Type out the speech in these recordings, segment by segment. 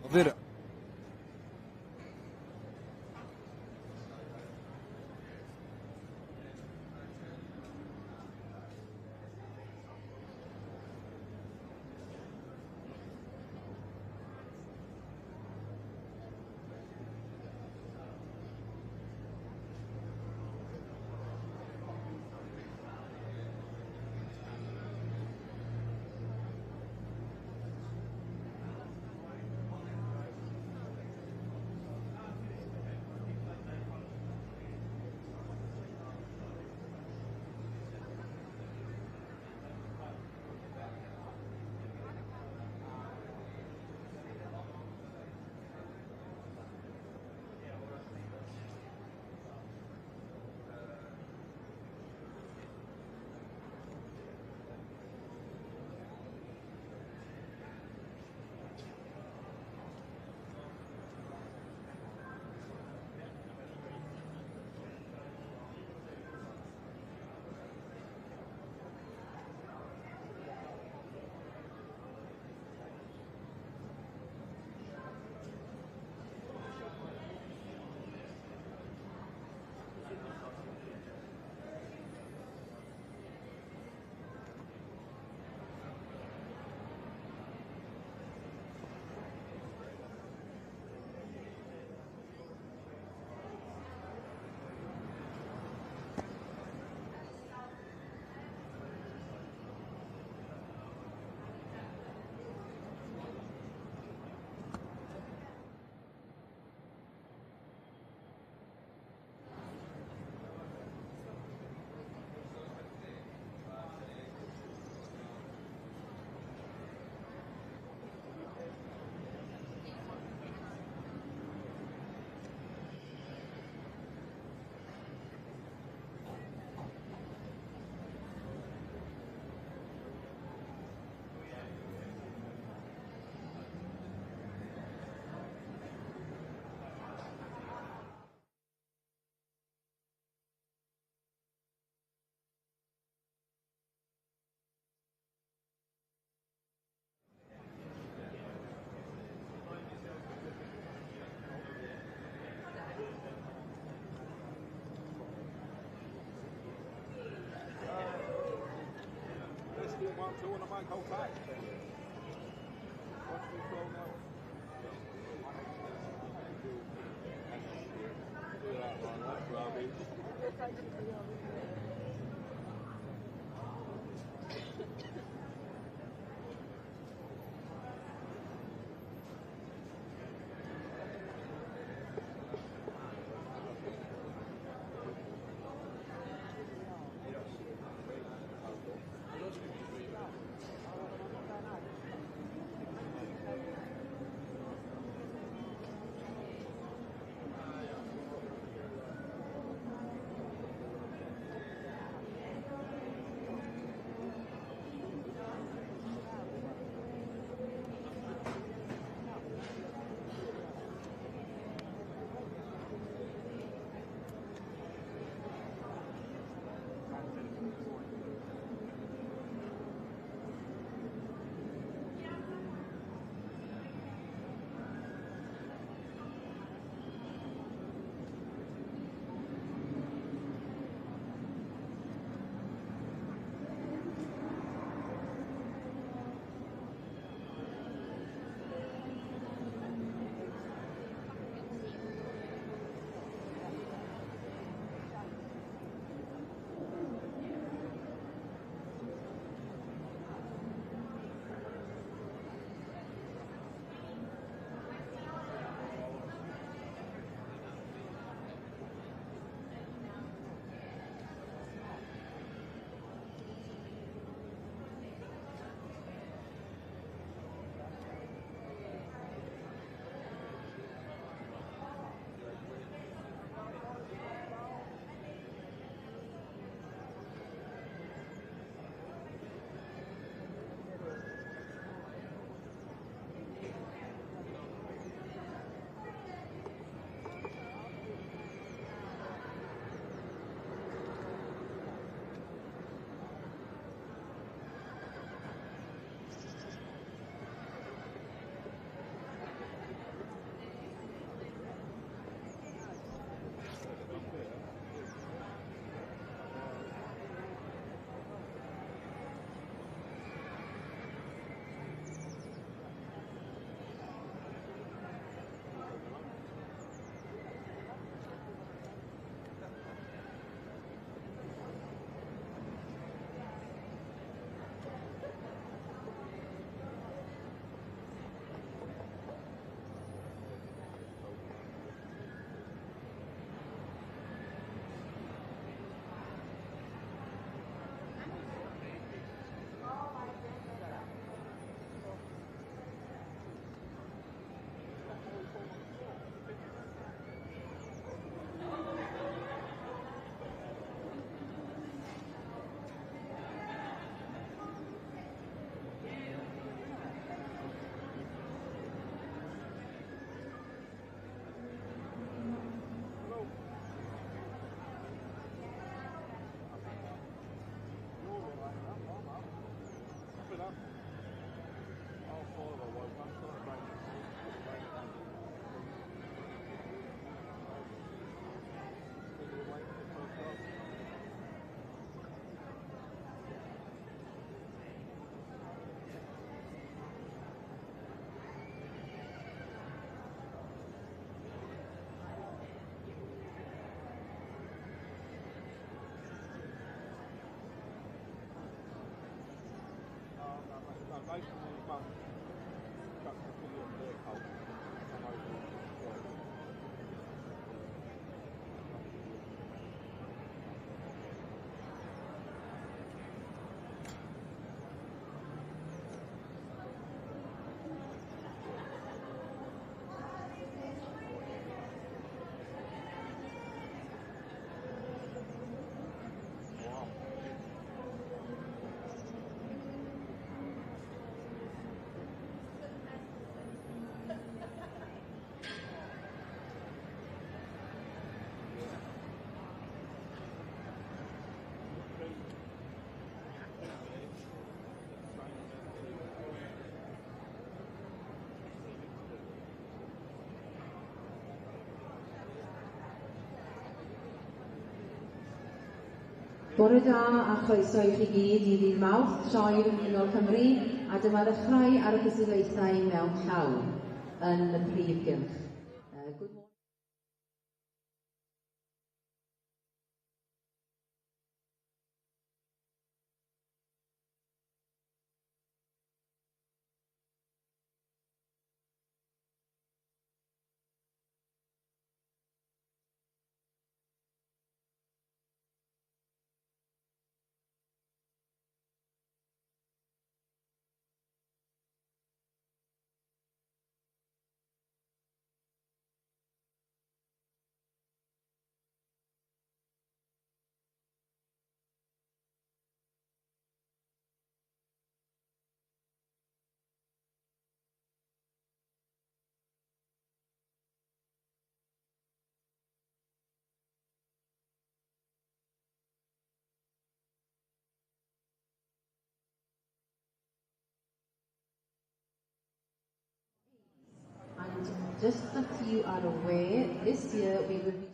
نظير 1, 2, and a mic, hold tight. Watch me throw now. Do that one, that's rubbish. Bore da a chroeso i chi gyd i ddydd Mawrth, Sioe Frenhinol Cymru, a dyma ddechrau ar y cystadlaethau mewn llaw yn y prif gylch. Good morning. And just that you are aware, this year we will be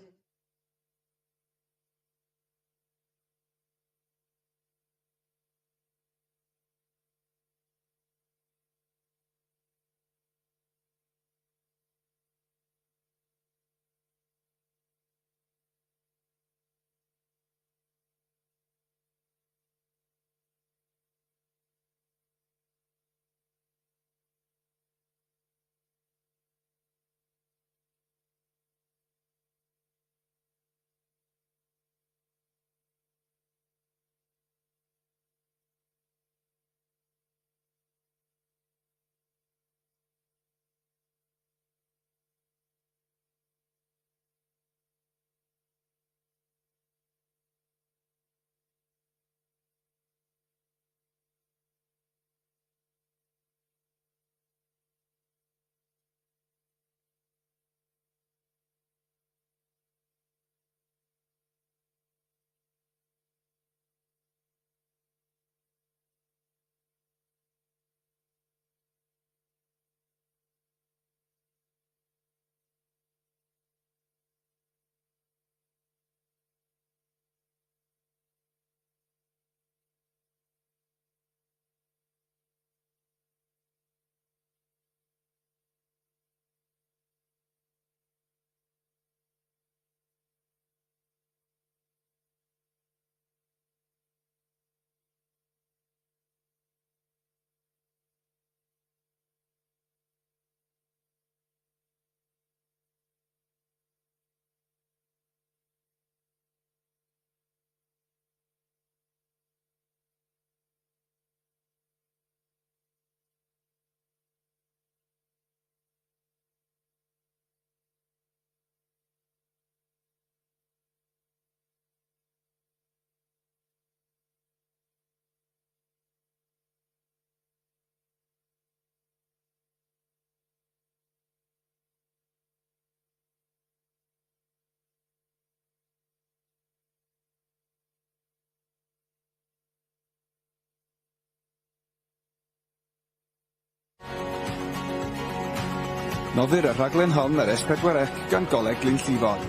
Noddir y rhaglen hon ar S4C gan Goleg Glynllifon,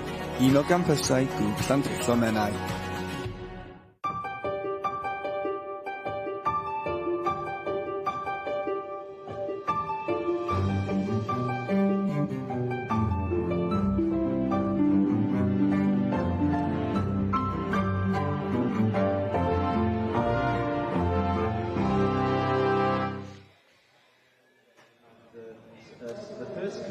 un o gampysau Grŵp Llandrillo Menai.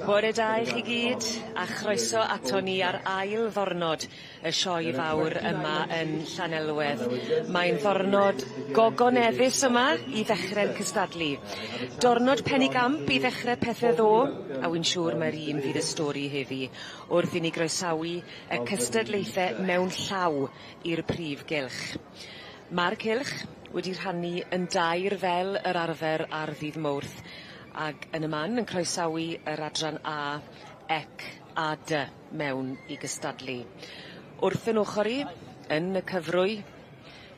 Bore da i chi gyd, a chroeso aton ni ar ail ddornod y sioe fawr yma yn Llanelwedd. Mae'n ddornod gogoneddus yma i ddechre'r cystadlu. Dornod penigamp i ddechre pethe ddo, a wi'n siŵr mai'r un fydd y stori heddi wrth i ni groesawu y cystadlaethe mewn llaw i'r prif gylch. Ma'r cylch wedi rhannu yn dair fel yr arfer ar ddydd Mowrth ag yn y man yn croesawu yr adran A, C a D mewn i gystadlu. Wrth 'yn ochor i, yn y cyfrwy,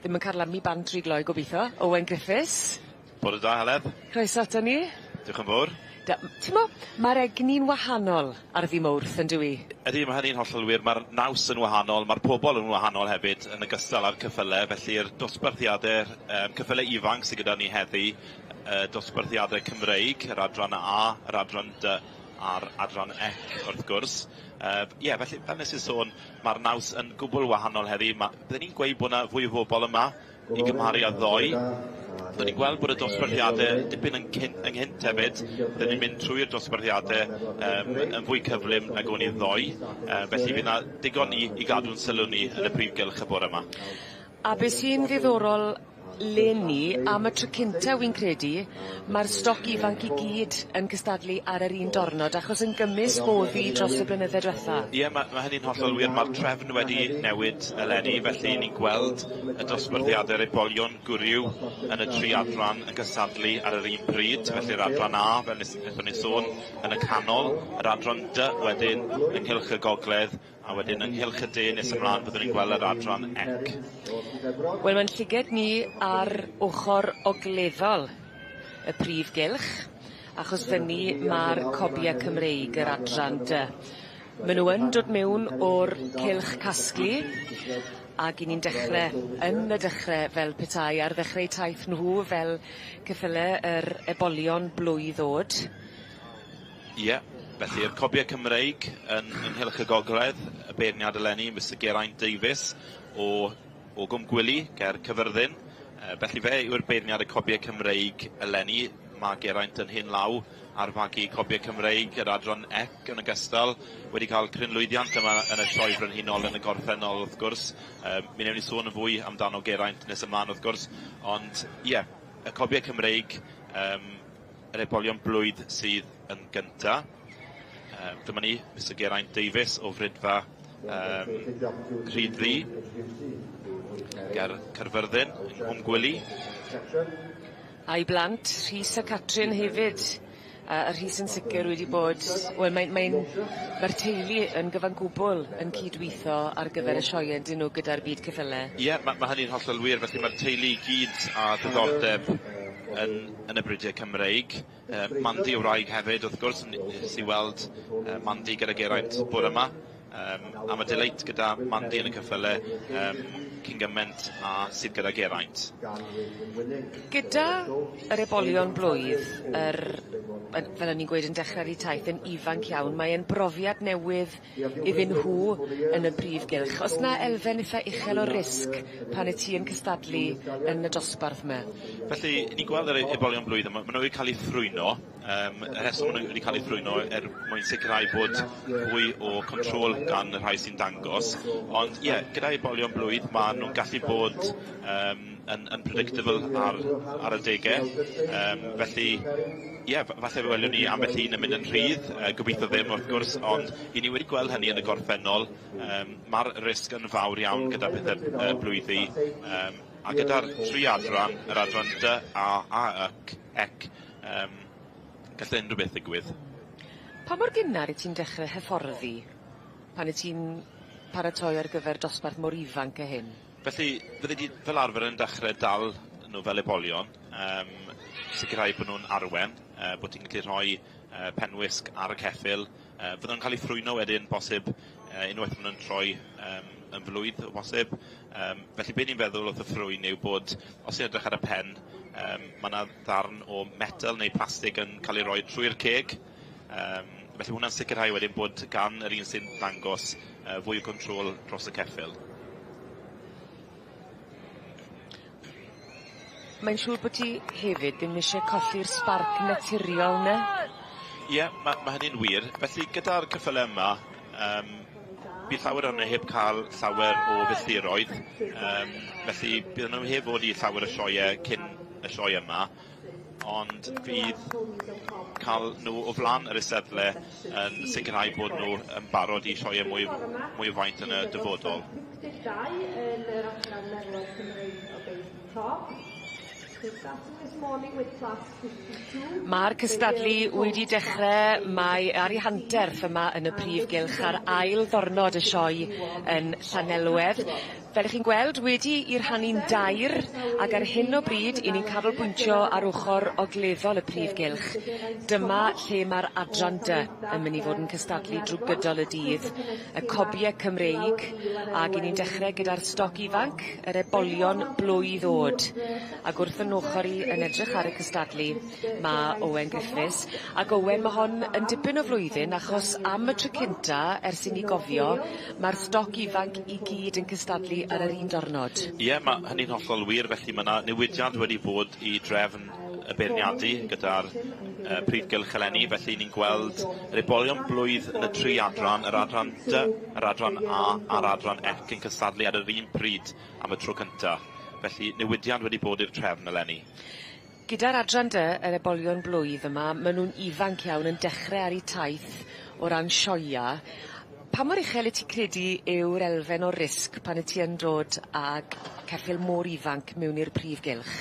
ddim yn carlamu bant ry gloi gobitho, Owen Griffiths. Bore da Heledd. Croeso aton ni. Diolch yn fowr. T'mo', ma'r egni'n wahanol ar ddy' Mowrth yndyw 'i? Ydi, ma' hynny'n hollol wir. Ma'r naws yn wahanol, ma'r pobol yn wahanol hefyd, yn ogystal â'r ceffyle, felly'r dosbarthiade ceffyle ifanc sy gyda ni heddi, y dosbarthiade Cymreig, yr adran A, yr adran Dy a'r adran Ec wrth gwrs. Ie, felly fel nes i sôn, ma'r naws yn gwbwl wahanol heddi. Ma', bydden i'n gweud bo' 'na fwy o bobol yma i gymharu â ddoe. Dyn ni'n gweld bod y dosbarthiade dipyn yn cyn, ynghynt hefyd. Dyn ni'n mynd trwy'r dosbarthiade yn fwy cyflym nag o'n i ddoe. Felly fydd 'na digon i gadw'n sylw ni yn y prif gylch y bore yma. A be' sy'n ddiddorol leni, am y tro cynta wi'n credu, ma'r stoc ifanc i gyd yn cystadlu ar yr un dornod, achos yn gymysg o'dd 'i dros y blynydde dwetha. Ie, ma' hynny'n hollol wir. Ma'r trefn wedi newid eleni, felly ni'n gweld y dosbarthiade'r ebolion gwryw yn y tri adran yn cystadlu ar yr un pryd, felly'r adran A, fel nes ni sôn, yn y canol, yr adran D wedyn ynghylch y gogledd, a wedyn ynghylch y de nes ymlaen byddwn ni'n gweld yr adran ec. Wel ma'n llyged ni ar ochor ogleddol y prif gylch, achos fyny ma'r cobie Cymreig yr adran dy. Ma' nw yn dod mewn o'r cylch casglu ag 'yn ni'n dechre yn y dechre fel petai ar ddechreu taith nhw fel ceffyle yr ebolion blwydd o'd. Ie, felly'r cobie Cymreig yn ynghylch y gogledd, y beirniad eleni, Mr Geraint Davies o Gwm Gwili ger Cyfyrddin. Felly fe yw'r beirniad y cobie Cymreig eleni. Ma' Geraint yn hen law ar fagu cobie Cymreig yr adran ec yn ogystal, wedi cael cryn lwyddiant yma yn y sioe frenhinol yn y gorffennol wrth gwrs. Mi newn ni sôn yn fwy amdano Geraint nes ymlaen wrth gwrs, ond ie, y cobie Cymreig, yr ebolion blwydd sydd yn gynta. Dyma ni, Mr Geraint Davies o Fridfa Rhyd Ddu, ger Caerfyrddin, yng Nghwm Gwili. A'i blant, Rhys a Catrin hefyd. A Rhys yn sicir wedi bod, wel mae'n mae'n ma'r teulu yn gyfan gwbl yn cydwitho ar gyfer y sioe yndyn nw gyda'r byd ceffyle. Ie, ma' hynny'n hollol wir, felly ma'r teulu i gyd â diddordeb yn y bridiau Cymreig. Mandy y wraig hefyd wrth gwrs, nes i weld Mandy gyda Geraint bore yma. A ma' delight gyda Mandy yn y ceffyle cyn gyment a sydd gyda Geraint. Gyda yr ebolion blwydd, fel o'n i'n gweud yn dechrau ar 'u taith yn ifanc iawn, mae e'n brofiad newydd iddyn nhw yn y prif gylch. O's 'na elfen itha uchel o risg pan y ti yn cystadlu yn y dosbarth 'my? Felly, ni'n gweld yr ebolion blwydd yma, ma' nhw wedi cael eu ffrwyno. Y rheswm ma' nhw wedi cael eu ffrwyno er mwyn sicrhau bod fwy o control gan y rhai sy'n dangos. Ond ie, gyda ebolion blwydd, ma' nhw'n gallu bod yn unpredictable ar adegau. Felly, ie, falle fe welwn ni ambell un yn mynd yn rhydd, gobeithio ddim wrth gwrs, ond i ni wedi gweld hynny yn y gorffennol. Ma'r risg yn fawr iawn gyda pethau blwyddi, a gyda'r tri adran, yr adran D, A a Y, ec, gallai unrhyw beth ddigwydd. Pa mor gynnar wyt ti'n dechrau hyfforddi pan wyt ti'n paratoi ar gyfer dosbarth mor ifanc â hyn? Felly, fydde di fel arfer yn dechrau dal nhw fel ebolion, sicrhau bod nhw'n arwen, bod ti'n gallu rhoi penwisg ar y ceffyl. Fydden nhw'n cael eu ffrwyno wedyn, bosib, unwaith maen nhw'n troi yn flwydd o bosib. Felly be ni'n feddwl wrth y ffrwyn yw bod, os ti'n edrych ar y pen, mae yna ddarn o metal neu plastig yn cael ei roi trwy'r ceg. Felly hwnna'n sicrhau wedyn bod gan yr un sy'n dangos fwy o control dros y ceffyl. Mae'n siŵr bod ti hefyd ddim isie colli'r sbarc naturiol 'na? Ie, ma' hynny'n wir. Felly gyda'r ceffyle yma, bydd llawer ohonyn nhw heb cael llawer o filltiroedd, felly bydden nhw heb fod i llawer o sioeau cyn y sioe yma, ond fydd cael nhw o flaen yr eisteddle yn sicrhau bod nhw yn barod i sioeau mwy o faint yn y dyfodol. 52 yn yr adran merlod Cymreig o beis top. They're starting this morning with class 52. Ma'r cystadlu wedi dechre, mae ar ei hanterth yma yn y prif gylch ar ail ddornod y sioe yn Llanelwedd. Fel 'ych chi'n gweld, wedi 'i rhannu'n dair, ag ar hyn o bryd 'yn ni'n canolbwyntio ar ochor ogleddol y prif gylch. Dyma lle ma'r adran dy yn myn' i fod yn cystadlu drw gydol y dydd, y cobie Cymreig, ag 'yn ni'n dechre gyda'r stoc ifanc, yr ebolion blwydd o'd. Ag wrth 'yn ochor i yn edrych ar y cystadlu ma' Owen Griffiths ag Owen ma' hon yn dipyn o flwyddyn achos am y tro cynta ers i ni gofio ma'r stoc ifanc i gyd yn cystadlu ar yr un diwrnod. Ie ma' hynny'n hollol wir felly ma' 'na newidiad wedi bod i drefn y beirniadu gyda'r yy prif gylch eleni felly ni'n gweld yr ebolion blwydd yn y tri adran, yr adran Dy, yr adran A a'r adran Ec yn cystadlu ar yr un pryd am y tro cynta. Felly newidiad wedi bod i'r trefn eleni. Gyda'r adran dy, yr ebolion blwydd yma, ma' nw'n ifanc iawn yn dechre ar 'u taith o ran sioea. Pa mor uchel yt ti credu yw'r elfen o risg pan yt ti yn dod ag ceffyl mor ifanc mewn i'r prif gylch?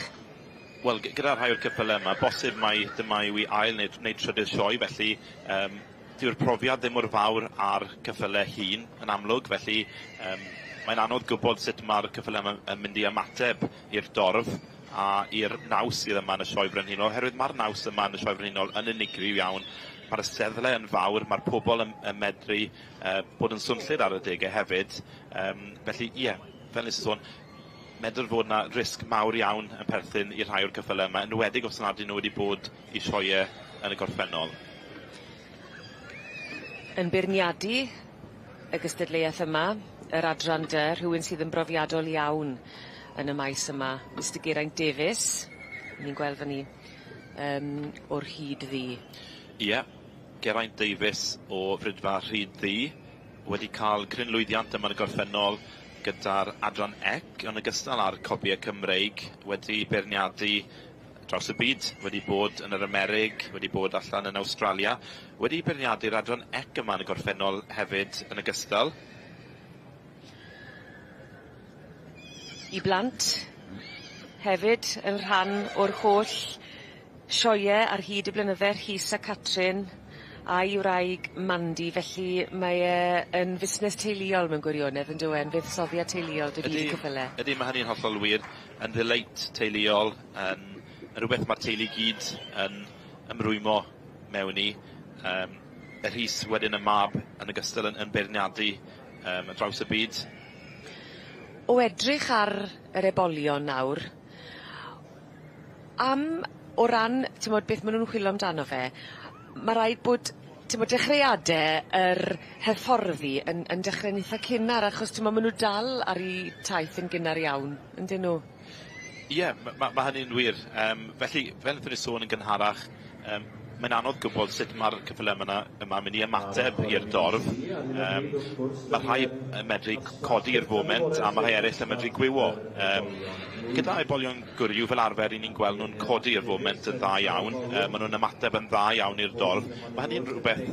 Wel gyda rhai o'r ceffyle yma, bosib mai dyma yw 'i ail neu neu trydydd sioe, felly yym dyw'r profiad ddim mor fawr â'r ceffyle hŷn yn amlwg, felly yym mae'n anodd gwbod sut ma'r ceffyle yma yn mynd i ymateb i'r dorf a i'r naws sydd yma yn y Sioe Frenhinol, oherwydd ma'r naws yma yn y Sioe Frenhinol yn unigryw iawn. Ma'r eisteddle yn fawr, ma'r pobol yn yn medru yy bod yn swnllyd ar adege hefyd, yym felly ie, fel nes i sôn, medr fod 'na risg mawr iawn yn perthyn i rhai o'r ceffyle yma, enwedig os nad 'yn nw wedi bod i sioee yn y gorffennol. Yn beirniadu y gystadleuaeth yma, yr adran dy, rhywun sydd yn brofiadol iawn yn y maes yma, Mister Geraint Davies, ni'n gweld fan 'ny yym o'r Rhyd Ddu. Ie, Geraint Davies o Fridfa Rhyd Ddu, wedi ca'l cryn lwyddiant yma yn y gorffennol gyda'r adran ec yn ogystal â'r copie Cymreig wedi beirniadu draws y byd, wedi bod yn yr Amerig, wedi bod allan yn Awstralia, wedi beirniadu'r adran ec yma yn y gorffennol hefyd yn ogystal. I blant hefyd yn rhan o'r holl sioee ar hyd y blynydde Rhys a Catrin a'i wraig Mandy felly mae e yn fusnes teuluol mewn gwirionedd on'd yw e yn fuddsoddiad teuluol dy gyd y ceffyle. Ydi ma' hynny'n hollol wir yn ddeleit teuluol yn yn rwbeth ma'r teulu gyd yn ymrwymo mewn i yym y Rhys wedyn y mab yn ogystal yn yn beirniadu yym ar draws y byd. O edrych ar yr ebolion nawr am o ran t'mod beth ma' nw'n chwilo amdano fe ma' raid bod t'mod dechreuade yr hyfforddi yn yn dechre'n itha cynnar achos t'mo' ma' nw dal ar 'u taith yn gynnar iawn yndyn nw? Ie ma' ma' ma' hynny'n wir yym felly fel nethon ni sôn yn gynharach yym mae'n anodd gwbod sut ma'r ceffyle yma 'na yma mynd i ymateb i'r dorf yym ma' rhai yn medru codi i'r foment a ma' rhai eryll yn medru gwywo yym gyda ebolion gwryw fel arfer 'yn ni'n gweld nw'n codi i'r foment yn dda iawn yy ma' nw'n ymateb yn dda iawn i'r dorf ma' hynny'n rwbeth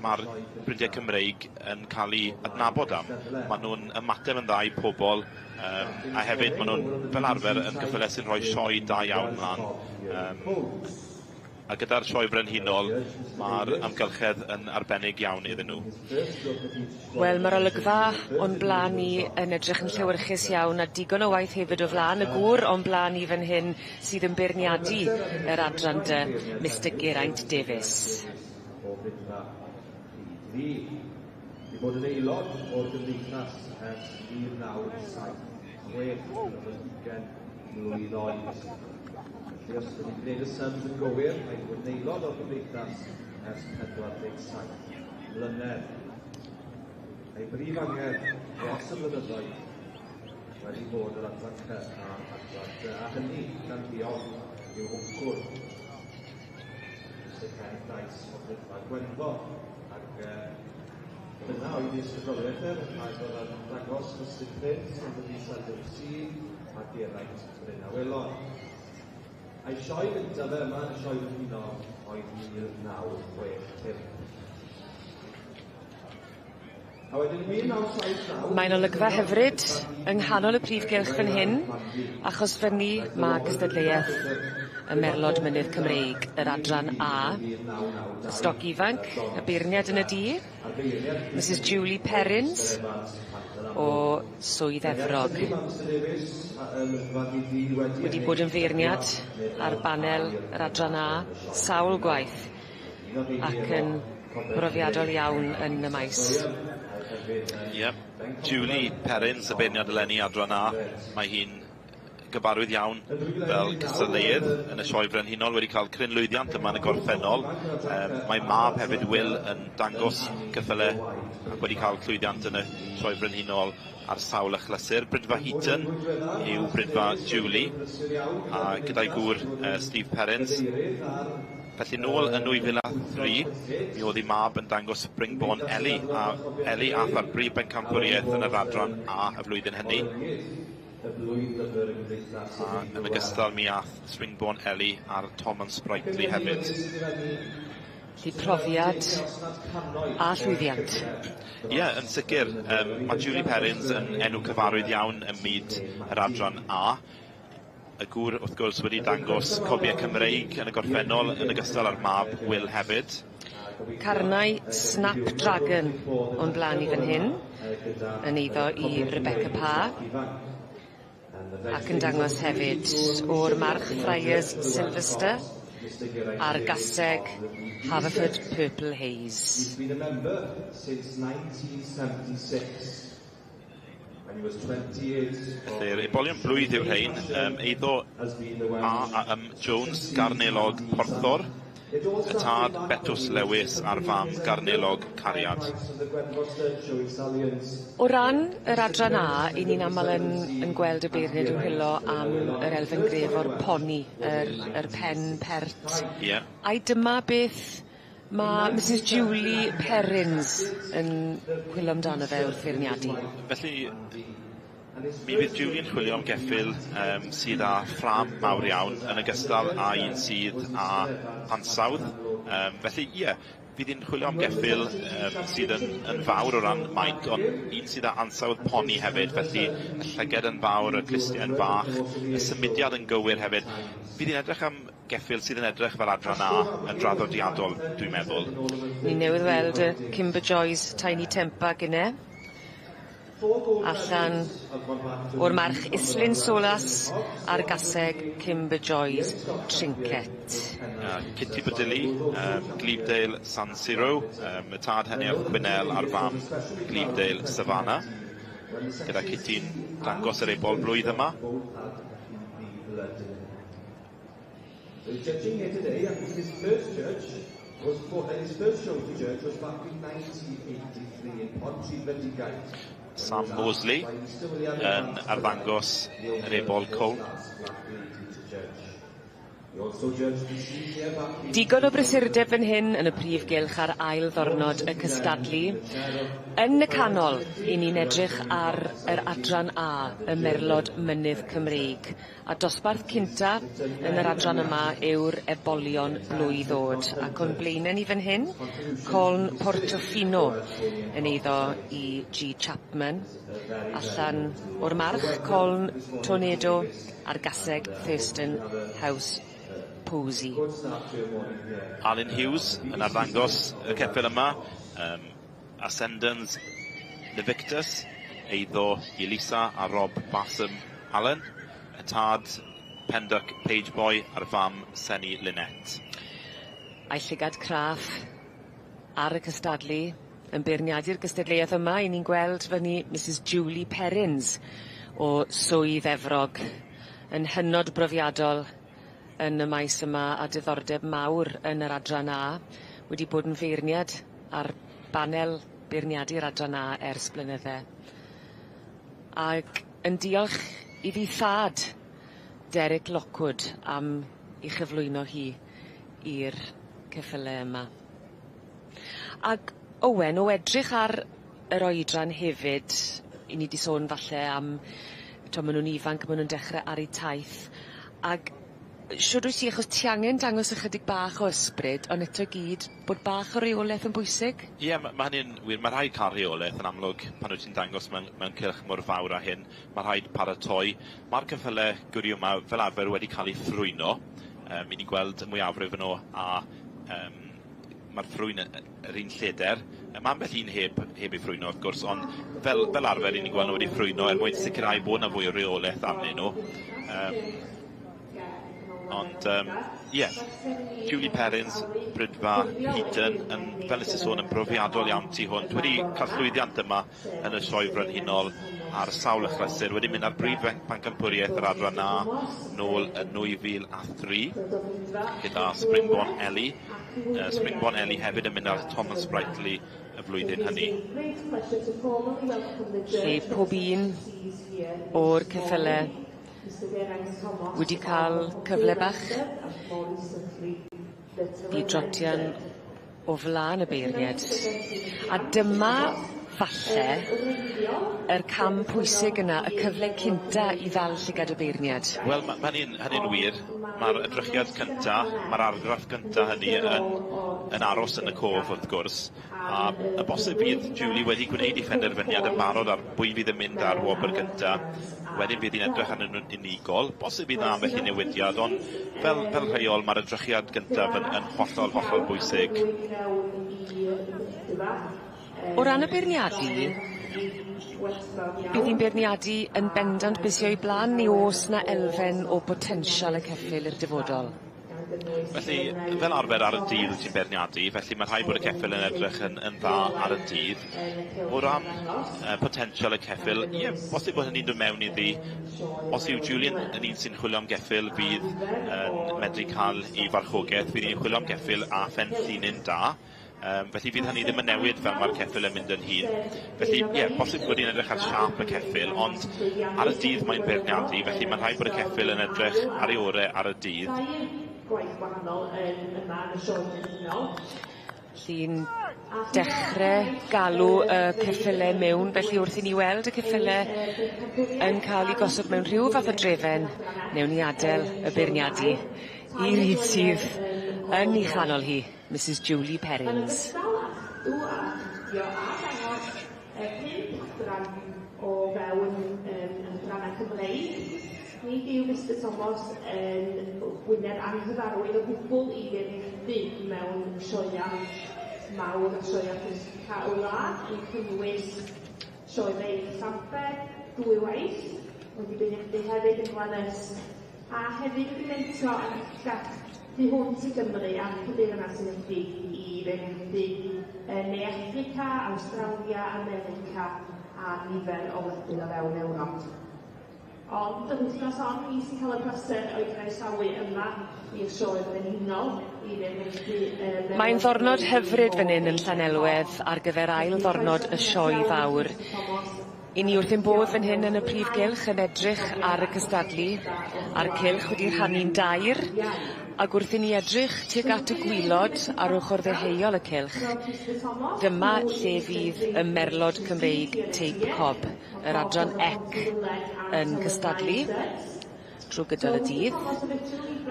ma'r brindie Cymreig yn ca'l 'u adnabod am ma' nw'n ymateb yn dda i pobol yym a hefyd ma' nw'n fel arfer yn ceffyle sy'n rhoi sioe da iawn mlan yym a gyda'r Sioe Frenhinol ma'r amgylchedd yn arbennig iawn iddyn nhw. Wel ma'r olygfa o'n bla'n ni yn edrych yn llewyrchus iawn a digon o waith hefyd o flan y gŵr o'n bla'n ni fan hyn sydd yn beirniadu yr adran dy Mister Geraint Davies. Wedi bod yn aelod o'r gymdeithas ers 1976, pan oedd yn ugain mlwydd oed. Felly os ydyn ni'n gwneud y syms yn gywir, mae wedi bod yn aelod o'r gymdeithas ers 47 mlynedd. Ei brif angerdd dros y blynyddoedd wedi bod yr adran C a'r adran D, a hynny gan ddiolch i'w hwncwr, Mister Ken Price o Briffa Gwenfo, ac dyna oedd ei ysbrydoliaeth e, ac oedd yn dangos Mystic Prince yn The Seldom Seen a Geraint Bryn Awelon. A'i sioe gyntaf fe yma yn y Sioe Frenhinol oedd 1965. Mae'n olygfa hyfryd yng nghanol y prif gylch fan hyn, achos fyny ma' cystadleuaeth y Merlod Mynydd Cymreig, yr adran A, y stoc ifanc, y beirniad yn y dŷ, Mrs Julie Perrins o Swydd Efrog. Wedi bod yn feirniad ar banel yr adran A sawl gwaith ac yn brofiadol iawn yn y maes. Ie. Julie Perrins, y beirniad eleni adran A, mae hi'n gyfarwydd iawn fel cystadleuydd yn y sioe frenhinol, wedi cael cryn lwyddiant yma yn y gorffennol. Mae mab hefyd, Will, yn dangos ceffyle ac wedi cael llwyddiant yn y sioe frenhinol ar sawl achlysur. Brydfa Heaton yw brydfa Julie, a gyda'i gŵr Steve Perrins. Felly nôl yn 2003, mi oedd ei mab yn dangos Springborn Ellie, a Ellie ath ar brif bencampwriaeth yn yr adran A y flwyddyn hynny. A yn ogystal mi ath Springborn Ellie ar Tom and Sprightly hefyd. Felly profiad a llwyddiant. Ie, yeah, yn sicr. Mae Julie Perrins yn enw cyfarwydd iawn ym myd yr adran A. Y gŵr, wrth gwrs, wedi dangos cobiau Cymreig yn y gorffennol, yn ogystal â'r mab Will hefyd. Carnau Snapdragon o'n blaen i fan hyn, yn eiddo i Rebecca Parr. Ac yn dangos hefyd o'r March Friars Sylvester a'r gaseg Haverford Purple Haze. He's been a member since 1976. And he was 28. Felly'r ebolion blwydd yw'r rhain, eiddo A a M Jones, Garnelog Porthor, y tad Betws Lewis a'r fam Garnelog Cariad. O ran yr adran A, 'yn ni'n amal yn gweld y beirniaid yn chwilo am yr elfen gref o'r poni, yr pen pert. Ie. Ai dyma beth ma' Mrs Julie Perrins yn chwilo amdano fe wrth feirniadu? Felly, mi fydd Julie'n chwilio am geffyl sydd â ffrâm mawr iawn yn ogystal â un sydd â ansawdd. Felly, ie, fydd hi'n chwilio am geffyl sydd yn fawr o ran maint, ond un sydd â ansawdd poni hefyd, felly y llyged yn fawr, y clustiau yn fach, y symudiad yn gywir hefyd. Fydd hi'n edrych am geffyl sydd yn edrych fel adran A yn draddodiadol, dwi'n meddwl. Ni newydd weld y Kimber Joy's Tiny Temper gynne. Allan o'r march Islyn Solas a'r gaseg Kimber Joy's Trinket. Kitty Bodilly, Glebedale San Siro, y tad hynny oedd Quinnell a'r fam Glebedale Savannah. Gyda Kitty'n dangos yr ebol blwydd yma. So he's judging here today, and his first judge was for, his first show to judge was back in 1983 in Pontrhydfendigaid. Sam Mosley yn arddangos yr ebol cown. Digon o brysurdeb fan hyn yn y prif gylch ar ail ddwrnod y cystadlu. Yn y canol, 'yn ni'n edrych ar yr adran A, y Merlod Mynydd Cymreig. A dosbarth cynta yn yr adran yma yw'r ebolion blwydd o'd. Ac o'n blaene ni fan hyn, Coln Portofino yn eiddo i G Chapman. Allan o'r march, Coln Tornado a'r gaseg Thurston House Posey. Alun Hughes yn arddangos y ceffyl yma. Ascendance Invictus, eiddo i Lisa a Rob Bassam Allen. Y tad Penduck Page Boy a'r fam Senny Lynette. A'i llygad craff ar y cystadlu yn beirniadu'r gystadleuaeth yma, 'yn ni'n gweld fyny Mrs Julie Perrins o Swydd Efrog yn hynod brofiadol yn y maes yma a diddordeb mawr yn yr adran A, wedi bod yn feirniad ar banel beirniadu'r adran A ers blynydde. Ag yn diolch iddi thad Derek Lockwood am 'i chyflwyno hi i'r ceffyle yma. Ag Owen, o edrych ar yr oedran hefyd, 'yn ni 'di sôn falle am t'o' ma' nw'n ifanc, ma' nw'n dechre ar 'u taith, ag Shwd wyt ti achos ti angen dangos ychydig bach o ysbryd ond eto i gyd bod bach o reoleth yn bwysig? Ie ma' ma' hynny'n wir ma' rhaid ca'l rheoleth yn amlwg pan wyt ti'n dangos mewn mewn cylch mor fawr â hyn ma' rhaid paratoi. Ma'r ceffyle gwrio 'ma fel arfer wedi ca'l 'u ffrwyno yym 'yn ni'n gweld y mwyafrif o nw a yym ma'r ffrwyn yr un lleder. Ma' ambell un heb heb ei ffrwyno wrth gwrs ond fel fel arfer 'yn ni'n gweld nw wedi ffrwyno er mwyn sicirhau bo' 'na fwy o reoleth arnyn nw. Yym. Ond yym ie, Julie Perrins, Brydfa, Heaton yn, fel nes i sôn, yn brofiadol iawn tu hwnt. Wedi cael llwyddiant yma yn y sioe frenhinol ar sawl achlysur, wedi mynd ar brif bencampwriaeth yr adran A nôl yn 2003 gyda Springborn Ellie. Springborn Ellie hefyd yn mynd ar Thomas Sprightly y flwyddyn hynny. Lle pob un o'r ceffyle wedi ca'l cyfle bach i drotian o flan y beirnied. A dyma falle yr cam pwysig yna, y cyfle cynta i ddal llygad y beirniad. Wel ma' ma' hynny'n hynny'n wir. Ma'r edrychiad cynta, ma'r argraff gynta hynny yn yn aros yn y cof wrth gwrs. A y bosib fydd Julie wedi gwneud ei phenderfyniad yn barod ar bwy fydd yn mynd â'r wobr gynta. Wedyn bydd hi'n edrych arnyn nhw'n unigol. Bosib bydd 'na ambell i newidiad, ond fel fel rheol ma'r edrychiad gyntaf yn yn hollol hollol bwysig. O ran y beirniadu, bydd hi'n beirniadu yn bendant be' sy o'i bla'n neu o's 'na elfen o botensial y ceffyl i'r dyfodol? Felly, fel arfer ar y dydd wyt ti'n beirniadu, felly mae rhaid bod y ceffyl yn edrych yn, yn dda ar y dydd. O ran potensial y ceffyl, ie, bosib bod hynny'n dod mewn iddi. Os yw Julian yn un sy'n chwilio am geffyl fydd yn medru cael ei farchogaeth, fydd hi'n chwilio am geffyl a phen llinyn da. Felly fydd hynny ddim yn newid fel mae'r ceffyl yn mynd yn hŷn. Felly, ie, bosib bod hi'n edrych ar siâp y ceffyl, ond ar y dydd mae'n beirniadu, felly mae'n rhaid bod y ceffyl yn edrych ar ei ore ar y dydd. Felly'n dechre galw y ceffyle mewn, felly wrth i ni weld y ceffyle yn ca'l 'u gosod mewn rhyw fath o drefen, newn ni adel y beirniadu i'r un sydd yn 'i chanol hi. Misus Julie Perrins. Tu hwnt i Gymru ac y Deyrnas Unedig i feirniadu yn Ne Affrica, Awstralia, America a nifer o wledydd o fewn Ewrop. Ond yr wythnos hon, fi sy'n cael y pleser o'i croesawu yma i'r Sioe Frenhinol i feirniadu yy Mae'n ddornod hyfryd fan 'yn yn Llanelwedd ar gyfer ail ddornod y Sioe Fawr. 'Yn ni wrth ein bodd fan hyn yn y prif gylch yn edrych ar y cystadlu, a'r cylch wedi rhannu'n dair, ag wrth i ni edrych tuag at y gwilod ar ochor ddeheuol y cylch, dyma lle fydd y merlod Cymreig teip cob, yr adran ec yn cystadlu trw gydol y dydd,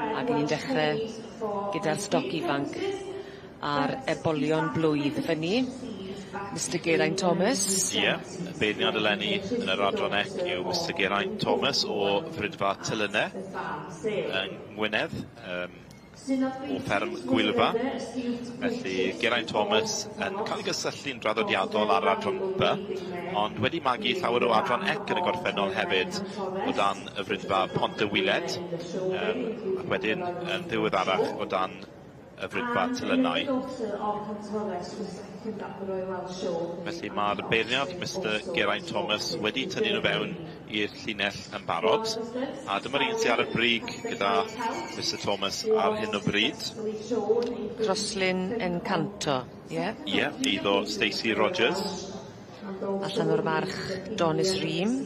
ag 'yn ni'n dechre gyda'r stoc ifanc a'r ebolion blwydd fyny. Mister Geraint Thomas. Ie, y beirniad eleni yn yr adran ec yw Mister Geraint Thomas o Frydfa Telynne yng Ngwynedd, yym o fferm Gwylfa. Felly Geraint Thomas yn cael ei gysylltu'n draddodiadol â'r adran B, ond wedi magu llawer o adran ec yn y gorffennol hefyd o dan y Frydfa Pont y Wyled, yym ac wedyn yn ddiweddarach o dan y Frydfa Telynau. Felly mae'r beirniad, Mister Geraint Thomas, wedi tynnu nhw fewn i'r llinell yn barod, a dyma'r un sydd ar y brig gyda Mister Thomas ar hyn o bryd. Croslin Encanto, ie? Yeah? Ie, yeah, eiddo Stacey Rogers. Allan o'r march Donis Ream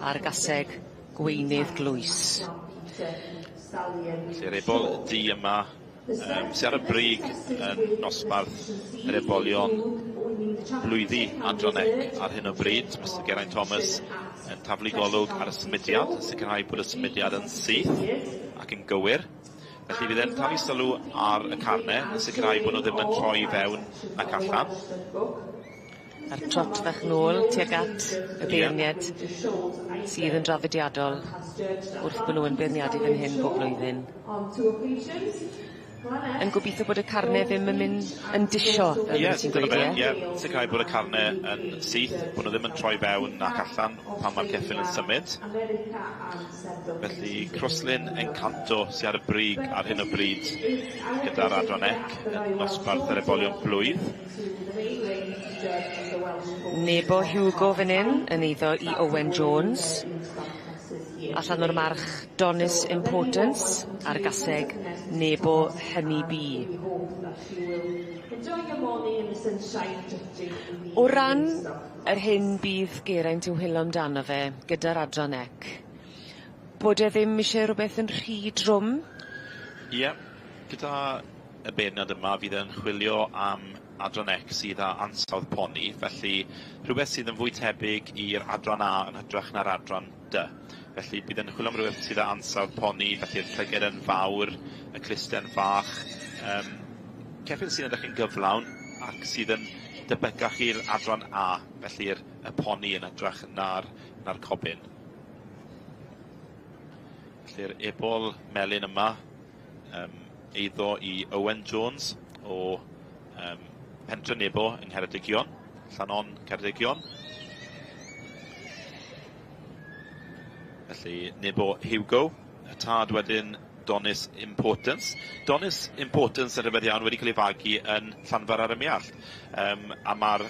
a'r gaseg Gweinydd Glwys. Felly'r ebol du yma yym sy ar y brig yn nosbarth yr ebolion blwyddi Adran Ec ar hyn o bryd, Mister Geraint Thomas yn taflu golwg ar y symudiad, yn sicrhau bod y symudiad yn syth ac yn gywir. Felly fydd e'n talu sylw ar y carne, yn sicrhau bod nhw ddim yn troi fewn ac allan. A'r trot fach nôl tuag at y beirniad sydd yn draddodiadol wrth bod nhw yn beirniadu fan hyn bob blwyddyn. Yn gobeithio bod y carne ddim yn mynd yn disio, fel Ie, ti'n gweud, dyna ie? fe, ie. Sicrhau bod y carne yn syth, bod nhw ddim yn troi fewn ac allan pan mae'r ceffyl yn symud. Felly Croslin Encanto sy ar y brig ar hyn o bryd gyda'r adran C yn nosbarth yr ebolion blwydd. Nebo Hugo fan hyn yn eiddo i Owen Jones. Allan o'r march Donis Importance a'r gaseg Nebo Honey Bee. O ran yr hyn bydd Geraint yn whilo amdano fe gyda'r adran C, bod e ddim isie rwbeth yn rhy drwm? Ie, gyda y beirniad yma fydd e'n chwilio am adran C sydd â ansawdd poni, felly rhywbeth sydd yn fwy tebyg i'r adran A yn hytrach na'r adran D. Felly bydd e'n chwilio am rhywbeth sydd â ansawdd poni, felly'r llyged yn fawr, y clusten fach, ceffyl sy'n edrych yn gyflawn ac sydd yn debycach i'r adran A, felly'r y poni yn hytrach na'r na'r cobyn. Felly'r ebol melyn yma, eiddo i Owen Jones o Pentre Nebo yng Ngheredigion, Llanon Ceredigion. Felly Nebo Hugo, y tad wedyn Donis Importance. Donis Importance yn rhyfedd iawn wedi cael ei fagu yn Llanfair ar y Muallt. A ma'r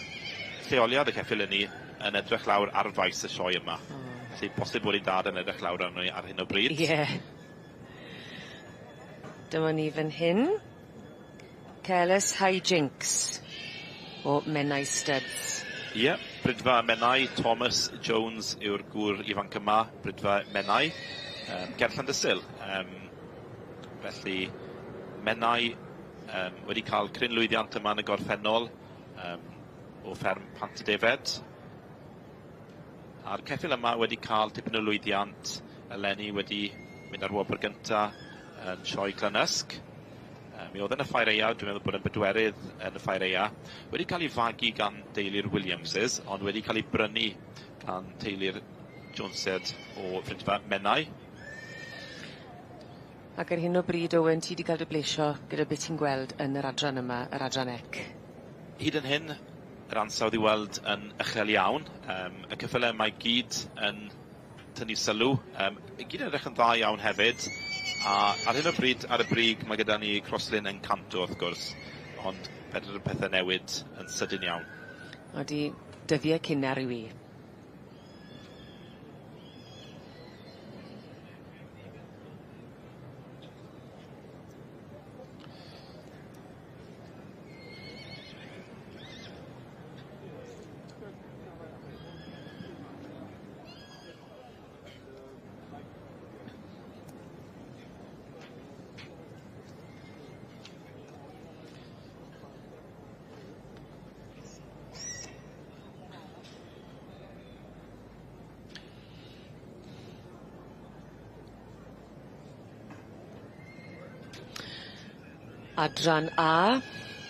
lleoliad y ceffyl hynny yn edrych lawr ar faes y sioe yma. Felly posib bod ei dad yn edrych lawr arno ar hyn o bryd. Ie. Dyma ni fan hyn. Careless Hijinks o Menai Studs. Ie, Brydfa Menai, Thomas Jones yw'r gŵr ifanc yma, Brydfa Menai, ger Llandysul. Felly Menai wedi cael cryn lwyddiant yma yn y gorffennol o fferm Pant y Defed. A'r ceffyl yma wedi cael tipyn o lwyddiant eleni, wedi mynd ar wobr gynta yn sioe Glynysg. Mi oedd yn y Ffair Aeaf, dwi'n meddwl bod yn bedwerydd yn y Ffair Aeaf. Wedi cael ei fagu gan deulu'r Williamses, ond wedi cael ei brynu gan teulu'r Jonesiaid o Frydfa Menai. Ac ar hyn o bryd, Owen, ti wedi cael dy blesio gyda beth ti'n gweld yn yr adran yma, yr adran C? Hyd yn hyn, yr ansawdd i weld yn uchel iawn. Y ceffylau yma i gyd yn tynnu sylw. I gyd yn edrych yn dda iawn hefyd. A ar hyn o bryd, ar y brig, mae gyda ni Croslin Encanto, wrth gwrs, ond fedr y pethau newid yn sydyn iawn. Odi, dyddiau cynnar yw i. Adran A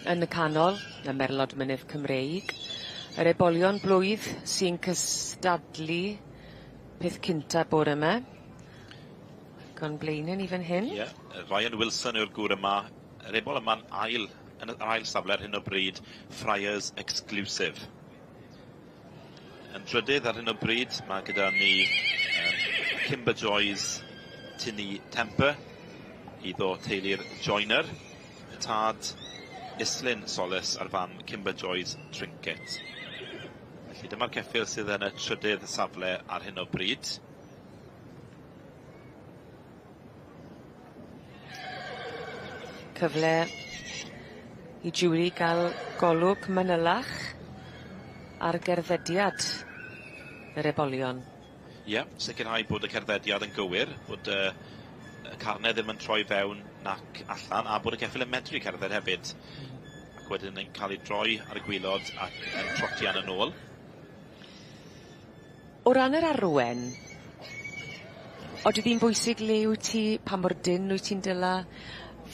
yn y canol, y Merlod Mynydd Cymreig, yr ebolion blwydd sy'n cystadlu peth cynta bore yma. Ac o'n blaenau ni fan hyn. Ie, Ryan Wilson yw'r gŵr yma. Yr ebol yma'n ail, yn yr ail safle ar hyn o bryd, Friars Exclusive. Yn drydydd ar hyn o bryd, mae gyda ni Kimber Joy's Tinny Temper, iddo teulu'r Joyner, y tad Islyn Solis a'r fam Kimber Joy's Trinket. Felly dyma'r ceffyl sydd yn y trydydd safle ar hyn o bryd. Cyfle i Julie gael golwg manylach ar gerddediad yr ebolion. Ie, sicrhau bod y cerddediad yn gywir, bod y carnau ddim yn troi fewn nac allan, a bod y ceffyl yn medru cerdded hefyd. Ac wedyn yn cael ei droi ar y gwaelod ac yn trotian yn ôl. O ran yr arwen, Odi ddi'n bwysig le wyt ti, pa mor dynn wyt ti'n dyla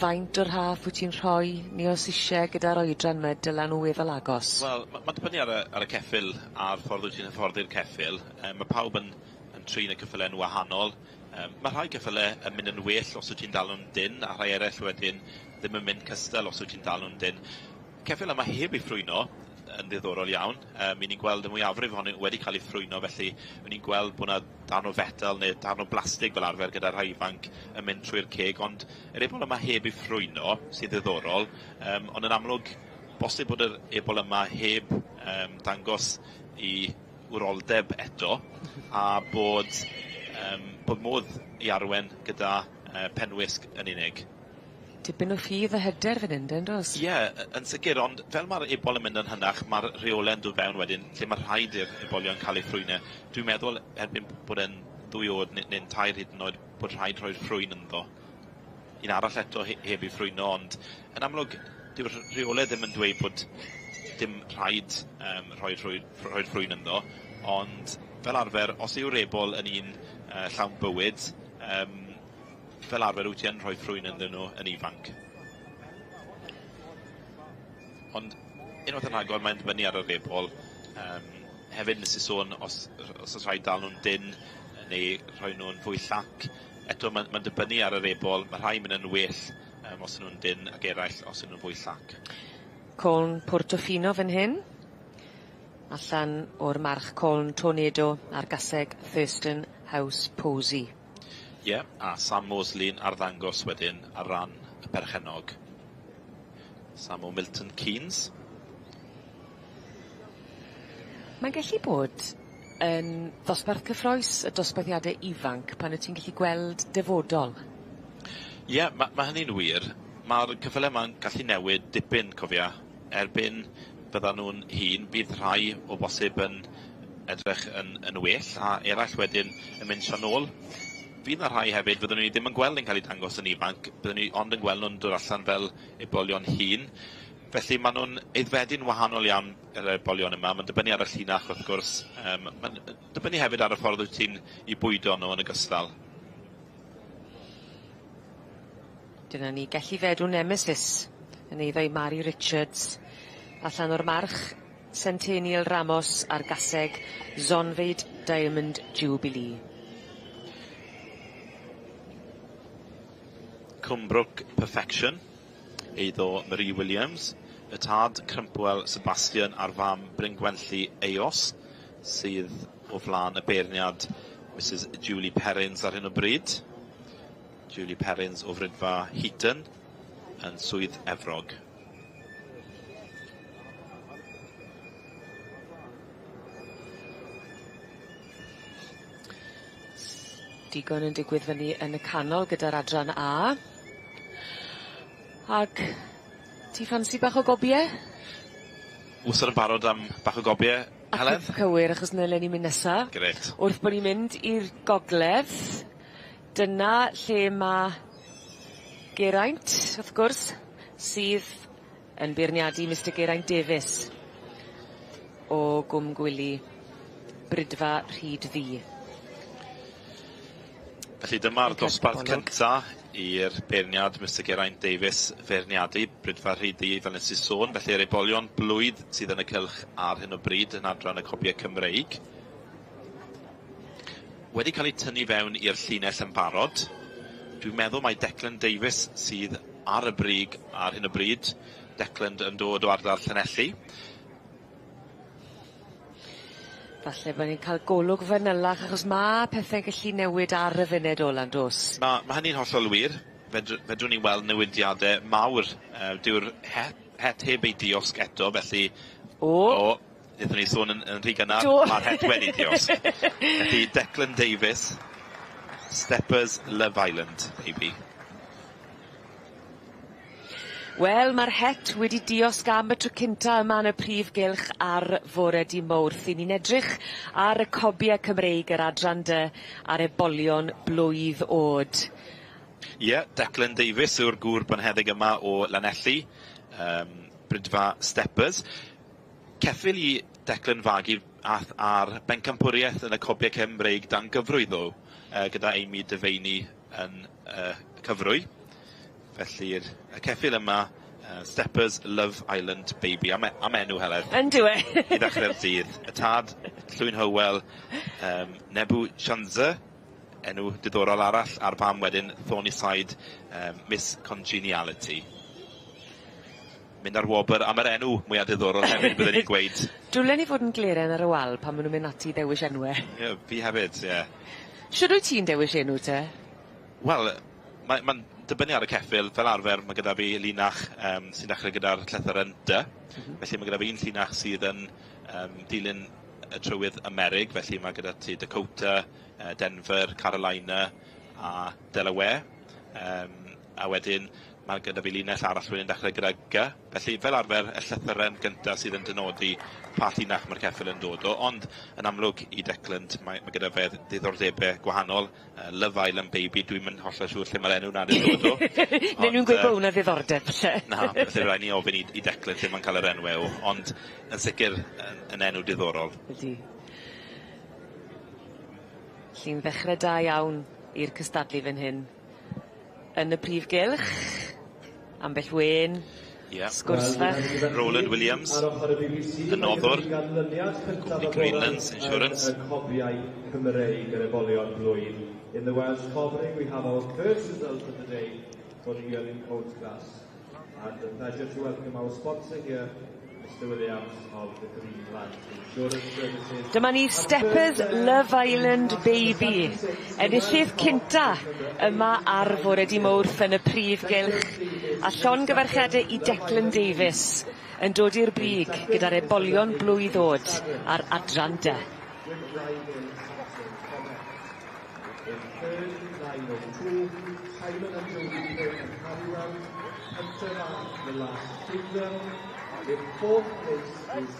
faint o'r rhaff wyt ti'n rhoi, neu os isie gyda'r oedran 'my dyla nw weddol agos? Wel ma' ma'n dibynnu ar y ar y ceffyl a'r ffordd wyt ti'n hyfforddi'r ceffyl. Yy ma' pawb yn yn trin y ceffyle'n wahanol. Yym ma' rhai ceffyle yn mynd yn well os wyt ti'n dal nw'n dynn a rhai eryll wedyn ddim yn mynd cystal os wyt ti'n dal nw'n dynn. Ceffyl yma heb eu ffrwyno yn ddiddorol iawn. Yym 'yn ni'n gweld y mwyafrif ohonyn nw wedi cael eu ffrwyno felly 'yn ni'n gweld bo' 'na darn o fetel neu darn o blastig fel arfer gyda rhai ifanc yn mynd trwy'r ceg ond yr ebol yma heb ei ffrwyno sydd ddiddorol yym ond yn amlwg bosib bod yr ebol yma heb yym dangos 'i wroldeb eto a bod yym bod modd i arwen gyda yy penwisg yn unig. Tipyn o ffydd a hyder fan 'yn de yndos? Ie yn sicir ond fel ma'r ebol yn mynd yn hynach ma'r rheole'n dod fewn wedyn lle ma' rhaid i'r ebolion ca'l eu ffrwyne. Dwi'n meddwl erbyn bod e'n ddwy o'd ne' ne'n tair hyd yn oed bod rhaid rhoi'r ffrwyn ynddo. Un arall eto he- heb ei ffrwyno ond yn amlwg dyw'r rheole ddim yn dweud bod dim rhaid yym rhoi rhwy- rhoi'r ffrwyn ynddo ond fel arfer os yw'r ebol yn un yy llawn bywyd yym fel arfer wyt ti yn rhoi ffrwyn ynddyn nhw yn ifanc. Ond unwaith yn rhagor mae'n dibynnu ar yr ebol. Yym hefyd nes i sôn os os o's rhaid dal nw'n dynn neu rhoi nw'n fwy llac eto ma'n ma'n dibynnu ar yr ebol, ma' rhai myn' yn well yym os 'yn nw'n dynn ac eraill os 'yn nw'n fwy llac. Coln Portofino fan hyn. Allan o'r march Coln Tornado a'r gaseg Thurston House Posey. Ie, a Sam Mosley'n arddangos wedyn ar ran y perchennog. Sam o Milton Keynes. Mae'n gallu bod yn ddosbarth cyffrous y dosbarthiade ifanc pan wyt ti'n gallu gweld dyfodol. Ie, ma' ma' hynny'n wir. Ma'r cyffyle 'ma'n gallu newid dipyn cofia. Erbyn byddan nw'n hŷn bydd rhai o bosib yn edrych yn yn well a eraill wedyn yn mynd tra nôl. Fydd 'na rhai hefyd fyddwn ni ddim yn gweld yn cael eu dangos yn ifanc, byddwn ni ond yn gweld nw'n dod allan fel ebolion hŷn. Felly ma' nw'n aeddfedu'n wahanol iawn yr ebolion yma, ma'n dibynnu ar y llinach wrth gwrs, yym ma'n dibynnu hefyd ar y ffordd wyt ti'n 'u bwydo nw yn ogystal. Dyna ni, Gelli Fedw Nemesis yn eiddo i Mari Richards allan o'r march Centennial Ramos a'r gaseg Zonfeid Diamond Jubilee. Cwmbrook Perfection, eiddo Marie Williams, y tad Crumpwell Sebastian a'r fam Bryn Gwenlli Eos, sydd o flan y beirniad Mrs Julie Perrins ar hyn o bryd. Julie Perrins o Fridfa Heaton yn Swydd Efrog. Digon yn digwydd fyny yn y canol gyda'r adran A. Ag ti ffansi bach o gobie? Wstod yn barod am bach o gobie, Heledd? Cywir achos 'na le ni'n mynd nesa. Grêt. Wrth bo' ni'n mynd i'r gogledd dyna lle ma' Geraint wrth gwrs sydd yn beirniadu Mistar Geraint Davies o Gwm Gwili, Bridfa Rhyd Ddu. Felly dyma'r dosbarth cynta i'r beirniad Mistar Geraint Davies feirniadu Bridfa Rhyd Ddu fel nes i sôn, felly yr ebolion blwydd sydd yn y cylch ar hyn o bryd yn adran y cobie Cymreig. Wedi cael eu tynnu fewn i'r llinell yn barod. Dwi'n meddwl mai Declan Davies sydd ar y brig ar hyn o bryd. Declan yn dod o ardal Llanelli. Falle bo' ni'n cael golwg fanylach achos ma' pethe'n gallu newid ar y funud ola yndos? Ma' ma' hynny'n hollol wir. Fedr- fedrwn ni weld newidiade mawr. Yy dyw'r het het heb ei diosg eto felly... O! O! Nethon ni sôn yn yn rhy gynnar. Do. Ma'r het wedi diosg. Felly Declan Davies, Steppers Love Island baby. Wel ma'r het wedi diosg am y tro cynta yma yn y prif gylch ar fore dy' Mowrth. 'Yn ni'n edrych ar y cobie Cymreig yr adran dy a'r ebolion blwydd o'd. Ie, Declan Davies yw'r gŵr bonheddig yma o Lanelli, yym Bridfa Steppers. Ceffyl i Declan fagu ath ar bencampwriaeth yn y Cobiau Cymreig dan gyfrwy ddo, gyda Amy Devaney yn cyfrwy. Felly'r y ceffyl yma, Steppers Love Island Baby, am am enw Heledd. Yndyw e? I ddechrau'r dydd. Y tad, Llwyn Hywel, Nebu Shanza, enw diddorol arall, a'r fam wedyn, Thornyside, Miss Congeniality. Mynd ar wobr am yr enw mwya diddorol hefyd bydden i'n gweud. Dwlen i fod yn gleren ar y wal pan ma' nw'n mynd ati i ddewis enwe. Ie, fi hefyd, ie. Shwd wyt ti'n dewis enw te? Wel, mae ma'n dibynnu ar y ceffyl, fel arfer ma' gyda fi linach sy'n dechre gyda'r llythyren Dy. Felly ma' gyda fi un llinach sydd yn dilyn y trywydd Amerig, felly ma' gyda ti Dakota, Denver, Carolina a Delaware. A wedyn ma' gyda fi linell arall wedyn dechrau gyda G. Felly fel arfer y llythyren gynta sydd yn dynodi pa llinach ma'r ceffyl yn dod o, ond yn amlwg i Declan mae gyda fe ddiddordebe gwahanol. Love Island Baby, dwi'm yn hollol siŵr lle ma'r enw 'na 'di dod o. Newn nw'n gweud bo' wnna ddiddordeb falle. Na, felly rai' ni ofyn i Declan lle ma'n ca'l yr enwe o, ond yn sicir yn enw diddorol. Ydi. Felly'n ddechre da iawn i'r cystadlu fan hyn. Yn y prif gylch, ambell wên, sgwrs fach. Roland Williams, y noddwr, cwmni Greenlands Insurance. Y cobiau Cymreig yr ebolion blwydd. In the Welsh Cobring, we have our first result of the day for the yearling colt class. And a pleasure to welcome our sponsor here, Mr Williams of the Greenland Insurance Services. Dyma ni Steppers Love Island Baby. Enillydd cynta yma ar fore dy' Mowrth yn y prif gylch. A llongyfarchiade i Declan Davies yn dod i'r brig gyda'r ebolion blwydd o'd ar adran dy. In third, 902, Simon and Jodie Kirk and Halliwell, Hunter the Last Kingdom. In fourth place is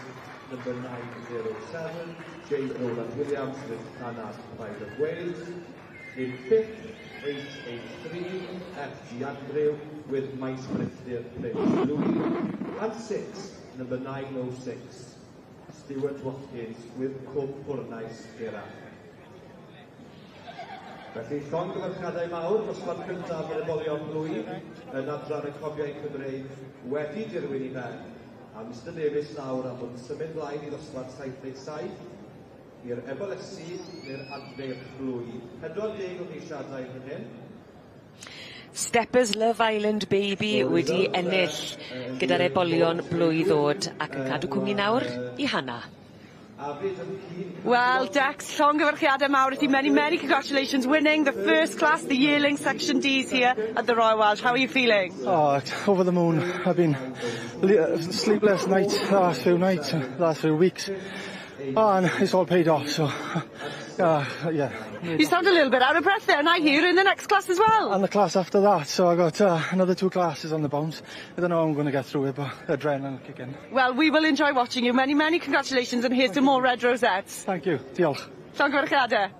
number 907, Jane Rowland Williams with Llanarth Pride of Wales. In fifth, 883, F.G. Andrew with Maes Brithdir Prince Louis. And sixth, number 906, Stuart Watkins with Cwm Pwrnais Gerach. Felly, llongyfarchiadau mawr, dosbarth cyntaf yr ebolion blwydd yn adran y cobiau Cymreig wedi dirwyn i ben. A Mr Davies nawr am fod yn symud mlaen i ddosbarth 77 i'r ebolesi neu'r adfeirch blwydd. 40 o geisiadau fan hyn. Steppers Love Island Baby wedi ennill gyda'r ebolion blwydd o'd ac yn cadw cwmni nawr i Hannah. Well, Dex, llongyfarchiadau mawr i ti. Many, many congratulations winning the first class, the yearling section Ds here at the Royal Welsh. How are you feeling? Oh, over the moon. I've been sleepless nights the last few nights, last few weeks. Oh, and it's all paid off, so, yeah. You sound a little bit out of breath there, and I hear you're in the next class as well. And the class after that, so I got another two classes on the bounce. I don't know how I'm going to get through it, but adrenaline will kick in. Well, we will enjoy watching you. Many, many congratulations, and here's to more red rosettes. Thank you. Diolch. Llongyfarchiadau.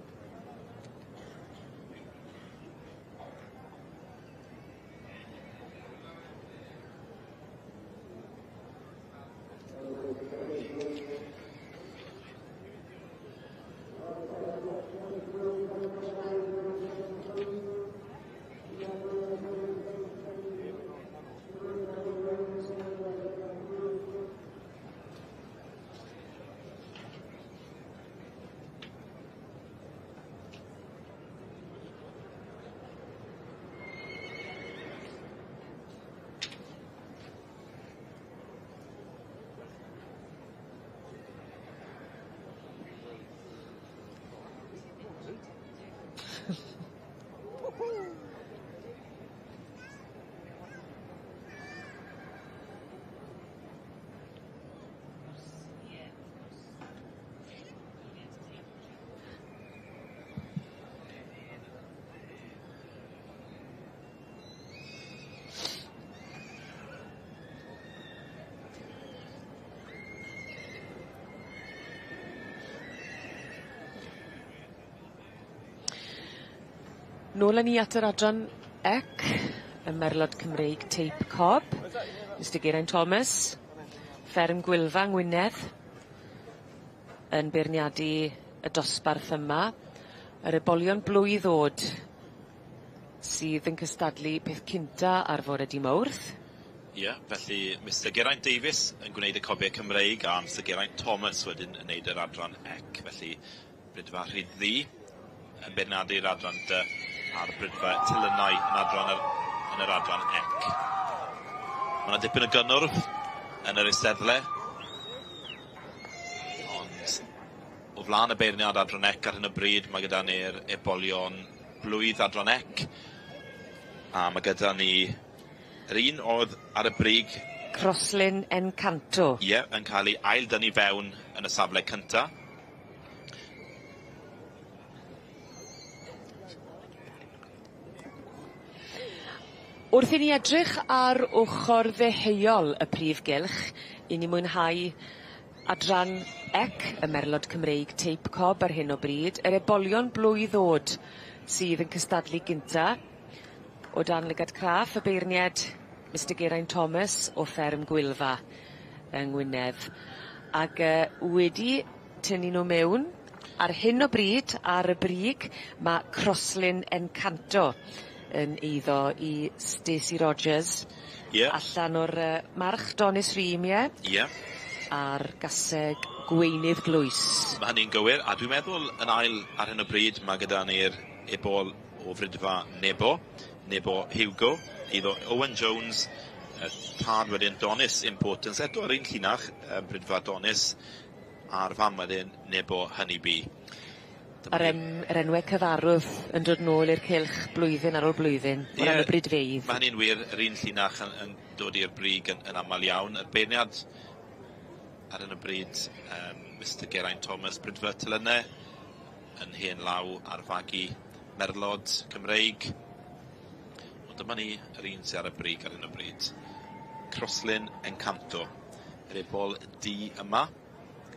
Nôl â ni at yr adran ec, y Merlod Cymreig Teip Cob, Mr Geraint Thomas, Fferm Gwylfa Ngwynedd. yn beirniadu y dosbarth yma. Yr ebolion blwydd o'd sydd yn cystadlu peth cynta ar fore dy' Mowrth. Ie, felly Mister Geraint Davies yn gwneud y cobiau Cymreig a Mister Geraint Thomas wedyn yn neud yr adran ec, felly Brydfa Rhyd Ddu yn beirniadu'r adran dy a'r Brydfa Telynau yn adran yr, yn yr adran ec. Mae yna dipyn o gynnwrf yn yr eisteddle, ond o flaen y beirniad adran ec ar hyn o bryd mae gyda ni'r ebolion blwydd adran ec, a mae gyda ni yr un oedd ar y brig. Croslin Encanto. Ie, yn cael ei ail-dynnu fewn yn y safle cynta. Wrth i ni edrych ar ochor ddeheuol y prif gylch, i ni mwynhau adran ec y Merlod Cymreig Teip Cob ar hyn o bryd, yr ebolion blwydd o'd sydd yn cystadlu gynta, o dan lygad craff y beirnied Mister Geraint Thomas o fferm Gwylfa yng Ngwynedd. Ag yy wedi tynnu nw mewn ar hyn o bryd ar y brig ma' Croslin Encanto yn eiddo i Stacey Rogers. Ie. Allan o'r yy march Donis Rheem ie? Ie. A'r gaseg gweinydd glwys. Ma' hynny'n gywir a dwi'n meddwl yn ail ar hyn o bryd ma' gyda ni'r ebol o Fridfa Nebo, Nebo Hugo, eiddo Owen Jones, y tad wedyn Donis Importance, eto yr un llinach, Bridfa Donis, a'r fam wedyn Nebo Honeybee. A'r yr enwe cyfarwydd yn dod nôl i'r cylch blwyddyn ar ôl blwyddyn o ran y bridfeydd. Ma' hynny'n wir, yr un llinach yn, yn dod i'r brig yn, yn amal iawn. Y beirniad ar hyn o bryd, Mister Geraint Thomas, Bridfa Telynne, yn hen law ar fagu merlod Cymreig. Ond dyma ni, yr un sydd ar y brig ar hyn o bryd. Croslin Encanto, yr ebol du yma,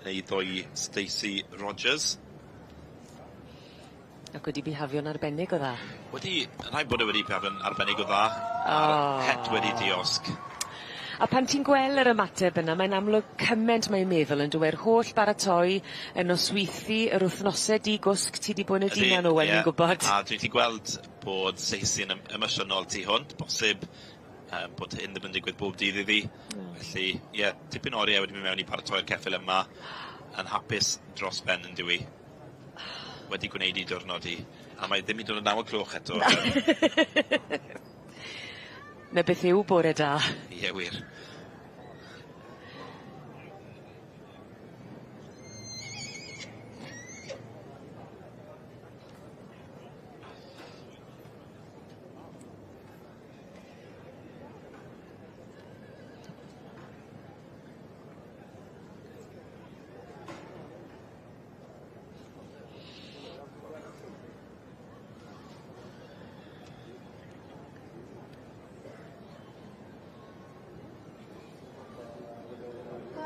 neu ddoi Stacey Rogers. Ac wedi bihafio'n arbennig o dda. Wedi, rhaid bod e wedi bihafio'n arbennig o dda. A'r het wedi diosg. A pan ti'n gweld yr ymateb yna, mae'n amlwg cyment mae'n meddwl yn dywe'r holl baratoi, y nosweithi, yr wythnose di-gwsg ti di bod yn y dyn nhw, Owen, fi'n gwybod. A dwi 'di gweld bod Stacey yn emosiynol tu hwnt, bosib bod hyn ddim yn digwydd bob dydd iddi. Felly, ie, tipyn o oriau wedi mynd mewn i paratoi'r ceffyl yma, yn hapus dros ben yn dyw 'i. Wedi gwneud i diwrnod i. A mae ddim hyd yn oed 9 o'r gloch eto. Na beth yw bore da. Ie, wir.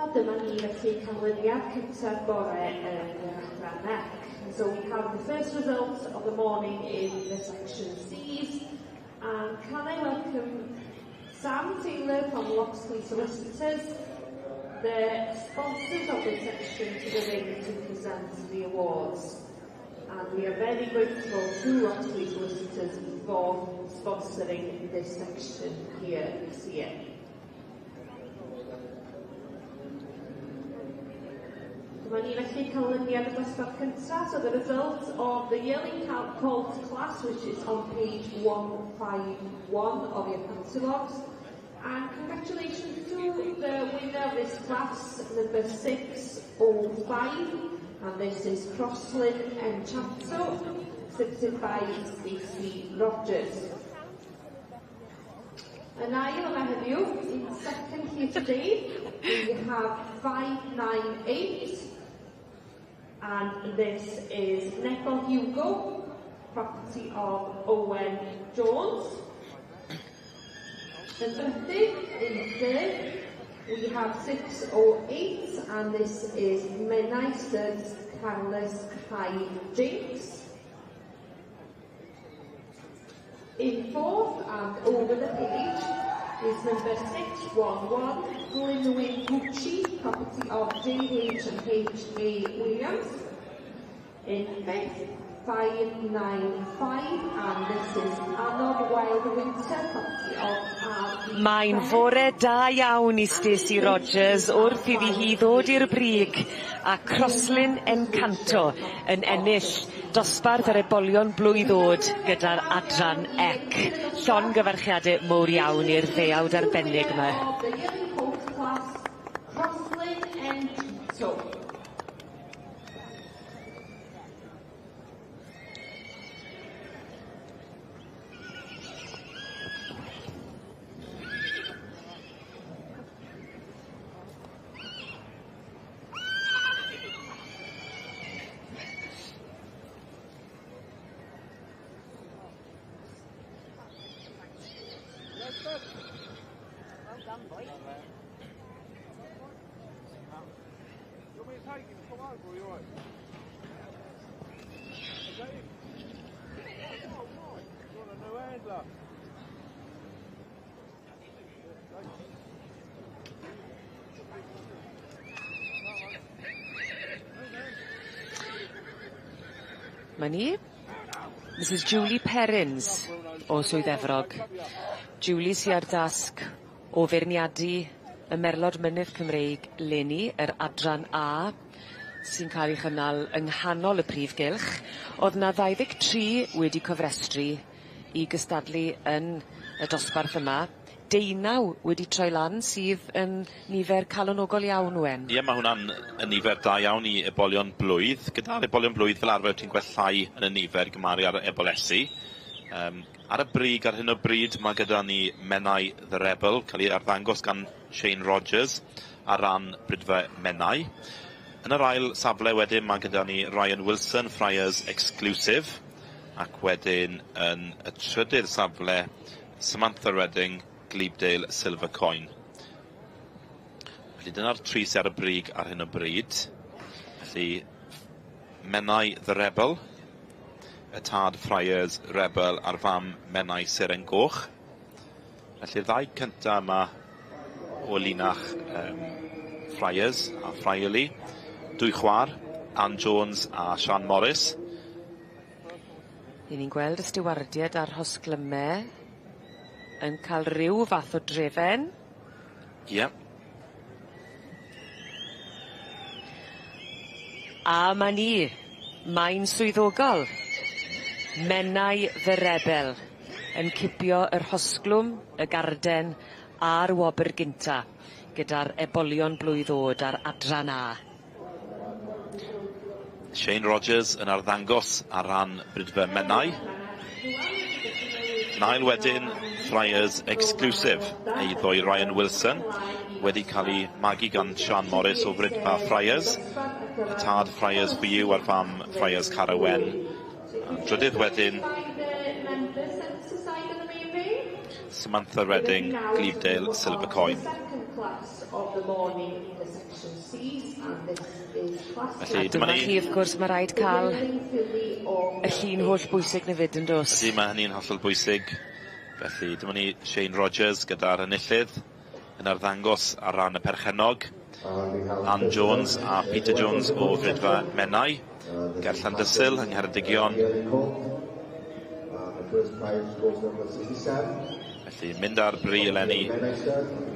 A dyma ni felly canlyniad cynta'r bore yn yr adran ec. And so we have the first result of the morning in the section C's. And can I welcome Sam Taylor from Loxley Solicitors, the sponsors of this section, to the ring to present the awards. And we are very grateful to Loxley Solicitors for sponsoring this section here this year. Dyma ni felly canlyniad y dosbarth cyntaf, so the result of the yearling colt class, which is on page 151 of your catalogues. And congratulations to the winner of this class, number 605, and this is Crosslin Enchanto, exhibited by Stacey Rogers. Yn ail yma heddiw, in second here today, we have 598, and this is Nebo Hugo, property of Owen Jones. Yn drydydd, in third, we have 608, and this is Menai Studs Carlos High Jinx. In fourth and over the page, is number 611, Glynwyn Gucci, property of JH and H.A. Williams. In fifth, 595, and this is Anod Wild Winter, property of R. Mae'n fore da iawn i Stacey Rogers wrth iddi hi ddod i'r brig a Crosslyn Encanto yn ennill dosbarth yr ebolion blwydd o'd gyda'r adran ec. Llongyfarchiade mowr iawn i'r ddeuawd arbennig yma. Of the Young Colt class, Crosslyn Encanto. You want me to take him? Come over, or you all right? Is that him? Oh, right. You want a new handler? 'Ma ni. Mrs Julie Perrins o Swydd Efrog. Julie sy ar dasg o feirniadu y Merlod Mynydd Cymreig leni, yr adran A, sy'n ca'l 'i chynnal yng nghanol y prif gylch. O'dd 'na 23 wedi cofrestru i gystadlu yn y dosbarth yma. 19 wedi troi lan sydd yn nifer calonogol iawn Wen. Ie ma' hwnna'n yn nifer da iawn i ebolion blwydd. Gyda'r ebolion blwydd fel arfer ti'n gweld llai yn y nifer gymaru ar ebolesi. Ar y brig ar hyn o bryd ma' gyda ni Menai The Rebel ca'l 'i arddangos gan Shane Rogers ar ran Brydfe Menai. Yn yr ail safle wedyn ma' gyda ni Ryan Wilson Friars Exclusive ac wedyn yn y trydydd safle Samantha Redding Glebedale Silver Coin. Felly dyna'r tri sy ar y brig ar hyn o bryd. Felly Menai The Rebel, y tad Friars Rebel a'r fam Menai Seren Goch. Felly'r ddau cynta yma o linach Friars a Friarly. Dwy chwar, Ann Jones a Sian Morris. 'Yn ni'n gweld y stiwardied a'r rhosglyme yn ca'l ryw fath o drefen. Ie. A 'ma ni, mae'n swyddogol. Menai the Rebel yn cipio yr rhosglwm, y garden a'r wobr gynta gyda'r ebolion blwydd o'd ar adran A. Shane Rogers yn arddangos ar ran Brydfe Menai. Nail wedyn Friars Exclusive, eiddo i Ryan Wilson, wedi cael ei magu gan Sian Morris o Fridfa Friars, y tad Friars for You a'r fam Friars Cara Wen. A drydydd wedyn, Samantha Redding, Glebedale Silver Coin. Felly, A dyma chi wrth gwrs ma' raid ca'l y llun holl bwysig 'na 'fyd yndos? Ydy, ma' hynny'n hollol bwysig. Felly dyma ni Shane Rogers gyda'r enillydd yn arddangos ar ran y perchennog, Ann Jones a Peter Jones o Fridfa Menai, ger Llandysul yng Ngheredigion. Felly mynd ar bri eleni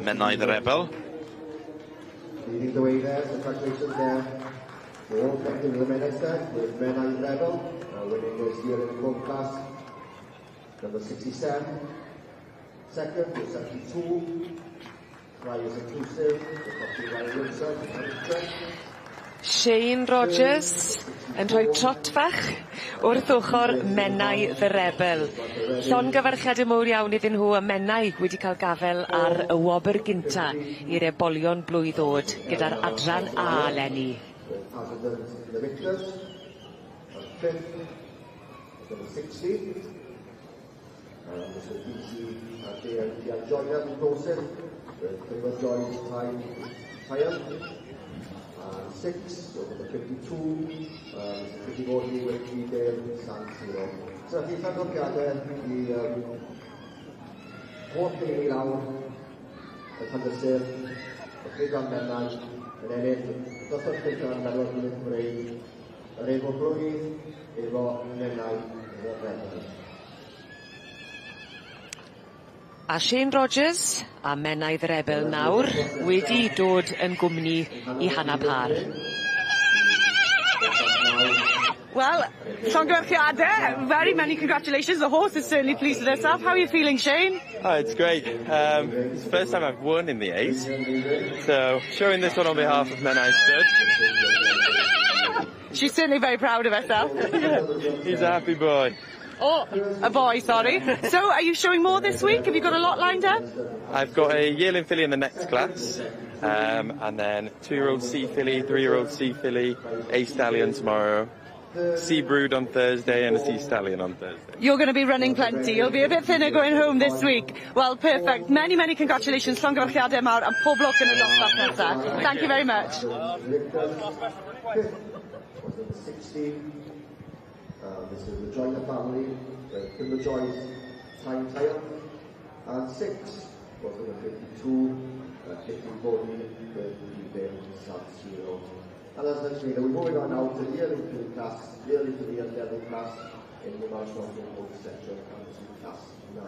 Menai the Rebel. Leading the way there, so congratulations there. We're all connected with the Menai stud, with Menai Rebel, winning this year in the colt class. Number 67. Second is 72. Friars Exclusive, the property Ryan Wilson. Shane Rogers yn rhoi trot fach wrth ochr Menai the Rebel. Llongyfarchiade mowr iawn iddyn nhw a Menai wedi cael gafel ar y wobr gynta i'r ebolion blwydd o'd gyda'r adran A leni. The victors. And fifth is number 60. And Mr. DC and JMT Joyner from Dorset with Clifford Joy's time trial. And six, so number 52, Mr. Pretty Gordon with Glebedale San Siro. So felly llongyfarchiadau i holl deulu lawr y Llandysul, y Prifan Menai, yn ennill dosbarth cyntaf yn Merlod Mynydd Cymreig, yr efo blwydd, efo Menai, efo Rebel. A Shane Rogers a Menai the Rebel nawr wedi dod yn gwmni i Hannah Parr. Wel, llongyfarchiade, very many congratulations. The horse is certainly pleased with herself. How are you feeling, Shane? Oh, it's great. It's the first time I've won in the eight. So, showing this one on behalf of Menai Stud. She's certainly very proud of herself. He's a happy boy. Oh, a boy, sorry. So, are you showing more this week? Have you got a lot lined up? I've got a yearling filly in the next class, and then 2-year-old sea filly, 3-year-old sea filly, a stallion tomorrow, sea brood on Thursday and a sea stallion on Thursday. You're going to be running plenty. You'll be a bit thinner going home this week. Well, perfect. Many, many congratulations. Llongyfarchiadau mawr and pob lwc yn y dosbarth nesaf. Thank you very much. Fifth was number 60. This is the Joyner family, the Kimber Joyce Time Tile. And 6 was number 52, Kitty Bodie with Female San Siro. And as mentioned, we're moving on now to the yearling filly class, yearling filly and level class in the Welsh Nottingham Oaks section, and this is class 9.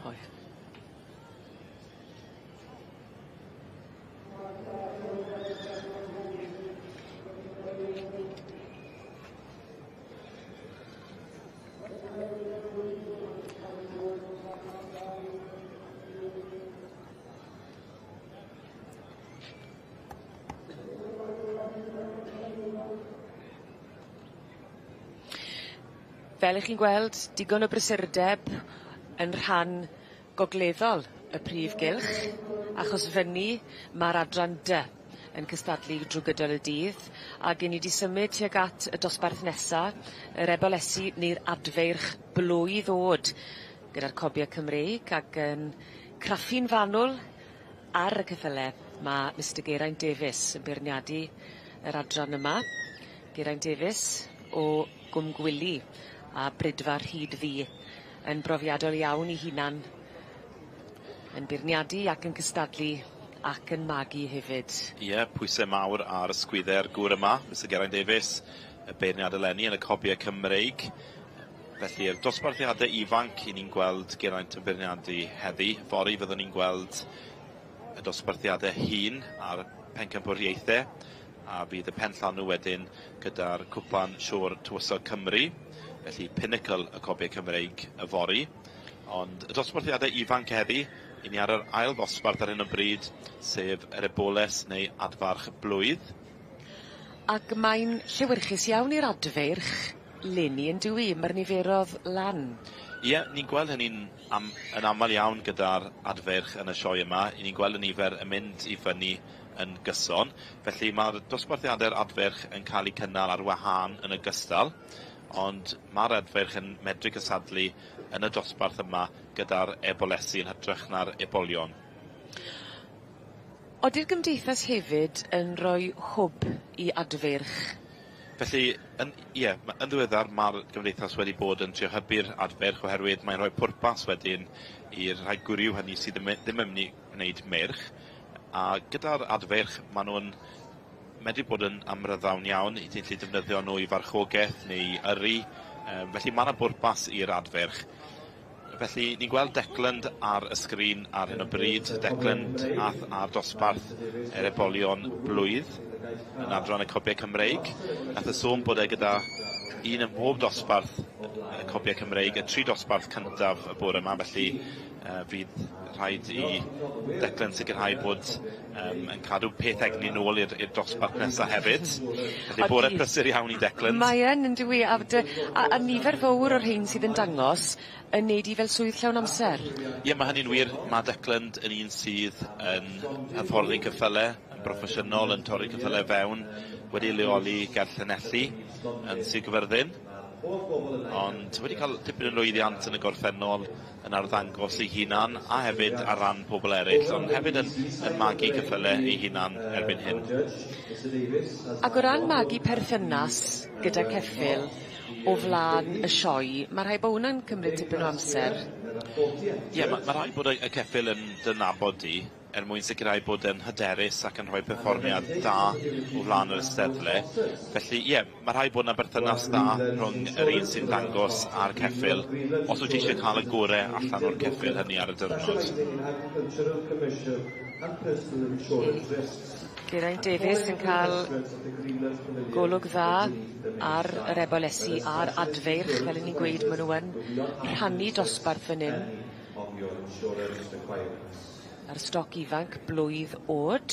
Hi. Fel 'ych chi'n gweld, digon o brysurdeb yn rhan gogleddol y prif gylch, achos fyny ma'r adran dy yn cystadlu drw gydol y dydd, ag 'yn ni 'di symud tuag at y dosbarth nesa, yr ebolesi neu'r adfeirch blwydd o'd gyda'r cobie Cymreig ac yn craffu'n fanwl ar y ceffyle ma' Mistar Geraint Davies yn beirniadu yr adran yma. Geraint Davies o Gwmgwili a Brydfa Rhyd Ddu yn brofiadol iawn 'i hunan yn beirniadu ac yn cystadlu ac yn magu hefyd. Ie, pwyse mawr ar ysgwydde'r gŵr yma, Mistar Geraint Davies, y beirniad eleni yn y cobie Cymreig. Felly'r dosbarthiade ifanc 'yn ni'n gweld Geraint yn beirniadu heddi. Fory fyddwn ni'n gweld y dosbarthiade hŷn a'r pencampwriaethe, a fydd y penllanw wedyn gyda'r cwpan Siôr Tywysog Cymru, felly pinnacle y cobie Cymreig yfory. Ond y dosbarthiade ifanc heddi, 'yn ni ar yr ail ddosbarth ar hyn o bryd, sef yr eboles neu adfarch blwydd. Ac mae'n llewyrchus iawn i'r adfeirch leni yn dyw 'i, ma'r niferodd lan. Ie, ni'n gweld hynny'n yn amal iawn gyda'r adfeirch yn y sioe yma. 'Yn ni'n gweld y nifer yn mynd i fyny yn gyson. Felly ma'r dosbarthiade'r adfeirch yn cael eu cynnal ar wahân yn ogystal, ond ma'r adfeirch yn medru cystadlu yn y dosbarth yma gyda'r ebolesi yn hytrach na'r ebolion. Odi'r gymdeithas hefyd yn rhoi hwb i adfeirch? Felly, ie, yn ddiweddar ma'r gymdeithas wedi bod yn trio hybu'r adfeirch oherwydd mae'n rhoi pwrpas wedyn i'r rhai gwryw hynny sydd ddim yn mynd i wneud meirch. A gyda'r adfeirch, maen nhw'n medru bod yn amryddawn iawn, i ti'n gallu defnyddio nhw i farchogaeth neu i yrru. Felly ma' 'na bwrpas i'r adfeirch. Felly ni'n gweld Declan ar y sgrin ar hyn o bryd. Declan ath ar dosbarth yr ebolion blwydd yn adran y cobiau Cymreig. Nath e sôn bod e gyda un ym mhob dosbarth y cobiau Cymreig, y 3 dosbarth cyntaf y bore yma, felly fydd rhaid i Declan sicrhau bod yn cadw peth egni nôl i'r dosbarth nesa hefyd. Felly bore prysur iawn i Declan. Mae yn, yn dyw 'i, a nifer fowr o'r rhein sydd yn dangos yn neud i fel swydd llawn amser. Ie, mae hynny'n wir. Mae Declan yn un sydd yn hyfforddi ceffyle, yn broffesiynol, yn torri ceffyle fewn, wedi leoli ger Llanelli yn Sir Gyfyrddin, ond wedi cael tipyn o lwyddiant yn y gorffennol yn arddangos ei hunan a hefyd ar ran pobl eraill, ond hefyd yn magu ceffyle ei hunan erbyn hyn. Ac o ran magu perthynas gyda ceffyl, o flan y sioe. Ma' rhaid bo' hwnna'n cymryd tipyn o amser. Ie, ma' ma' rhaid bod y y ceffyl yn dy nabod di er mwyn sicrhau bod e'n hyderus ac yn rhoi perfformiad da o flan yr eisteddle. Felly ie, ma' rhaid bod 'na berthynas dda rhwng yr un sy'n dangos a'r ceffyl os wyt ti eisiau cael y gore allan o'r ceffyl hynny ar y diwrnod. Geraint Davies yn ca'l golwg dda ar yr ebolesi a'r adfeirch, fel 'yn ni'n gweud, ma' nw yn rhannu dosbarth fyn 'yn. A'r stoc ifanc blwydd o'd.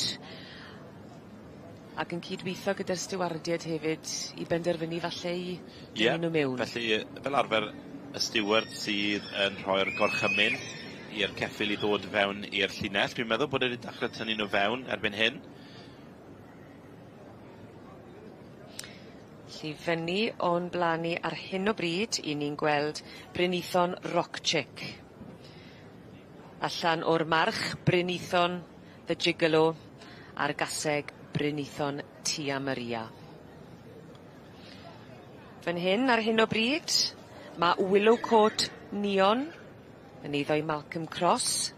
Ac yn cydwitho gyda'r stiwardied hefyd i benderfynu falle i Ie. dynnu nw miwn. Felly fel arfer y stiward sydd yn rhoi'r gorchymyn i'r ceffyl i ddod fewn i'r llinell. Dwi'n meddwl bod e 'di dachre tynnu nw fewn erbyn hyn. Felly fyny o'n bla'n ni ar hyn o bryd 'yn ni'n gweld Brynithon Rock Chick. Allan o'r march Brynithon the Gigolo a'r gaseg Brynithon Tia Maria. Fan hyn ar hyn o bryd ma' Willow Court Neon yn eiddo i Malcolm Cross.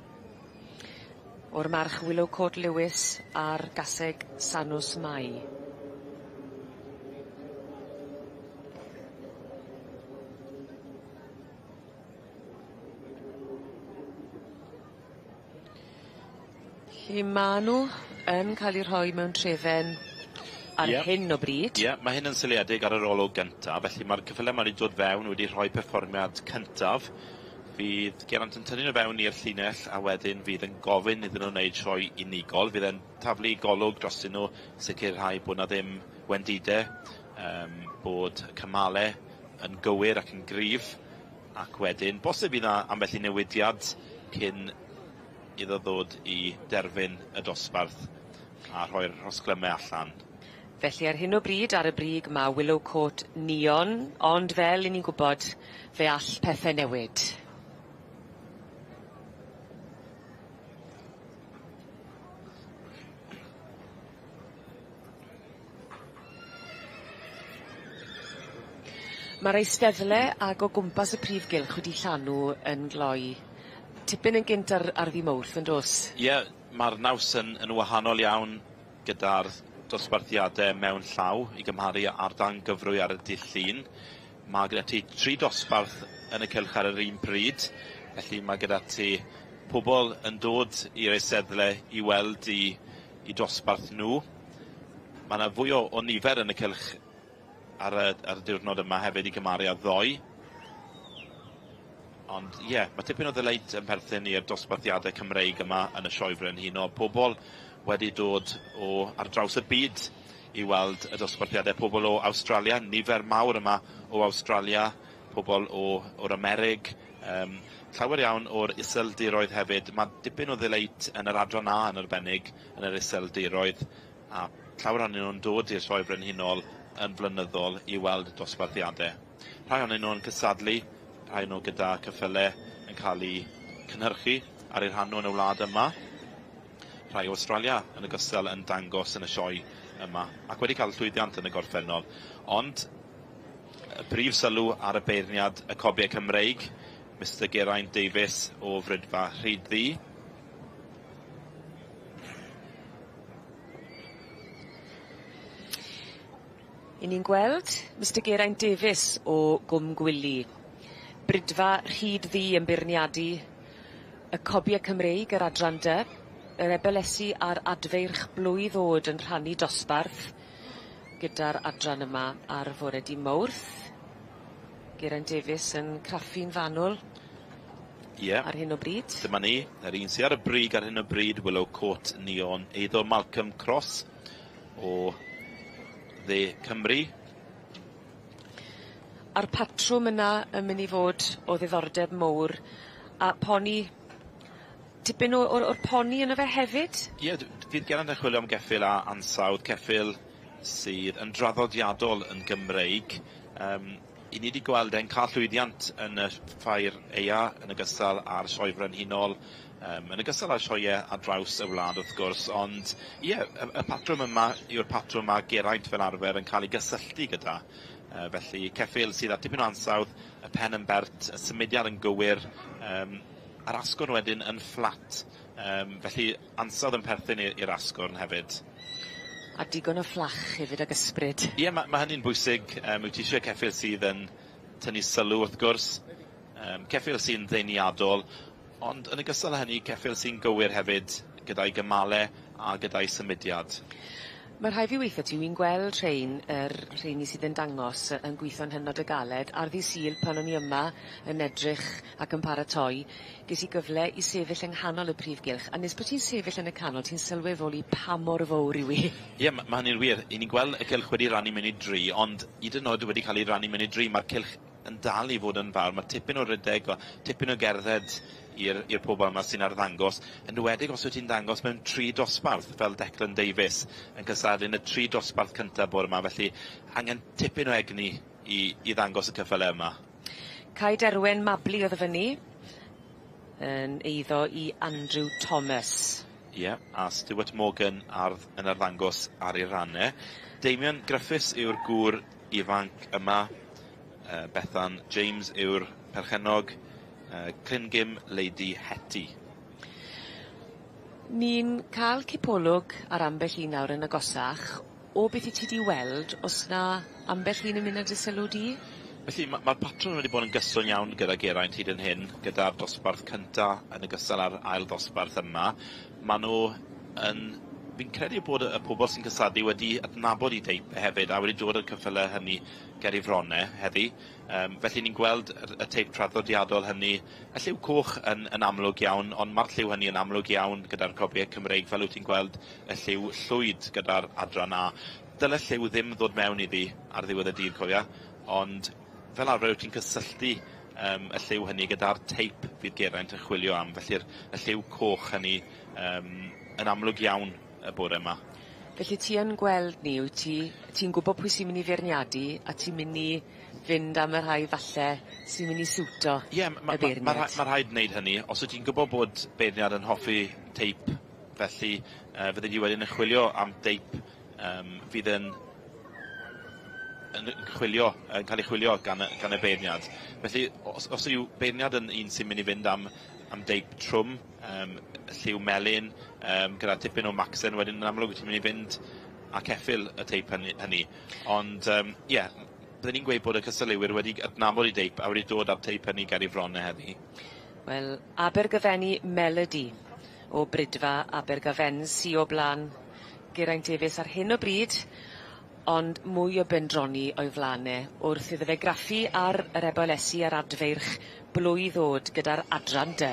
O'r march Willow Court Lewis a'r gaseg Sanws Mai. Felly ma' nw yn ca'l 'u rhoi mewn trefen ar Ie. hyn o bryd. Ie, ma' hyn yn seiliedig ar yr olwg gynta, felly ma'r ceffyle 'ma 'di dod fewn wedi rhoi perfformiad cyntaf. Fydd Geraint yn tynnu nw fewn i'r llinell a wedyn fydd yn gofyn iddyn nw wneud sioe unigol. Fydd e'n taflu golwg drostyn nw, sicirhau bo' 'na ddim wendide, yym bod y cymale yn gywir ac yn gryf, ac wedyn bosib bydd 'na ambell i newidiad cyn iddo ddod i derfyn y dosbarth a rhoi'r rhosglyme allan. Felly ar hyn o bryd ar y brig ma' Willow Court Neon, ond fel 'yn ni'n gwbod fe all pethe newid. Ma'r eisteddle ag o gwmpas y prif gylch wedi llanw yn gloi. Tipyn yn gynt ar ar ddy' Mowrth yndos? Ie, ma'r naws yn yn wahanol iawn gyda'r dosbarthiade mewn llaw i gymharu â'r dan gyfrwy ar y dydd Llun. Ma' gyda ti tri dosbarth yn y cylch ar yr un pryd, felly ma' gyda ti pobol yn dod i'r eisteddle i weld 'u 'u dosbarth nw. Ma' 'na fwy o o nifer yn y cylch ar y ar y diwrnod yma hefyd i gymaru â ddoe. Ond ie, ma' tipyn o ddeleit yn perthyn i'r dosbarthiade Cymreig yma yn y Sioe Frenhinol. Pobol wedi dod o ar draws y byd i weld y dosbarthiade. Pobol o Awstralia, nifer mawr yma o Awstralia, pobol o o'r Amerig, yym llawer iawn o'r Iseldiroedd hefyd. Ma' dipyn o ddeleit yn yr adran A yn arbennig yn yr Iseldiroedd, a llawer ohonyn nw'n dod i'r Sioe Frenhinol yn flynyddol i weld dosbarthiade. Rhai ohonyn nhw'n cystadlu, rhai nhw gyda ceffyle yn cael eu cynhyrchu ar eu rhan nhw yn y wlad yma. Rhai o Australia yn ogystal yn dangos yn y sioe yma, ac wedi cael llwyddiant yn y gorffennol. Ond y brif sylw ar y beirniad y cobiau Cymreig, Mister Geraint Davies o Fridfa Rhyd-ddu. 'Yn ni'n gweld Mister Geraint Davies o Gwm Gwili. Bridfa Rhyd Ddu yn beirniadu y cobie Cymreig yr adran dy, yr ebelesi a'r adfeirch blwydd o'd yn rhannu dosbarth gyda'r adran yma ar fore dy' Mowrth. Geraint Davies yn craffu'n fanwl. Ie. Ar hyn o bryd. Dyma ni, yr un sy ar y brig ar hyn o bryd, Willow Court Neon, eiddo Malcolm Cross o dde Cymru. A'r patrwm yna yn myn' i fod o ddiddordeb mowr a poni tipyn o o'r o'r poni yno fe hefyd? Ie fydd Geraint yn chwilio am geffyl a ansawdd ceffyl sydd yn draddodiadol yn Gymreig. Yym 'yn ni 'di gweld e'n ca'l llwyddiant yn y ffair aea yn ogystal â'r Sioe Frenhinol, yym yn ogystal â sioee ar draws y wlad wrth gwrs, ond ie, y y patrwm yma yw'r patrwm ma' Geraint fel arfer yn ca'l 'i gysylltu gyda. Felly ceffyl sydd â tipyn o ansawdd, y pen yn bert, y symudiad yn gywir, a'r asgwrn wedyn yn fflat. Felly ansawdd yn perthyn i'r asgwrn hefyd. A digon o fflach hefyd ag ysbryd. Ie, ma' hynny'n bwysig. Wyt ti isie ceffyl sydd yn tynnu sylw wrth gwrs. Ceffyl sy'n ddeniadol, ond yn ogystal â hynny, ceffyl sy'n gywir hefyd gyda'i gymale a gyda'i symudiad. Ma' rhai' fi weitho ti wi'n gweld rhein yr rheini sydd yn dangos yn gwitho'n hynod o galed ar ddy' Sul pan o'n i yma yn edrych ac yn paratoi ges i gyfle i sefyll yng nghanol y prif gylch a nes bo' ti'n sefyll yn y canol ti'n sylweddoli pa mor fowr yw 'i. Ie ma' hynny'n wir. 'Yn ni'n gweld y cylch wedi rannu mewn i dri ond 'yd yn o'd wedi ca'l 'i rannu mewn i dri ma'r cylch yn dal i fod yn fawr. Ma' tipyn o rydeg a tipyn o gerdded i'r i'r pobol yma sy'n arddangos, yn enwedig os wyt ti'n dangos mewn tri dosbarth, fel Declan Davies yn cystadlu yn y tri dosbarth cynta bore 'ma, felly angen tipyn o egni i i ddangos y cyffyle yma. Cae Derwen Mabli o'dd y fyny yn eiddo i Andrew Thomas. Ie, a Stuart Morgan ardd yn arddangos ar ei ran e. Damien Griffiths yw'r gŵr ifanc yma. Bethan James yw'r perchennog. Clingim Lady Hetty. Ni'n ca'l cipolwg ar ambell un nawr yn agosach. O beth 'yt ti 'di weld o's 'na ambell un yn myn' â dy sylw di? Felly ma' ma'r patrwm wedi bod yn gyson iawn gyda Geraint hyd yn hyn, gyda'r dosbarth cynta yn ogystal â'r ail ddosbarth yma. Ma' nw yn fi'n credu bod y pobol sy'n cystadlu wedi adnabod 'u teip hefyd a wedi dod â'r cyffyle hynny ger 'u fronne heddi. Yym felly ni'n gweld yr y teip traddodiadol hynny. Y lliw coch yn yn amlwg iawn, ond ma'r lliw hynny yn amlwg iawn gyda'r cobie Cymreig, fel wyt ti'n gweld y lliw llwyd gyda'r adran A. Dyle lliw ddim ddod mewn iddi ar ddiwedd y dydd, cofia, ond fel arfer wyt ti'n cysylltu yym y lliw hynny gyda'r teip fydd Geraint yn chwilio am, felly'r y lliw coch hynny yym yn amlwg iawn y bore 'ma. Felly ti yn gweld ni wyt ti ti'n gwbo pwy sy'n myn' i feirniadu a ti'n myn' i fynd am y rhai falle sy'n myn' i siwto Ie ma' ma' y beirniad. ma' rha- ma' rhaid wneud hynny. Os wyt ti'n gwbo bod beirniad yn hoffi teip felly yy fydde di wedyn yn chwilio am deip yym fydd yn yn chwilio yn ca'l ei chwilio gan y gan y beirniad. Felly os os yw beirniad yn un sy'n myn' i fynd am am deip trwm yym lliw melyn yym gyda tipyn o macsen wedyn yn amlwg ti'n myn' i fynd a ceffyl y teip hynny hynny. Ond yym ie bydden i'n gweud bod y cystadleuwyr wedi adnabod 'u deip a wedi dod â'r teip hynny ger 'u fron e heddi. Wel Abergyfenni Melody o Bridfa Abergavenny sy o blan Geraint Davies ar hyn o bryd ond mwy o bendroni o'i flan e wrth iddo fe graffu ar yr ebolesi a'r adfeirch blwydd o'd gyda'r adran dy.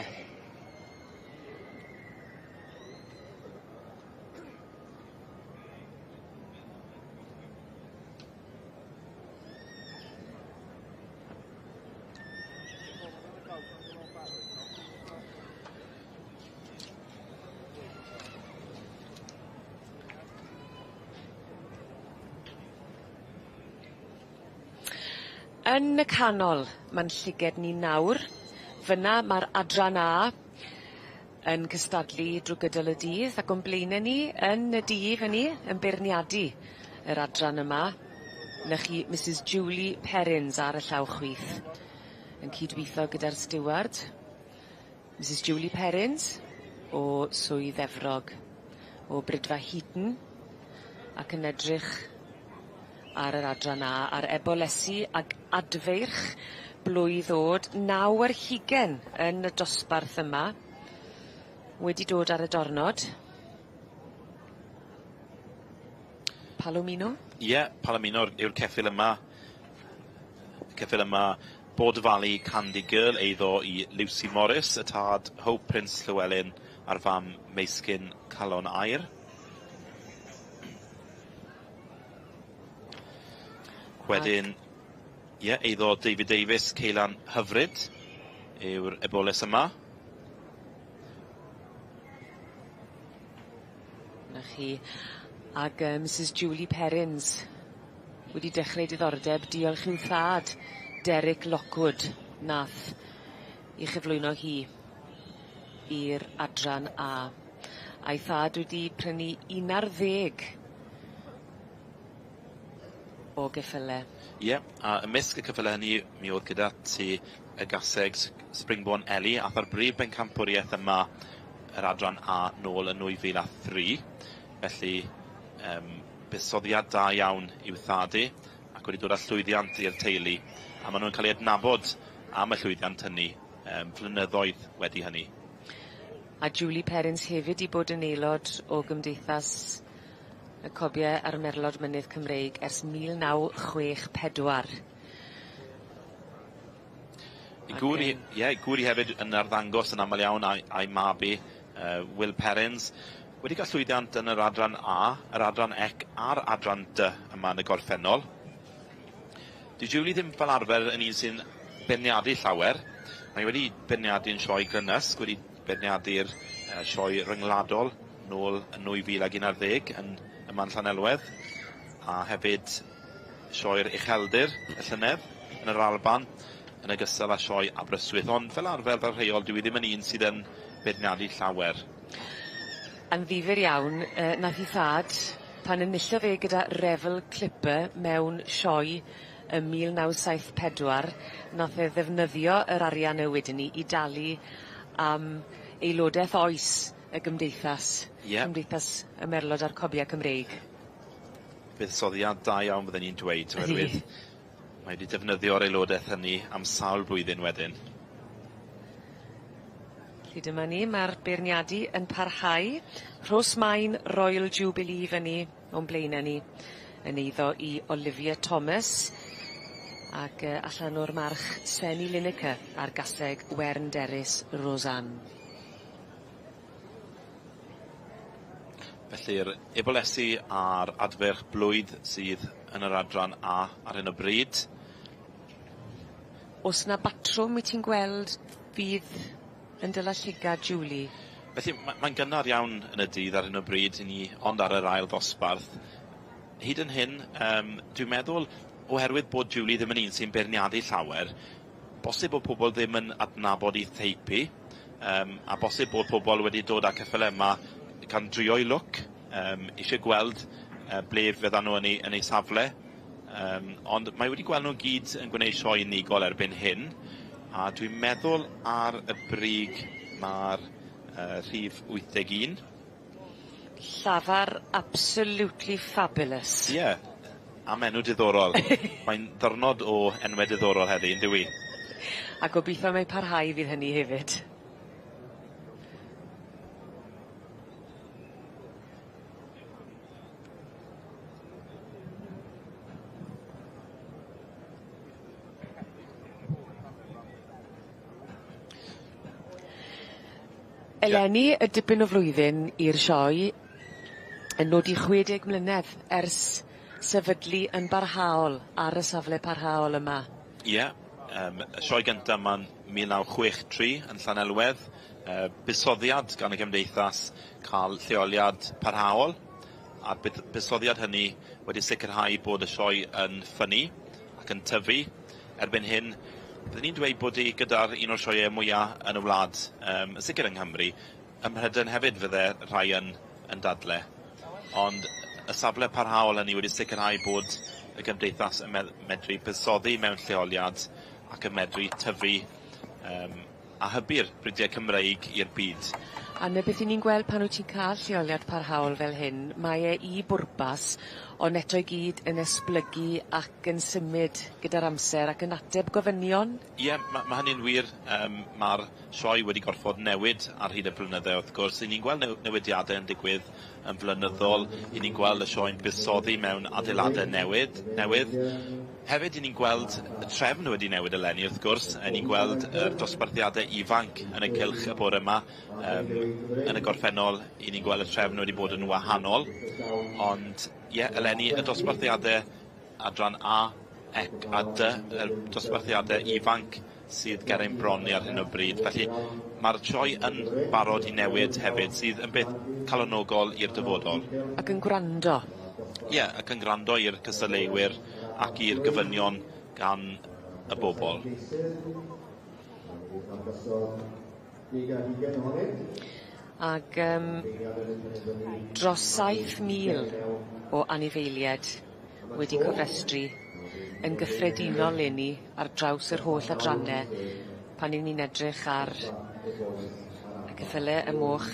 Yn y canol ma'n llyged ni nawr. Fynna ma'r adran A yn cystadlu drw gydol y dydd ac o'n blaene ni yn y dydd hynny yn beirniadu yr adran yma. 'Na chi Misys Julie Perrins ar y llaw chwith yn cydwitho gyda'r stiward. Misys Julie Perrins o Swydd Efrog o Bridfa Heaton ac yn edrych ar yr adran A ar ebolesi ag adfeirch blwydd o'd naw ar hugen yn y dosbarth yma wedi dod ar y dornod. Palomino? Ie, Palomino yw'r ceffyl yma. Ceffyl yma Border Valley Candy Girl eiddo i Lucy Morris, y tad Hope Prince Llewellyn a'r fam Meisgyn Calon Aur. Wedyn, ie, eiddo David Davies, Ceulan Hyfryd yw'r eboles yma. 'Na chi. Ag yy Misys Julie Perrins wedi dechreu diddordeb diolch i'w thad Derek Lockwood nath 'i chyflwyno hi i'r adran A. A'i thad wedi prynu un ar ddeg o geffyle. Ie, a ymysg y cyffyle hynny mi o'dd gyda ti y gaseg Springborn Ellie ath ar brif bencampwriaeth yma yr adran A nôl yn 2003. Felly buddsoddiad da iawn i'w thad hi ac wedi dod â llwyddiant i'r teulu a ma' nw'n cael eu adnabod am y llwyddiant hynny flynyddoedd wedi hynny. A Julie Perrins hefyd 'di bod yn aelod o Gymdeithas y Cobie a'r Merlod Mynydd Cymreig ers 1964. I gŵr 'i ie 'i gŵr 'i hefyd yn arddangos yn amal iawn a'i a'i mab 'i Will Perrins wedi ca'l llwyddiant yn yr adran A, yr adran Ec a'r adran Dy yma yn y gorffennol. 'Di Julie ddim fel arfer yn un sy'n beirniadu llawer. Mae wedi beirniadu yn sioe Glynysg, wedi beirniadu'r sioe ryngwladol nôl yn 2011 yn yma yn Llanelwedd, a hefyd sioe'r Ucheldir y llynedd yn yr Alban, yn ogystal â sioe Aberystwyth. Ond fel arfer, fel rheol, dyw 'i ddim yn un sydd yn beirniadu llawer. Yn ddifyr iawn, nath 'i thad, pan enillodd e gyda Revel Clipper mewn sioe ym 1974, nath e ddefnyddio yr arian 'ny wedyn 'ny i dalu am aelodeth oes y gymdeithas. Ie. Cymdeithas y Merlod a'r Cobia Cymreig. Buddsoddiad da iawn bydden i'n dweud oherwydd mae wedi defnyddio'r aelodeth hynny am sawl blwyddyn wedyn. Felly dyma ni, ma'r beirniadu yn parhau. Rhosmaen Royal Jubilee fyny o'n blaene ni yn eiddo i Olivia Thomas ac allan o'r march Senny Lineker a'r gaseg Wern Derys Roseanne. Felly'r ebolesi a'r adferch blwydd sydd yn yr adran A ar hyn o bryd. O's 'na batrwm wyt ti'n gweld fydd yn dyla llygad Julie? Felly mae'n gynnar iawn yn y dydd ar hyn o bryd i ni ond ar yr ail ddosbarth. Hyd yn hyn dwi'n meddwl oherwydd bod Julie ddim yn un sy'n beirniadu llawer, bosib bod pobl ddim yn adnabod 'i theip hi. A bosib bod pobl wedi dod â ceffyle yma gan drio'i lwc, isie gweld ble fyddan nhw yn ei, yn ei safle. Ond mae wedi gweld nhw gyd yn gwneud sioe unigol erbyn hyn, a dwi'n meddwl ar y brig mae'r rhif 81. Llafar absolutely fabulous. Ie, yeah, am enw diddorol. Mae'n ddyrnod o enwe diddorol heddi, yndyw i? A gobeithio mae parhau fydd hynny hefyd. Eleni y dipyn o flwyddyn i'r sioe yn nodi 60 mlynedd ers sefydlu yn barhaol ar y safle parhaol yma. Ie, y sioe gynta yma'n 1963 yn Llanelwedd, buddsoddiad gan y gymdeithas ca'l lleoliad parhaol, a'r buddsoddiad hynny wedi sicrhau bod y sioe yn ffynnu ac yn tyfu. Erbyn hyn, byddwn ni'n dweud bod hi gyda'r un o'r sioeau mwya yn y wlad, yn sicr yng Nghymru, ym Mhrydain hefyd fydde rhai yn, yn dadle. Ond y safle parhaol hynny wedi sicrhau bod y gymdeithas yn medru buddsoddi mewn lleoliad ac yn medru tyfu a hybu'r bridiau Cymreig i'r byd. A 'na beth 'yn ni'n gweld pan wyt ti'n ca'l lleoliad parhaol fel hyn, mae e i bwrpas on' eto i gyd yn esblygu ac yn symud gyda'r amser ac yn ateb gofynion. Ie, ma' hynny'n wir. Ma'r sioe wedi gorfod newid ar hyd y blynydde wrth gwrs. 'Yn ni'n gweld newidiade yn digwydd yn flynyddol. 'Yn ni'n gweld y sioe'n buddsoddi mewn adeilade newid, newydd. Hefyd, 'yn ni'n gweld y trefn wedi newid eleni wrth gwrs. 'Yn ni'n gweld yr dosbarthiade ifanc yn y cylch y bore yma. Yn y gorffennol, 'yn ni'n gweld y trefn wedi bod yn wahanol. Ond ie, eleni y dosbarthiade adran A, ec a D, y dosbarthiade ifanc sydd ger ein bron ni ar hyn o bryd. Felly ma'r sioe yn barod i newid hefyd, sydd yn beth calonogol i'r dyfodol. Ac yn gwrando. Ie, ac yn gwrando i'r cystadleuwyr ac i'r gofynion gan y bobl. Ag dros 7,000 o anifeilied wedi cofrestru yn gyffredinol leni ar draws yr holl adranne pan 'yn ni'n edrych ar y ceffyle, y moch,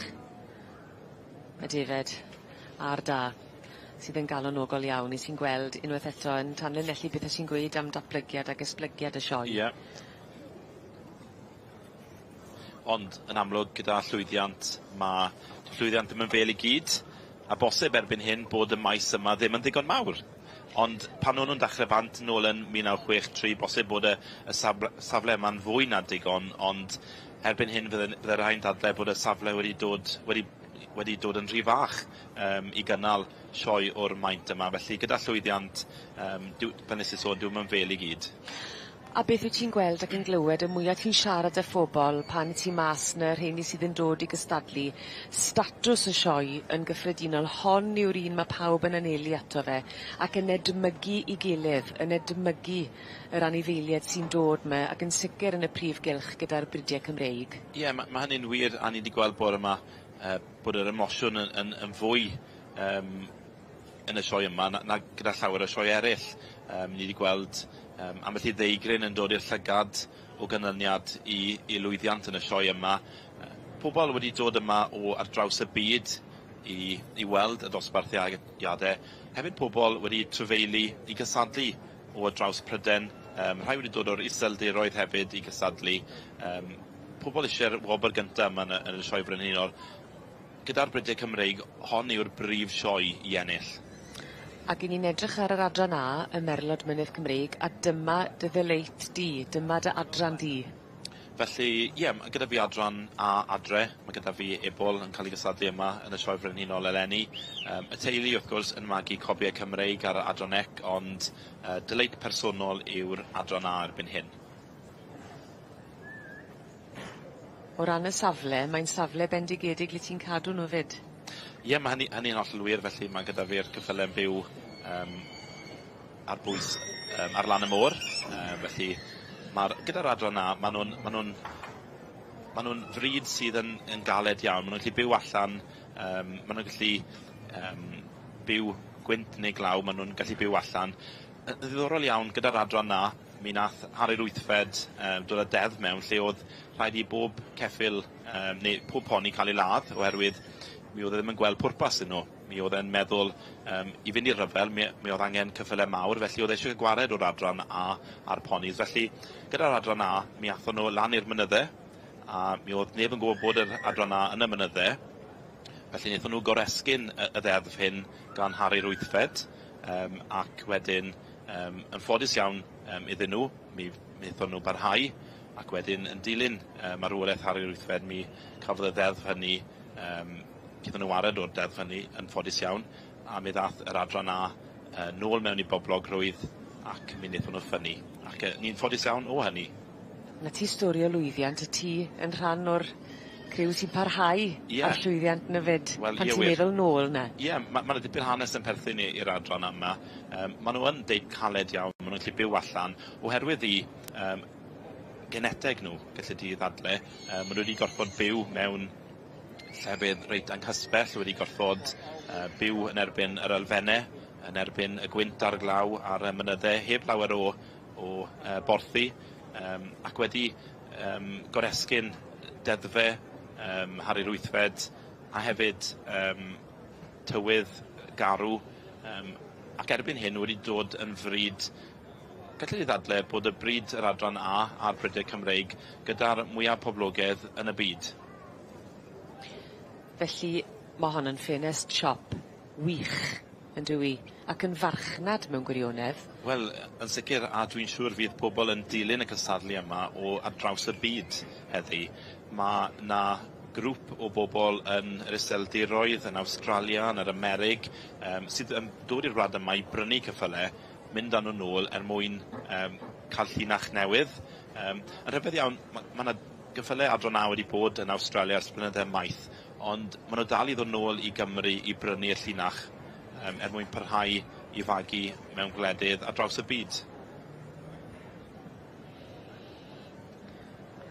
y defed a'r da sydd yn galonogol iawn i sy'n gweld unwaith eto yn tanlinellu beth o' ti'n gweud am datblygiad ag esblygiad y sioe. Ie. Ond yn amlwg gyda llwyddiant ma' llwyddiant ddim yn fêl i gyd a bosib erbyn hyn bod y maes yma ddim yn ddigon mawr. Ond pan o'n nw'n dachre bant nôl yn 1963 bosib bod y y safle safle yma'n fwy na digon ond erbyn hyn fydde fydde rhai'n dadle bod y safle wedi dod wedi wedi dod yn rhy fach yym i gynnal sioe o'r maint yma felly gyda llwyddiant yym dyw fel nes i sôn dyw 'im yn fêl i gyd. A beth wyt ti'n gweld ac yn glywed y mwya ti'n siarad â phobol pan ti mas 'ny rheini sydd yn dod i gystadlu statws y sioe yn gyffredinol hon yw'r un ma' pawb yn anelu ato fe ac yn edmygu 'i gilydd yn edmygu yr anifeilied sy'n dod 'my ac yn sicir yn y prif gylch gyda'r bridie Cymreig. Ie ma' ma' hynny'n wir a ni 'di gweld bore 'ma yy bod yr emosiwn yn yn yn fwy yym yn y sioe yma na na gyda llawer o sioe eryll. Yym ni 'di gweld yym ambell i ddeigryn yn dod i'r llygad o ganlyniad i i lwyddiant yn y sioe yma. Yy pobol wedi dod yma o ar draws y byd i i weld y dosbarthiade. Hefyd pobol wedi trafeili i gysadlu o ar draws Pryden. Yym rhai wedi dod o'r Iseldiroedd hefyd i gysadlu. Yym pobol isie'r wobr gynta yma yn y yn y Sioe Frenhinol. Gyda'r Brydie Cymreig, hon yw'r brif sioe i ennill. Ac 'yn ni'n edrych ar yr adran A, y Merlod Mynydd Cymreig, a dyma dy ddeleit di, dyma dy adran di. Felly, ie, ma' gyda fi adran A adre, ma' gyda fi ebol yn ca'l 'i gystadlu yma yn y Sioe Frenhinol eleni. Yym y teulu, wrth gwrs, yn magu cobie Cymreig ar y adran ec, ond yy deleit personol yw'r adran A erbyn hyn. O ran y safle, mae'n safle bendigedig le ti'n cadw nhw 'fyd. Ie, ma' hynny hynny'n hollol wir, felly ma' gyda fi'r ceffyle'n byw yym ar bwys yym ar lan y môr, yy felly ma'r gyda'r adran 'na ma' nw'n ma' nw'n ma' nw'n frîd sydd yn yn galed iawn, ma' nw'n gallu byw allan yym ma' nw'n gallu yym byw gwynt neu glaw, ma' nw'n gallu byw allan. Yn ddiddorol iawn gyda'r adran 'na mi nath Harri'r Wythfed yym dod â deddf mewn lle o'dd rhaid i bob ceffyl yym neu pob poni ca'l ei ladd oherwydd mi o'dd e ddim yn gweld pwrpas iddyn nw. Mi o'dd e'n meddwl yym i fynd i'r rhyfel mi mi o'dd angen ceffyle mawr felly o'dd e isie gwared o'r adran A a'r ponis felly gyda'r adran A mi athon nw lan i'r mynydde a mi o'dd neb yn gwbod bod yr adran A yn y mynydde felly nethon nw goresgyn y y ddeddf hyn gan Harri'r Wythfed yym ac wedyn yym yn ffodus iawn yym iddyn nhw mi wnaethon nhw barhau ac wedyn yn dilyn yy marwolaeth Harri'r Wythfed mi cafodd y ddeddf hynny yym gaethon nhw wared o'r deddf hynny yn ffodus iawn a mi ddath yr adran A yy nôl mewn i boblogrwydd ac mi wnaethon nhw ffynnu ac yy ni'n ffodus iawn o hynny. 'Na ti stori o lwyddiant y ti yn rhan o'r criw sy'n parhau Ie. â'r llwyddiant 'na 'fyd. Wel Pan ie ti'n wir. meddwl nôl 'na. Ie ma' ma' 'na dipyn o hanes yn perthyn i i'r adran yma. Yym ma' nw yn deip caled iawn, ma' nw'n gallu byw allan oherwydd 'u yym geneteg nw, gelli di ddadle. Yy ma' nw wedi gorffod byw mewn llefydd reit anghysbell, wedi gorffod yy byw yn erbyn yr elfenne, yn erbyn y gwynt a'r glaw ar y mynydde, heb lawer o o yy borthi, yym ac wedi yym goresgyn deddfe yym Harri'r Wythfed, a hefyd yym tywydd garw, yym ac erbyn hyn wedi dod yn frîd gellir ei ddadle bod y brîd yr adran A a'r Brydau Cymreig gyda'r mwyaf poblogedd yn y byd. Felly ma' hon yn ffenest siop wych yndyw 'i? Ac yn farchnad mewn gwirionedd. Wel, yn sicir, a dwi'n siŵr fydd pobol yn dilyn y cystadlu yma o ar draws y byd heddi. Ma' 'na grŵp o bobol yn yr Iseldiroedd, yn Awstralia, yn yr Amerig, yym sydd yn dod i'r wlad yma i brynu ceffyle, mynd â nw nôl er mwyn yym ca'l llinach newydd. Yym yn rhyfedd iawn, ma' ma' 'na gyffyle adran A wedi bod yn Awstralia ers blynydde maith, ond ma' nw dal i ddod nôl i Gymru i brynu y llinach yym er mwyn parhau i fagu mewn gwledydd ar draws y byd.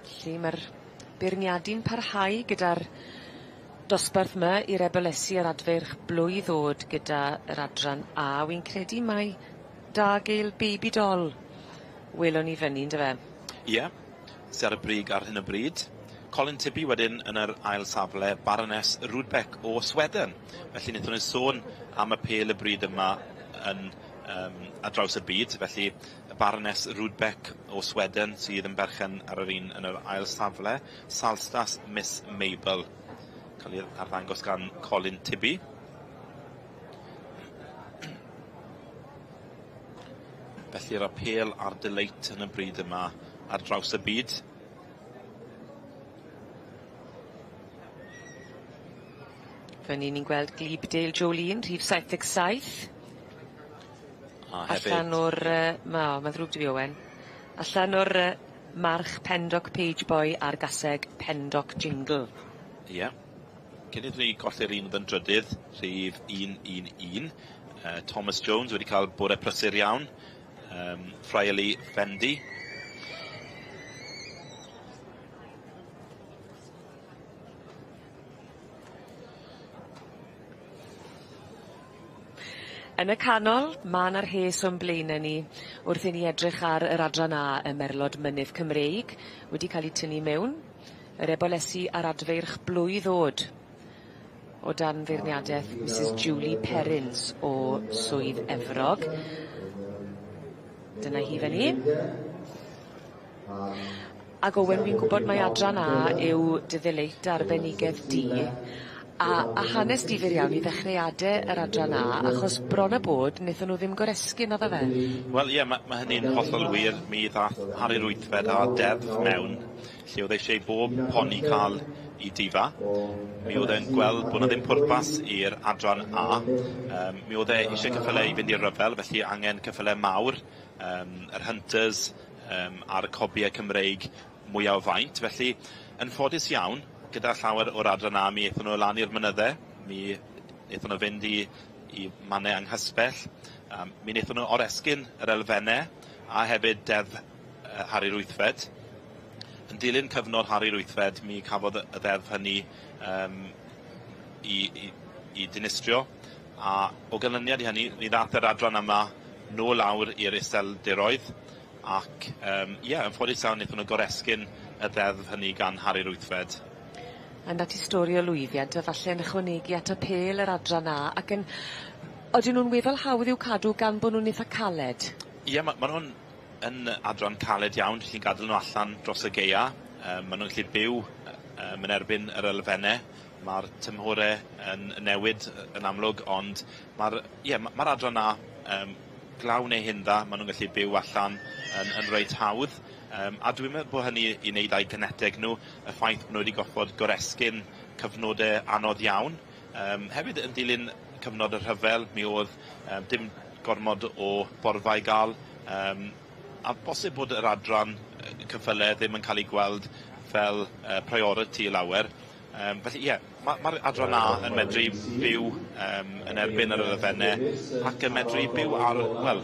Felly ma'r beirniadu'n parhau gyda'r dosbarth 'ma i'r ebolesi a'r adfeirch blwydd o'd gyda yr adran A wi'n credu mai Dargale Baby Doll welwn ni fyny yndyfe? Ie, sy ar y brig ar hyn o bryd. Colin Tibby wedyn yn yr ail safle, Baroness Rudbeck o Sweden. Felly wnaethon ni sôn am apêl y bryd yma yn yym ar draws y byd, felly y Baroness Rudbeck o Sweden sydd yn berchen ar yr un yn yr ail safle, Salstas Miss Mabel, cael ei arddangos gan Colin Tibby. Felly'r apêl a'r delight yn y bryd yma ar draws y byd. Fan 'yn ni'n gweld Glebe-dale Jolene, rhif 77. A hefyd... Allan o'r yy ma' o ma'n ddrwg 'dy fi Owen. Allan o'r yy march Pendock Page Boy a'r gaseg Pendock Jingle. Ie. Cyn iddyn ni golli'r un o'dd yn drydydd, rhif 111, Thomas Jones wedi cael bore prysur iawn. Friarly Fendi. Yn y canol, ma' 'na rhes o'n blaene ni wrth i ni edrych ar yr adran A y Merlod Mynydd Cymreig wedi ca'l 'u tynnu mewn, yr ebolesi a'r adfeirch blwydd o'd o dan feirniadeth Misys Julie Perrins o Swydd Efrog. Dyna hi fyn 'ny. Ag Owen wi'n gwbod mai adran A yw dy ddeleit arbenigedd di a a hanes difyr iawn i ddechreuade yr adran A achos bron a bod nethon nw ddim goresgyn naddo fe? Wel ie ma' ma' hynny'n hollol wir. Mi ddath Harri'r Wythfed â deddf mewn lle o'dd e isie i bob poni ca'l 'i difa. Mi o'dd e'n gweld bo' 'na ddim pwrpas i'r adran A. Mi o'dd e isie ceffyle i fynd i'r ryfel felly angen ceffyle mawr yr hunters ar y cobie Cymreig mwya o faint. Felly, yn ffodus iawn, gyda llawer o'r adran A, mi aethon nhw lan i'r mynydde, mi aethon nhw fynd i i mannau anghysbell, mi wnaethon nhw oresgyn yr elfenne a hefyd deddf Harri'r Wythfed. Yn dilyn cyfnod Harri'r Wythfed, mi cafodd y ddeddf hynny i i i dinistrio, a o ganlyniad i hynny, mi ddath yr adran yma nôl lawr i'r Iseldiroedd, ac yym ie, yn ffodus iawn wnaethon nhw goresgyn y ddeddf hynny gan Harri'r Wythfed. A 'na ti stori o lwyddiant a falle yn ychwanegu at apêl yr adran A ac yn odyn nw'n weddol hawdd i'w cadw gan bo' nw'n itha caled? Ie ma' ma' nw'n yn adran caled iawn, ti'n gadel nhw allan dros y gaea, yym ma' nw'n gallu byw yym yn erbyn yr elfenne, ma'r tymhore yn newid yn amlwg ond ma'r ie ma' ma'r adran A glaw neu hindda, ma' nw'n gallu byw allan yn yn reit hawdd. A dwi'n meddwl bo' hynny i neud â'u geneteg nhw, y ffaith bo' nhw wedi goffod goresgyn cyfnode anodd iawn. Hefyd yn dilyn cyfnod y rhyfel, mi o'dd dim gormod o borfa i ga'l, a bosib bod yr adran cyffyle ddim yn ca'l ei gweld fel priority lawer. Felly ie, ma' ma'r adran A yn medru byw yym yn erbyn yr elfenne ac yn medru byw ar, wel,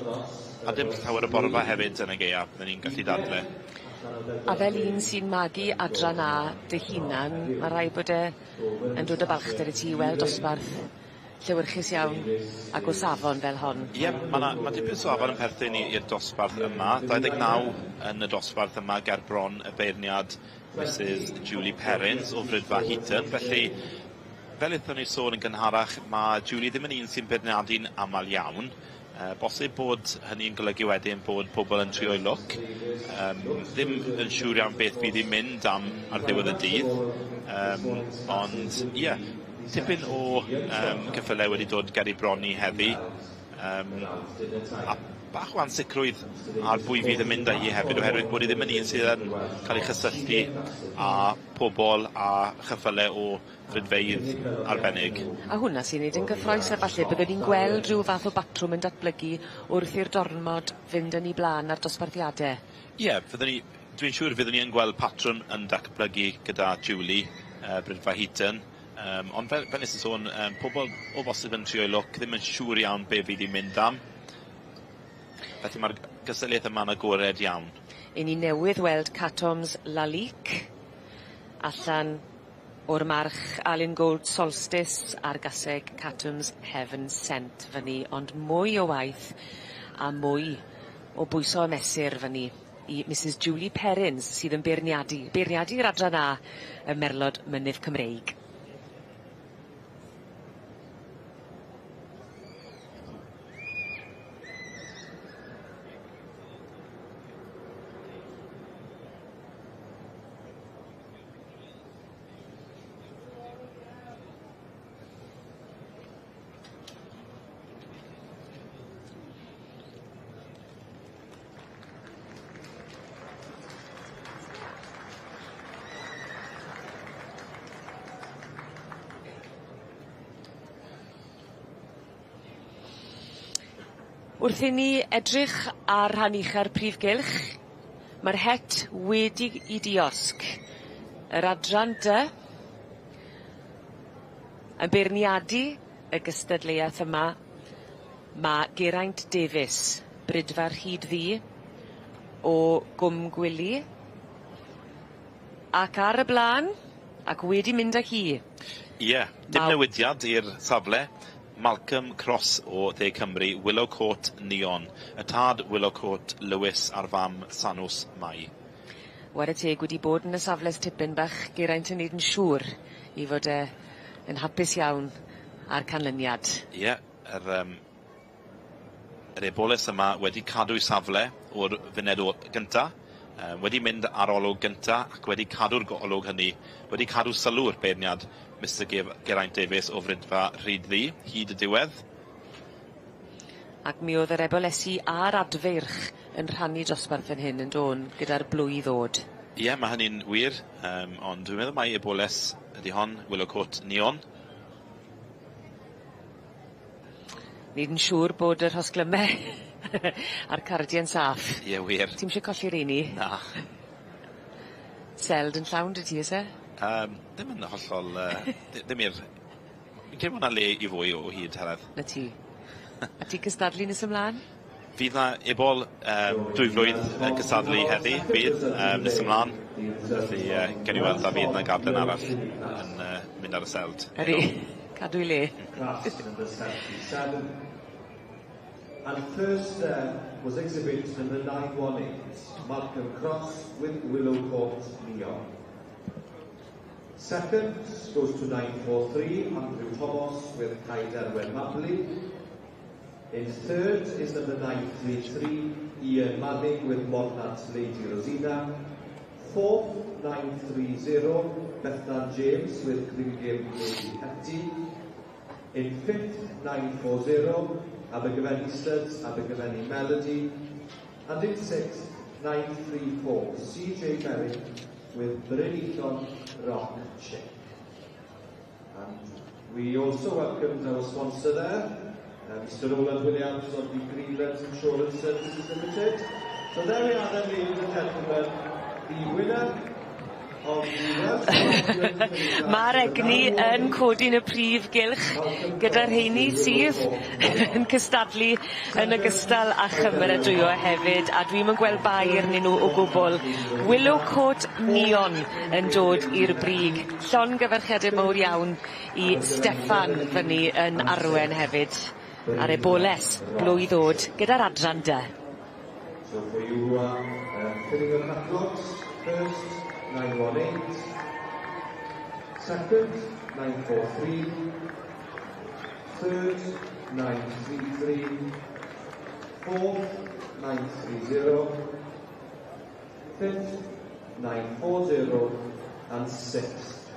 a dim llawer o borfa hefyd yn y gaea, bydden ni'n gallu dadle. A fel un sy'n magu adran A dy hunan, ma' raid bod e yn dod â balchder i ti i weld dosbarth llewyrchus iawn ac o safon fel hon. Ie, ma' 'na ma' dipyn o safon yn perthyn i i'r dosbarth yma. 29 yn y dosbarth yma ger bron y beirniad Misus Julie Perrins o Fridfa Heaton. Felly, fel wnaethon ni sôn yn gynharach, mae Julie ddim yn un sy'n beirniadu'n aml iawn. Bosib bod hynny'n golygu wedyn bod pobl yn trio'i lwc. Ddim yn siŵr iawn beth fydd hi'n mynd am ar ddiwedd y dydd. Ond ie, tipyn o ceffylau wedi dod ger ei bron ni heddi. A bach o ansicrwydd ar bwy fydd yn mynd â hi hefyd oherwydd bod hi ddim yn un sydd yn cael ei chysylltu â pobl a chyffyle o frydfeydd arbennig. A hwnna sy'n neud yn gyffrous a falle byddwn ni'n gweld rhyw fath o batrwm yn datblygu wrth i'r dormod fynd yn 'i blan a'r dosbarthiade. Ie, fyddwn ni, dwi'n siŵr fyddwn ni yn gweld patrwm yn datblygu gyda Julie, Brydfa Heaton. Ond fel fel nes i sôn yym pobol o bosib yn trio'u lwc, ddim yn siŵr iawn be' fydd 'i'n mynd am. Felly ma'r gystadleuaeth yma'n agored iawn. 'Yn ni newydd weld Catoms Lalique allan o'r march Alun Gold Solstice a'r gaseg Catoms Heaven Sent fyny ond mwy o waith A mwy o bwyso a mesur fyny i Mrs Julie Perrins sydd yn beirniadu, beirniadu'r adran A y Merlod Mynydd Cymreig. Wrth i ni edrych ar rhan ucha'r prif gylch, ma'r het wedi 'i diosg. Yr adran dy yn beirniadu y gystadleuaeth yma ma' Geraint Davies, Brydfa Rhyd Ddu o Gwm Gwili. Ac ar y bla'n, ac wedi mynd â hi. Ie, dim newidiad i'r safle. Malcolm Cross o Dde Cymru, Willow Court Neon. Y tad Willow Court Lewis a'r fam Sanws Mai. Ware teg wedi bod yn y safle ers tipyn bach Geraint yn neud yn siŵr 'i fod e yn hapus iawn â'r canlyniad. Ie, yr yym yr eboles yma wedi cadw'i safle o'r funed o gynta, yy wedi mynd ar olwg gynta ac wedi cadw'r golwg hynny, wedi cadw sylw'r beirniad Mister Geraint Davies o Fridfa Rhyd Ddu hyd y diwedd. Ac mi o'dd yr ebolesi a'r adfeirch yn rhannu dosbarth fan hyn yn dôn gyda'r blwy ddod. Ie, ma' hynny'n wir, yym ond dwi'n meddwl mai eboles ydi hon, Willow Court Neon. Neud yn siŵr bod y rhosglyme a'r cardie'n saff. Ie wir. Ti'm isie colli reini. Na. Seld yn llawn 'dy ti o's e? Ddim yn hollol ddim i'r... Fi'n credu bo' 'na le i fwy o hyd Heledd. 'Na ti. A ti'n cystadlu nes ymlan? Fydd 'na ebol dwy flwydd yn cystadlu heddi fydd nes ymlan. Felly gewn ni weld a fydd 'na gardyn arall yn mynd ar y seld. Ydi. Cadw 'i le. Class number 77. And first there was exhibit number 918, Malcolm Cross with Willow Court Neon. Second goes to 943, Andrew Thomas with Caiderwen Mabley. In third is number 933, Ian Manning with Mornant Lady Rosina. Fourth, 930, Bethan James with Cringim Lady Hetty. In fifth, 940, Abergavenny Studs, Abergavenny Melody. And in sixth, 934, CJ Merrick with Brynithon Rock Chick. And we also welcomed our sponsor there, Mr. Roland Williams of the Greenlands Insurance Services Limited. So there we are then, ladies and gentlemen, the winner of the Welsh Ma'r egni yn codi'n y prif gylch gyda rheini sydd yn cystadlu yn ogystal â chymeradwyo hefyd a dwi'm yn gweld bai arnyn nw o gwbwl. Willow Court Neon yn dod i'r brig. Llongyfarchiade mowr iawn i Steffan fyny yn Arwen hefyd ar eboles blwydd o'd gyda'r adran dy. So for you who are filling your catalogues, first 918, second 943, third 933, fourth 930, fifth 940 and sixth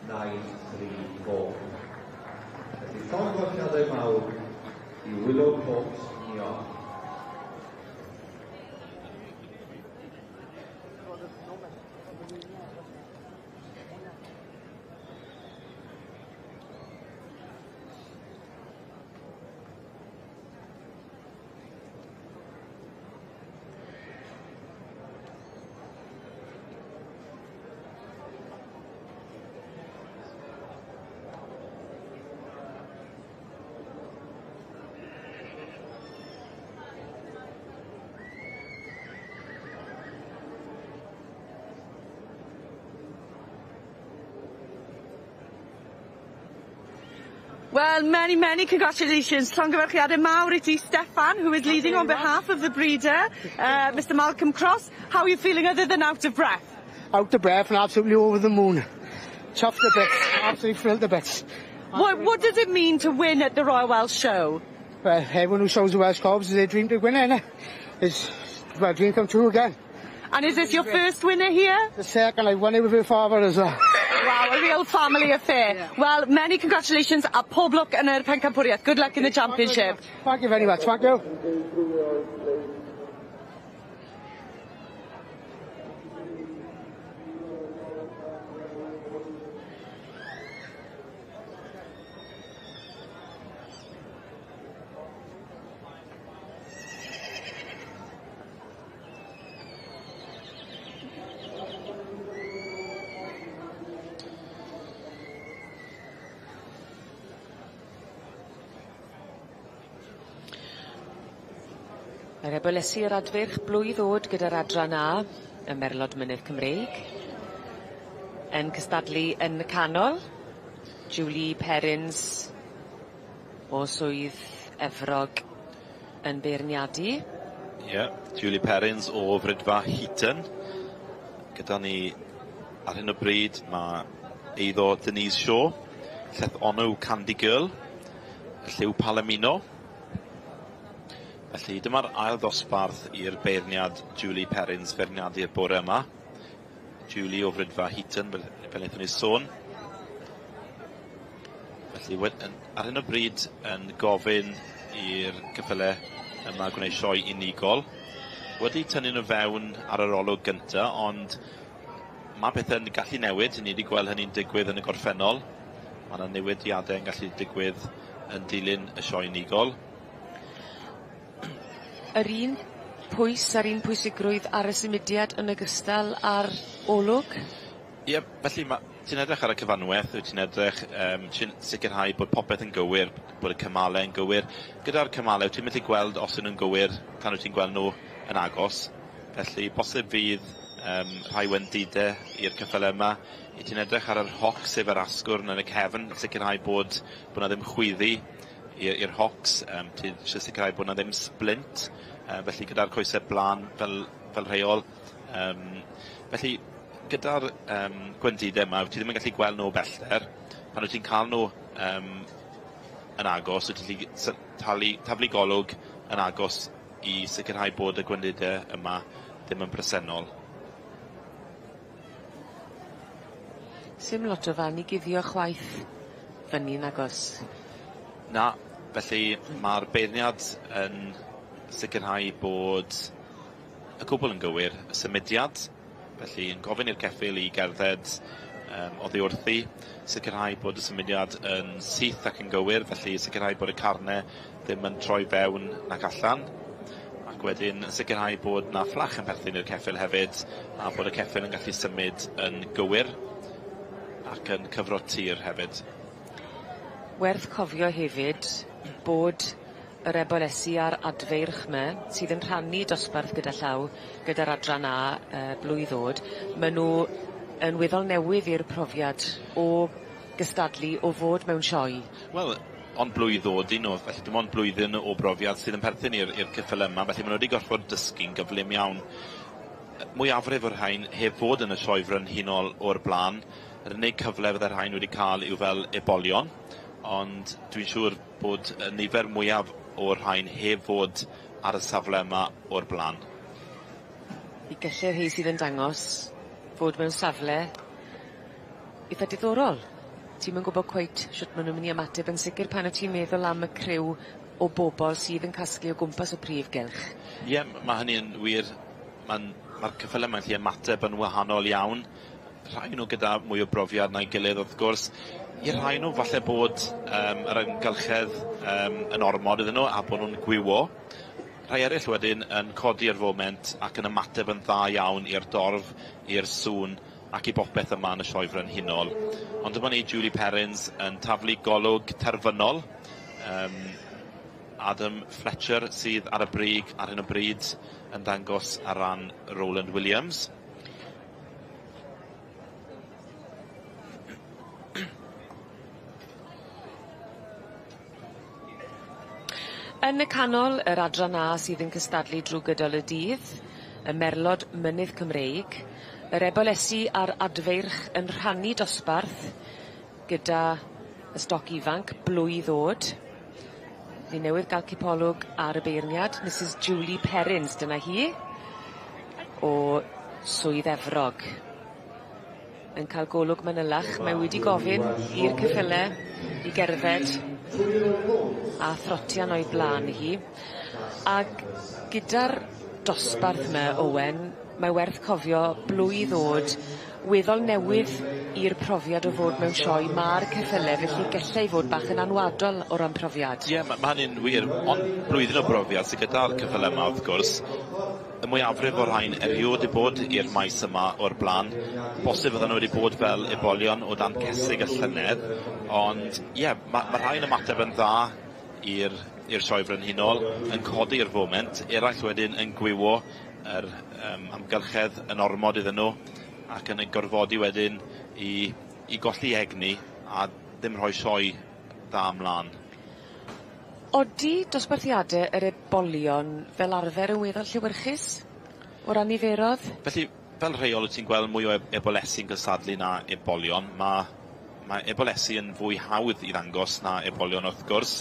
934. Felly llongyfarchiadau mawr i Willow Court Neon. Well, many, many congratulations. Llongyfarchiadau mawr i ti, Steffan, who is leading on behalf of the breeder, Mr Malcolm Cross. How are you feeling other than out of breath? Out of breath and absolutely over the moon. Chuffed to bits, absolutely thrilled to bits. What does it mean to win at the Royal Welsh Show? Well, everyone who shows the Welsh Cobs is their dream to win, innit? It's my dream come true again. And is this your first winner here? The second, I won it with her father as well. Wow, a real family affair. Yeah. Well, many congratulations a pob lwc yn yr pencampwriaeth. Good luck in the championship. Thank you very much. Thank you. Mae'r ebolesu yr adfeirch blwydd o'd gyda'r adran A, y Merlod Mynydd Cymreig, yn cystadlu yn y canol, Julie Perrins o Swydd Efrog yn beirniadu. Ie, yeah, Julie Perrins o Fridfa Heaton. Gyda ni ar hyn o bryd mae eiddo Denise Shaw, Lleth Onw Candy Girl, Lliw Palomino. Felly dyma'r ail ddosbarth i'r beirniad Julie Perrins feirniadu'r bore yma. Julie o Fridfa Heaton, fel wnaethon ni sôn. Felly ar hyn o bryd yn gofyn i'r ceffyle yma gwneud sioe unigol. Wedi tynnu nhw fewn ar yr olwg gynta, ond mae pethau'n gallu newid. Ni wedi gweld hynny'n digwydd yn y gorffennol. Mae yna newidiadau yn gallu digwydd yn dilyn y sioe unigol. Yr un pwys a'r un pwysigrwydd ar y symudiad yn ogystal â'r olwg? Ie, felly ti'n edrych ar y cyfanwaith, wyt ti'n edrych, ti'n sicrhau bod popeth yn gywir, bod y cymalau yn gywir. Gyda'r cymalau, wyt ti'n methu gweld os ydyn nhw'n gywir tan wyt ti'n gweld nhw yn agos. Felly, bosib fydd rhai wendidau i'r ceffylau yma. Wyt ti'n edrych ar yr hoc, sef yr asgwrn yn y cefn, sicrhau bod 'na ddim chwyddi i'r hocs. Ti eisiau sicrhau bod 'na ddim splint, felly gyda'r coesau blaen fel rheol. Felly, gyda'r gwendidau yma, ti ddim yn gallu gweld nhw o bellter. Pan wyt ti'n cael nhw yn agos, wyt ti'n gallu taflu golwg yn agos i sicrhau bod y gwendidau yma ddim yn bresennol. Sim lot o fan i guddio chwaith fyny nagos? Na, felly mae'r beirniad yn sicrhau bod y cwbl yn gywir, y symudiad, felly yn gofyn i'r ceffyl i gerdded oddi wrthi, sicrhau bod y symudiad yn syth ac yn gywir, felly sicrhau bod y carnau ddim yn troi fewn nac allan, ac wedyn sicrhau bod na fflach yn perthyn i'r ceffyl hefyd, a bod y ceffyl yn gallu symud yn gywir ac yn cyfro tir hefyd. Werth cofio hefyd bod yr ebolesu a'r adfeirch 'ma sydd yn rhannu dosbarth gyda llaw gyda'r adran A blwydd o'd, ma' nhw yn weddol newydd i'r profiad o gystadlu o fod mewn sioe. Wel, ond blwydd o'd i nhw, felly dim ond blwyddyn o brofiad sydd yn perthyn i'r ceffyle yma, felly ma' nhw wedi gorfod dysgu'n gyflym iawn. Mwyafrif o'r rhain heb fod yn y sioe frenhinol o'r blaen, yr unig cyfle fydde'r rhain wedi cael yw fel ebolion, ond dwi'n siŵr bod y nifer mwyaf o'r rhain heb fod ar y safle yma o'r blaen. I gellu'r rhei sydd yn dangos fod mewn safle eitha diddorol. Ti'm yn gwybod cweit shwt ma' nw'n myn' i ymateb yn sicir pan wt ti'n meddwl am y criw o bobol sydd yn casglu o gwmpas y prif gylch. Ie, ma' hynny yn wir. Ma'r ceffyle 'ma'n gallu ymateb yn wahanol iawn. Rhai nhw gyda mwy o brofiad na'i gilydd wrth gwrs. I rhai nhw falle bod yr amgylchedd yn ormod iddyn nhw a bod nhw'n gwywo. Rhai eraill wedyn yn codi ar foment ac yn ymateb yn dda iawn i'r dorf, i'r sŵn ac i bopeth yma yn y sioe frenhinol. Ond dyma ni Julie Perrins yn taflu golwg terfynol. Adam Fletcher sydd ar y brig ar hyn o bryd yn dangos ar ran Roland Williams. Yn y canol, yr adran A sydd yn cystadlu drw gydol y dydd, y merlod mynydd Cymreig, yr ebolesi a'r adfeirch yn rhannu dosbarth gyda y stoc ifanc blwydd o'd. Ni newydd ga'l cipolwg ar y beirniad, Mrs Julie Perrins, dyna hi, o Swydd Efrog. Yn cael golwg manylach, mae wedi gofyn i'r ceffyle i gerdded a throtian o'i bla'n hi. Ag gyda'r dosbarth 'my Owen, mae werth cofio blwydd o'd weddol newydd i'r profiad o fod mewn sioe ma'r ceffyle felly gelle 'i fod bach yn anwadol o ran profiad. Ie ma' ma' hynny'n wir ond blwyddyn o brofiad sy gyda'r ceffyle 'ma wrth gwrs. Y mwyafrif o'r rhain eriod 'di bod i'r maes yma o'r bla'n. Bosib fydden nhw wedi bod fel ebolion o dan cesig y llynedd ond ie ma' ma' rhai yn ymateb yn dda i'r i'r Sioe Frenhinol yn codi'r foment, eraill wedyn yn gwywo yr yym amgylchedd yn ormod iddyn nhw ac yn eu gorfodi wedyn i i golli egni a ddim rhoi sioe dda mlan. Odi dosbarthiade yr ebolion fel arfer yn weddol llewyrchus o ran niferodd? Felly, fel rheol wyt ti'n gweld mwy o ebolesi'n cystadlu na ebolion. Ma' ma' ebolesi yn fwy hawdd i ddangos na ebolion wrth gwrs.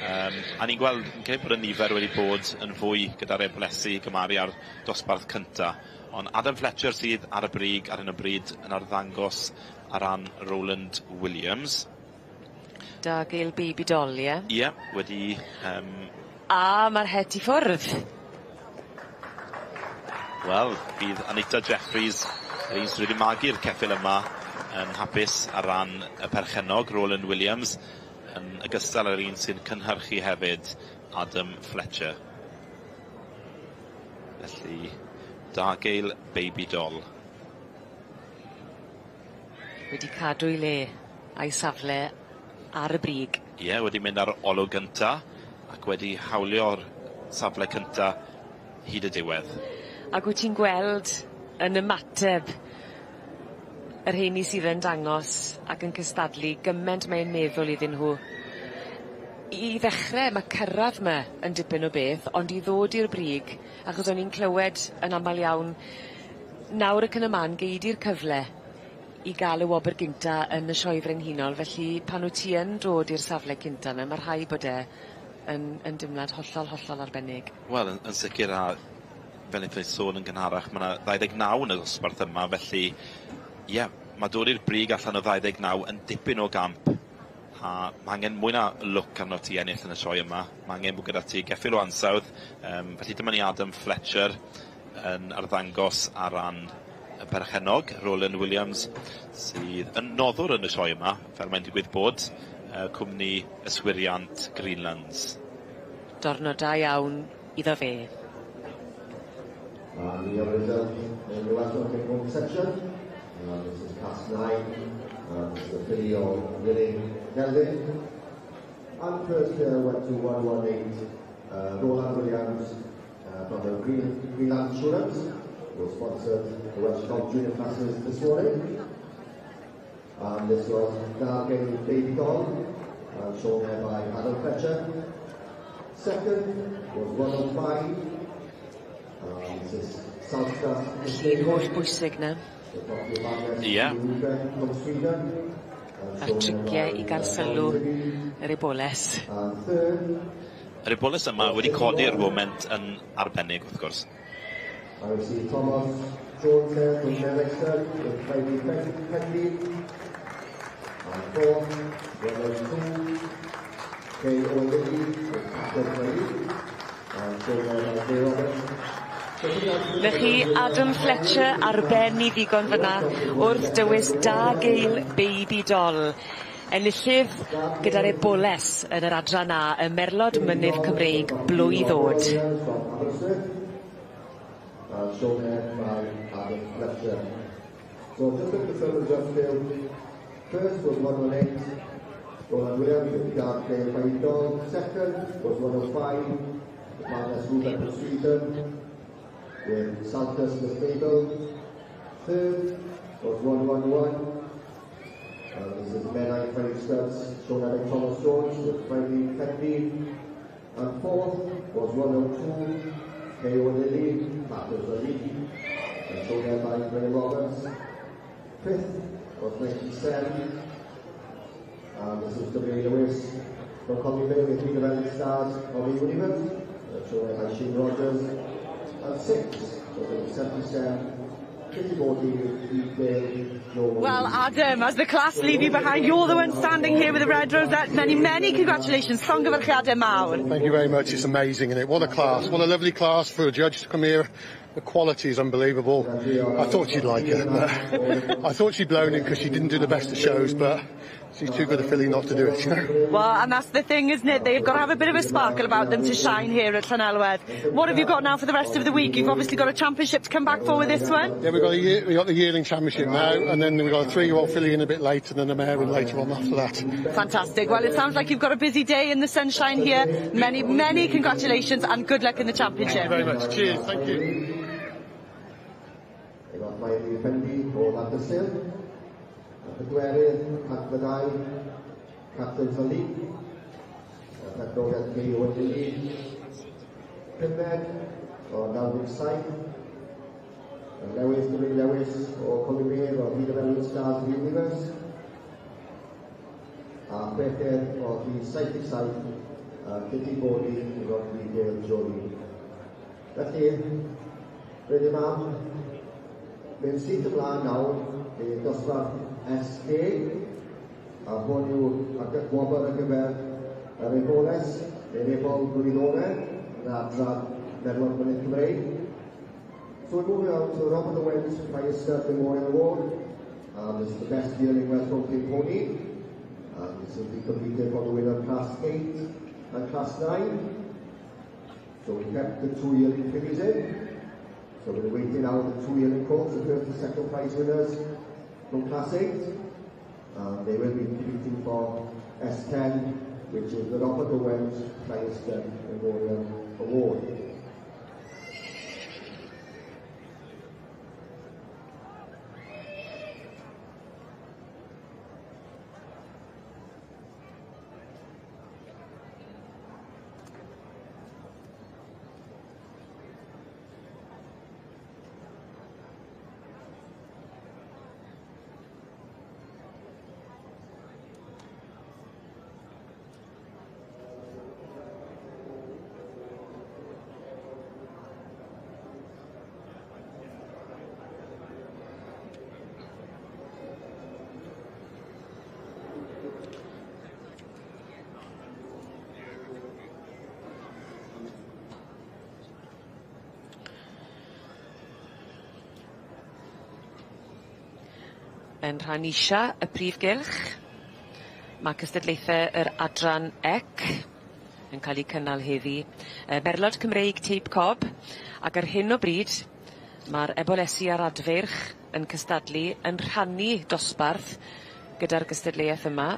Yym a ni'n gweld, fi'n credu bod y nifer wedi bod yn fwy gyda'r ebolesi i gymaru â'r dosbarth cynta. Ond Adam Fletcher sydd ar y brig ar hyn o bryd yn arddangos ar ran Rowland Williams. Da Gail Baby Doll ie? Ie, wedi yym... A ma'r het i ffwrdd. Wel, bydd Anita Jeffreys, yr un sydd wedi magu'r ceffyl yma, yn hapus ar ran y perchennog, Roland Williams, yn ogystal â'r un sy'n cynhyrchu hefyd, Adam Fletcher. Felly, da Gail Baby Doll. Wedi cadw 'i le a'i safle ar y brig. Ie, wedi mynd ar olwg gynta ac wedi hawlio'r safle cynta hyd y diwedd. Ag wyt ti'n gweld yn ymateb y rheini sydd yn dangos ac yn cystadlu gyment mae'n meddwl iddyn nhw. I ddechre ma' cyrradd 'my yn dipyn o beth ond i ddod i'r brig achos o'n i'n clywed yn amal iawn nawr ac yn y man gei di'r cyfle i ga'l y wobr gynta yn y sioe frenhinol felly pan wyt ti yn dod i'r safle cynta 'na ma' rhai' bod e yn yn dimlad hollol hollol arbennig. Wel yn yn sicir a fel nethon ni sôn yn gynharach ma' 'na 29 yn y dosbarth yma felly ie ma' dod i'r brig allan o 29 yn dipyn o gamp a ma' angen mwy na lwc arnot ti ennill yn y sioe yma. Ma' angen bod gyda ti geffyl o ansawdd yym felly dyma ni Adam Fletcher yn arddangos ar ran y perchennog, Roland Williams, sydd yn noddwr yn y sioe yma, fel mae'n digwydd bod, cwmni yswiriant Greenlands. Dornod da iawn iddo fe. And the other result in the Welsh North section. This is cast 9, this is the filly of Winning Nelvin. And first went to 118, Roland Williams from the Greenland Insurance, who sponsored the Welsh Cob Junior classes this morning. And this was Dargale Baby Doll, shown there by Adam Fletcher. Second was 105, this is South Llun holl bwysig 'na. Ie. A'r tricie i ga'l sylw yr eboles. Yr eboles yma wedi codi'r foment yn arbennig wrth gwrs. I see Thomas Jones there from Merrickson with Heidi Pendy. And fourth, 102, Kay O'Leary with Catherine Marie. And shown there by Jay Roberts. 'Na chi Adam Fletcher ar ben 'i ddigon fyna wrth dywys Da Gail Baby Doll. Enillydd gyda'r eboles yn yr adran A y Merlod Mynydd Cymreig blwydd o'd. And shown there by Adam Fletcher. So just look at the results here. First was 118, Roland Williams with Dark Dale Baby Doll. Second was 105, Magnus Ruben from Sweden with Saltus Miss Mabel. Third was 111. This is Menai Freddy Studs, shown by Thomas Jones with Freddie Kennedy. And And fourth was 102, K.O. Lilly, Matters Ali, and shown there by Graham Roberts. Fifth was 97, and this is W. Lewis from Conwy Vale, the three development stars of the universe, shown there by Shane Rogers. And sixth was 77, Well, Adam, as the class leave you behind, you're the one standing here with the red rosette. Many, many congratulations. Llongyfarchiadau mawr. Thank you very much. It's amazing, isn't it? What a class. What a lovely class for a judge to come here. The quality is unbelievable. I thought she'd like her, but I thought she'd blown it because she didn't do the best of shows, but she's too good a filly not to do it, you know? Well, and that's the thing, isn't it? They've got to have a bit of a sparkle about them to shine here at Llanelwedd. What have you got now for the rest of the week? You've obviously got a championship to come back for with this one. Yeah, we've got the yearling championship now, and then we've got a 3-year-old filly in a bit later, and then a mare in later on after that. Fantastic. Well, it sounds like you've got a busy day in the sunshine here. Many, many congratulations and good luck in the championship. Thank you very much. Cheers. Thank you. Mae o Llandysul, y pedwerydd, Cadfydau, Captain Zali, y pedwerydd Gay Owen Lily, pumed o 97, y Lewis, Dwayne Lewis o Colwyn o Redevelopment Stars of the Universe, a chweched o rhif 77, Kitty Bodie o Dale Jolie. Felly, rydym am mynd syth ymlaen nawr i dosbarth SK, a hwn yw gwobr ar gyfer yr eboles, neu'r ebol blwyddonau, yn adran Merlod Mynydd Cymreig. So we're moving on to Robert Owens Pryor Memorial Award. And this is the best yearling Welsh Open Pony. And this will be completed for the winner of Class 8 and Class 9. So we kept the 2 yearling fillies in. So we're waiting now the 2 yearling colts, the first and second prize winners from Class 8. And they will be competing for S10, which is the Robert Owens Pryor Memorial Award. Yn rhan isa y prif gylch, mae cystadlaethau yr adran ec yn cael eu cynnal heddi. Merlod Cymreig Teip Cob, ac ar hyn o bryd mae'r ebolesi a'r adfeirch yn cystadlu yn rhannu dosbarth gyda'r gystadleuaeth yma.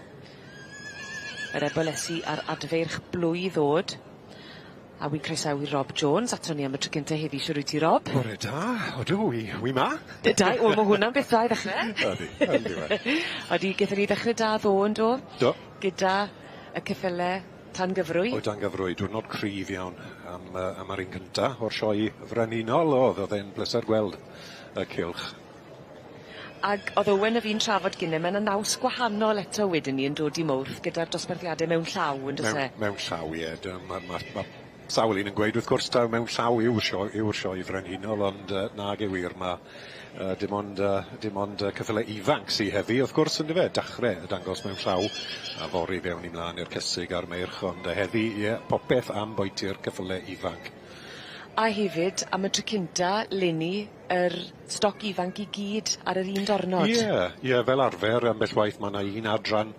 Yr ebolesi a'r adfeirch blwydd ddod. A wi'n croesawu Rob Jones ato ni am y tro cynta heddi. Shwd wyt ti, Rob? Bore da. Odw, wi ma. Da, wel ma' hwnna'n beth dda i ddechre. Ydi, yndi we. Odi, gethon ni ddechre da ddo yn do? Do. Gyda y ceffyle tan gyfrwy. O dan gyfrwy, diwrnod cryf iawn am yr un cynta o'r sioe frenhinol. Oedd e'n bleser gweld y cylch. Ag o'dd Owen a fi'n trafod gynne, ma' 'na naws gwahanol eto wedyn 'ny yn dod i Mowrth gyda'r dosbarthiade mewn llaw on'd o's e? Mewn llaw, ie. Ma' sawl un yn gweud wrth gwrs taw mewn llaw yw'r sioe frenhinol, ond nag yw wir, ma' dim ond ceffyle ifanc sy heddi wrth gwrs yndyfe, dachre y dangos mewn llaw, a fory fewn i mlaen i'r cesig a'r meirch, ond heddi, ie, popeth am boiti'r ceffyle ifanc. A hefyd, am y tro cynta, leni, yr stoc ifanc i gyd ar yr un diwrnod. Ie, fel arfer, ambell waith ma' 'na un adran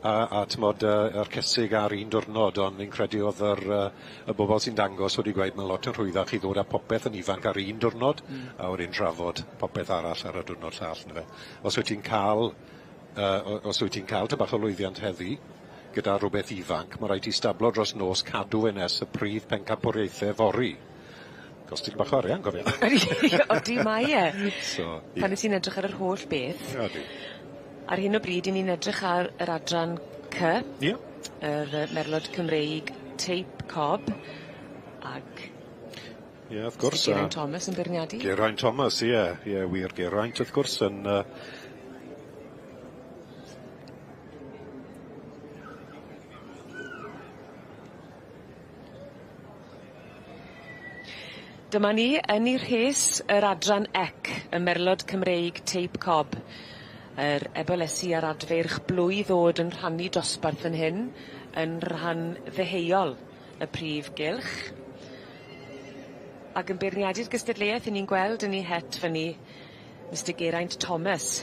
a t'mod yr cesig ar un diwrnod, ond fi'n credu oedd y bobl sy'n dangos wedi gweud ma' lot yn rhwyddach i ddod â popeth yn ifanc ar un diwrnod, a wedyn trafod popeth arall ar y diwrnod llall, yndyfe. Os wyt ti'n cael ty bach o lwyddiant heddi gyda rhywbeth ifanc, ma' raid ti stablo dros nos cadw fe nes y prif pencampwriaethau fory. Costi bach o arian, cofio. Odi, mae e. So, ie. Pan wyt ti'n edrych ar yr holl beth. Odi. Ar hyn o bryd, 'yn ni'n edrych ar yr adran C. Ie. Yr Merlod Cymreig teip cob ag Ie, wrth gwrs. Geraint Thomas yn beirniadu. Geraint Thomas, ie. Ie, wir Geraint, wrth gwrs, yn Dyma ni yn 'i rhes yr adran ec, y Merlod Cymreig teip cob. Yr ebolesi a'r adfeirch blwydd o'd yn rhannu dosbarth fan hyn yn rhan ddeheuol y prif gylch. Ag yn beirniadu'r gystadleuaeth 'yn ni'n gweld yn 'i het fyny Mistar Geraint Thomas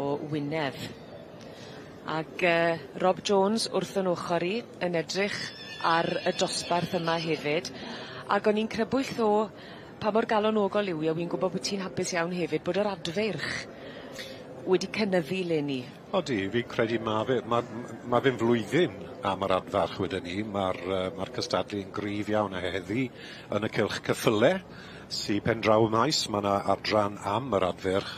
o Wynedd. Ag Rob Jones wrth 'yn ochor i yn edrych ar y dosbarth yma hefyd ag o'n i'n crybwyll ddo pa mor galonogol yw 'i a wi'n gwbo bo' ti'n hapus iawn hefyd bod yr adfeirch wedi cynyddu leni. Odi, fi'n credu ma' fe ma' ma' fe'n flwyddyn am yr adfarch wedyn 'ny ma'r ma'r cystadlu yn gryf iawn a heddi yn y cylch ceffyle sy pen draw y maes ma' 'na adran am yr adferch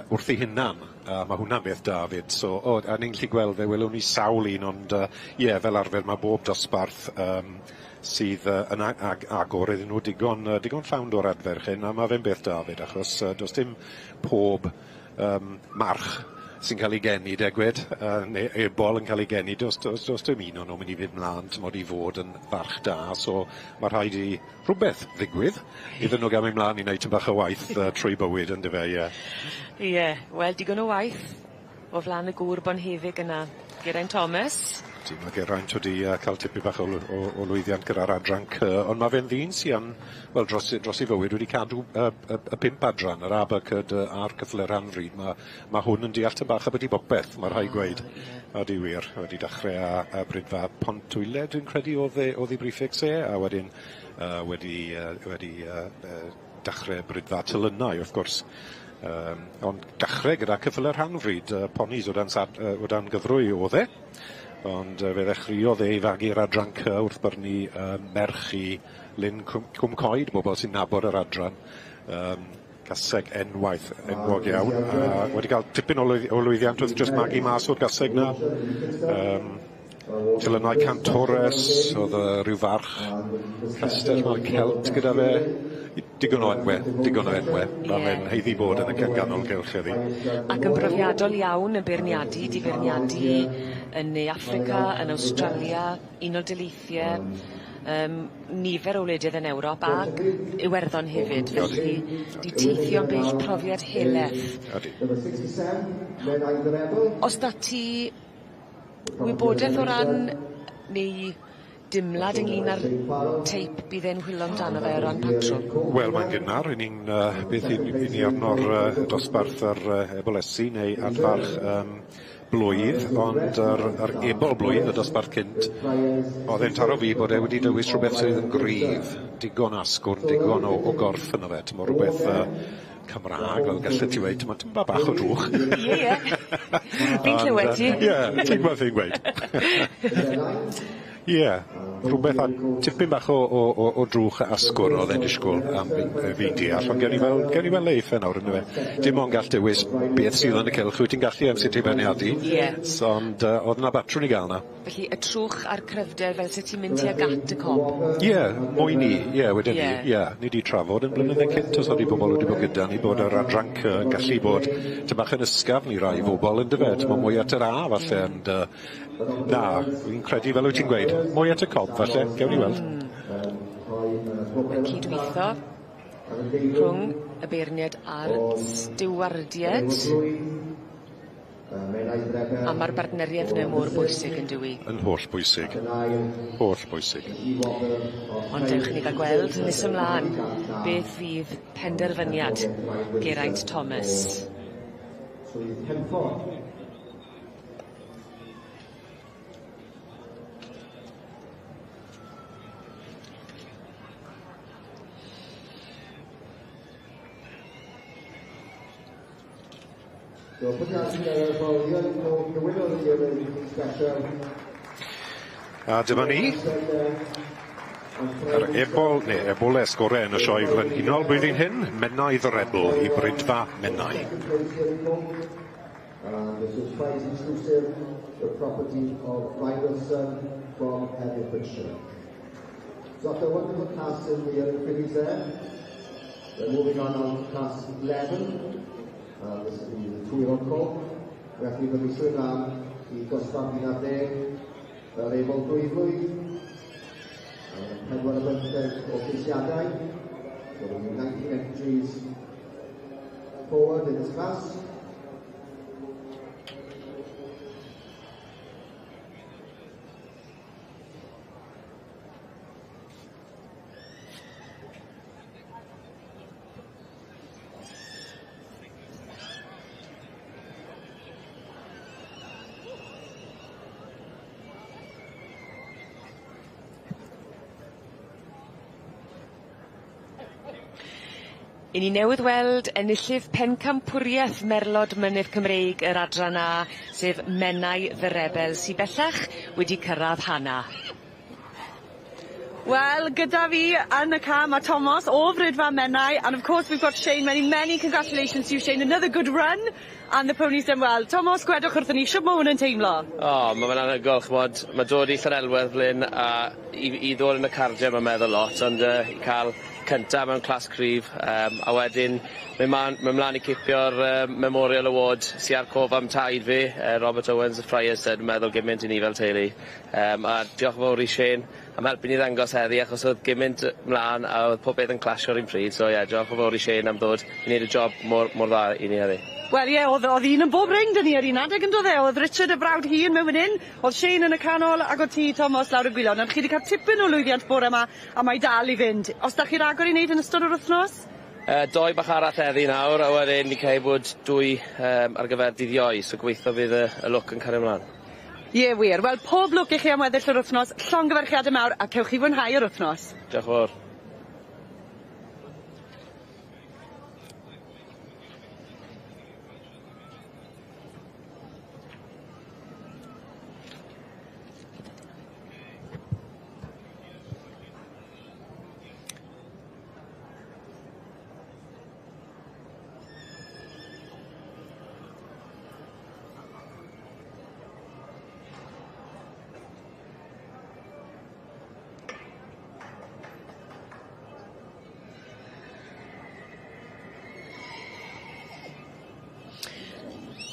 wrth ei hunan a ma' hwnna'n beth da 'fyd so o a ni'n gallu gweld fe welwn ni sawl un ond ie fel arfer ma' bob dosbarth yym sydd yn agor iddyn nhw digon digon llawn o'r adferch hyn a ma' fe'n beth da 'fyd achos do's dim pob yym march sy'n ca'l 'i geni degwed neu ebol yn ca'l 'i geni do's do's do's dim un o'n nw'n mynd i fynd mlan t'mod i fod yn farch da so ma' rhaid i rhwbeth ddigwydd iddyn nw ga'l mynd mlan i neud tym bach o waith trwy bywyd on'd yfe ie. Ie wel digon o waith o flan y gŵr bonheddig yna Geraint Thomas. Ydi ma' Geraint wedi ca'l tipyn bach o lw- o o lwyddiant gyda'r adran Cy ond ma' fe'n ddyn sy yn wel dros 'i dros 'i fywyd wedi cadw y y pump adran yr A By Cy Dy a'r cyffyle rhan fryd ma' ma' hwn yn deall tym bach ambyti bopeth ma' rhai' gweud. Odi wir wedi dachre â â Bridfa Pontywyle dwi'n credu o'dd e o'dd 'i prefix e a wedyn wedi wedi dachre Bridfa Telynau wrth gwrs. Yym ond dachre gyda ceffyle rhanfryd ponis o dan sad- o dan gyfrwy o'dd e. Ond fe ddechreuodd e i fagu'r adran Cy wrth byrnu merch i Lyn Cwm Cwmcoed, bobol sy'n nabod yr adran. Yym gaseg enwaith enwog iawn a wedi ga'l tipyn o lwydd- o lwyddiant wrth jyst magu mas o'r gaseg 'na. Yym Telynau Cantores, o'dd ryw farch castell 'ma Celt gyda fe. Digon o enwe, digon o enwe. Ma' fe'n haeddu bod yn y ganol gylch heddi. Ac yn brofiadol iawn yn beirniadu, 'di beirniadu yn Ne Affrica, yn Awstralia, Unol Daleithie, yym nifer o wledydd yn Ewrop ag Iwerddon hefyd, felly 'di teithio'n bell profiad heleth. Odi. O's 'da ti wybodeth o ran neu dimlad ynglŷn â'r teip bydd e'n whilo amdano fe o ran patrwm? Wel mae'n gynnar, 'yn ni'n beth 'yn 'yn ni arno'r dosbarth yr ebolesi neu adfarch yym blwydd, ond yr yr ebol blwydd, y dosbarth cynt, o'dd e'n taro fi bod e wedi dewis rhwbeth sydd yn gryf, digon asgwrn, digon o o gorff yno fe, t'mo' rwbeth Cymra'g, fel gallet ti weud, t'mo' tipyn bach o drwch. Ie ie. Fi'n clywed ti. Ie, ti'n gwbod fi'n gweud. Ie, rhwbeth â tipyn bach o o o o drwch a asgwrn o'dd e'n disgwl am fi'n deall, ond gewn ni weld gewn ni weld le eiff e nawr yndyfe? Dim ond gall dewis beth sydd yn y cylch wyt ti'n gallu am sut i beirniadu. Ie. So ond o'dd 'na batrwn i ga'l 'na. Felly y trwch a'r cryfder fel se ti'n mynd tuag at y cob. Ie, mwy 'ny, ie, wedyn 'ny, Ie. ie. Ni 'di trafod yn blynydde cynt os odi bobol wedi bod gyda ni bod yr adran Cy yn gallu bod tym bach yn ysgafn i rai bobol yndyfe? T'mo' mwy at yr A falle ond na, fi'n credu fel wyt ti'n gweud, mwy at y cob falle, gewn ni weld. Y cydweitho rhwng y beirniad a'r stiwardied. A ma'r bartneriaeth 'na mor bwysig yndyw 'i? Yn holl bwysig. Holl bwysig. Ond dewch i ni ga'l gweld nes ymlan beth fydd penderfyniad Geraint Thomas. A dyma ni. Yr ebol, neu eboles gore yn y sioe frenhinol blwyddyn hyn, Menai the Rebel i Bridfa Menai. And this is prize exclusive, the property of Wilson. from Herefordshire. So after a wonderful class in the yearling fillies there, we're moving on now to class 11. This is the 2-year-old colt. Felly byddwn ni'n symud ymlaen i dosbarth 11, yr ebol 2 flwydd, 4 o geisiadau. So there'll be 19 entries forward in this class. I ni newydd weld enillydd pencampwriaeth Merlod Mynydd Cymreig yr adran A, sef Menai The Rebel, sy bellach wedi cyrradd Hana. Wel, gyda fi yn y car ma' Thomas o Fridfa Menai, and of course we've got Shane. Many, many congratulations to you, Shane. Another good run, and the pony's done well. Thomas, gwedwch wrthon ni, shwd ma' hwn yn teimlo? O, ma' fe'n anhygoel, ch'mod, ma' dod i Llanelwedd fel 'yn a i ddod yn y cardie ma'n meddwl lot, ond i ca'l cynta mewn class cryf, a wedyn myn' man myn' mlan i cipio'r Memorial Award sy ar cof am taid fi, Robert Owens y Friars yn meddwl gymint i ni fel teulu. A diolch yn fowr i Shane am helpu ni ddangos heddi achos o'dd gymint mlan a o'dd pob peth yn clasho'r un pryd, so ie, diolch yn fowr i Shane am ddod i neud y job mor mor dda i ni heddi. Wel ie, o'dd un yn bob ring 'da ni ar un adeg on'd o'dd e? O'dd Richard y brawd hŷn mewn fan 'yn, o'dd Shane yn y canol ag o'dd ti Thomas lawr y gwilod. Nawr chi 'di ca'l tipyn o lwyddiant bore 'ma a mae dal i fynd. Os 'dach chi ragor i neud yn ystod yr wthnos? Doi bach arall heddi nawr a wedyn ni credu bod dwy ar gyfer dydd Iau, so gobeithio bydd y lwc yn cario mlan. Ie wir. Wel pob lwc i chi am weddill yr wthnos, llongyfarchiade mawr a cewch chi fwynhau yr wthnos. Diolch yn fowr.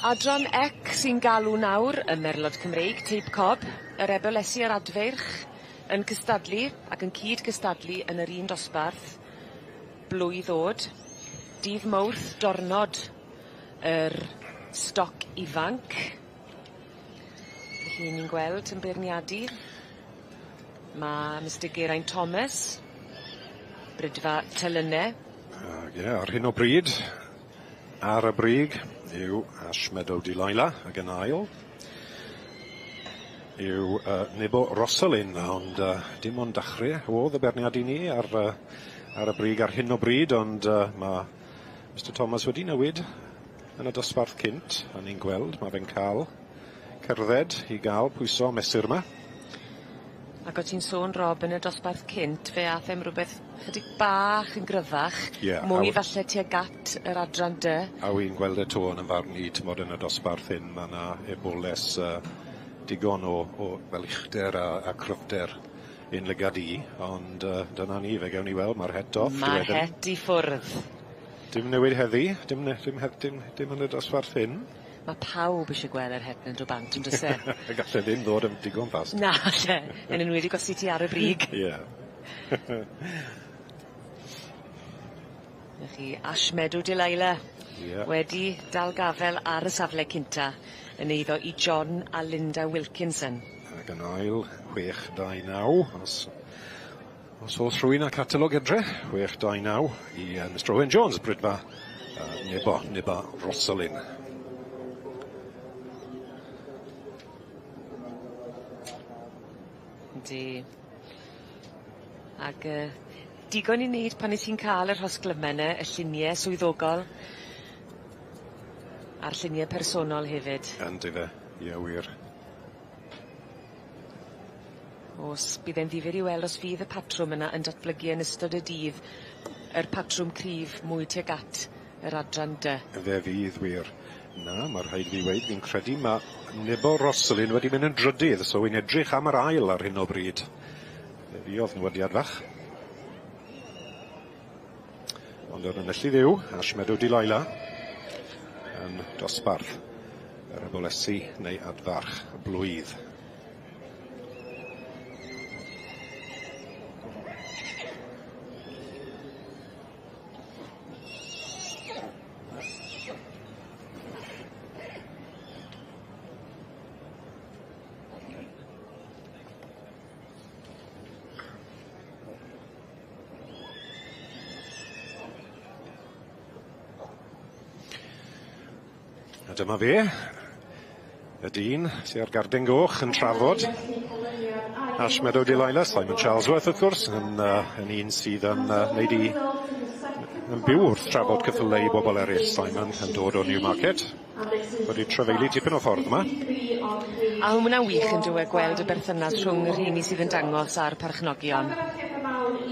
Adran Ec sy'n galw nawr y Merlod Cymreig, Teip Cob, yr Ebolesi a'r Adfeirch yn cystadlu ac yn cyd-cystadlu yn yr un dosbarth blwydd o'd. Dydd Mawrth dornod yr stoc ifanc. Felly ni'n gweld yn beirniadu ma' Mistar Geraint Thomas, Brydfa Telynne. Ag ie, ar hyn o bryd, ar y brig yw Ash Meadow Delilah ag yn ail yw Nebo Rosalind, ond dim ond dachrau o'dd y beirniad i ni ar y brig ar hyn o bryd, ond ma' Mr Thomas wedi newid yn y dosbarth cynt, a ni'n gweld ma' fe'n ca'l cerdded i ga'l pwyso mesur 'ma. Ac o' ti'n sôn Rob yn y dosbarth cynt fe ath e'n rwbeth chydig bach yn gryfach. Ie. Mwy falle tuag at yr adran dy. A wi'n gweld e 'to yn 'yn farn i t'mod yn y dosbarth hyn ma' 'na eboles digon o fel uchder a cryfder i'n lygad i, ond dyna ni, fe gewn ni weld, ma'r het off. Ma'r het i ffwrdd. Dim newid heddi, dim ne- dim heb dim dim yn y dosbarth hyn. Ma' pawb isie gweld yr het yn dod bant on'd o's e? Galle ddim ddod yn digon fast. Na alle, yn enwedig os yt ti ar y brig. Ie. 'Na chi Ash Meadow Delilah. Ie. Wedi dal gafel ar y safle cynta yn eiddo i John a Linda Wilkinson. Ag yn ail, 6 2 9, os o's rhywun â catalog adre, 6 2 9 i Mr Owen Jones, Brydfa, Nebo Rosalind. Yndi. Ag digon i wneud pan 'yt ti'n ca'l yr rhosglyme 'ny, y llunie swyddogol a'r llunie personol hefyd. Yndyfe, ie wir. O's, bydd e'n ddifyr i weld os fydd y patrwm yna yn datblygu yn ystod y dydd, yr patrwm cryf mwy tuag at yr adran dy. Fe fydd wir. Na, ma' rhaid fi weud, fi'n credu ma' Nebo Roslyn wedi mynd yn drydydd, so wy'n edrych am yr ail ar hyn o bryd. Fe fuodd newyddiad fach. Ond yr enillydd yw Ash Meadow Delilah yn dosbarth yr ebolesi neu adfarch y blwydd. A dyma fe, y dyn sy ar garden goch yn trafod Ash Meadow Delilah, Simon Charlesworth wrth gwrs, yn, yn un sydd yn wneud i yn byw wrth trafod ceffylau i bobl eraill. Simon yn dod o Newmarket, wedi trafeili tipyn o ffordd yma. A hwnna'n wych yn dyw e gweld y berthynas rhwng y rheini sydd yn dangos a'r perchnogion.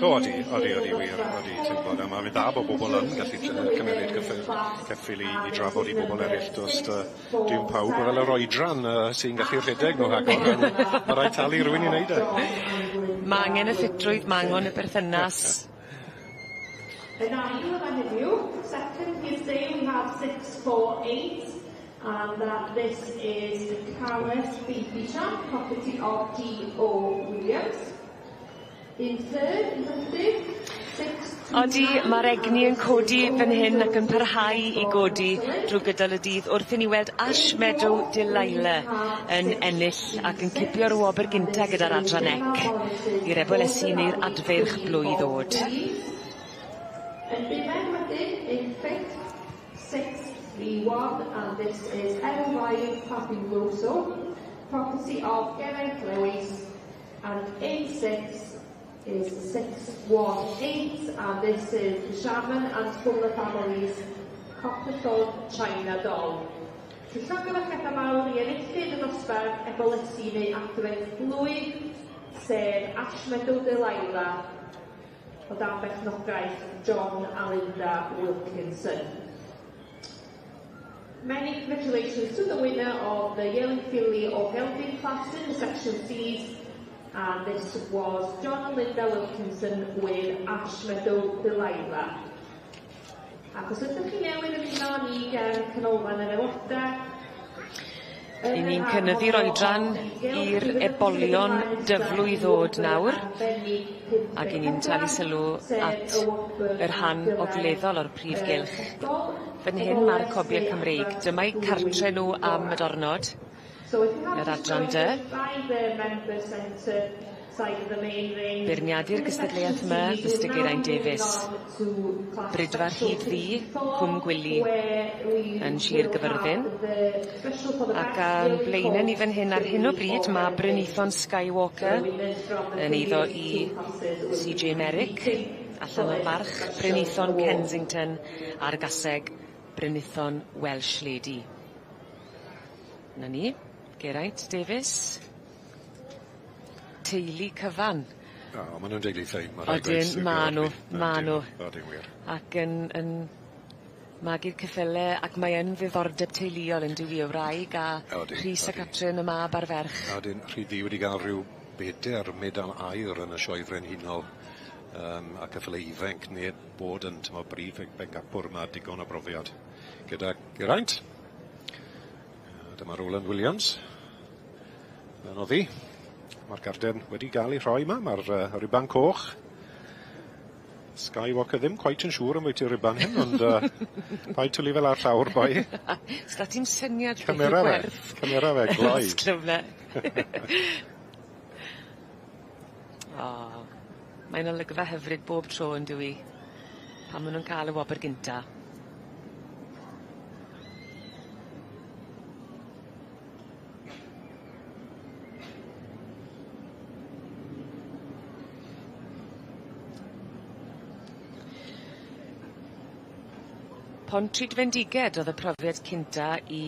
O odi, odi, odi wir, odi, ti'n gwbod, a ma' fe'n dda bo' bobol yn gallu cymeryd ceffyl i drafod i bobol eryll, do's dim pawb fel yr oedran sy'n gallu rhedeg nhw rhagor, ma' raid talu rywun i neud e. Ma' angen y ffitrwydd, ma' angen y berthynas. Yn ail yma heddiw, second here today we have 648, and that this is the Carles Baby Champ, property of G.O. Williams. In third, in trydydd, Odi, ma'r egni yn codi fan hyn ac yn parhau i godi drw gydol y dydd wrth i ni weld Ash Meadow Delilah yn ennill ac yn cipio'r wobr gynta gyda'r adran ec i'r ebolesi neu'r adfeirch blwydd o'd. Yn bumed wedyn, in fifth, 631, and this is Edelweiss Fabuloso, property of Geraint Lewis, and in sixth is 618, and this is Shaman and Fuller Families Copperthorn China Doll. Llongyfarchiadau mawr i enillydd y dosbarth ebolesi neu adfeirch blwydd, sef Ash Meadow Delilah, o dan berchnogaeth John a Linda Wilkinson. Many congratulations to the winner of the Yearling Filly or Gelding class in the section Cs, and this was John and Linda Wilkinson with Ash Meadow Delilah. Ac os ydych chi newydd ymuno â ni ger Canolfan yr Aelodau, 'Yn ni'n cynyddu'r oedran i'r ebolion dyflwydd ddod nawr, ac 'yn ni'n talu sylw at y rhan ogleddol o'r prif gylch. Fan hyn ma'r cobie Cymreig, dyma'u cartre nw am y dornod, yr adran dy. Beirniadu'r gystadleuaeth yma, Mr Geraint Davies. Bridfa'r hyd ddu, Cwm Gwili yn Sir Gyfyrddin. Ac a'n blaene ni fan hyn ar hyn o bryd ma' Brynaethon Skywalker yn eiddo i CJ Merrick, allan o'r barch Brynaethon Kensington a'r gaseg Brynaethon Welsh Lady. 'Na ni, Geraint Davies. Teulu cyfan. O ma' nw'n deulu ffein ma' rhaid gweud. Odyn ma' nw ma' nw. Odyn wir. Ac yn magu'r ceffyle ac mae yn ddiddordeb teuluol on'd yw 'i y wraig a Odi. Rhys a Catrin y mab a'r ferch. A wedyn Rhyd Ddu wedi ga'l rhyw beder medal aur yn y sioe frenhinol a ceffyle ifanc neb bod yn t'mo' brif bencampwr ma' digon o brofiad gyda Geraint. A dyma Roland Williams. Yn oddi. Ma'r garden wedi ga'l ei rhoi 'ma ma'r ruban coch. Skywalker ddim cweit yn siŵr ambwyti'r ruban hyn ond paid twli fe lawr llawr boi. S'da ti'm syniad beth yw Cymera fe. gwerth. Cymera fe gloi. Ysglyfle. O mae'n olygfa hyfryd bob tro on'd yw 'i? Pan ma' nw'n ca'l y wobr gynta. Pontrhydfendiged o'dd y profiad cynta i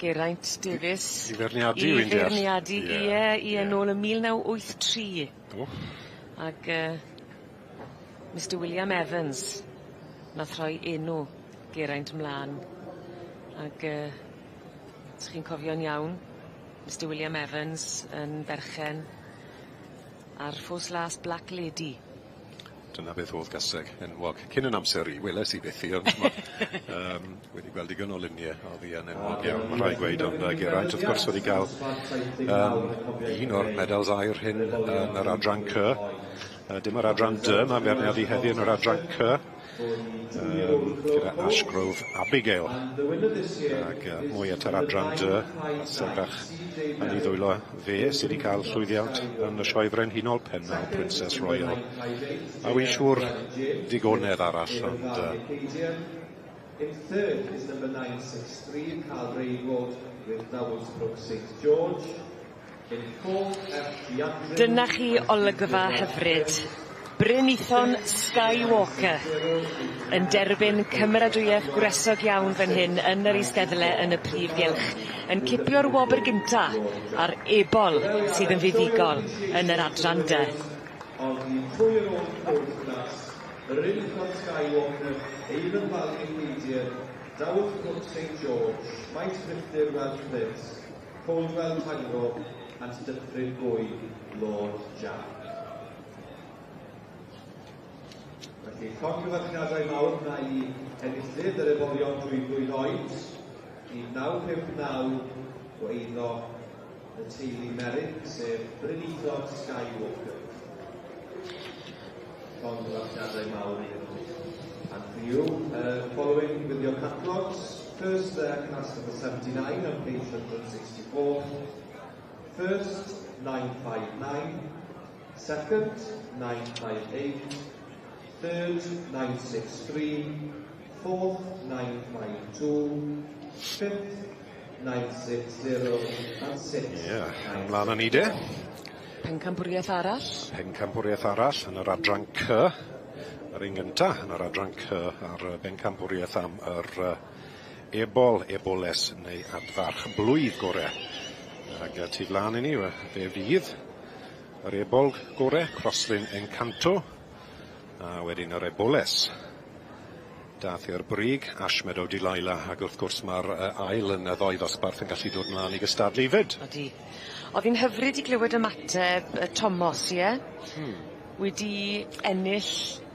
Geraint Davies. I feirniadu wi'n deall. I feirniadu ie ie nôl ym 1983. O. Ag Mr William Evans nath rhoi enw Geraint mlan ag Os chi'n cofio'n iawn, Mr William Evans yn berchen ar Ffos Las Black Lady. Dyna beth o'dd gaseg enwog. Cyn 'yn amser i, weles i byth 'i ond t'mo' wedi gweld digon o lunie, o'dd 'i yn enwog iawn, ma' rhaid gweud, ond Geraint wrth gwrs wedi ga'l un o'r medals aur hyn yn yr adran C. Dim yr adran D, ma'n beirniadu heddi yn yr adran C. Gyda Ashgrove Abigail. Ag mwy at yr adran D, Segrach yn ei ddwylo fe sydd wedi cael llwyddiant yn y Sioe Frenhinol Pennal Princess Royal. A wy'n siŵr digonedd arall, ond... In third is number 963, Carl Rainwood with Dowelsbrook St George. In fourth, F.G. Andrews. Dyna chi olygfa hyfryd. Bryn Ithon Skywalker yn derbyn cymeradwyaeth gwresog iawn fan hyn yn yr eisteddle yn y prif gylch yn cipio'r wobr gynta a'r ebol sydd yn fuddugol yn yr adran dy. Of the two-year-old fourth class, Bryn Ithon Skywalker, Avon Valley Acadian, Dowels Brook St George, Maes Milltir Welsh Prince, Coldwell Tango and Dyffryn Gwy Lord Jack. Felly, llongyfarchiadau mawr na i enillydd yr ebolion dwy flwydd oed, 1959 o eiddo y teulu Merrick, sef Bryn Ithon Skywalker. Llongyfarchiadau mawr iddyn nhw. And for you, following with your catalogues, first there, class number 79 on page 164. First, 959. Second, 958. Third, 963. Fourth, 952. Fifth, 960. And sixth, Ie, ymlaen â ni de. Pencampwriaeth arall. Pencampwriaeth arall yn yr adran C. Yr un gynta yn yr adran C ar bencampwriaeth am yr ebol, eboles neu adfarch blwydd gore. Ag tu flan i ni, fe fydd yr ebol gore, Crosslin Encanto, a wedyn yr eboles. Dath i'r brig, Ashmeadow Delilah, ac wrth gwrs mae'r ail yn y ddoi ddosbarth yn gallu dod mlaen i gystadlu 'fyd. Odi. O'dd hi'n hyfryd i glywed ymateb Tomos, ie? Wedi ennill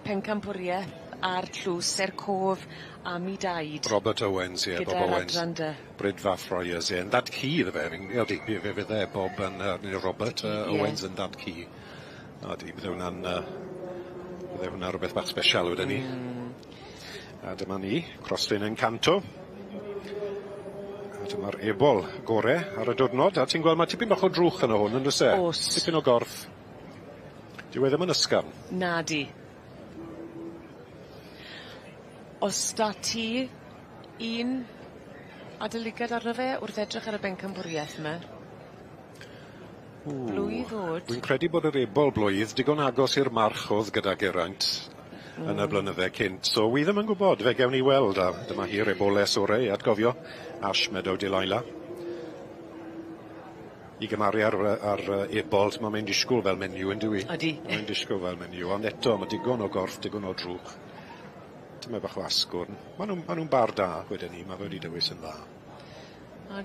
pencampwriaeth a'r tlws er cof am 'i daid. Robert Owens, ie, Bob Gyda'r Owens. adran dy. Brydfa Fryers, ie. Yn dad cu iddo fe, fi'n odi, fe fydde Bob yn neu Robert Owens yn dad cu. Odi, bydde hwnna'n bydde hwnna rwbeth bach sbesial wedyn 'ny. A dyma ni, Crosslin Encanto. A dyma'r ebol gore ar y diwrnod, a ti'n gweld ma' tipyn bach o drwch yno hwn, on'd o's e? O's. Tipyn o gorff. Dyw e ddim yn ysgafn. Nadi. O's 'da ti un adolygiad arno fe wrth edrych ar y bencampwriaeth 'my? Ww. Blwydd o'd. Dwi'n credu bod yr ebol blwydd digon agos i'r march o'dd gyda Geraint yn y blynydde cynt, so wi ddim yn gwbod, fe gewn ni weld, a dyma hi'r eboles ore i atgofio, Ash Meadow Delilah. I gymaru ar ebol, t'mo' mae'n disgwl fel menyw on'd yw 'i? Odi. Mae'n disgwl fel menyw, ond eto ma' digon o gorff, digon o drwch. Tymed bach o asgwrn. Ma' nw'n ma' nw'n bar da, wedyn 'ny, ma' fe wedi dewis yn dda.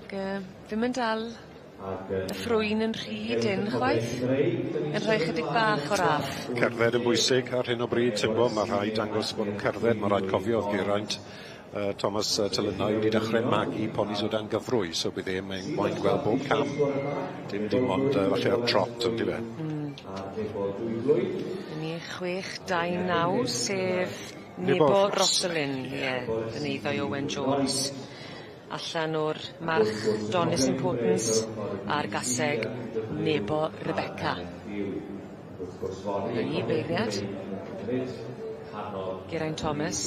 Ag ddim yn dal y ffrwyn yn rhy dynn chwaith, yn rhoi chydig bach o raff. Cerdded yn bwysig ar hyn o bryd, ti'n gwbo, ma' rhaid dangos bod nhw'n cerdded, ma' rhaid cofio o'dd Geraint Thomas Telynau wedi dechrau magu ponis o dan gyfrwy, so bydd e'n moyn moyn gweld bob cam. Dim dim ond falle ar trot on'd yw e? Ni 6 2 9, sef Nebo Rosalind, ie, yn eiddo i Owen Jones. Allan o'r march Donis Importance a'r gaseg Nebo Rebecca. Dyna ni, beirniad. Geraint Thomas.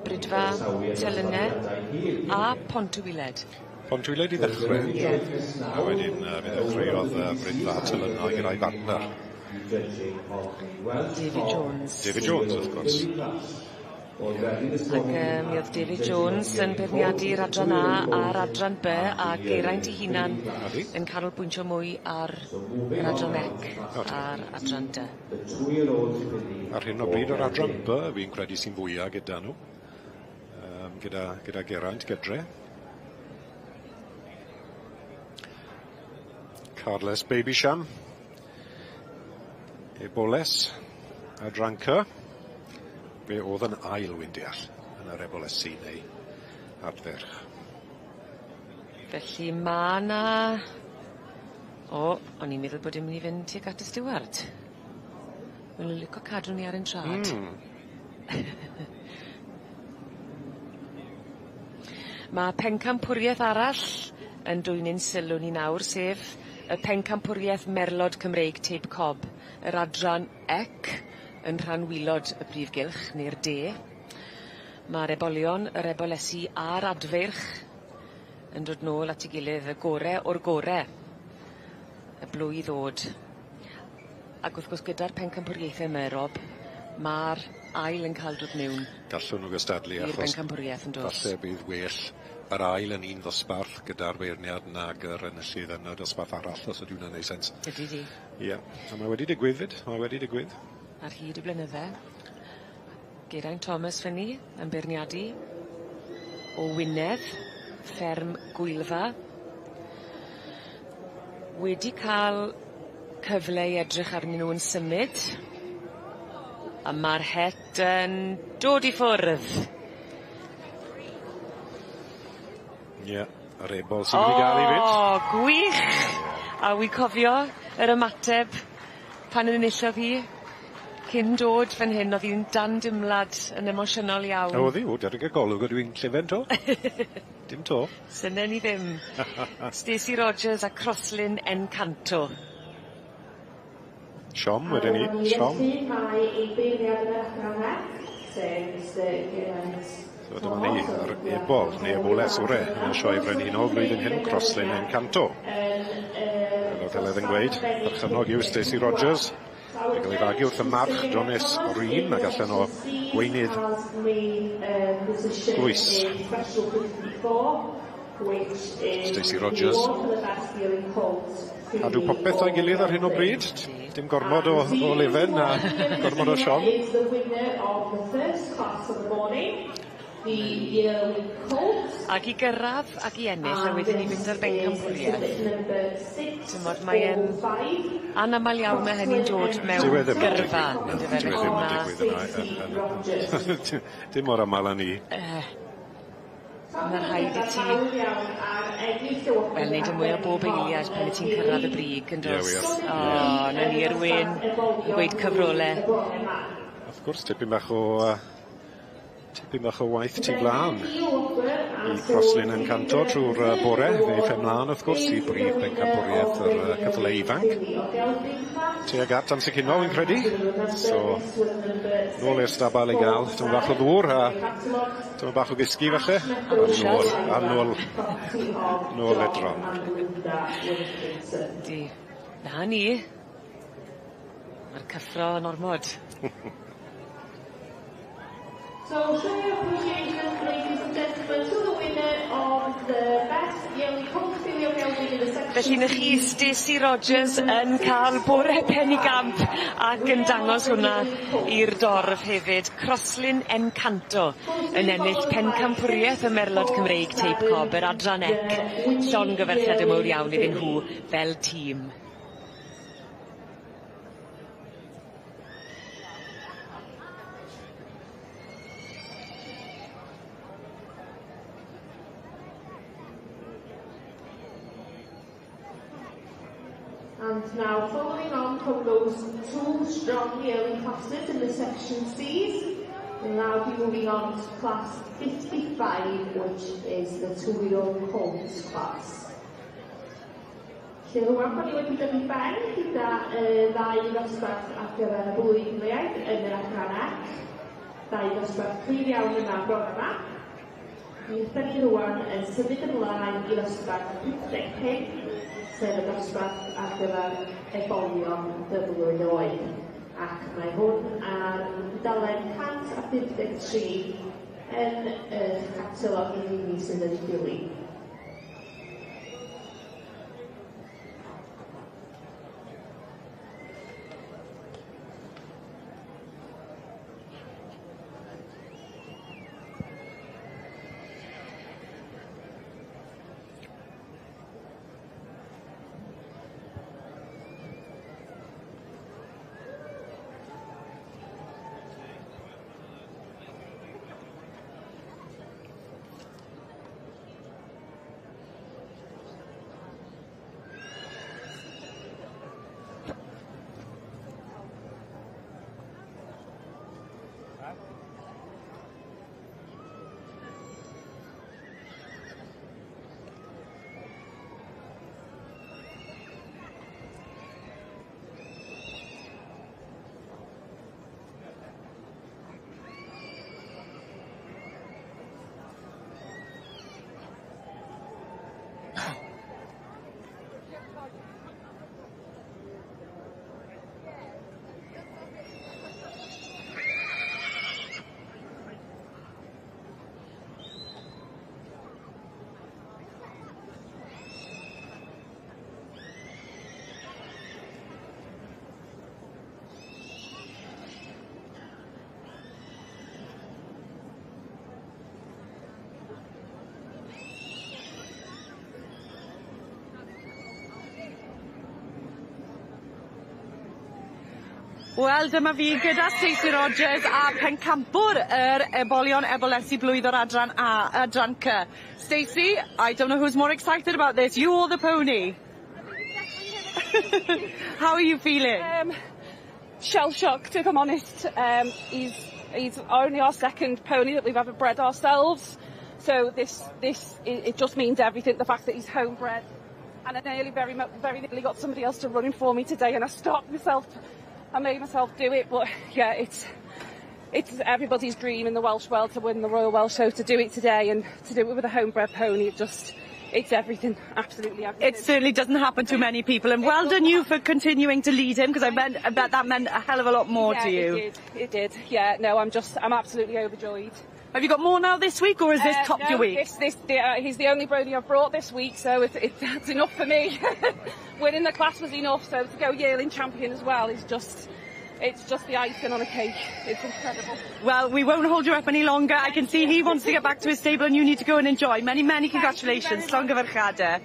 Brydfa, Telynne a Pontywilet. Pontywilet i ddechrau. Ie. A wedyn fe ddechreuodd Brydfa Telynau gyda'i bartner. David Jones. David Jones, wrth gwrs. Ac mi o'dd David Jones yn beirniadu'r adran A a'r adran B a Geraint 'i hunan yn canolbwyntio mwy ar yr adran C a'r adran D. Ar hyn o bryd yr adran B fi'n credu sy'n fwya gyda nhw. Gyda Geraint Gydre. Carles Babysham. Eboles adran C. Fe oedd yn ail, wy'n deall, yn yr ebolesi neu adferch. Felly ma' 'na... O, o'n i'n meddwl bod e'n myn' i fynd tuag at y stiward. Ma' nw lico cadw ni ar ein trad. Ma' pencampwrieth arall yn dwyn ein sylw ni nawr sef y pencampwrieth merlod Cymreig Teip Cob, yr adran ec yn rhan wilod y prif gylch ne'r de. Ma'r ebolion, yr ebolesi a'r adfeirch yn dod nôl at 'i gilydd y gore o'r gore. Y blwydd o'd. Ac wrth gwrs gyda'r pencampwriaethe 'my Rob ma'r ail yn ca'l dod miwn. Gallwn nhw gystadlu I'r achos bencampwriaeth yndos? falle bydd well yr ail yn un ddosbarth gyda'r beirniad nag yr enillydd yn y dosbarth arall os ydy wnna'n neud sense. Ydi di. Ie a mae wedi digwydd 'fyd mae wedi digwydd. Ar hyd y blynydde. Geraint Thomas fyn 'ny yn beirniadu o Wynedd, fferm Gwylfa. Wedi ca'l cyfle i edrych arnyn nw yn symud. A ma'r het yn dod i ffwrdd. Ie, yr ebol sy'n mynd i ga'l 'i 'fyd. O, gwych! A wi cofio yr ymateb pan enillodd hi cyn dod fan hyn o'dd 'i'n dan dimlad yn emosiynol iawn. O'dd 'i o deryg y golwg ydw i'n llefen 'to. Dim 'to. Synen i ddim. Stacey Rogers a Crosslyn Encanto. Siom wedyn 'ny, siom. Felly mae ein beirniad yn yr adran F, sef Mr Geraint So dyma ni, yr ebol, neu eboles ore, yn y sioe frenhinol flwyddyn hyn, Crosslyn Encanto. Fel oedd Heledd yn gweud, perchennog yw Stacey Rogers. Fe gael ei fagu wrth y march Jones Reen ac allan o gweinydd Glwys. Stacey Rogers. Cadw popeth o'i gilydd ar hyn o bryd. Dim gormod o, o lefen a gormod o siom. Ac i gyrradd ac i ennill a wedyn i fynd ar bencampwriaeth. T'mod mae e'n anamal iawn ma' hynny'n dod mewn Dyw e ddim yn gyrfa digwydd. on'd yfe Dyw e felly ddim yn ma' digwydd yna. Dim mor amal â 'ny. Ma' rhaid i ti wel neud y mwya o bob eiliad pan 'yt ti'n cyrradd y brig yndos? Ie wir. O 'na ni yr wên yn gweud cyfrole. Wrth gwrs tipyn bach o yy tipyn bach o waith tu flan i Crosslyn Encanto trw'r bore. Fe eith e mlan wrth gwrs i brif bencampwriaeth yr ceffyle ifanc. Tuag at amser cinio fi'n credu. So nôl i'r stabal i ga'l tymed bach o ddŵr a tymed bach o gysgu falle. A nôl a nôl nôl i'r dron. Ydi. 'Na ni. Ma'r cyffro yn ormod. So show your appreciation, ladies and gentlemen, to the winner of the best yearly colt filly gelding in the section Felly 'na chi Stacey Rogers yn ca'l bore penigamp ac yn dangos hwnna i'r dorf hefyd. Crosslyn Encanto yn ennill pencampwriaeth y Merlod Cymreig Teip Cob yr adran ec. Llongyferchiade mowr iawn iddyn nhw fel tîm. And now following on from those two strong yearling classes in the section Cs, we'll now be moving on to class 55, which is the two-year-old colts class. Lle rŵan da ni wedi dod i ben gyda y ddau ddosbarth ar gyfer y blwyddyn yn yr adran C. Dau ddosbarth cryf iawn yma bore yma. Mi ydan ni rŵan yn symud ymlaen i ddosbarth 55, sef y dosbarth ar gyfer ebolion dyflwydd oed. Ac mae hwn ar dudalen 153 yn eich catalog i ni sydd yn dilyn. Wel, dyma fi gyda Stacey Rogers a pencampwr yr ebolion ebolesi blwydd o'r adran A, adran C. Stacey, I don't know who's more excited about this, you or the pony? How are you feeling? Shell-shocked, if I'm honest. He's only our second pony that we've ever bred ourselves. So it just means everything, the fact that he's homebred. And I nearly very, very nearly got somebody else to run him for me today, and I stopped myself. I made myself do it, but yeah, it's everybody's dream in the Welsh world to win the Royal Welsh Show, to do it today and to do it with a homebred pony, it's everything, absolutely everything. It certainly doesn't happen to many people, and well done you for continuing to lead him, because I bet that meant a hell of a lot more to you. It did, it did, yeah, no, I'm absolutely overjoyed. Have you got more now this week, or is this topped No, your week? He's the only Brody I've brought this week, so that's enough for me. Winning the class was enough, so to go yearling champion as well is just the icing on a cake. It's incredible. Well, we won't hold you up any longer. I can see he wants to get back to his stable and you need to go and enjoy. Many, many congratulations. Llongyfarchiadau.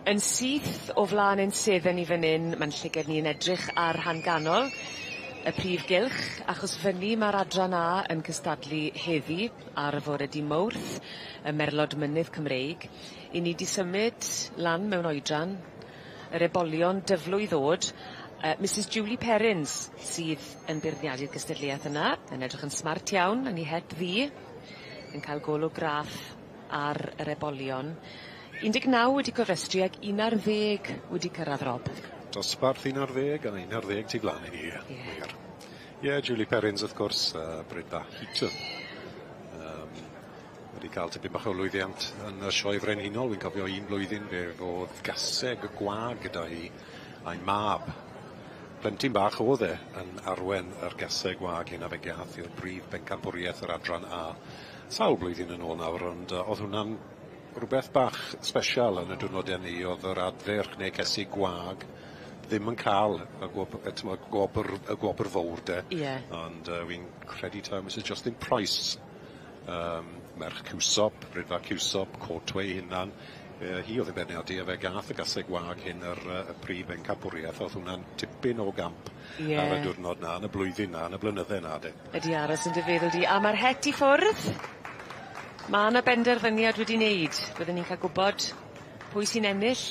Yn syth o flaen ein sedde ni fan 'yn, ma'n llyged ni yn edrych ar rhan ganol y prif gylch, achos fyny ma'r adran A yn cystadlu heddi ar y fore dy' Mowrth, y Merlod Mynydd Cymreig. 'Yn ni 'di symud lan mewn oedran, yr ebolion dyflwydd ddod, Mrs Julie Perrins sydd yn beirniadu'r gystadleuaeth yna, yn edrych yn smart iawn, yn 'i het ddu, yn cael golwg graff ar yr ebolion. 19 wedi cofrestru ag 11 wedi cyrraedd, Rob. Dosbarth 11 a 11 tu flaen i ni. Ie. Yeah. Julie Perrins wrth gwrs, Breda Heaton. Wedi cael tipyn bach o lwyddiant yn y sioe frenhinol. Wi'n cofio un blwyddyn fe fodd gaseg y gwag gyda hi a'i mab. Plentyn bach oedd e yn arwen yr gaseg gwag hyn a fe gath i'r brif bencampwriaeth yr adran A. Sawl blwyddyn yn ôl nawr, ond oedd hwnna'n rhywbeth bach special yn y diwrnodau ni, oedd yr adferch neu cesig gwag ddim yn cael y gwobr fawr de. Ond fi'n credu taw Mrs Justin Price, merch Cwsop, Rydfa Cwsop, Courtway hunan, hi oedd y beirniadu a fe gath y gaseg wag hyn y prif bencampwriaeth. Oedd hwnna'n tipyn o gamp ar y diwrnod na, yn y blwyddyn na, yn y blynydde na de. Ydi, aros yn dy feddwl di. A ma'r het i ffwrdd. Ma' 'na benderfyniad wedi wneud. Byddwn ni'n cael gwybod pwy sy'n ennill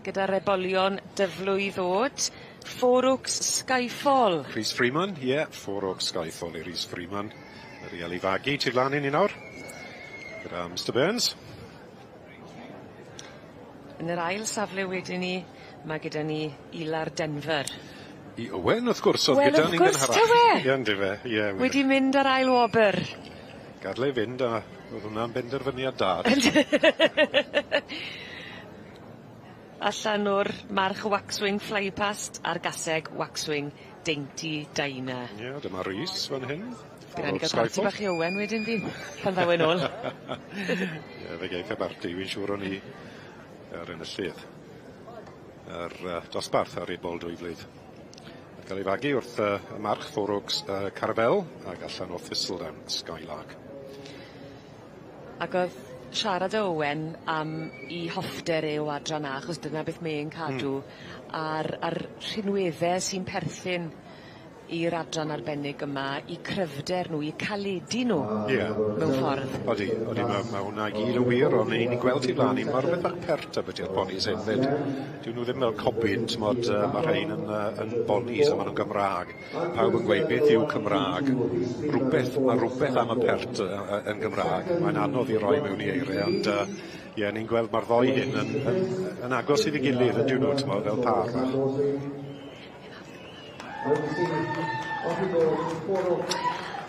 gyda'r ebolion dyflwy ddod. Four Oaks Skyfall. Rhys Freeman, ie, yeah, Four Oaks Skyfall i Rhys Freeman. Yr i fagu tu flaen i ni nawr. Gyda Mr Burns. Yn yr ail safle wedyn ni, mae gyda ni Ilar Denver. I Owen, wrth gwrs, oedd Wel, gyda wrth ni'n gwrs, gynharach. tawe. Ie, yndyfe, ie. Wir. Wedi mynd ar ail wobr. Gadle i fynd a oedd hwnna'n benderfyniad da. Allan o'r march Waxwing Flypast a'r gaseg Waxwing Dainty Dinah. Ie, dyma Rhys fan hyn. Bydd rhaid ni gael parti bach i Owen wedyn fydd, pan ddaw e'n ôl. Ie, fe geith e barti, fi'n siŵr o'n i ar enillydd. Yr dosbarth ar ebol 2 flwydd. Yn cael ei fagu wrth y march Four Oaks Carvel ac allan o Thistledown Skylark. Ac oedd siarad â Owen am 'i hoffter e o adran A, achos dyna beth mae'n cadw, a'r rhinweddau sy'n perthyn i'r adran arbennig yma, 'u cryfder nhw, 'u caledu nhw. Ie. Mewn ffordd. Odi, odi, ma' hwnna i gyd yn wir, ond ni'n gweld tu flan ni, ma' rwbeth bach pert ambiti'r ponis hyn 'fyd. Dyw nw ddim fel cobyn, t'mod, ma' rhein yn bonis a ma' nw'n Gymra'g. Pawb yn gweud beth yw Cymra'g? Rwbeth, ma' rwbeth am y pert yn Gymra'g. Mae'n anodd i roi mewn i eirie, ond ie, ni'n gweld ma'r ddou hyn yn agos iddi gilydd ydyn nhw, t'mod, fel pâr bach.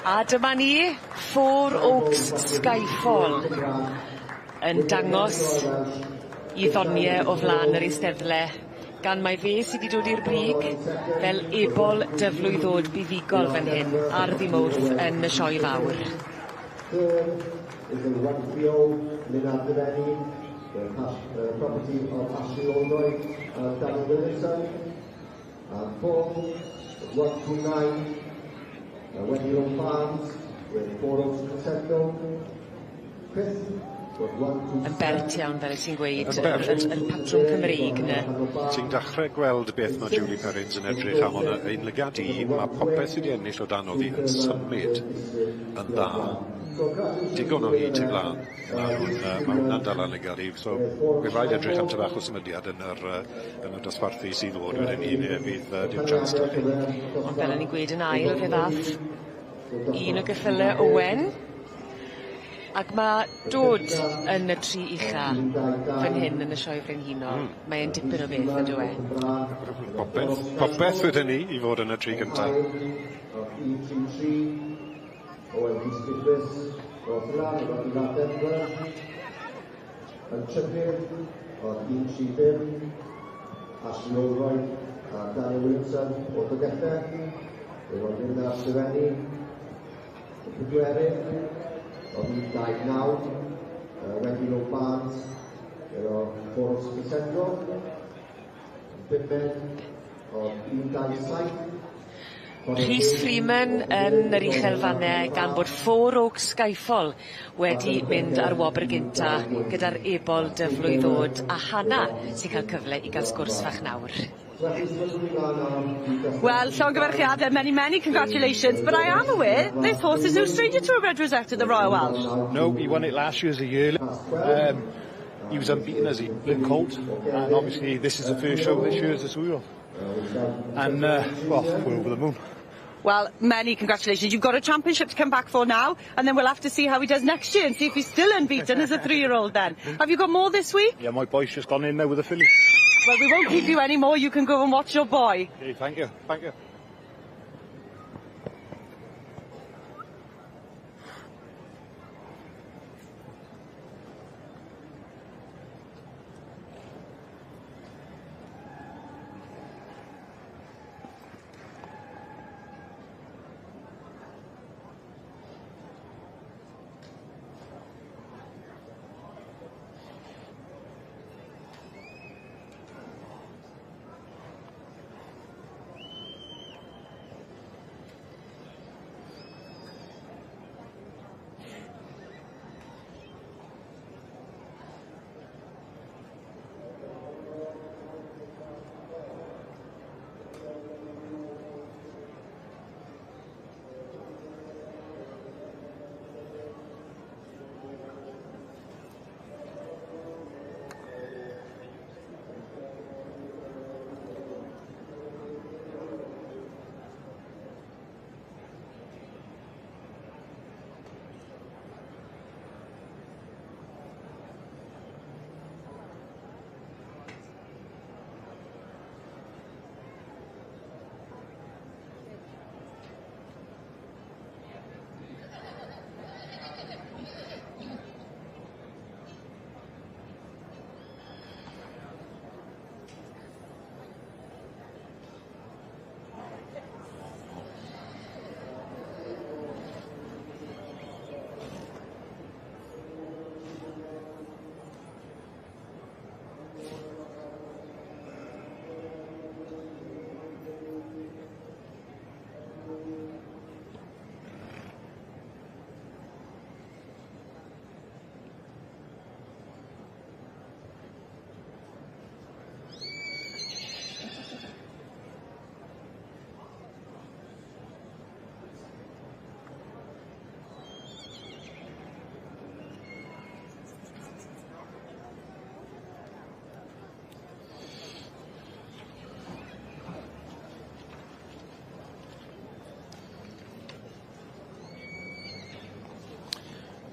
A dyma ni, Four Oaks Skyfall yn dangos 'i ddonie o flan yr eisteddle gan mai fe sy 'di dod i'r brig fel ebol dyflwydd o'd buddugol fan hyn ar ddy' Mowrth yn y sioe fawr. Third is the 130 Lynn Devenny, the property of Ashley Oldroyd and Daniel Williamson. And fourth, 129, Wendy Lowe Farms with Four Oaks Crescendo. Fifth was 127. Yn bert iawn fel wyt ti'n gweud. Yn bert. Yr patrwm Cymreig 'ny. Ti'n dachre gweld beth ma' Julie Perrins yn edrych am ond ein lygad i, ma' popeth sy 'di ennill o dan oddi yn symud yn dda. Digon o hyd tu flan. Ma' hwnna'n dala lygad i, so bydd rhaid edrych am ty bach o symudiad yn y dosbarthu sydd ddod wedyn 'ny ne' fydd dim chance 'da chi. Ond fel o'n i'n gweud yn ail fe ddath un o geffyle Owen ac ma' dod yn y tri ucha fan hyn yn y Sioe Frenhinol, mae e'n dipyn o beth on'd yw e? Popeth, popeth wedyn 'ny i fod yn y tri gynta. Owen Rhys Griffiths, Rhoslan, Robbie Denver. Yn trydydd, oedd 135, Ashley Oldroyd a Daniel Williamson o Dolgellau. Fe oedd Linda Syreni. Y pedwerydd, oedd 129, Wendy Lowe Barnes, efo Four Oaks Crescendo. Yn bumed, oedd 127, Rhys Freeman yn yr uchelfanne gan bod Four Oaks Skyfall wedi mynd ar wobr gynta gyda'r ebol dyflwydd o'd a Hannah sy'n ca'l cyfle i ga'l sgwrs fach nawr. Wel, llongyfarchiade, many, many congratulations, but I am aware this horse is no stranger to a red rosette at the Royal Welsh. No, he won it last year as a yearling. He was unbeaten as a yearling colt, and obviously this is the first show this year as a two-year-old. And, well, we're over the moon. Well, many congratulations. You've got a championship to come back for now, and then we'll have to see how he does next year and see if he's still unbeaten as a 3-year-old then. Have you got more this week? Yeah, my boy's just gone in there with a filly. Well, we won't keep you any more. You can go and watch your boy. Okay, thank you. Thank you.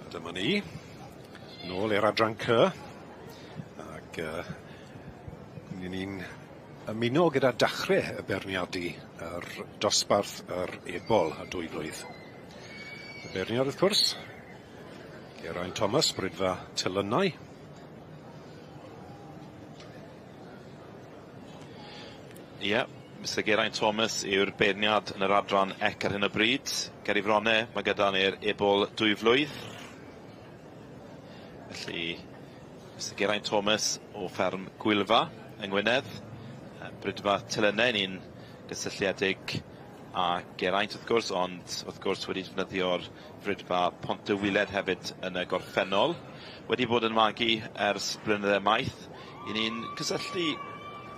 A dyma ni, nôl i'r adran C, ac ni'n ymuno gyda dachre y beirniadu yr dosbarth yr ebol a 2 flwydd. Y beirniad wrth gwrs, Geraint Thomas, Brydfa Telynau. Ie, Mr Geraint Thomas yw'r beirniad yn yr adran ec ar hyn o bryd. Ger i frone, mae gyda ni'r ebol 2 flwydd. Felly, Mr Geraint Thomas o fferm Gwylfa yng Ngwynedd. Brydfa Telynau, ni'n gysylltiedig â Geraint wrth gwrs, ond wrth gwrs wedi defnyddio'r Brydfa Pont-y-Wyled hefyd yn y gorffennol. Wedi bod yn magu ers blynydde maith. I ni'n cysylltu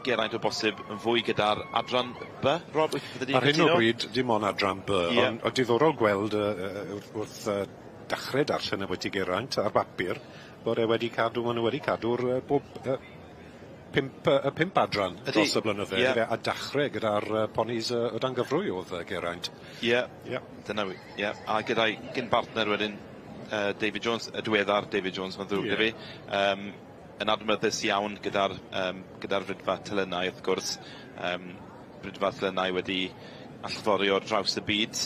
Geraint o bosib yn fwy gyda'r adran B, Rob, wyt fyddi di'n Ar hyn o cytuno? bryd, dim ond adran B, ond o diddorol gweld wrth dachrau darllen ambwyty Geraint ar bapur, bod e wedi cadw, maen nhw wedi cadw'r bob y pump adran dros y blynydde, a dachrau gyda'r ponis o dan gyfrwy oedd Geraint. Ie, dyna ie, a gyda'i gyn bartner wedyn, David Jones, y diweddar David Jones, mae'n ddrwg 'da fi, yn adnabyddus iawn gyda'r gyda'r Brydfa Telynau wrth gwrs. Brydfa Telynau wedi allforio draws y byd,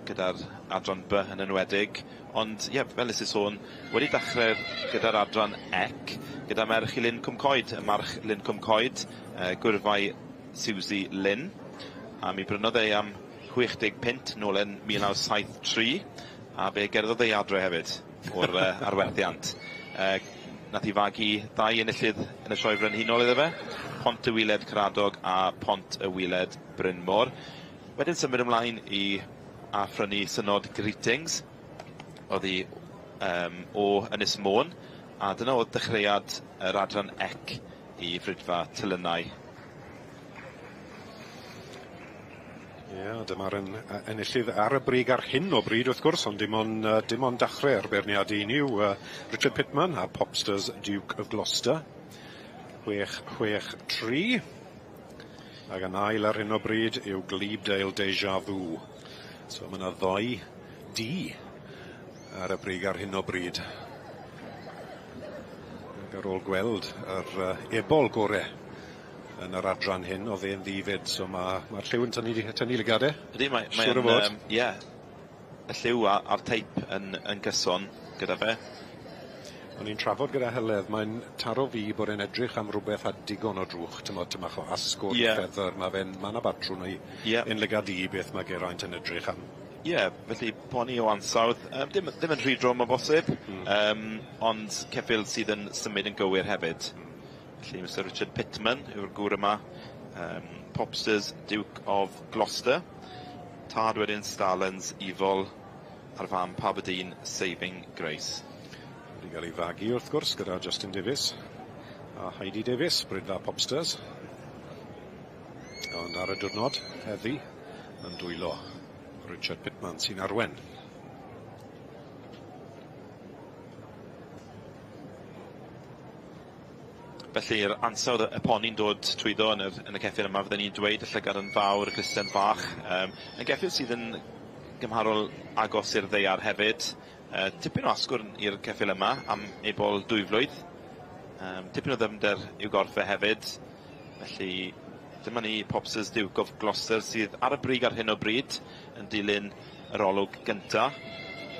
gyda'r adran B yn enwedig. Ond ie, fel nes i sôn, wedi dachrau gyda'r adran ec, gyda merch i Lyn Cwmcoed, y march Lyn Cwmcoed, gwyrfai Susie Lyn, a mi brynodd ei am 60 punt nôl yn 1973, a fe gerddodd ei adre hefyd o'r arwerthiant. Nath i fagu ddau enillydd yn y Sioe Frenhinol iddo fe, Pont y Wyled Caradog a Pont y Wyled Brynmor. Wedyn symud ymlaen i a phrynu Synod Greetings, oddi o Ynys Môn, a dyna oedd dechreuad yr adran ec i Frydfa Telynau. Ie, dyma'r enillydd ar y brig ar hyn o bryd wrth gwrs, ond dim ond dachrau ar beirniadu un yw Richard Pitman a Popsters Duke of Gloucester. 6-6-3. Ac yn ail ar hyn o bryd yw Glebedale Deja Vu. So mae yna ddoi D ar y brig ar hyn o bryd. Ac ar ôl gweld yr ebol gore yn yr adran hyn, oedd e'n ddi-fyd, so mae'r lliw yn tynnu lygade. Ydy, mae Siŵr o fod. Ie, y lliw a'r teip yn gyson gyda fe. O'n i'n trafod gyda Heledd, mae'n taro fi bod e'n edrych am rhywbeth a digon o drwch, tymod, tymach o asgwrn, feather, mae 'na batrwm i un lygad i beth mae Geraint yn edrych am. Ie, felly poni o ansawdd, ddim yn rhy drwm o bosib, ond ceffyl sydd yn symud yn gywir hefyd. Felly Mr Richard Pitman yw'r gŵr yma, Popsters Duke of Gloucester, tad wedyn Starlands Evil a'r fam Paberdeen Saving Grace. Wedi cael ei fagu wrth gwrs gyda Justin Davies a Heidi Davies, Brydfa Popsters. Ond ar y diwrnod heddi yn dwylo Richard Pitman sy'n arwen. Felly'r ansawdd y poni'n dod trwyddo yn y ceffyl yma, fydden ni'n dweud y llygad yn fawr, y clusten fach. Yn geffyl sydd yn gymharol agos i'r ddaear hefyd. Tipyn o asgwrn i'r ceffyl yma am ebol 2 flwydd. Tipyn o ddyfnder i'w gorff e hefyd. Felly dyma ni Popsters Duke of Gloucester sydd ar y brig ar hyn o bryd yn dilyn yr olwg gynta.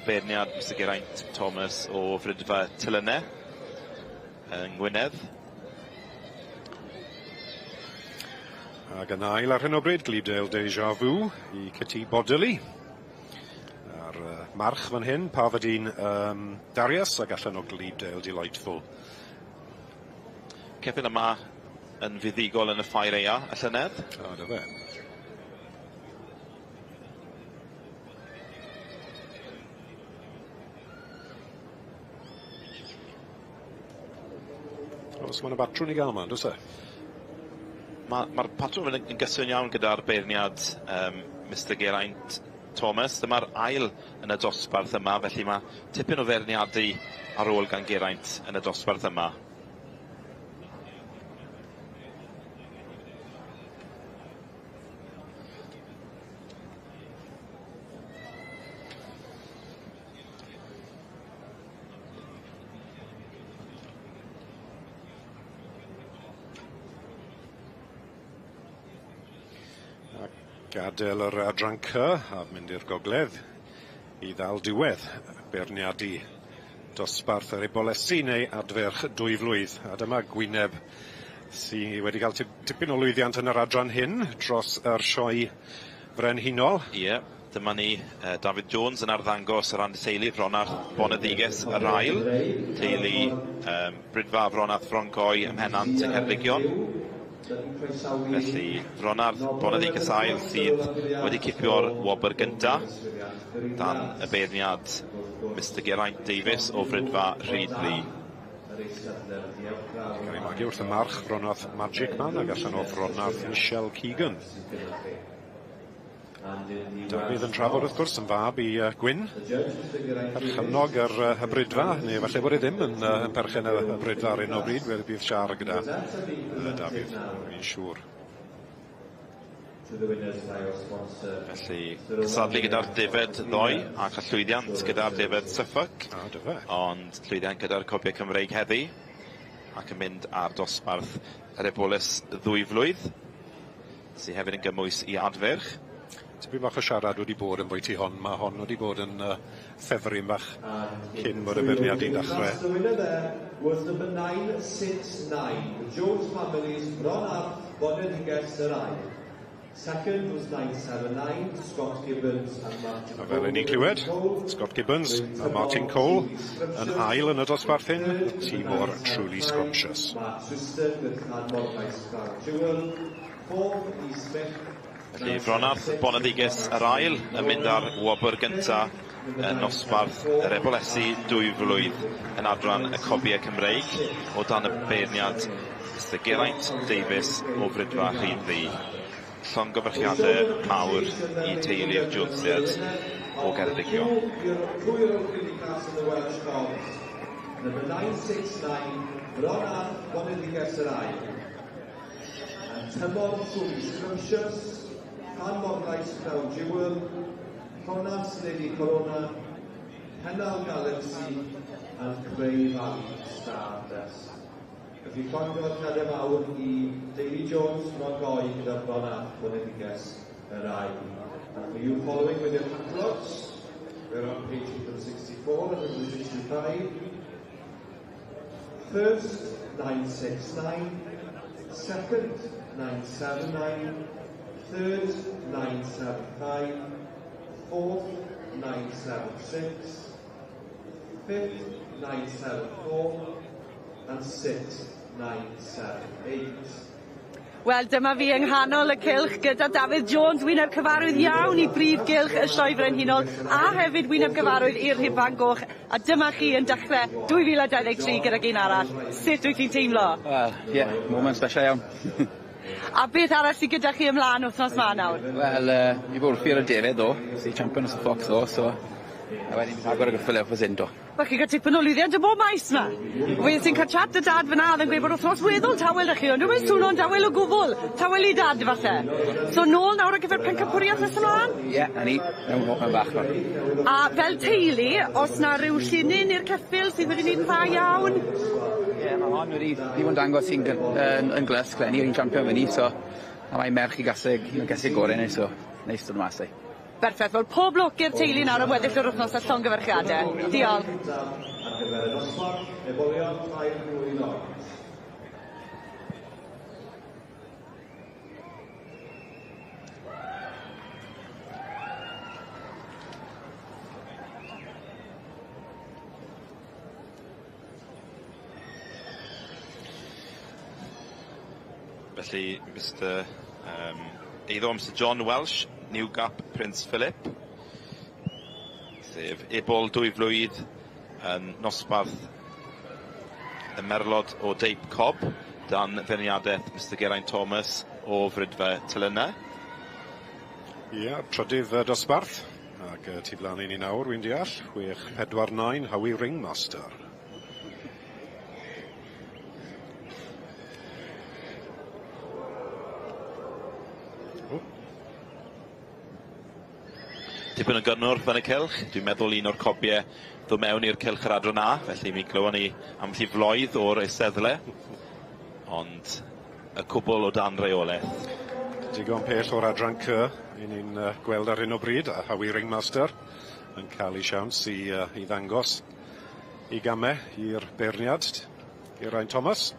Beirniad Mr Geraint Thomas o Frydfa Telynau yng Ngwynedd. Ac yn ail ar hyn o bryd, Glebedale Deja Vu i Kitty Bodily. A'r march fan hyn, Parvadine Darius, ac allan o Glebedale Delightful. Ceffyl yma yn fuddugol yn y ffair eia y llynedd. O, dy fe. Oes, mae 'na batrwm i gael yma, does e? Mae'r patrwm yn gyson iawn gyda'r beirniad Mr Geraint Thomas. Dyma'r ail yn y dosbarth yma, felly mae tipyn o feirniadu ar ôl gan Geraint yn y dosbarth yma. Gadael yr adran C a mynd i'r gogledd i ddal diwedd beirniadu dosbarth yr ebolesi neu adferch 2 flwydd. A dyma gwyneb sy wedi cael tipyn o lwyddiant yn yr adran hyn dros yr sioe frenhinol. Ie, dyma ni David Jones yn arddangos ar ran teulu Fronarth Boneddiges yr ail, teulu Brydfa Fronarth Froncoi ym Mhennant yng Ngheredigion. Felly Fronarth Boneddiges ail sydd wedi cipio'r wobr gynta dan y beirniad Mr Geraint Davies o Frydfa Rhyd Ddu. Cael ei magu wrth y march Fronarth Magic Man ac allan o Fronarth Michelle Keegan. Dafydd yn trafod wrth gwrs yn fab i Gwyn, perchennog yr Brydfa, neu falle bod e ddim yn perchen y Brydfa ar hyn o bryd, fe bydd siarad gyda Dafydd, fi'n siŵr. Felly, cystadlu gyda'r defed ddoe, a chael llwyddiant gyda'r defed Suffolk. Ond llwyddiant gyda'r cobiau Cymreig heddi, ac yn mynd ar dosbarth yr eboles 2 flwydd, sydd hefyd yn gymwys i adferch. Tipyn bach o siarad wedi bod yn bwyty hon, mae hon wedi bod yn ffefryn bach cyn bod y beirniadu'n dechrau. The winner there was number 969, the Jones family's Fronarth Boneddiges yr ail. Second was 979, Scott Gibbons and Martin A fel 'yn ni'n clywed, Scott Gibbons a Martin Cole yn ail yn y dosbarth hyn, tîm o'r Truly Scrumptious. Mark Tristan with Llanmorlais Crown Jewel, fourth E. Smith. Felly Fronarth Boneddiges yr ail yn mynd ar wobr gynta yn nosbarth yr ebolesi 2 flwydd yn adran y cobiau Cymreig o dan y beirniad Mr Geraint Davies o Frydfa Rhyd Ddu. Llongyfarchiadau mawr i teulu'r Jonesiaid o Geredigion. Number 969, Fronarth Boneddiges yr ail. And Tymor Truly Scrumptious, Llanmorlais Crown Jewel, Rhonant Lady Corona, Pennal Galaxy and Cray Valley Stardust. Felly llongyfarchiadau mawr i Daly Jones, Froncoi gyda'r Fronarth Boneddiges yr ail. And for you following with your catalogues, we're on page 164 and 165. First, 969, second, 979, third, 975, fourth, 976, fifth, 974, and sixth, 978. Wel, dyma fi yng nghanol y cylch gyda Dafydd Jones, wyneb cyfarwydd iawn i brif gylch y Sioe Frenhinol, a hefyd wyneb cyfarwydd i'r Rhuban Goch. A dyma chi yn dechrau 2023 gydag un arall. Sut wyt ti'n teimlo? Wel, ie, yeah, moment special iawn. A beth arall sydd gyda chi ymlaen wythnos ma nawr? Wel, i fod wrthi ar y defed ddo, sy'n champion os y Fox ddo, so... A wedyn agor y gyffyle wrth hyn do. Wel, chi'n cael tipyn o lwyddiant yn bob maes ma. Wel, ti'n cael chat dy dad fyna, oedd yn gweud bod wythnos weddol tawel 'da chi, ond dwi'n swnio'n dawel o gwbl. Tawel i dad, falle. So, nôl nawr ar gyfer pencampwriaeth nes ymlaen? Ie, yeah, na ni, mewn mewn bach nawr. A fel teulu, os na ryw llinyn i'r ceffyl sydd wedi gwneud yn dda iawn? Ie, yeah, mae hon wedi bod yn dangos sy'n yn glysg leni, yr un champion fyny, so... A mae merch i gaseg, un gaseg gorau ni, so neis dod mas ei. Berffaith, wel pob lwc i'r teulu nawr am weddill yr wythnos a llongyfarchiadau. Diolch. Ar gyfer y noswaith, ebolion 3 mlwydd oed. Felly, Mr eiddo Mr John Welsh, New Gap Prince Philip, sef ebol 2 flwydd yn nosbarth y merlod o deip cob dan feirniadaeth Mr Geraint Thomas o Frydfa Telynau. Ie, trydydd dosbarth, ac tu flaen i ni nawr, wy'n deall, 649 Howie Ringmaster. Tipyn o gynnwrf yn y cylch, dwi'n meddwl un o'r cobiau ddod mewn i'r cylch yr adran A, felly mi glywon ni ambell i floedd o'r eisteddle, ond y cwbl o dan reolaeth. Digon pell o'r adran C i ni'n gweld ar hyn o bryd, a Howie Ringmaster yn cael ei siawns i i ddangos ei game i'r beirniad, Geraint Thomas.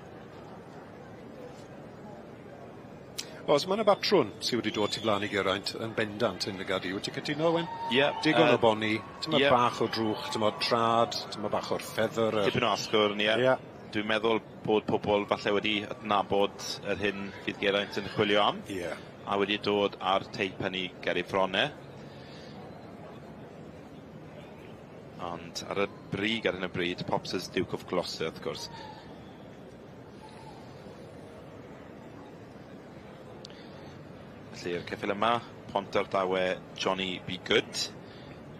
Oes, ma' 'na batrwn sy wedi dod tu flan i Geraint yn bendant yn lygad i. Wyt ti'n cytuno Owen? Ie. Digon o boni, tymed bach o drwch, t'mod trad, tymed bach o'r feather yr... Tipyn o asgwrn, ie. Ie. Dwi'n meddwl bod pobol falle wedi adnabod yr hyn fydd Geraint yn chwilio am. Ie. A wedi dod â'r teip hynny ger ei fron e. Ond ar y brig ar hyn o bryd, Pops's Duke of Gloucester wrth gwrs. Felly'r ceffyl yma, Pontardawe Johnny Be Good,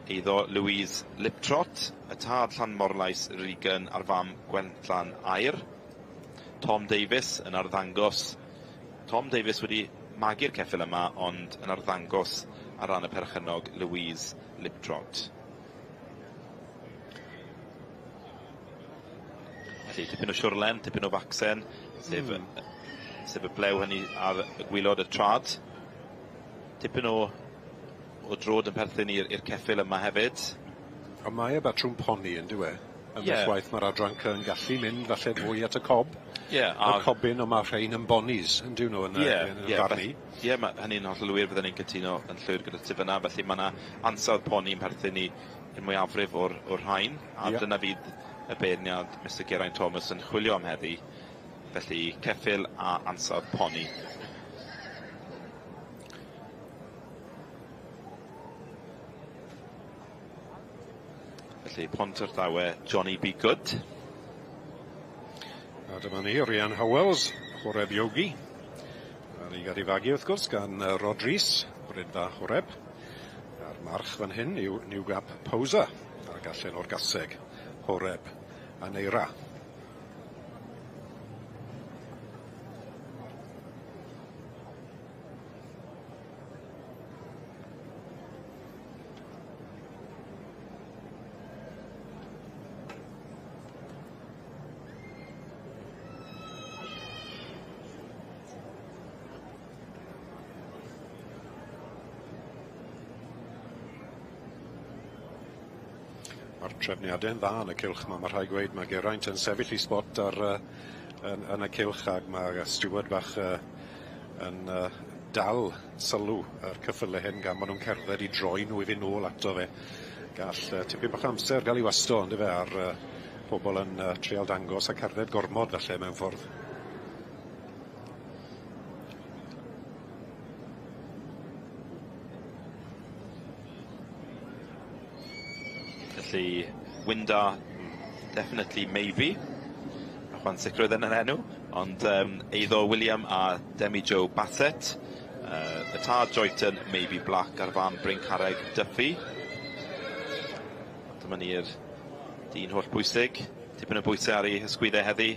eiddo Louise Liptrot, y tad Llanmorlais Regan a'r fam Gwenllan Aur. Tom Davies yn arddangos. Tom Davies wedi magu'r ceffyl yma, ond yn arddangos ar ran y perchennog Louise Liptrot. Felly tipyn o siwrlen, tipyn o facsen, sef sef y blew hynny ar y gwylod y trad. Tipyn o o drod yn perthyn i'r i'r ceffyl yma hefyd. Ond mae e batrwm poni yndyw e? Ambell Ie. waith ma'r adran C yn gallu mynd falle fwy at y cob. Ie, a... Y cobyn on' ma' rhein yn bonis on'd yw nw yn y yn y farn i. Ie ma' hynny'n hollol wir fydden i'n cytuno yn llwyr gyda ti fynna felly ma' 'na ansawdd poni yn perthyn i i'r mwyafrif o'r o'r rhain a dyna fydd y beirniad Mister Geraint Thomas yn chwilio am heddi. Felly ceffyl a ansawdd poni. Felly Pontardawe Johnny Be Good. A dyma ni, Rhian Howells, Horeb Yogi. A ni gael ei fagu wrth gwrs gan Rod Rees, Brynfa Horeb. A'r march fan hyn yw New Gap Poser, a'r gallen o'r gaseg, Horeb a Neira. Ma'r trefniade'n dda yn y cylch 'ma ma' rhai' gweud ma' Geraint yn sefyll 'i sbot ar yy yn yn y cylch ag ma' steward bach yy yn yy dal sylw yr cyffyle hyn gan ma' nw'n cerdded i droi nw i fynd nôl ato fe. Gall yy tipyn bach o amser ga'l 'i wasto on'd yfe ar yy pobol yn yy trial dangos a cerdded gormod falle mewn ffordd. Felly Winda definitely maybe. Chwan sicrwydd yn yr enw, ond eiddo William a Demi Joe Bassett. Y tad Joyton, Maybe Black a'r fam Bryncarreg Duffy. Dyma ni'r dyn holl bwysig. Tipyn o bwysau ar ei hysgwyddau heddi.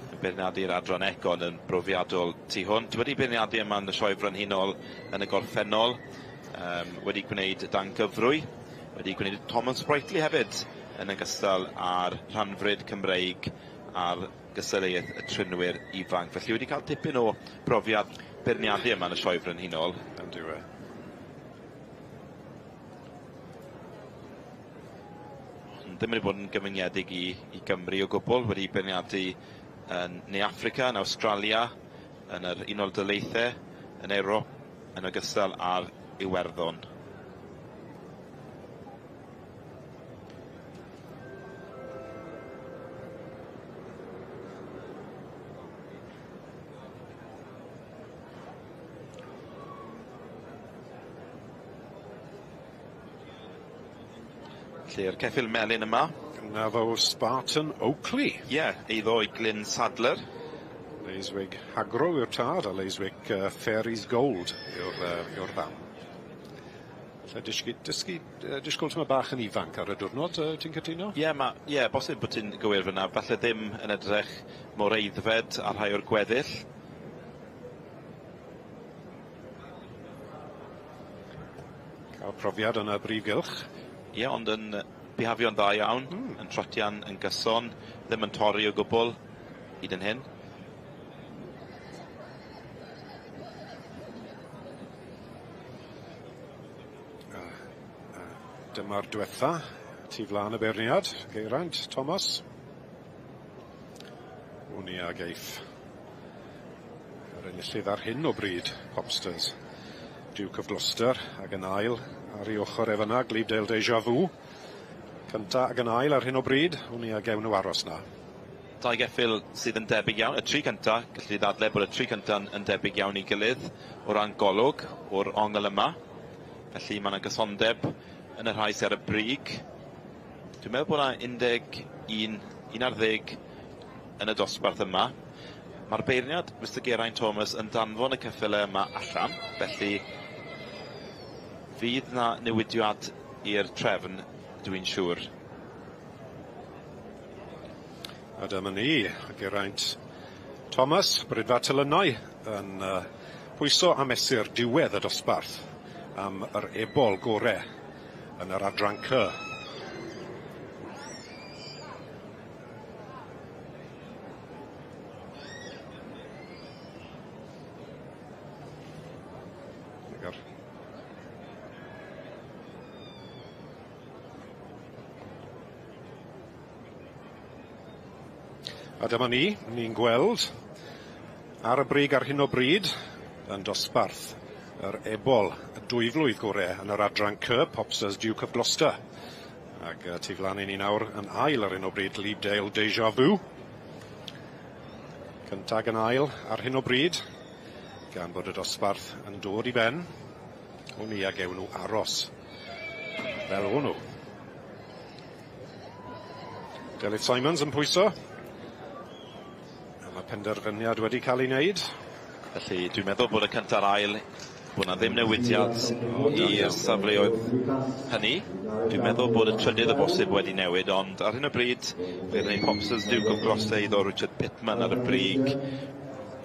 Yn beirniadu'r adran Econ yn brofiadol tu hwnt. Wedi beirniadu yma yn y Sioe Frenhinol yn y gorffennol. Wedi gwneud dan gyfrwy. Wedi gwneud Thomas Sprightly hefyd yn ogystal â'r rhanfryd Cymreig a'r gystadleuaeth y trinwyr ifanc. Felly wedi cael tipyn o brofiad beirniadu yma yn y Sioe Frenhinol. Yndyw e. Ond ddim wedi bod yn gyfyngiedig i Gymru o gwbl, wedi beirniadu yn Ne Affrica, yn Awstralia, yn yr Unol Daleithiau, yn Ewrop, yn ogystal â'r Iwerddon. Felly'r ceffyl melyn yma. Na fo Spartan Oakley. Ie, yeah, eiddo i Glyn Sadler. Leiswig Hagro yw'r tad a Leiswig Fairies Gold yw'r fam. Falle dysgu disgwyl tyma bach yn ifanc ar y diwrnod, ti'n cytuno? Ie, yeah, yeah, bosib bod ti'n gywir fyna. Falle ddim yn edrych mor aeddfed â rhai o'r gweddill. Cael profiad yn y brif gylch. Ie, yeah, ond yn bihafio'n dda iawn, yn trotian yn gyson, ddim yn torri o gwbl, hyd yn hyn. Dyma'r diwetha, tu flaen y beirniad, Geraint Thomas. Wn i ag eiff yr enillydd ar hyn o bryd, Popsters. Duke of Gloucester ag yn ail ar ei ochr e fyna, Glebedale Deja Vu. Cynta ag yn ail ar hyn o bryd, wn i a gewn nhw aros na. Dau geffyl sydd yn debyg iawn, y tri cynta, gallu ddadle bod y tri cynta'n yn debyg iawn i gilydd o ran golwg o'r ongl yma. Felly mae yna gysondeb yn y rhai sydd ar y brig. Dwi'n meddwl bod yna 11, 11 yn y dosbarth yma. Mae'r beirniad, Mr Geraint Thomas, yn danfon y ceffylau yma allan, felly fydd na newidiad i'r trefn, dwi'n siŵr. A dyma ni, Geraint Thomas, Brydfa Telynau, yn pwyso a mesur diwedd y dosbarth am yr ebol gore yn yr adran C. A dyma ni, ni'n gweld ar y brig ar hyn o bryd yn dosbarth yr ebol y dwyflwydd gore yn yr adran C, Popsters Duke of Gloucester. Ac tu flaen i ni nawr yn ail ar hyn o bryd, Glebedale Deja Vu. Cyntag yn ail ar hyn o bryd, gan bod y dosbarth yn dod i ben. Wn i a gewn nhw aros fel o'n nhw. Delyth Simons yn pwyso. A mae penderfyniad wedi cael ei wneud. Felly dwi'n meddwl bod y cynta'r ail, bod na ddim newidiad i'r safleoedd hynny. Dwi'n meddwl bod y trydydd o bosib wedi newid, ond ar hyn o bryd, fe ni Popsters Duke of Gloucester eiddo Richard Pittman ar y brig,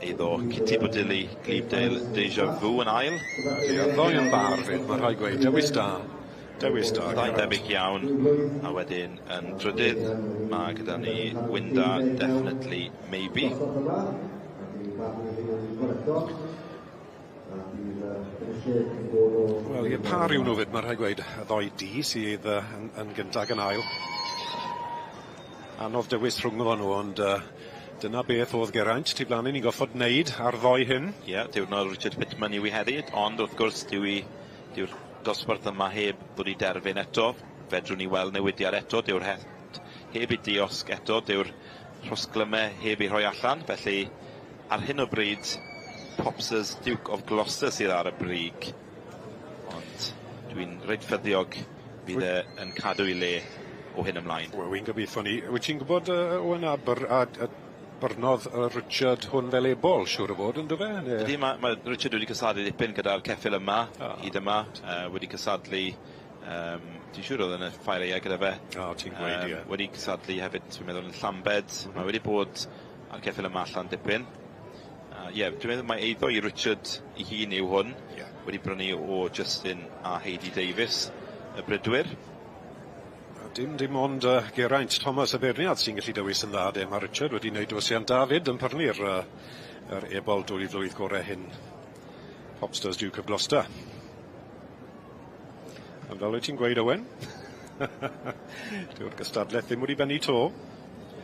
eiddo Kitty Bodilly, Glebedale Deja Vu yn ail. Ie, ddoi yn bar fyd, mae rhaid gweud, dewis da. Dewis da. Ddau'n debyg iawn, a wedyn yn drydydd, mae gyda ni Winda Definitely Maybe. Wel, ie, par yw nhw fyd, mae rhaid gweud, y ddoi di sydd yn gyntaf yn ail. Anodd dewis rhwng nhw, ond dyna beth oedd Geraint, tu blaen i ni'n goffod wneud ar ddoi hyn. Ie, yeah, diwrnod Richard Pittman yw i heddi, ond wrth gwrs dyw'r dosbarth yma heb ddod i derfyn eto. Fedrwn ni weld newidiad eto, dyw'r het heb i diosg eto, dyw'r rhosglymau heb i rhoi allan, felly ar hyn o bryd Popsters Duke of Gloucester sydd ar y brig. Ond dwi'n reit ffyddiog fydd e yn cadw ei le o hyn ymlaen. Wel, wy'n gobeithio ni. Wyt ti'n gwybod, Owen, a byrnodd Richard hwn fel ebol, siŵr o fod, ynddo fe? Ydy, mae Richard wedi cysadlu dipyn gyda'r ceffyl yma, hyd yma, wedi cysadlu, dwi'n siŵr oedd yn y ffair aeaf gyda fe. O, ti'n gweud, ie. Wedi cysadlu hefyd, dwi'n meddwl, yn Llambed. Mae wedi bod ar ceffyl yma allan dipyn. Ie, dwi'n meddwl mae eiddo i Richard ei hun yw hwn. Wedi brynu o Justin a Heidi Davies, y brydwyr. Dim ond Geraint Thomas y beirniad sy'n gallu dewis yn dda, de. Mae Richard wedi wneud dewisiant da fyd yn prynu'r yr ebol dwy flwydd gorau hyn. Popsters Duke of Gloucester. Ond fel wyt ti'n gweud, Owen, dyw'r gystadlaeth ddim wedi bennu to.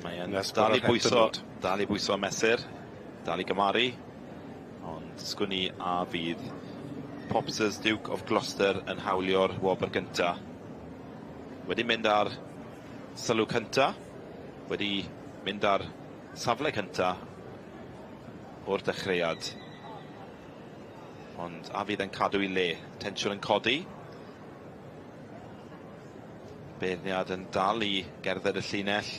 Mae e'n dal i bwyso, dal i bwyso mesur, dal i gymaru, ond sgwn i a fydd Popsters Duke of Gloucester yn hawlio'r wobr gynta. Wedi mynd ar sylw cynta, wedi mynd ar safle cynta o'r dechreuad. Ond a fydd yn cadw ei le, tensiwn yn codi. Beirniad yn dal i gerdded y llinell.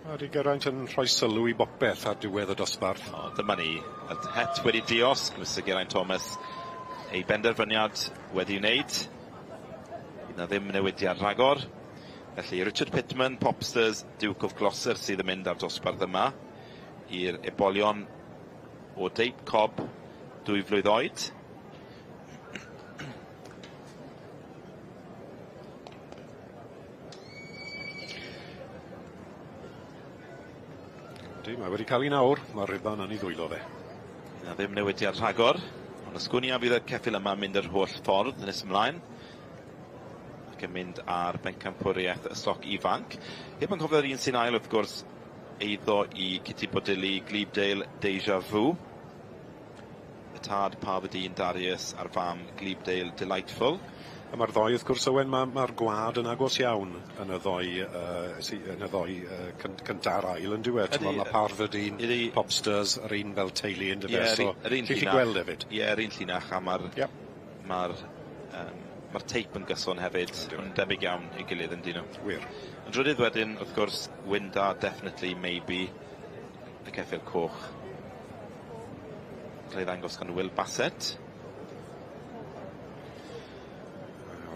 A di Geraint yn rhoi sylw i bopeth ar diwedd y dosbarth. O, dyma ni. Y het wedi diosg, Mr Geraint Thomas. Ei benderfyniad wedi wneud. Bydd na ddim newidiad rhagor. Felly Richard Pittman, Popsters, Duke of Gloucester sydd yn mynd ar dosbarth yma i'r ebolion o deip cob 2 flwydd oed. Ydy, mae wedi cael ei nawr, mae'r rhuban yn ei ddwylo fe. Na ddim newidiad rhagor, Ond os gwn i a fydd y ceffyl yma'n mynd yr holl ffordd nes ymlaen ac yn mynd ar bencampwriaeth y stoc ifanc. Heb yn cofio'r un sy'n ail wrth gwrs eiddo i Kitty Bodilly, Glebdale, Deja Vu. Y tad Parvadine Darius a'r fam Glebdale Delightful. A ma'r ddou wrth gwrs Owen ma' ma'r gwa'd yn agos iawn yn y ddou yy sy yn y ddou yy cyn- cynta a'r ail on'd yw e? T'mo' ma' Parvadine, Popsters yr un fel teulu on'd yfe so ti'n gallu gweld hefyd. Ie yr un llinach a ma'r ma'r yym ma'r teip yn gyson hefyd. Ma' nw'n debyg iawn i'w gilydd yndyn nw? Wir. Yn drydydd wedyn wrth gwrs Winda definitely maybe y ceffyl coch. Ca'l ei ddangos gan Will Bassett.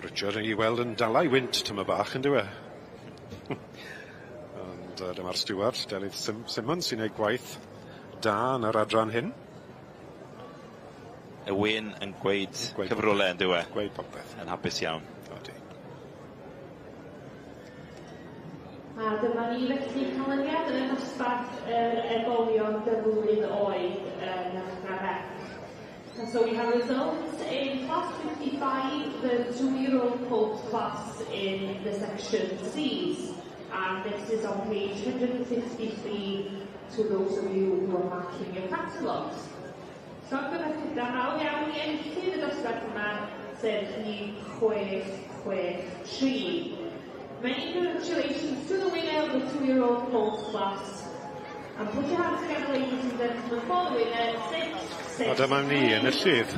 Richard i weld yn dala 'i wynt tymed bach on'd yw e? Ond yy dyma'r stiward Delyth Sim- Simmonds sy'n neud gwaith da yn yr adran hyn. Y wên yn gweud cyfrole on'd yw e? Gweud popeth. Yn hapus iawn. Odi. A dyma ni felly canlyniad y dosbarth yr ebolion dyflwydd oed yn Adran F. And so we have results in class 55, the two-year-old colt class in the section Cs. And this is on page 153 to those of you who are marking your catalogues. Llongyfarchiadau mawr iawn i enillydd y dosbarth yma, sef rhif 663. Many congratulations to the winner of the two-year-old colt class. And put your hands together, ladies and gentlemen, for the winner, 6, A dyma ni enillydd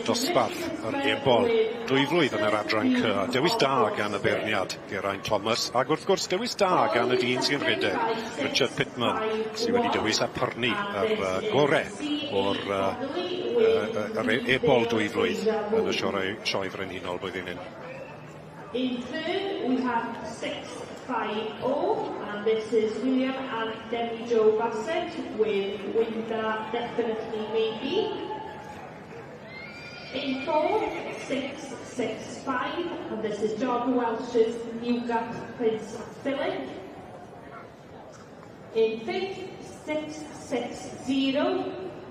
dosbarth yr ebol dwyflwydd yn yr adran C. Dewis da gan y beirniad Geraint Thomas ac wrth gwrs dewis da gan y dyn sy'n rhedeg, Richard Pitman, sydd wedi dewis a pyrnu yr uh, gore o'r uh, uh, yr ebol dwyflwydd yn y sioe, sioe frenhinol blwyddyn hyn. In third, we have 650, and this is William and Demi Joe Bassett with Winda Definitely Maybe. In fourth, 665, and this is John Welsh's Newgap Prince Philip. In fifth, 660,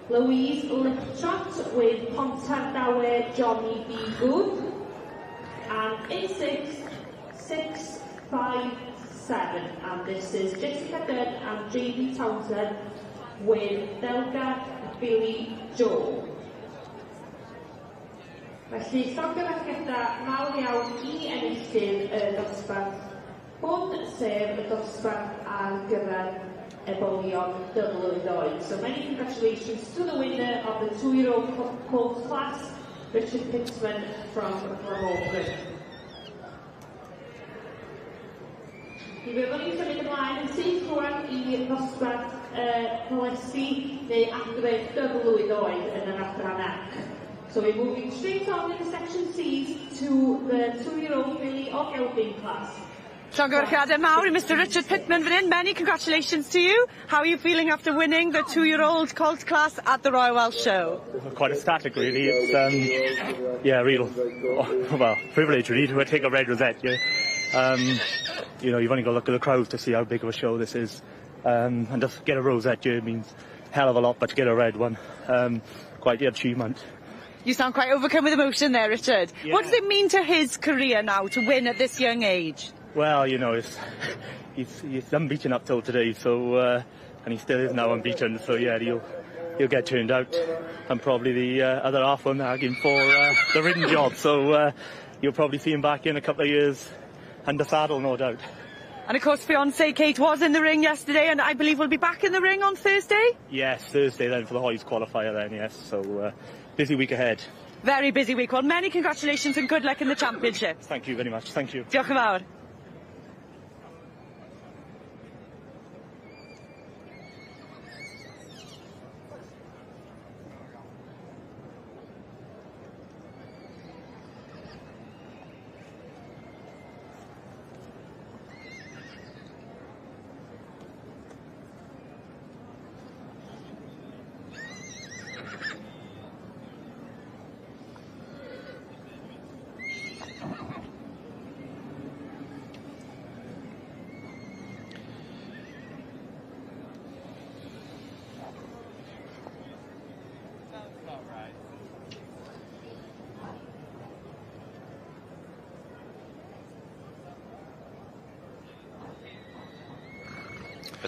Louise Liptrot with Pontardawe Johnny B. Good. And in sixth, 657, and this is Jessica Dunn and Jamie Townsend with Delga Billy Joe. Felly, llongyfarchiadau mawr iawn i enillydd y dosbarth hwn, sef y dosbarth ar gyfer ebolion dyflwydd oed. So many congratulations to the winner of the two-year-old colt class, Richard Pittman from Glamorgan. Mi fyddwn ni'n symud ymlaen yn syth rwan i ddosbarth uh, polisi neu adref dyflwydd oed yn yr adran ac. So we're moving straight on in the section C's to the two-year-old filly or gelding class. Llongyfarchiadau mawr i Mr Richard Pitman fan hyn. Many congratulations to you. How are you feeling after winning the two-year-old colt class at the Royal Welsh Show? Quite ecstatic, really. It's, yeah, real, well, privilege, really, to take a red rosette, yeah. You know, you've only got to look at the crowd to see how big of a show this is. And just get a rosette here means hell of a lot, but to get a red one, quite the achievement. You sound quite overcome with emotion there, Richard. Yeah. What does it mean to his career now to win at this young age? Well, you know, it's, he's, he's unbeaten up till today, so and he still is now unbeaten. So yeah, he'll he'll get turned out, and probably the other half will nag him for the ridden job. So you'll probably see him back in a couple of years under saddle, no doubt. And of course, fiancée Kate was in the ring yesterday, and I believe will be back in the ring on Thursday? Yes, Thursday then for the Hoys qualifier then, yes. So busy week ahead. Very busy week. Well, many congratulations and good luck in the championships. Thank you very much. Thank you. Diolch yn fawr.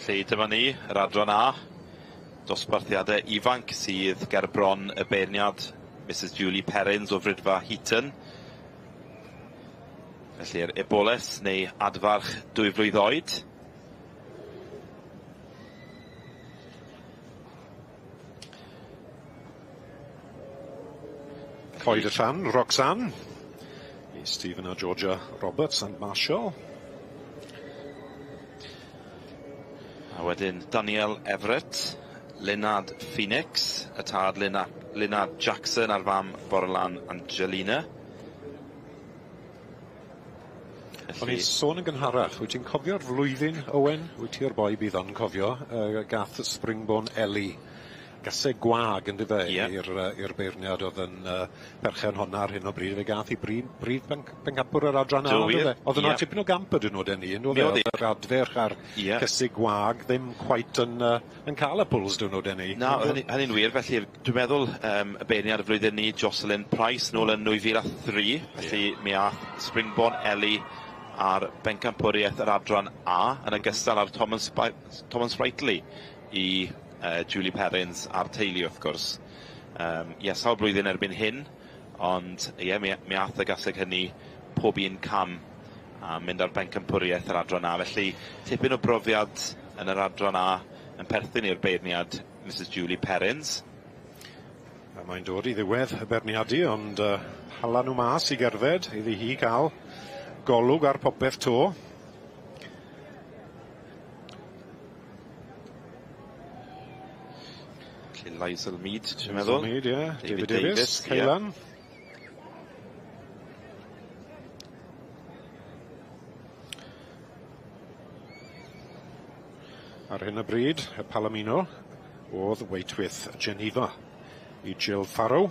Felly dyma ni, yr adran A, dosbarthiadau ifanc sydd ger bron y beirniad Mrs Julie Perrins o Fridfa Heaton. Felly'r eboles neu adfarch 2 flwydd oed. Coed y Llan, Roxanne, i Stephen a Georgia Roberts and Marshall. A wedyn Daniel Everett, Leonard Phoenix, y tad Leonard Jackson a'r fam Borlan Angelina. O'n i'n sôn yn gynharach, wyt ti'n cofio'r flwyddyn, Owen? Wyt ti'r boi bydd yn cofio, gath Springborn Ellie. Gaseg gwag yn dyfe i'r beirniad oedd yn perchen honna ar hyn o bryd. Fe gath i brif bencampwr yr adran A, on'd Oedd yna tipyn o gamp ydyn nhw den ni, yn doedd? Oedd yr adferch a'r cysig gwag ddim quite yn cael y pwls dyn nhw den ni. Na, hynny'n wir, felly dwi'n meddwl y beirniad y flwyddyn ni, Jocelyn Price, nôl yn 2003, felly mi ath Springborn Ellie ar bencampwriaeth yr adran A, yn ogystal â'r Thomas Sprightly i Julie Perrins a'r teulu wrth gwrs. Sawl blwyddyn erbyn hyn, ond mi ath y gaseg hynny pob un cam a mynd ar bencampwriaeth yr adran A. Felly tipyn o brofiad yn yr adran A yn perthyn i'r beirniad Mrs Julie Perrins. A mae'n dod i ddiwedd y beirniadu, ond hala nhw mas i gerdded iddi hi gael golwg ar popeth to. Liesl Mead, ti'n meddwl? Liesl Mead, ie. David Davies, Ceylan. Ar hyn o bryd, y Palomino oedd Waitwith Geneva i Jill Farrow.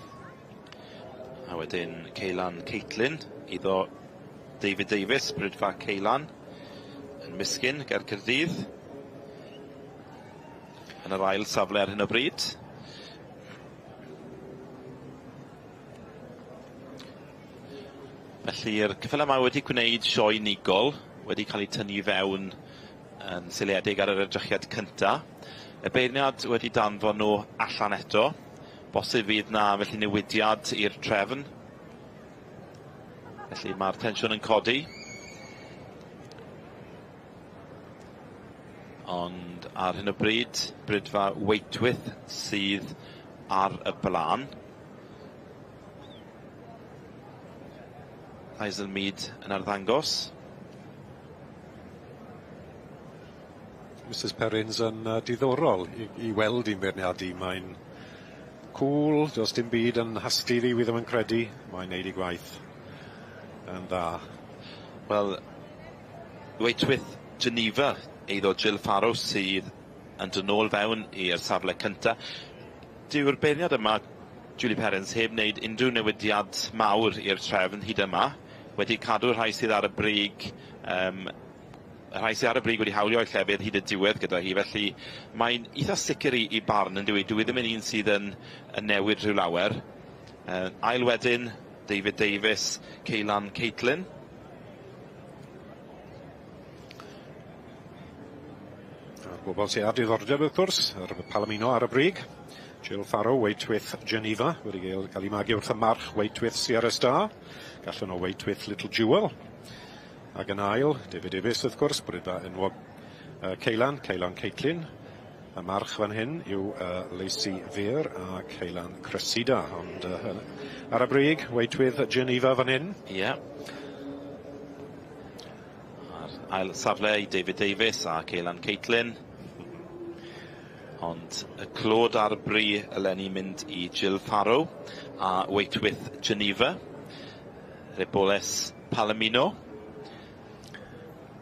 A wedyn Ceylan Caitlin, iddo David Davies, Brydfa Ceylan, yn Miskin, ger Caerdydd. Yn yr ail safle ar hyn o bryd. Felly'r ceffylau yma wedi gwneud sioe unigol, wedi cael eu tynnu fewn yn seiliedig ar yr edrychiad cynta. Y beirniad wedi danfon nhw allan eto. Bosib fydd na felly newidiad i'r trefn. Felly mae'r tensiwn yn codi. Ond ar hyn o bryd, Brydfa Waitwith sydd ar y blaen. Liesl Mead yn arddangos. Mrs Perrins yn diddorol i weld i'n beirniadu. Mae'n cool, does dim byd yn hasti ddi, wi ddim yn credu. Mae'n neud ei gwaith yn dda. Wel, Waitwith Geneva, eiddo Jill Farrow sydd yn dod nôl fewn i'r safle cynta. Dyw'r beirniad yma, Julie Perrins, heb wneud unrhyw newidiad mawr i'r trefn hyd yma. Wedi cadw rhai sydd ar y brig, rhai sydd ar y brig wedi hawlio eu llefydd hyd y diwedd gyda hi, felly mae'n eitha sicr i barn yn dyw i. Dyw i ddim yn un sydd yn newid rhyw lawer. Ail wedyn, David Davies, Ceylan Caitlin. A'r bobl sydd â diddordeb wrth gwrs, yr Palomino ar y brig. Jill Farrow, Waitwith Geneva, wedi cael ei magu wrth y march Waitwith Sierra Star. Gallen o Waitwith Little Jewel. Ac yn ail, David Davies wrth gwrs, Brydfa enwog Ceylan, Ceylan Caitlin. Y march fan hyn yw Lacey Veer a Ceylan Cressida, ond ar y brig, Waitwith Geneva fan hyn. Ie. A'r ail safle i David Davies a Ceylan Caitlin. Ond y clod ar bri eleni mynd i Jill Farrow a Waitwith Geneva. Reboles Palomino.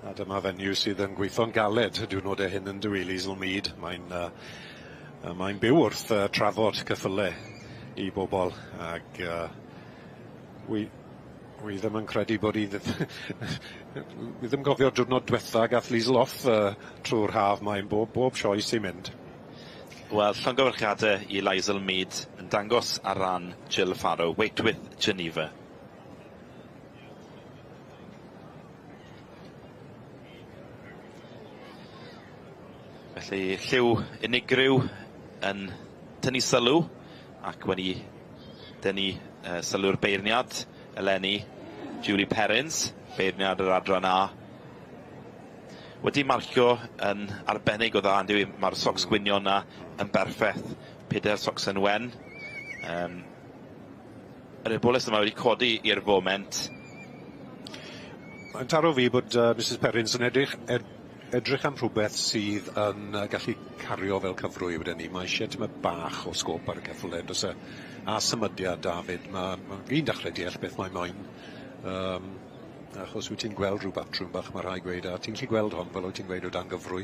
A dyma fenyw sydd yn gweithio'n galed y diwrnodau hyn yn dyw Liesl Mead. Mae'n byw wrth trafod ceffylau i bobl ac wi ddim yn credu bod hi wi ddim yn cofio'r diwrnod diwetha gath Liesl off trwy'r haf. Mae'n bob sioe sy'n mynd. Wel, llongyfarchiadau i Liesl Mead yn dangos ar ran Jill Farrow, Waitwith Geneva. Felly lliw unigryw yn tynnu sylw ac wedi dynnu sylw'r beirniad eleni, Julie Perrins, beirniad yr adran A. Wedi marcio yn arbennig o dda, on'd yw 'i? Ma'r socks gwynion 'na yn berffeth. Pedair socsen wen. Yr eboles yma wedi codi i'r foment. Mae'n taro fi bod Misys Perrins yn edrych edrych am rhwbeth sydd yn gallu cario fel cyfrwy weden i. Mae isie tymed bach o sgôp ar y ceffyle on'd o's e? A symudiad da 'fyd. Ma' ma' fi'n dechre deall beth mae moyn. Achos wyt ti'n gweld rhyw batrwm bach ma' rhai gweud a ti'n gallu gweld hon fel wyt ti'n gweud o dan gyfrwy.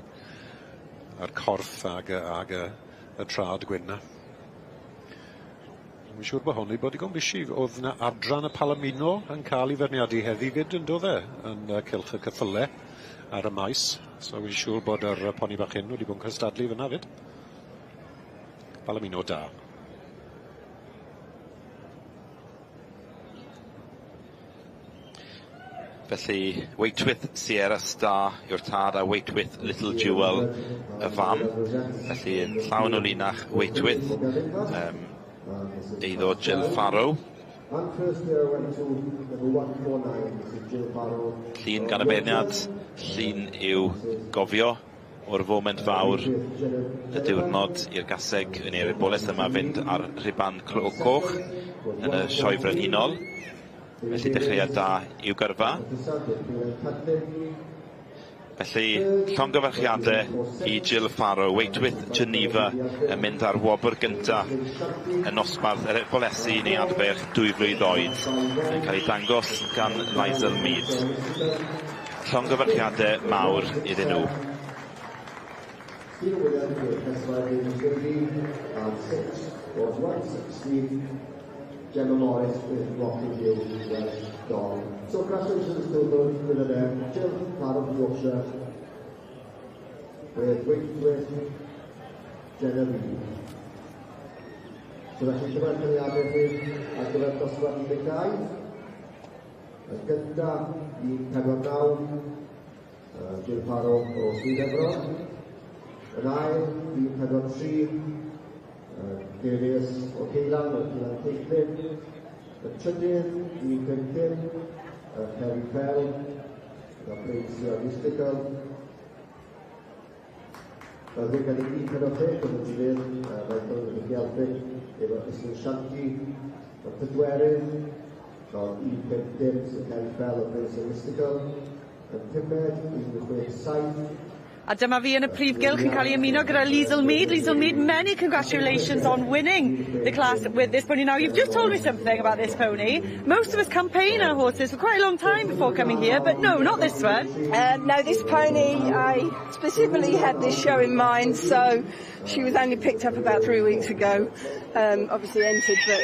A'r corff ag y ag y y trad gwyn 'na. Wi'n siŵr bo' hon wedi bod digon bishi. O'dd 'na adran y Palomino yn ca'l 'i feirniadu heddi 'fyd on'd do fe? Yn cylch y ceffyle ar y maes. So wi'n siŵr bod yr poni bach hyn wedi bod yn cystadlu fynna 'fyd. Palomino da. Felly, Waitwith Sierra Star yw'r tad a Waitwith Little Jewel y fam. Felly, yn llawn o linach Waitwith, eiddo Jill Farrow. Llun gan y beirniad, llun i'w gofio o'r foment fawr y diwrnod i'r gaseg yn ei reboles yma fynd ar rhuban coch yn y Sioe Frenhinol. Felly dechreuad da i'w gyrfa. Felly llongyfarchiade i Jill Farrow, Waitwith Geneva yn mynd ar wobr gynta yn nosbarth yr ebolesi neu adferch 2 flwydd oed yn cael ei dangos gan Liza Mead. Llongyfarchiade mawr iddyn nhw. Stephen Williams with S5 and 6 was 160. Gemma Morris with Rocky Hill Welsh Dog. So congratulations to the winner there, Jill Farrow from Yorkshire, with Waitwith Genevieve. So felly dyma'r canlyniadau chi ar gyfer dosbarth 12. Y gynta, 149, Jill Farrow o Swydd Efrog. Yn ail, 143, Darius o Ceulan, o Ceulan Caitlin. Y trydydd, 155, Kerry Fell, gyda Brainsea Mystical. Yr hyn gan i 146 yn y trydydd, Michael Michaelfic, efo Islwyn Shanti. Y pedwerydd, fel 150, sy'n Kerry Fell o Brainsea Mystical. Y pumed, 167, A dyma fi yn y prif gylch yn cael ei ymuno gyda Liesl Mead. Liesl Mead, many congratulations on winning the class with this pony. Now, you've just told me something about this pony. Most of us campaign our horses for quite a long time before coming here, but no, not this one. No, this pony, I specifically had this show in mind, so she was only picked up about 3 weeks ago. Obviously entered, but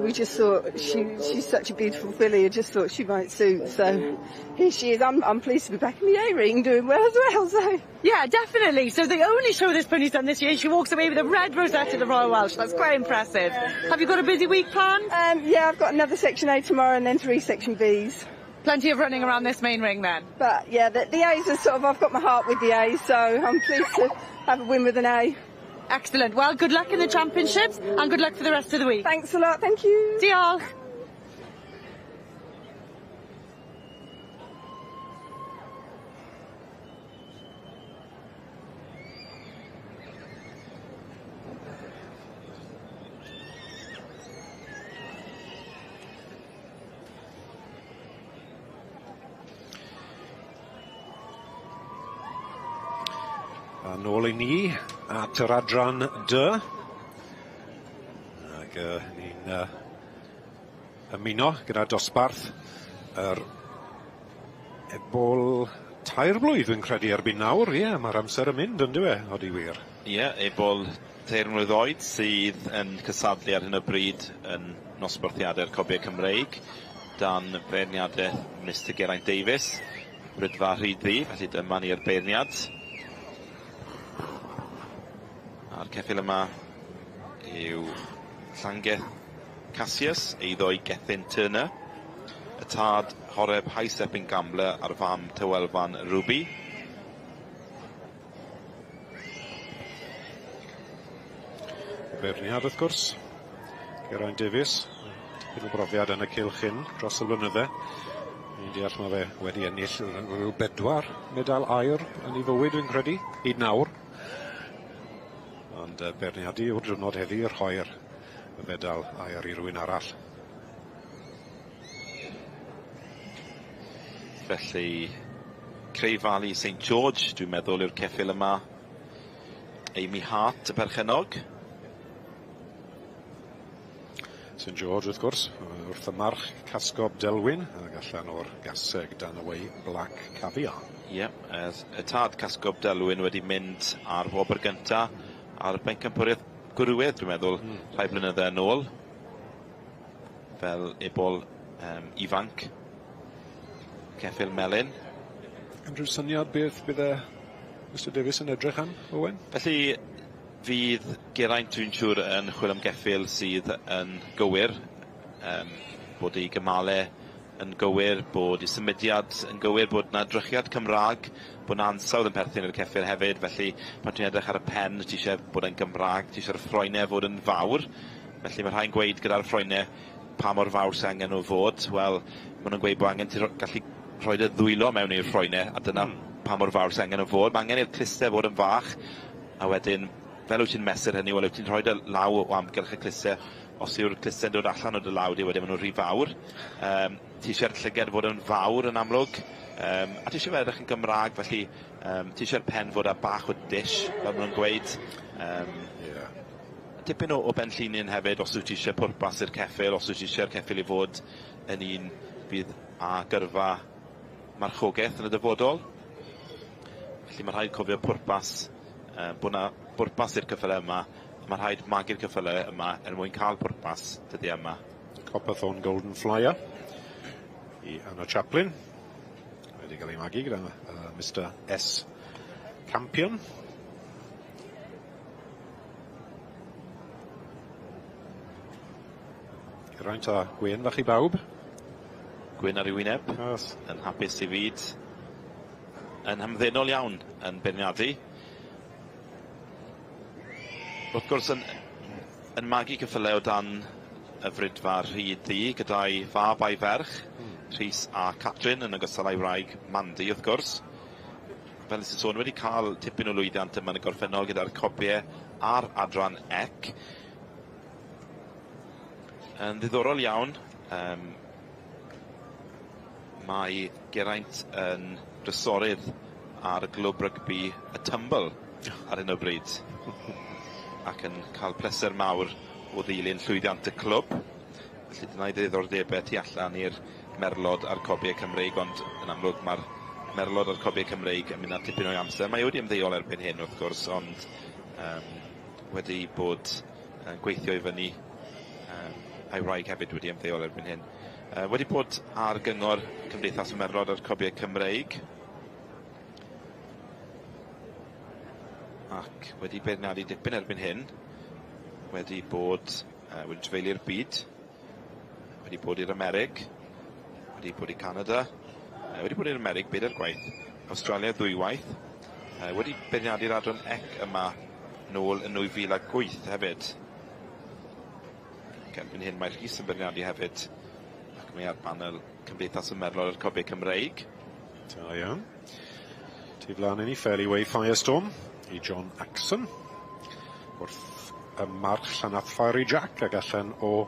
we just thought she's such a beautiful filly, I just thought she might suit. So here she is. I'm pleased to be back in the A ring doing well as well. So yeah, definitely. So the only show this pony's done this year, she walks away with a red rosette at the Royal Welsh. That's quite impressive. Have you got a busy week planned? Yeah, I've got another Section A tomorrow and then 3 Section Bs. Plenty of running around this main ring then. But yeah, the A's are sort of, I've got my heart with the A's, so I'm pleased to have a win with an A. Excellent. Well, good luck in the championships and good luck for the rest of the week. Thanks a lot. Thank you. Diolch. A nôl i ni at yr adran D. Ac ni'n ymuno gyda dosbarth yr ebol 3 blwydd dwi'n credu erbyn nawr. Ie, mae'r amser yn mynd on'd yw e? Odi wir. Ie, ebol 3 mlwydd oed sydd yn cystadlu ar hyn o bryd yn nosbarthiadau'r Cobiau Cymreig dan feirniadaeth Mister Geraint Davies, Rydfa Rhyd-ddu, felly dyma ni'r beirniad. A'r ceffyl yma yw Llangeth Cassius, eiddo i Gethin Turner. Y tad Horeb High Stepping Gambler a'r fam Tywelfan Ruby. beirniad wrth gwrs, Geraint Davies, tipyn o brofiad yn y cylch hyn dros y blynydde. Ni'n deall mae fe wedi ennill rhyw 4 medal aur yn ei fywyd, fi'n credu, hyd nawr. Ond beirniadu yw'r diwrnod heddi rhoi'r fedal aur i rywun arall. Felly, Cray Valley St George, dwi'n meddwl yw'r ceffyl yma. Amy Hart, y perchennog. St George, wrth gwrs, wrth y march Casgob Delwyn, ac allan o'r gaseg Danaway Black Caviar. Ie, yeah, y tad Casgob Delwyn wedi mynd ar wobr gynta ar bencampwriaeth gwrywedd, dwi'n meddwl, rhai blynydde yn ôl, fel ebol ifanc, ceffyl melyn. Unrhyw syniad beth bydde Mr Davies yn edrych am, Owen? Felly, fydd Geraint, dwi'n siŵr, yn chwilio am geffyl sydd yn gywir, bod ei gymale yn gywir, bod ei symudiad yn gywir, bod 'na drychiad Cymraeg, bod 'na ansawdd yn perthyn i'r ceffyl hefyd, felly pan ti'n edrych ar y pen, ti isie bod e'n Gymraeg, ti isie'r ffroenau fod yn fawr, felly mae rhai'n gweud gyda'r ffroenau pa mor fawr sy'n angen nhw fod, wel, maen nhw'n gweud bod angen ti gallu rhoi dy ddwylo mewn i'r ffroenau, a dyna pa mor fawr sy'n angen nhw fod. Mae angen i'r clustau fod yn fach, a wedyn, fel wyt ti'n mesur hynny, wel, wyt ti'n rhoi dy law o amgylch y clustau, os yw'r clustau'n dod allan o dy law di, wedyn maen nhw'n rhy fawr. Ti isie'r llyged fod yn fawr yn amlwg, a ti isie fe edrych yn Gymraeg, felly ti isie'r pen fod â bach o dish, fel maen nhw'n gweud. Tipyn o benllinyn hefyd, os wyt ti isie pwrpas i'r ceffyl, os wyt ti isie'r ceffyl i fod yn un bydd â gyrfa marchogaeth yn y dyfodol. Felly mae rhaid cofio pwrpas, bod 'na bwrpas i'r ceffylau yma, a mae rhaid magu'r ceffylau yma er mwyn cael pwrpas dyddiau yma. Copperthorn Golden Flyer i Anna Chaplin. Wedi cael ei magu gyda Mr S Campion. Geraint a Gwen fach i bawb. Gwyn ar ei wyneb. Yes. Yn hapus i fyd. Yn hamddenol iawn yn beirniadu. Wrth gwrs yn magu ceffylau o dan y fridfa rhyd ddu gyda'i fab a'i ferch, Rhys a Catrin, yn ogystal â'i wraig Mandy, wrth gwrs. Fel nes i sôn, wedi cael tipyn o lwyddiant yma yn y gorffennol gyda'r cobiau a'r adran ec. Yn ddiddorol iawn, mae Geraint yn drysorydd ar glwb rygbi y Tumble ar hyn o bryd, ac yn cael pleser mawr o ddilyn llwyddiant y clwb. Felly dyna'i ddiddordebau tu allan i'r merlod a'r cobiau Cymreig, ond yn amlwg mae'r merlod a'r cobiau Cymreig yn mynd â tipyn o'i amser. Mae wedi ymddeol erbyn hyn, wrth gwrs, ond wedi bod yn gweithio i fyny, a'i wraig hefyd wedi ymddeol erbyn hyn. Wedi bod ar gyngor Cymdeithas y Merlod a'r Cobiau Cymreig, ac wedi beirniadu dipyn erbyn hyn, wedi bod wedi trafeilio'r byd, wedi bod i'r Amerig, wedi bod i Canada, wedi bod i'r Amerig bedair gwaith, Awstralia ddwywaith, wedi beirniadu'r adran ec yma nôl yn 2008 hefyd. Ac erbyn hyn mae Rhys yn beirniadu hefyd, ac mae ar banel Cymdeithas y Merlod a'r Cobiau Cymreig. Da iawn. Tu flaen i ni, Fairlie Way Firestorm i John Axon. Wrth y march Llanath Fiery Jack ac allan o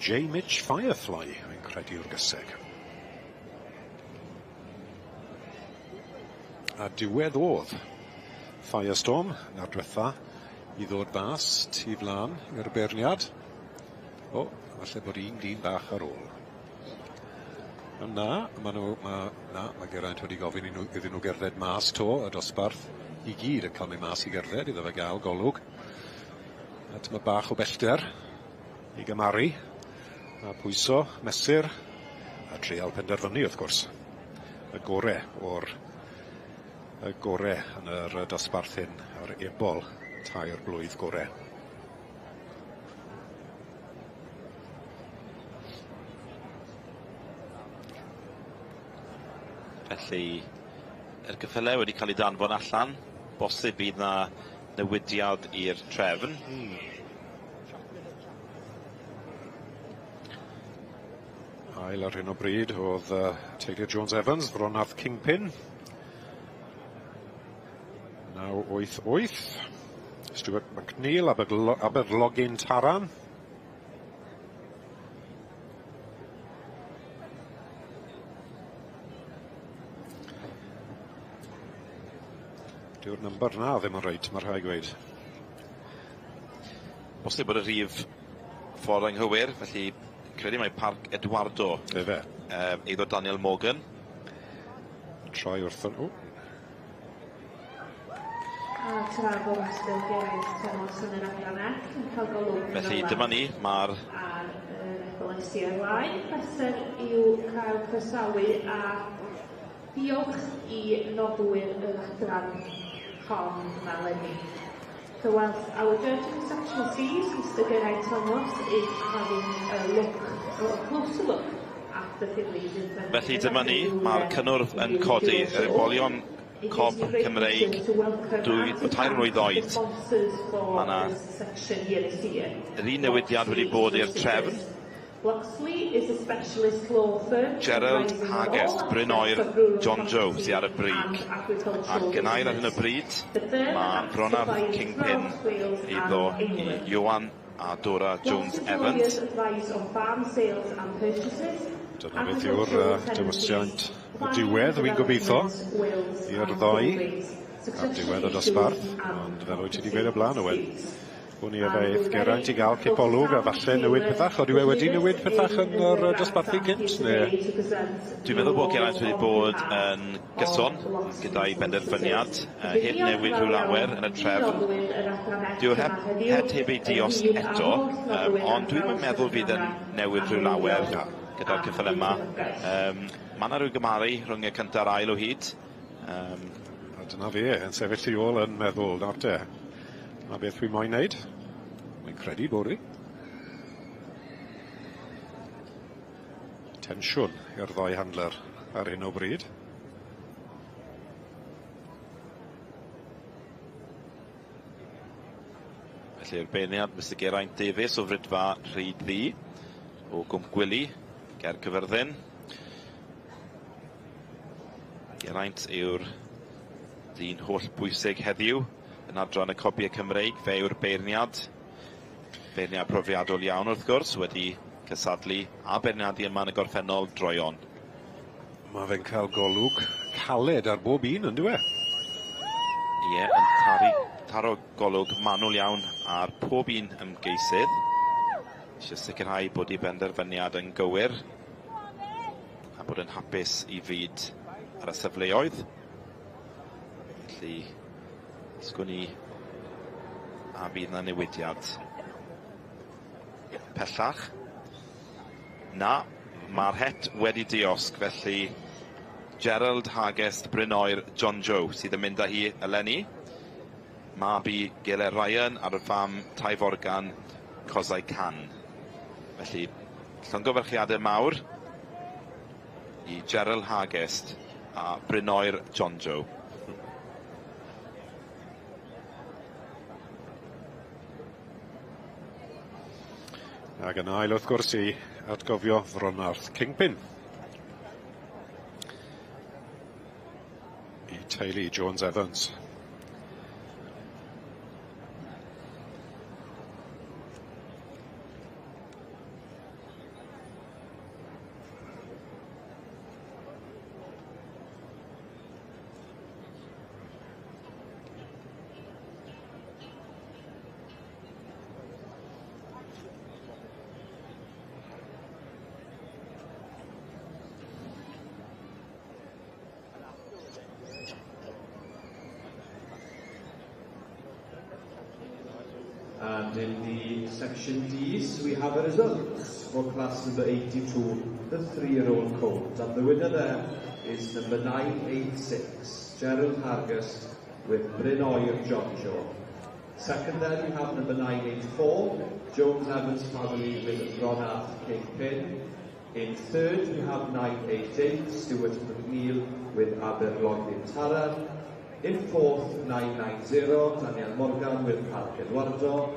J. Mitch Firefly, fi'n credu yw'r gyseg. A diwedd oedd Firestorm, na'r diwetha, i ddod fas tu flaen i'r beirniad. O, falle bod un dyn bach ar ôl. Ond na, ma' nhw, ma', na, ma' Geraint wedi gofyn i nhw, iddyn nhw gerdded mas to, y dosbarth i gyd yn cael mynd mas i gerdded, iddo fe gael golwg. A tyma bach o bellter i gymaru, a pwyso, mesur, a treial penderfynu, wrth gwrs, y gore o'r y gore yn yr dosbarth hyn, yr ebol 3 blwydd gore. Felly, yr cyffyle wedi cael eu danfon allan, bosib fydd na newidiad i'r trefn. Ail ar hyn o bryd oedd Taylor Jones Evans, Fronarth Kingpin. 988. Stuart McNeil, Aberlogin Taran. Dyw'r number na ddim yn reit, mae rhaid gweud. Bosib bod y rhif ffordd anghywir, felly credu mai Parc Eduardo. Efe. Eiddo Daniel Morgan. Troi wrthon nhw. A tra bod Mr Geraint Thomas yn yr adran F yn cael golwg yn Felly ola dyma ni, mae'r ar yr ebolesi ar wain. Pleser i'w cael croesawu a diolch i noddwyr yr adran hon yma eleni. So whilst our judge in section C's, Mr Geraint Thomas, is having a look, or a closer look at the fillies in front Felly dyma ni, mae'r cynnwrf yn codi, yr ebolion cob Cymreig dwy, 3 mlwydd oed. Mae yna yr un newidiad wedi bod i'r trefn. Loxley is a specialist law firm Gerald comprising Hagest, all Bryn Oer, aspects of rural John Joe property sydd ar y brig. and agricultural Ac yn ail ar hyn o business. bryd, The firm mae acts Bronarth providing Kingpin throughout Wales and eiddo i England. Ioan a Dora Jones Loxley's Evans. lawyers advise on farm sales and purchases, Dyna beth yw'r dewisiant y diwedd, planning wy'n gobeithio, developments, wills i'r and ddoi probate, ar succession diwedd y issues dosbarth, and ond fel wyt ti wedi gweud o blaen, Owen. disputes. Hwn i efe eith Geraint i gael cipolwg a falle newid pethach. Oeddi we wedi newid pethach yn yr dosbarthu gynt, neu? Dwi'n meddwl bod Geraint wedi bod yn gyson gyda'i benderfyniad, heb newid rhyw lawer yn y trefn. Dyw'r het heb ei diosg eto, ond dwi'm yn meddwl fydd yn newid rhyw lawer gyda'r ceffyl yma. Mae yna rhyw gymaru rhwng y cyntaf a'r ail o hyd. A dyna fe, yn sefyll tu ôl yn meddwl, nawr te. Dyna beth dwi moyn neud. Mae'n credu bod fi. Tensiwn i'r ddoi handler ar hyn o bryd. Felly'r beirniad Mr Geraint Davies o Fridfa Rhyd Ddu o Gwmgwili ger Cyfyrddin. Geraint yw'r dyn holl bwysig heddiw yn adran y Cobiau Cymreig, fe yw'r beirniad. Beirniad profiadol iawn wrth gwrs, wedi cysadlu a beirniadu yma yn y gorffennol droeon. Mae fe'n cael golwg caled ar bob un, yndyw e? Ie, yn taro golwg manwl iawn ar pob un ymgeisydd. Eisiau sicrhau bod ei benderfyniad yn gywir a bod yn hapus i fyd ar y safleoedd. Felly, sgwn i a fydd na newidiad pellach. Na, mae'r het wedi diosg, felly Gerald Hagest Bryn Oer John Joe sydd yn mynd â hi eleni. Mab i Gele Ryan ar y fam Tai Forgan Cosau Can. Felly, llongyfarchiadau mawr i Gerald Hagest a Bryn Oer John Joe. Ac yn ail wrth gwrs i atgofio Fronarth Kingpin. I teulu Jones Evans. And in the section Ds, we have the results for class number 82, the 3-year-old colt. And the winner there is number 986, Gerald Hargest with Bryn Oer John Joe. Second there, we have number 984, Jones Evans family with Ronarth Kingpin. In third, we have 988, Stuart McNeil with Aberlogin Taran. In fourth, 990, Daniel Morgan with Parc Eduardo.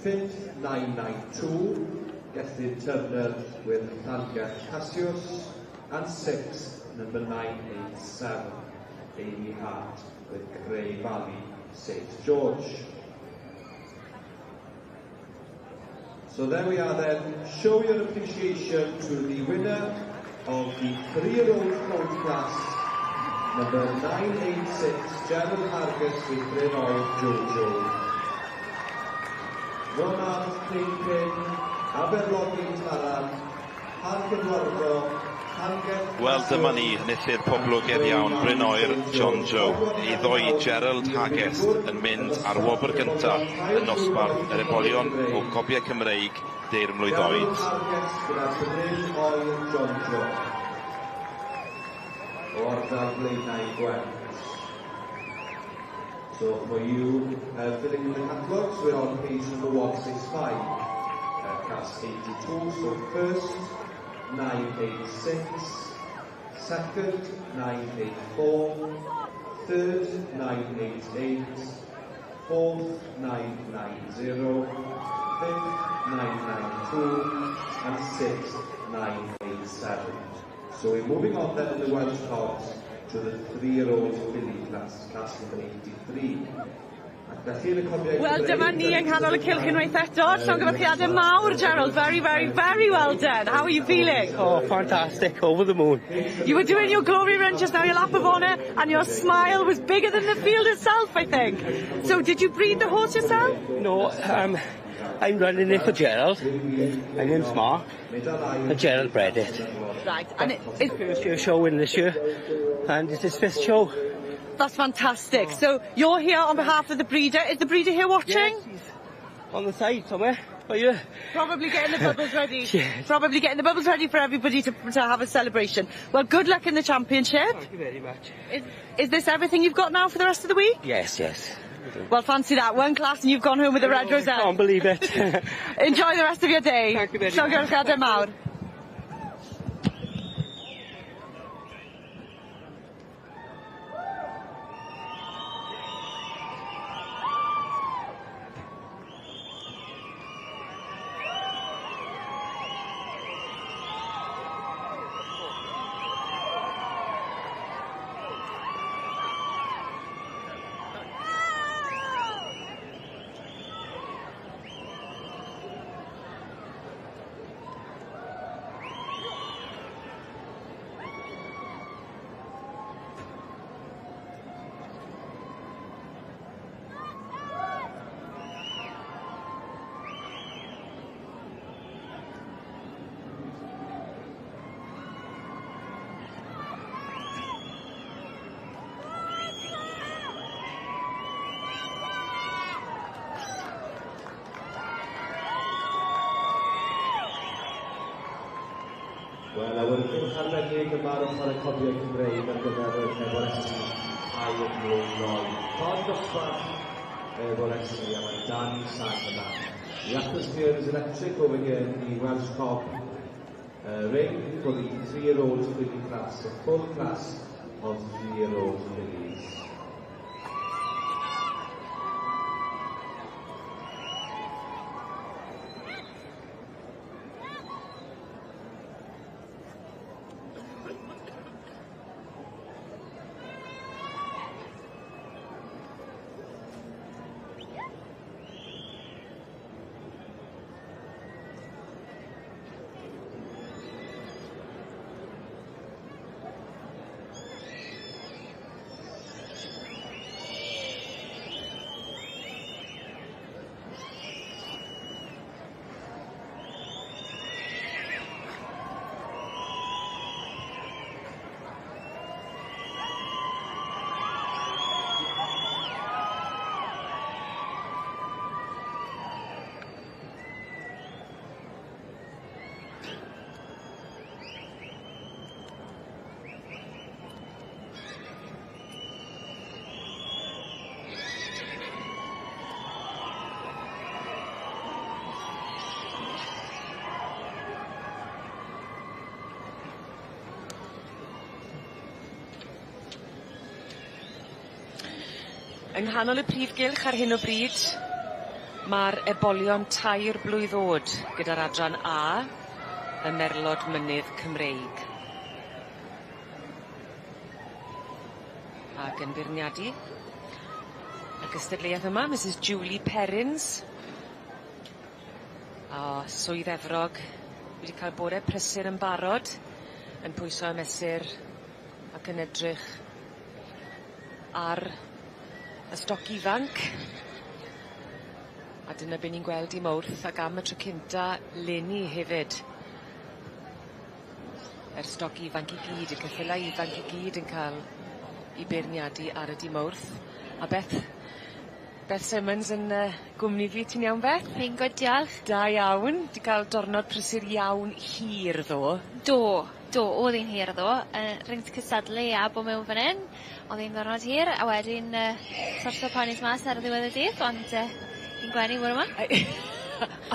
Fifth, 992, Gethin Turner with Llangell Cassius. And sixth, number 987, Amy Hart with Grey Valley St. George. So there we are then. Show your appreciation to the winner of the 3-year-old colt class, number 986, Gerald Hargis with Bryn Oer Jojo. Ronald Kingpin, Aberlogi Taran, Parc Eduardo. Wel, dyma ni, enillydd poblogaidd iawn, Bryn Oer, John Joe. Ei ddoi Gerald Hagest yn mynd ar wobr gyntaf yn nosbarth yr ebolion o Gobiau Cymreig deir mlwydd oed. Gerald Hargest gyda Bryn Oer John Joe. O ardal Blaenau Gwent. So for you filling in the catalogues, we're on page number 165, class 82. So first, 986, second, 984, third, 988, fourth, 990, fifth, 992, and sixth, 987. So we're moving on then in the Welsh Cobs to the 3-year-old filly class, class number 83. Wel, dyma ni yng nghanol y cylch unwaith eto. Llongyfarchiadau mawr, Gerald. Very, very, very well done. How are you feeling? Oh, fantastic. Over the moon. You were doing your glory run just now, your lap of honour, and your smile was bigger than the field itself, I think. So, did you breed the horse yourself? No, I'm running it for Gerald. My name's Mark. And Gerald bred it. Right. And it's first year showing this year, and it's his fifth show. That's fantastic. So you're here on behalf of the breeder. Is the breeder here watching? Yes, he's on the side somewhere. Are you? Probably getting the bubbles ready. Yes. Probably getting the bubbles ready for everybody to have a celebration. Well, good luck in the championship. Thank you very much. Is this everything you've got now for the rest of the week? Yes, yes. Well, fancy that. One class and you've gone home with a red rosette. I can't believe it. Enjoy the rest of your day. Thank you very much. Llongyfarchiadau mawr. Wel, awyrgylch arbennig yma ar ochr y Cobiau Cymreig ar gyfer yr ebolesau ail mlwydd oed. Cod dosbarth ebolesau, a mae Danny Sang yma. The atmosphere is electric over here in the Welsh Cob ring for the 3-year-old filly class, a full class of 3-year-old fillies. Yng nghanol y prif gylch ar hyn o bryd ma'r ebolion tair blwydd o'd gyda'r adran A, y Merlod Mynydd Cymreig. Ac yn beirniadu y gystadleuaeth yma, Misys Julie Perrins. O Swydd Efrog wedi ca'l bore prysur yn barod yn pwyso a mesur ac yn edrych ar y stoc ifanc. A dyna be' ni'n gweld i Mowrth ac am y tro cynta leni hefyd. Yr stoc ifanc i gyd, y ceffylau ifanc i gyd yn ca'l 'u beirniadu ar y dy' Mowrth. A Beth Beth Simmonds yn yy gwmni fi, ti'n iawn Beth? Fi'n gwd diolch. Da iawn. 'Di ca'l diwrnod prysur iawn hir ddo. Do, do, o'dd 'i'n hir ddo. Rhyngt cystadlu a bo' mewn fan 'yn. O'dd 'i'n ddiwrnod hir a wedyn sorto ponis mas ar ddiwedd y dydd ond fi'n gwenu bore 'ma.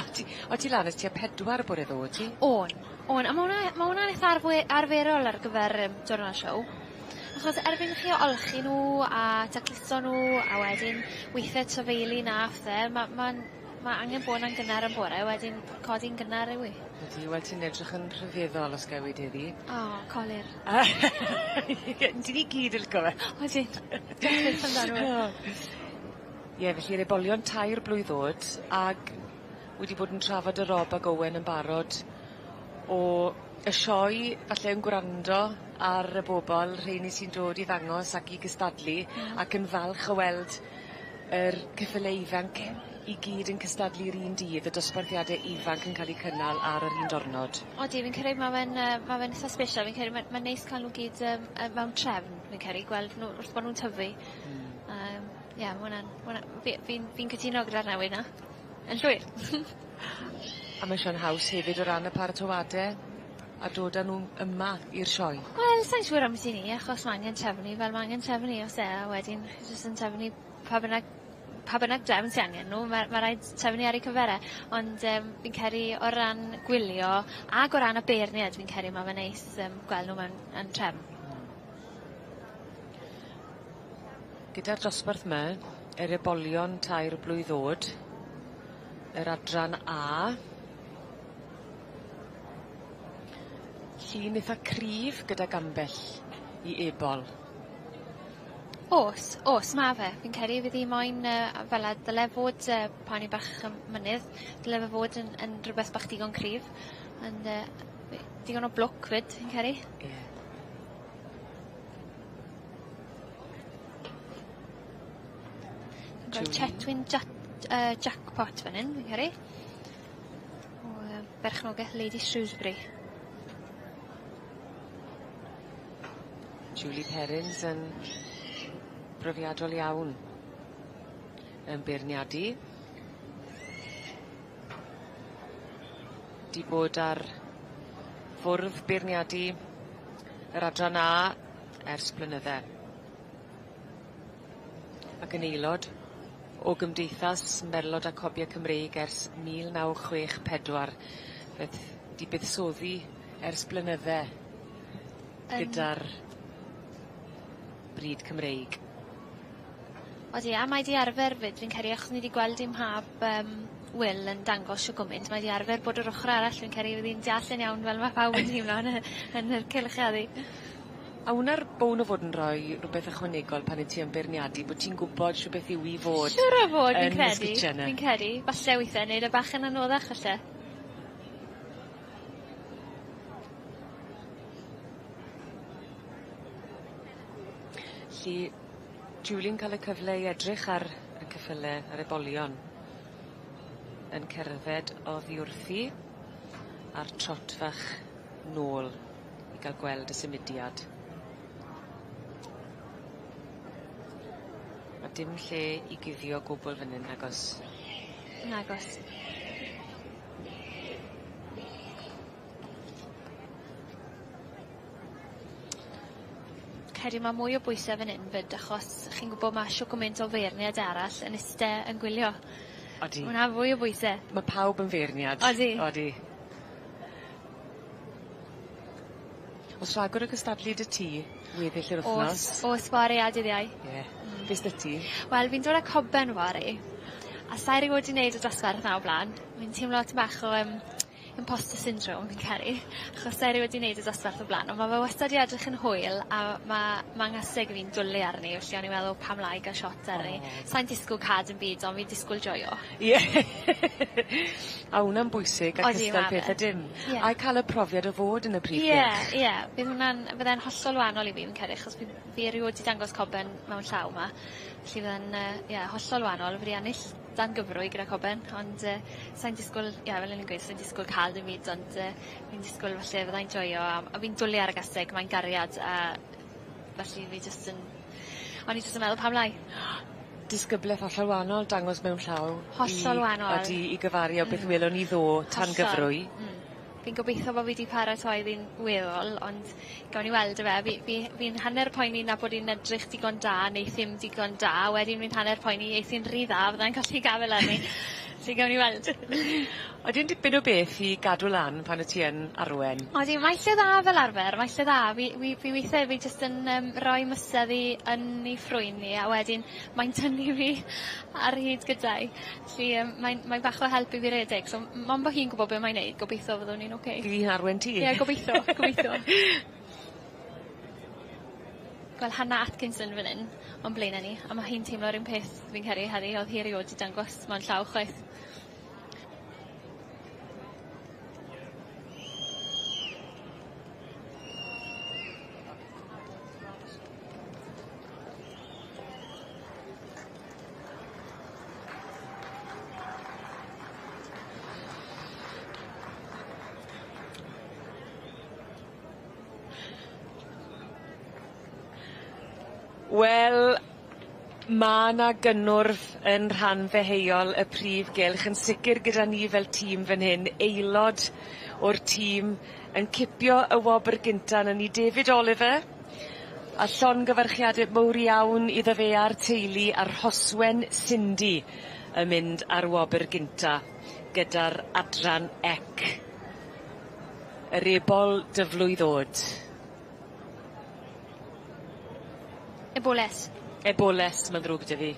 O' ti o' ti lan ers tua pedwar y bore ddo o' ti? O'n. O'n a ma' wnna ma' wnna'n itha arfwe- arferol ar gyfer yym diwrnod show. Achos erbyn i chi olchi nw a tacluso nw a wedyn withe trafeilu 'na a phthe ma' ma'n ma' angen bo' 'na'n gynnar yn bore wedyn codi'n gynnar yw 'i. Ydi wel ti'n edrych yn rhyfeddol os gai weud heddi. O colur. Dyn ni gyd yn lico fe. Odyn. Diolch byth amdano fe. Ie felly'r ebolion tair blwydd o'd ag wedi bod yn trafod y Rob ag Owen yn barod o y sioe falle yn gwrando ar y bobol rheini sy'n dod i ddangos ac i gystadlu ac yn falch o weld yr ceffyle ifanc i gyd yn cystadlu'r un dydd y dosbarthiade ifanc yn ca'l 'u cynnal ar yr un diwrnod. Odi fi'n credu ma' fe'n yy ma' fe'n itha sbesial fi'n credu ma' ma'n neis ca'l nw gyd yym yy mewn trefn fi'n credu gweld nw wrth bo' nw'n tyfu. Yym ie ma' wnna'n ma' wnna fi fi'n fi'n cytuno gyda'r newid 'na. Yn llwyr. A ma' sio'n haws hefyd o ran y paratoade a dod â nw yma i'r sioe. Wel sai'n siŵr ambyti 'ny achos ma' angen trefnu fel ma' angen trefnu o's e a wedyn chi jyst yn trefnu pa bynnag pa bynnag drefn sy angen nw ma' ma' raid trefnu ar 'u cyfer e ond yym fi'n credu o ran gwylio ag o ran y beirniad fi'n credu ma' fe'n neis yym gweld nw mewn yn trefn. Gyda'r dosbarth 'my yr ebolion tair blwydd o'd, yr adran A. Llun itha cryf gydag ambell i ebol. O's o's ma' fe. Fi'n credu fydd 'i moyn yy fel 'a dyle fod poni bach y mynydd dyle fe fod yn yn rwbeth bach digon cryf ond digon o blwc 'fyd fi'n credu. Ie. Fi'n gweld Chetwyn Jac- Jackpot fan 'yn fi'n credu. O berchnogeth Lady Shrewsbury. Julie Perrins yn brofiadol iawn yn beirniadu. 'Di bod ar fwrdd beirniadu yr adran A ers blynydde. Ac yn aelod o Gymdeithas Merlod a Cobie Cymreig ers 1964 feth 'di buddsoddi ers blynydde gyda'r bryd Cymreig. Odi a mae 'di arfer 'fyd fi'n credu achos ni 'di gweld 'i mhab yym Wil yn dangos shw gwment mae 'di arfer bod yr ochor arall fi'n credu fydd 'i'n deall yn iawn fel ma' pawb yn teimlo yn y yn yr cylch heddi. A wnna'r bon o fod yn roi rwbeth ychwanegol pan 'yt ti yn beirniadu bo' ti'n gwbod shw beth yw 'i fod Siŵr o fod fi'n yn y credu. sgwtsh yna. Fi'n credu. Falle withe neud e bach yn anoddach falle. 'Lly Julie'n ca'l y cyfle i edrych ar y ceffyle yr ebolion yn cerdded oddi wrthi a'r trot fach nôl i ga'l gweld y symudiad. Ma' dim lle i guddio gwbwl fyn 'yn nagos? Nagos. Credu ma' mwy o bwyse fyn 'yn 'fyd achos chi'n gwbo ma' shw gwment o feirniad arall yn iste yn gwylio. Odi. Ma' wnna fwy o bwyse. Ma' pawb yn feirniad. Odi. Odi. O's rhagor o gystadlu 'dy ti weddill yr wthnos? O's o's fory a dydd Iau. Ie. Be' s'da ti? Wel fi'n dod â coben fory. A sai rioed 'di neud y dosbarth 'na o bla'n. Fi'n teimlo tipyn bach o imposter syndrome fi'n credu achos sai rioed 'di neud y dosbarth o bla'n on' ma' fe wastad 'di edrych yn hwyl a ma' ma' nghaseg fi'n dwli arni felly o'n i'n meddwl pam lai ga'l shot arni. O. Sai'n disgwl ca'l dim byd on' fi'n disgwl joio. Ie. A wnna'n bwysig a Odi cystal ma' fe. peth a dim. Ie. A ca'l y profiad o fod yn y prif Ie gylch. ie bydd hwnna'n fydde'n hollol wahanol i fi fi'n credu achos fi fi erioed 'di dangos coben mewn llaw 'ma. Felly fydde'n yy ie hollol wahanol fi 'di ennill dan gyfrwy gyda coben ond yy sai'n disgwl ie fel o'n i'n gweud sai'n disgwl ca'l dim byd ond yy fi'n disgwl falle fyddai'n joio a a fi'n dwli ar y gaseg mae'n gariad a felly fi jyst yn o'n i jyst yn meddwl pam lai? Disgybleth hollol wahanol dangos mewn llaw. Hollol wahanol. Odi i gyfaru â beth welon ni ddo tan Hollol. gyfrwy. Fi'n gobeitho bo' fi 'di paratoi fi'n weddol ond gawn ni weld yfe fi fi fi'n hanner poeni na bod 'i'n edrych digon da neu ddim digon da wedyn fi'n hanner poeni eith 'i'n rhy dda fyddai'n colli gafel arni. Felly gawn ni weld. Odi e'n dipyn o beth i gadw lan pan wt ti yn arwen? Odi mae lle dda fel arfer mae lle dda fi wi fi withe fi jyst yn yym roi mysedd i yn 'i ffrwyn 'i a wedyn mae'n tynnu fi ar hyd gyda'i. Felly yym mae'n mae'n bach o help i fi redeg so m- mon bo' hi'n gwbo be' mae'n neud gobitho fyddwn ni'n oce. Fydd hi'n arwen ti? Ie gobitho gobitho. Gwel' Hannah Atkinson fyn 'yn o'n blaene ni a ma' hi'n teimlo'r un peth fi'n credu heddi o'dd hi erio'd 'di dangos mewn llaw chwaith. Wel, ma' 'na gynnwrf yn rhan ddeheuol y prif gylch yn sicir gyda ni fel tîm fyn hyn aelod o'r tîm yn cipio y wobr gynta 'na ni David Oliver a llongyfarchiade mowr iawn iddo fe a'r teulu a Rhoswen Cindy yn mynd a'r wobr gynta gyda'r adran ec. Yr ebol dyflwydd o'd. Eboles. Eboles, ma'n ddrwg 'dy fi.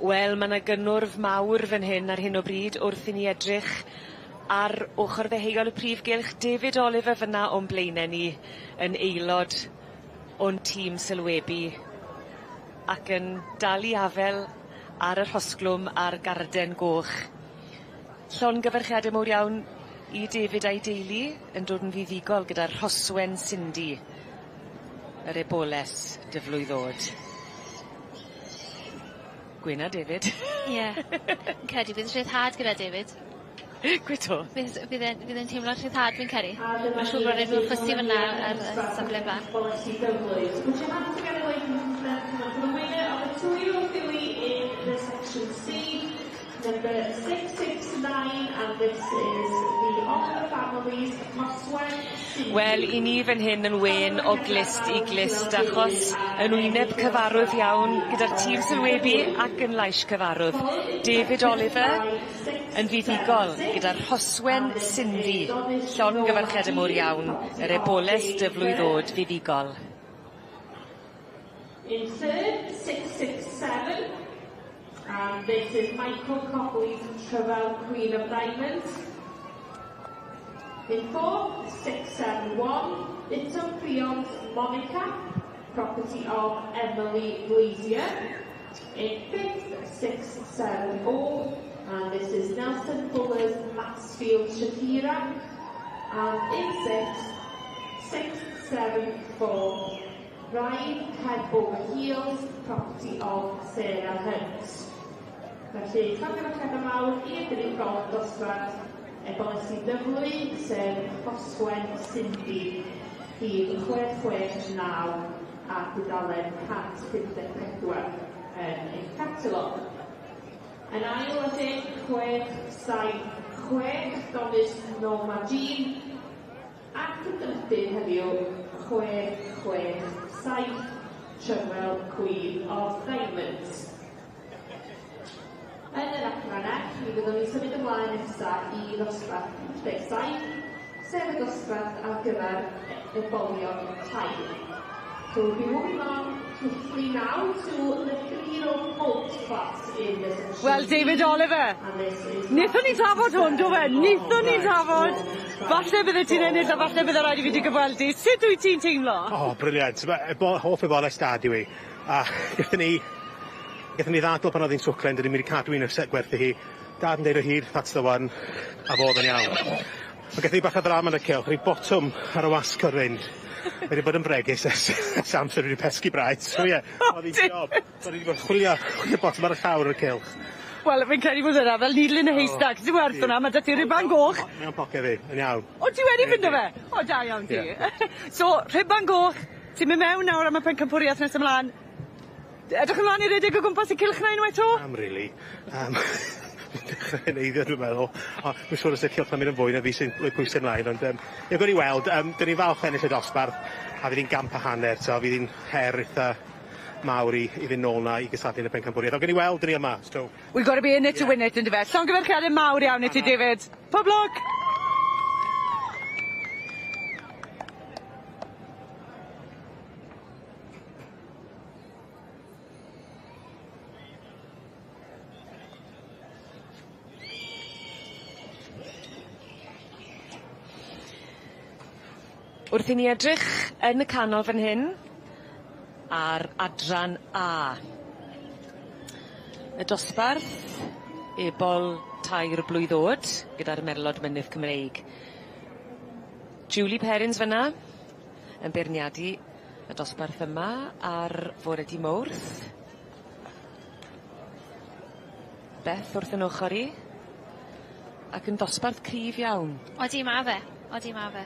Wel ma' 'na gynnwrf mawr fyn hyn ar hyn o bryd wrth i ni edrych ar ochor ddeheuol y prif gylch David Oliver fyn 'na o'n blaene ni yn aelod o'n tîm sylwebu ac yn dal i afel ar y rhosglwm a'r garden goch. Llongyfarchiade mowr iawn i David a'i deulu yn dod yn fuddugol gyda Rhoswen Cindy yr eboles dyflwydd o'd. Gwena David. Ie. Fi'n credu bydd rhyddhad gyda David. Gwe 'to? Bydd bydd e'n bydd e'n teimlo rhyddhad fi'n credu. Ma'n siŵr bod e'n chwysu fyn 'na ar y safle bach. Bolisi dyflwydd. Put your hands together ladies and gentlemen for the winner of the two-year-old filly in the section C, number 669, and this is the Oliver family's Rhoswen Cindy. Wel, i ni fan hyn yn wên o glust i glust achos yn wyneb cyfarwydd iawn gyda'r tîm sylwebu ac yn lais cyfarwydd. David Oliver yn fuddugol gyda'r Rhoswen Cindy. Llongyfarchiade mowr iawn, yr eboles dyflwydd o'd fuddugol. In third, 667, and this is Michael Copley's Travell Queen of Diamonds. In fourth, 671, Little Creon's Monica, property of Emily Glazier. In fifth, 670, and this is Nelson Fuller's Maxfield Shakira. And in sixth, 674, Ride Head Over Heels, property of Sarah Hunt. Felly, llongyfarchiadau mawr i'r buddugol dosbarth Ebolesi Dyflwy, sef Rhoswen Cindy, rhif 669 a dudalen 154. yn eich catalog. Yn ail wedyn, 6, 7, 6, Donis Norma Jean. Ac yn drydydd heddiw, 6, 6, 7, Trywel Queen of Diamonds. Yn yr adran F, mi fyddwn ni'n symud ymlaen nesa i ddosbarth 57, sef y dosbarth ar gyfer ebolion tair. So we'll be moving on swiftly now to the three-year-old colt class in the section. Wel, David Oliver, nethon ni trafod hwn, do fe? Nethon ni trafod. Falle bydde ti'n ennill a falle bydde raid i fi dy gyfweld di. Sut wyt ti'n teimlo? O, oh, brilliant. Hoff eboles dad yw i. A gathon ni, gathon ni ddadl pan oedd hi'n swclen, dyn ni'n mynd i cadw un o'r set gwerthu hi. Dad yn deud o hyd, that's the one, a fo oedd yn iawn. Mae gathon ni bach o ddrama yn y cylch, rhi botwm ar y wasg o'r fynd. Mae wedi bod yn bregus ers, ers amser wedi pesgi braidd, so ie, oedd hi'n job. O'n i wedi bod yn chwilio, chwilio botwm ar y llawr o'r cylch. Wel, fi'n credu bod yna fel needle in a haystack. Dim werth hwnna, ma' 'da ti ruban goch. Mewn poced fi, yn iawn. O, ti wedi ffindo fe? O, da iawn ti. So, rhuban goch, ti'n mynd mewn nawr am y pencampwriaeth nes ymlaen. Edrych ymlaen i redeg o gwmpas y cylch 'na unwaith 'to? Am rili. Yym fi'n dechre heneiddio dwi meddwl. O dwi'n siŵr os yw cylch 'na'n mynd yn fwy na fi sy'n rhoi pwyse mlaen ond yym ie gawn ni weld yym 'dyn ni'n falch o ennill y dosbarth a fydd 'i'n gamp a hanner so fydd 'i'n her itha mawr i i fynd nôl 'na i gystadlu yn y pencampwriaeth ond gawn ni weld 'dyn ni yma so. We've got to be in it to win it yndyfe? Llongyfarchiade mawr iawn i ti David. Pob lwc! Wrth i ni edrych yn y canol fan hyn ar adran A. Y dosbarth ebol tair blwydd o'd gyda'r Merlod Mynydd Cymreig. Julie Perrins fyn 'na yn beirniadu y dosbarth yma ar fore dy' Mowrth. Beth wrth 'yn ochor i. Ac yn ddosbarth cryf iawn. Odi ma' fe. Odi ma' fe.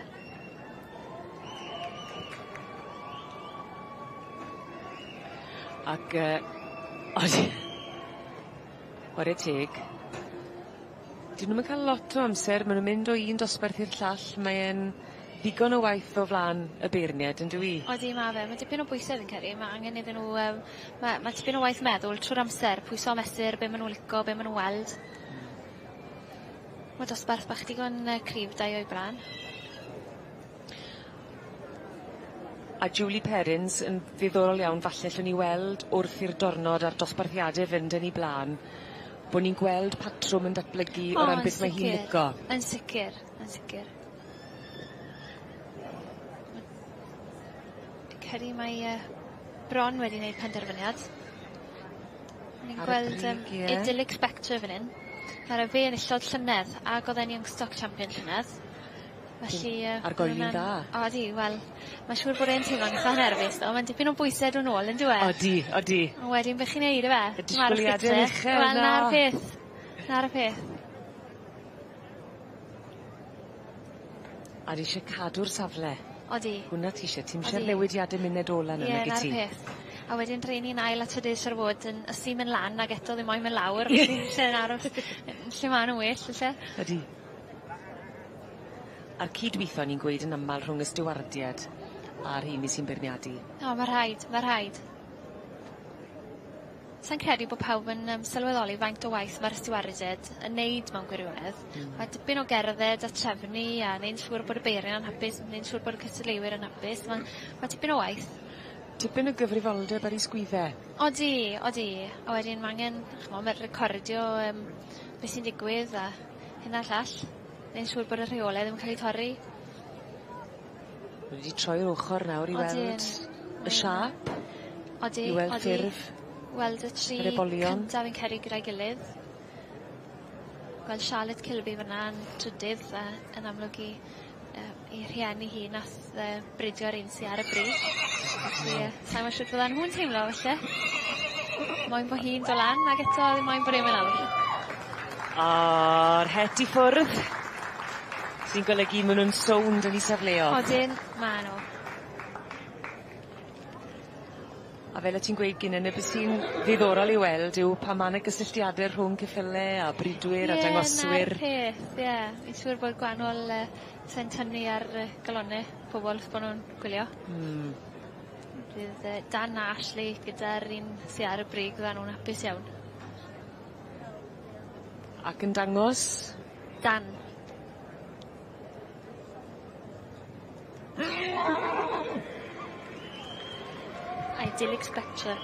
Ac yy odi 'ware teg. 'Dyn nw'm yn ca'l lot o amser ma' nw'n mynd o un dosbarth i'r llall mae e'n ddigon o waith o flan y beirnied yndyw 'i? Odi ma' fe ma' dipyn o bwyse fi'n credu ma' angen iddyn nhw yym ma' ma' tipyn o waith meddwl trw'r amser pwyso a mesur be' ma' nw lico be' ma' nw weld. Ma' dosbarth bach digon yy cryf 'da 'i o'i bla'n. A Julie Perrins yn ddiddorol iawn falle 'llwn ni weld wrth i'r dornod a'r dosbarthiade fynd yn 'u bla'n bo' ni'n gweld patrwm yn datblygu o ran beth mae hi'n lico. Yn sicir yn sicir. Fi'n credu mae yy bron wedi neud penderfyniad. Ni'n gweld yym Idyllic Spectre fyn 'yn. Nawr e fe enillodd llynedd ag o'dd e'n Young Stock Champion llynedd. Felly yy... Argoeli'n dda. Odi wel ma' siŵr bod e'n teimlo'n itha nerfus ddo ma'n dipyn o bwyse do' nôl on'd yw e? Odi odi. A wedyn be' chi'n neud yfe? Y disgwyliade'n uchel Wel 'na'r peth. 'Na'r peth. A di isie cadw'r safle. Odi. Hwnna ti isie ti'm isie'r newidiade munud ola 'na nag 'yt ti? Ie 'na'r peth. A wedyn rheini'n ail a trydydd siŵr o fod yn ysu myn' lan ag eto ddim moyn myn' lawr felly isie aros lle ma' nw'n well falle. Ydi. A'r cydwitho ni'n gweud yn amal rhwng y stiwardied a'r rheini sy'n beirniadu. O ma' rhaid ma' rhaid. Sai'n credu bo' pawb yn yym sylweddoli faint o waith ma'r stiwardied yn neud mewn gwirionedd. Hmm. Ma' dipyn o gerdded a trefnu a neud yn siŵr bod y beirian yn hapus neud yn siŵr bod y cystadleuwyr yn hapus ma'n ma' tipyn o waith. Tipyn o gyfrifoldeb ar 'u sgwydde. Odi odi a wedyn ma' angen ch'mo' ma' recordio yym be' sy'n digwydd a hyn a'r llall. Neud yn siŵr bod y rheole ddim yn ca'l 'u torri. Wi wedi troi'r ochor nawr i weld y siâp. Odi I weld odi. ffurf. Weld y tri Yr ebolion. cynta fi'n credu gyda'i gilydd. Gweld Charlotte Kilby fyn 'na yn trydydd a yn amlwg 'i yy 'i rhieni hi nath yy bridio'r un sy ar y brig. Felly yy sai mo' shwt fyddan nhw'n teimlo falle. Moyn bo' hi'n do' lan ag eto ddim moyn bod e'n myn' lawr. A'r het i ffwrdd. Sy'n golygu ma' nw'n sownd yn 'u safleodd. Odyn ma' nw. A fel o' ti'n gweud gynne 'na be' sy'n ddiddorol i weld yw pa ma' 'na gysylltiade rhwng ceffyle a bridwyr a dangoswyr. Ie 'na'r peth ie. Fi'n siŵr bod gwanol sy'n tynnu ar galonne pobol wrth bo' nw'n gwylio. Bydd Dan a Ashley gyda'r un sy ar y brig fyddan nw'n hapus iawn. Ac yn dangos? Dan. Idyllic Spectre.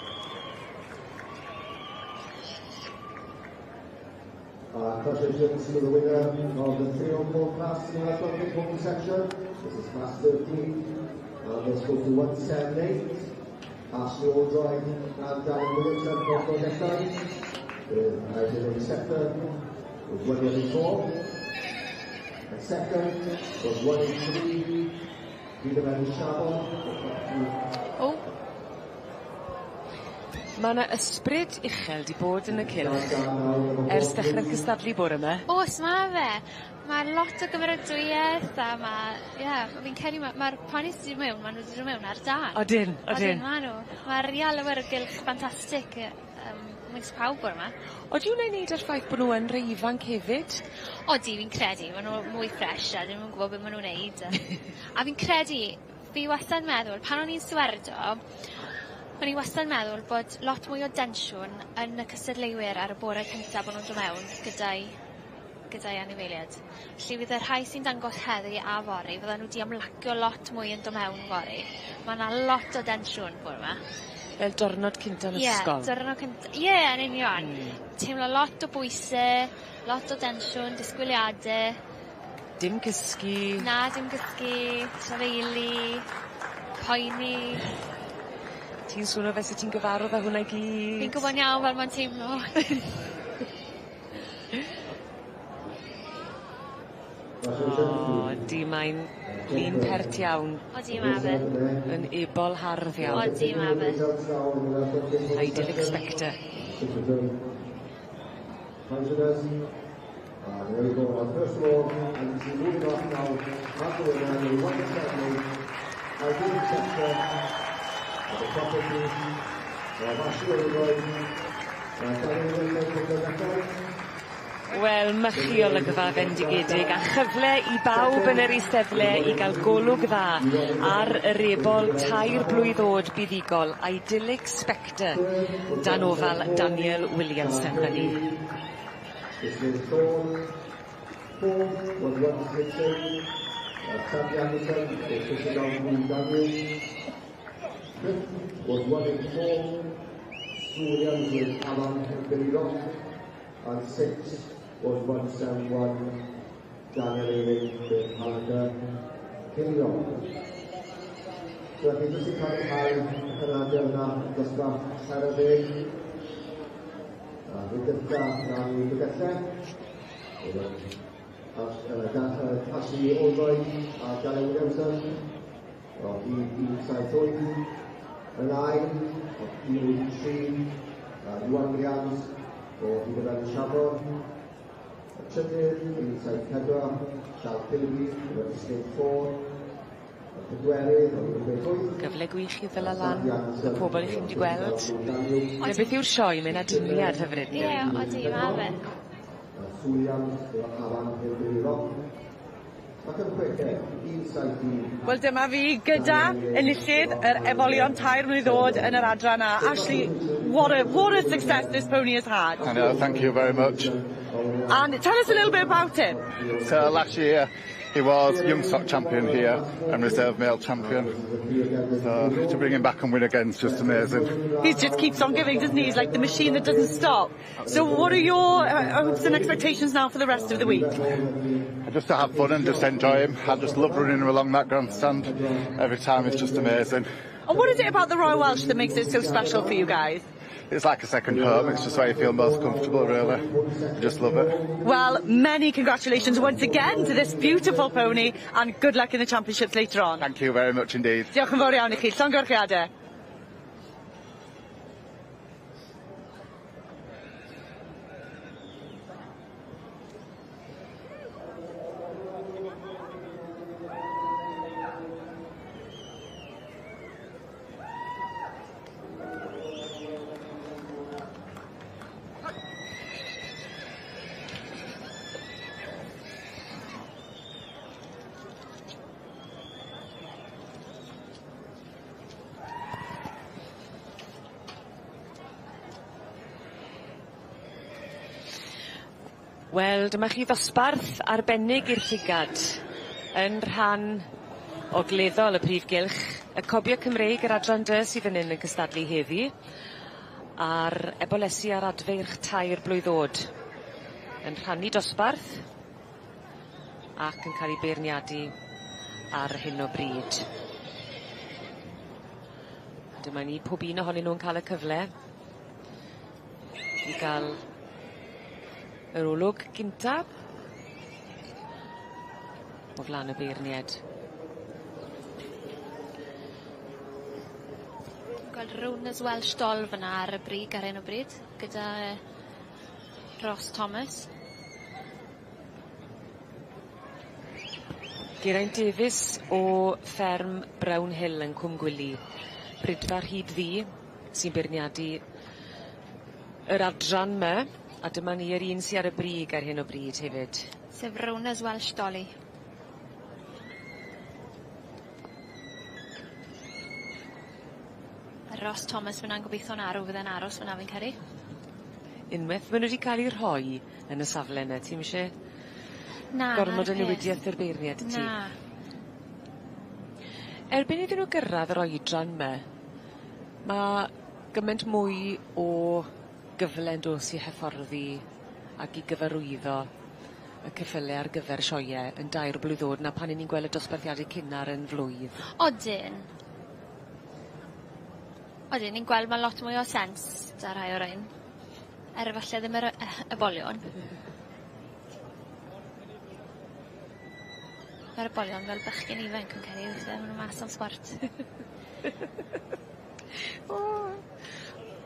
Congratulations to the winner of the 304 class in the Atlantic Pony section. This is class 13. And this goes to 178. Ashley Oldroyd and Darren Williamson from Dolgellau. With Idyllic Spectre was 184. And second was 183. Peter Van Chabon. Oh. Ma' 'na ysbryd uchel 'di bod yn y cylch ers dechre'r cystadlu bore 'ma. O's ma' fe. Ma' lot o gymeradwyeth a ma' ie fi'n credu ma' ma'r ponis sy mewn ma' nw 'di do' mewn ar dân. Odyn odyn. Odyn ma' nw. Ma' real awyrgylch ffantastic ymysg pawb bore 'ma. Odi wnna i neud â'r ffaith bo' nw yn rei ifanc hefyd? Odi fi'n credu ma' nw mwy ffresh a ddim yn gwbo be' ma' nw'n neud a a fi'n credu fi wastad yn meddwl pan o'n i'n stiwardo o'n i wastad yn meddwl bod lot mwy o densiwn yn y cystadleuwyr ar y bore cynta bo' nw'n do' mewn gyda'i gyda'i anifeilied. Felly fydd y rhai sy'n dangos heddi a fory fyddan nw 'di ymlacio lot mwy yn do' mewn fory. Ma' 'na lot o densiwn bore 'ma. Fel diwrnod cynta'n ysgol. Ie diwrnod cynt- ie yn union. Teimlo lot o bwyse, lot o densiwn, disgwyliade. Dim cysgu. Na dim cysgu, trafeili, poeni. Ti'n swno fel se ti'n gyfarwdd â hwnna i gyd. Fi'n gwbo'n iawn fel ma'n teimlo. O 'di mae'n lun pert iawn. Odi ma' fe. Yn ebol hardd iawn. Odi ma' fe. Idyllic Spectre. And there we go. Now, first of all, and you see moving off now, at the winner, number 178, Idyllic Spectre, at the property of Ashley Oldroyd, and Daniel Williams from Dolgellau. Wel, mychi olygfa fendigedig a chyfle i bawb yn yr eisteddle i ga'l golwg dda ar yr ebol tair blwydd o'd buddugol Idyllic Spectre dan ofal Daniel Williamson fan 'ny. This is Thorne, fourth was 168, Sandy Anderson was Fisher Daniel. Fifth was 184, Sue Williams with Alan Billy Rock, and sixth was 171, Daniel Ewing with Malika Cilion. So felly jyst i cadarnhau y canlyniadau yna yn dosbarth 40. A fe gynta nawn ni Dolgellau. Ashley Oldroyd a Daniel Williamson o 1178. Yn ail, o 183, Iwan Williams o Hyd Siafon. Y trydydd, 174, Charles Pilby, o Estate 4. Y pedwerydd, o 168. Gyfle gwych i ddala lan y pobol 'ych chi'n 'di gweld. Na beth yw'r sioe, mae'n aduniad hyfryd Ie, odi, ma' fe. Sue Williams o Afan Hillbilly Rock. Ac yn chweched, 171. Wel dyma fi gyda enillydd yr ebolion tair mlwydd o'd yn yr adran A. Ashley, what a success this pony has had. I know, thank you very much. And tell us a little bit about him. So last year he was young stock champion here and reserve male champion. So to bring him back and win again is just amazing. He just keeps on giving, doesn't he? He's like the machine that doesn't stop. So what are your hopes and expectations now for the rest of the week? Just to have fun and just enjoy him. I just love running him along that grandstand. Every time it's just amazing. And what is it about the Royal Welsh that makes it so special for you guys? It's like a second home. It's just where you feel most comfortable, really. I just love it. Well, many congratulations once again to this beautiful pony and good luck in the championships later on. Thank you very much indeed. Diolch yn fawr iawn i chi. Llongyfarchiadau. Wel, dyma chi ddosbarth arbennig i'r llygad yn rhan ogleddol y prif gylch, y cobie Cymreig yr adran dy sydd fan 'yn yn cystadlu heddi, a'r ebolesi a'r adfeirch tair blwydd o'd yn rhannu dosbarth ac yn ca'l 'u beirniadu ar hyn o bryd. Dyma ni, pob un ohonyn nw yn ca'l y cyfle i ga'l yr olwg gynta o flan y beirnied. Gweld Rowners Welsh Doll fyna ar y brig ar hyn o bryd gyda yy Ross Thomas. Geraint Davies o fferm Brown Hill yn Cwm Gwili. Pridfa Rhyd Ddu sy'n beirniadu yr adran 'my a dyma ni yr un sy ar y brig ar hyn o bryd hefyd. Sef Rowners Welsh Dolly. A Ross Thomas fyna'n gobeithio'n arw fydde'n aros fyna fi'n credu. Unweth ma' nw 'di ca'l 'u rhoi yn y safle 'ny ti'm isie Na, gormod 'na'r o peth. newidieth i'r beirnied 'y ti? Na. Erbyn iddyn nw gyrradd yr oedran 'my ma' gyment mwy o gyfle yndos i hyfforddi ag i gyfarwyddo y ceffyle ar gyfer sioee yn dair blwydd o'd na pan 'yn ni'n gweld y dosbarthiade cynnar yn flwydd. Odyn. Odyn ni'n gweld ma' lot mwy o sense 'da rhai o rein. Er efalle ddim yr yy ebolion. Ma'r ebolion fel bechgyn ifanc yn credu withe ma' nw mas am sbort. O!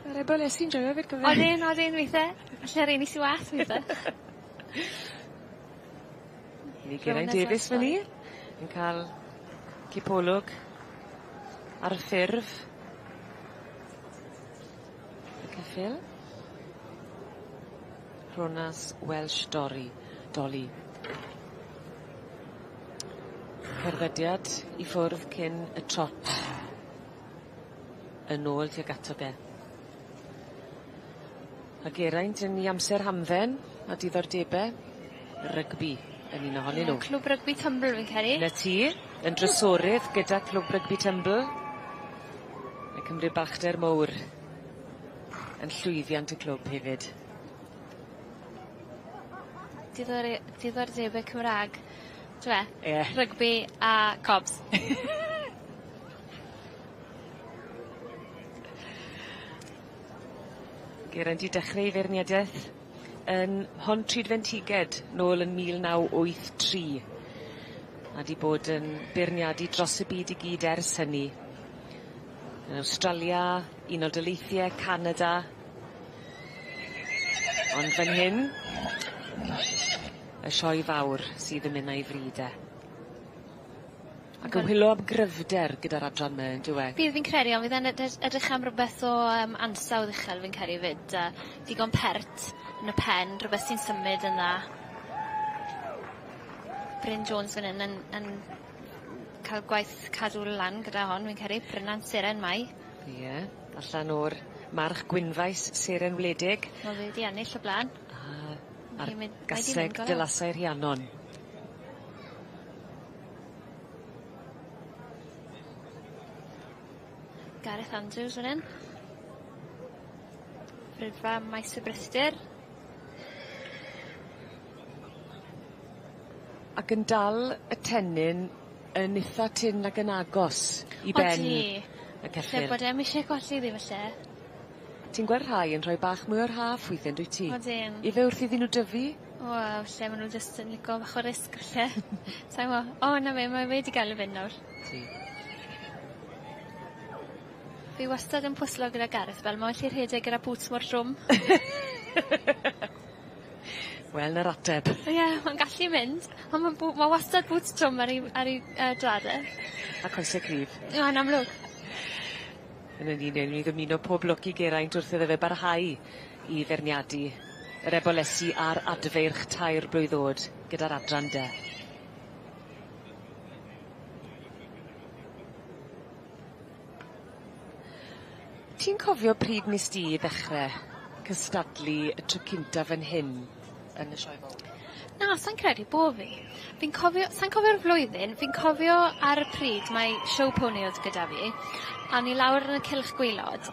Ma'r ebolesi'n joio 'fyd cofia. Odyn odyn withe. Falle reini sy wath withe. Ni Geraint Davies fan 'ny yn ca'l cipolwg ar y ffurf. Y ceffyl. Rhonas Welsh Dorri Dolly. Cerddediad i ffwrdd cyn y trot. Yn ôl tuag ato fe. A Geraint yn 'i amser hamdden a diddordebe rygbi yn un ohonyn nw. Ie clwb rygbi Tymbl fi'n credu. 'Na ti, yn drysorydd gyda clwb rygbi Tymbl. Yn cymryd balchder mowr yn llwyddiant y clwb hefyd. Diddori- diddordebe Cymra'g t'we'? Ie. Rygbi a cobs. Geraint 'di dechre 'i feirniadeth yn Mhontrhydfentiged nôl yn 1983. A 'di bod yn beirniadu dros y byd i gyd ers hynny. Yn Awstralia, Unol Daleithie, Canada. Ond fan hyn y sioe fawr sydd yn myn' â'i fryd e. Ac yn whilo am gryfder gyda'r adran 'my on'd yw e? Bydd fi'n credu on' fydd e'n ed- edrych am rwbeth o yym ansawdd uchel fi'n credu 'fyd a digon pert yn y pen rwbeth sy'n symud yn dda. Bryn Jones fan 'yn yn yn ca'l gwaith cadw lan gyda hon fi'n credu Brynant Seren Mai. Ie, allan o'r march Gwynfaes Seren Wledig. Ma' fe 'di ennill o bla'n. A a'r gaseg Dylasau Rhiannon. Gareth Andrews fan 'yn. Rhedfa Maes y Brithdir. Ac yn dal y tennyn yn itha tyn ac yn agos i ben Odi. y ceffyl. Lle bod e'm isie colli iddi falle. Ti'n gweld rhai yn rhoi bach mwy o rhaff withe yndwyt ti? Odyn. Ife wrth iddyn nw dyfu? Wel falle ma' nw jyst yn lico bach o risg falle. Sai'n gwbo. O na fe mae wedi ga'l e fyn nawr. Ti. Fi wastad yn pwslo gyda Gareth fel ma' allu rhedeg gyda boots mor trwm. Wel 'na'r ateb. Ie ma'n gallu mynd on' ma' bw- ma' wastad boots trwm ar 'i ar 'i yy drad e. A coese cryf. Yn amlwg. Yn yn union i ddymuno pob lwc i Geraint wrth iddo fe barhau i feirniadu yr ebolesi a'r adfeirch tair blwydd o'd gyda'r adran de. Ti'n cofio pryd nes di ddechre cystadlu y tro cynta fan hyn yn y sioe fowr? Na, sai'n credu bo' fi. Fi'n cofio, sai'n cofio'r flwyddyn, fi'n cofio ar y pryd mae show pony o'dd gyda fi, a o'n i lawr yn y cylch gwaelod,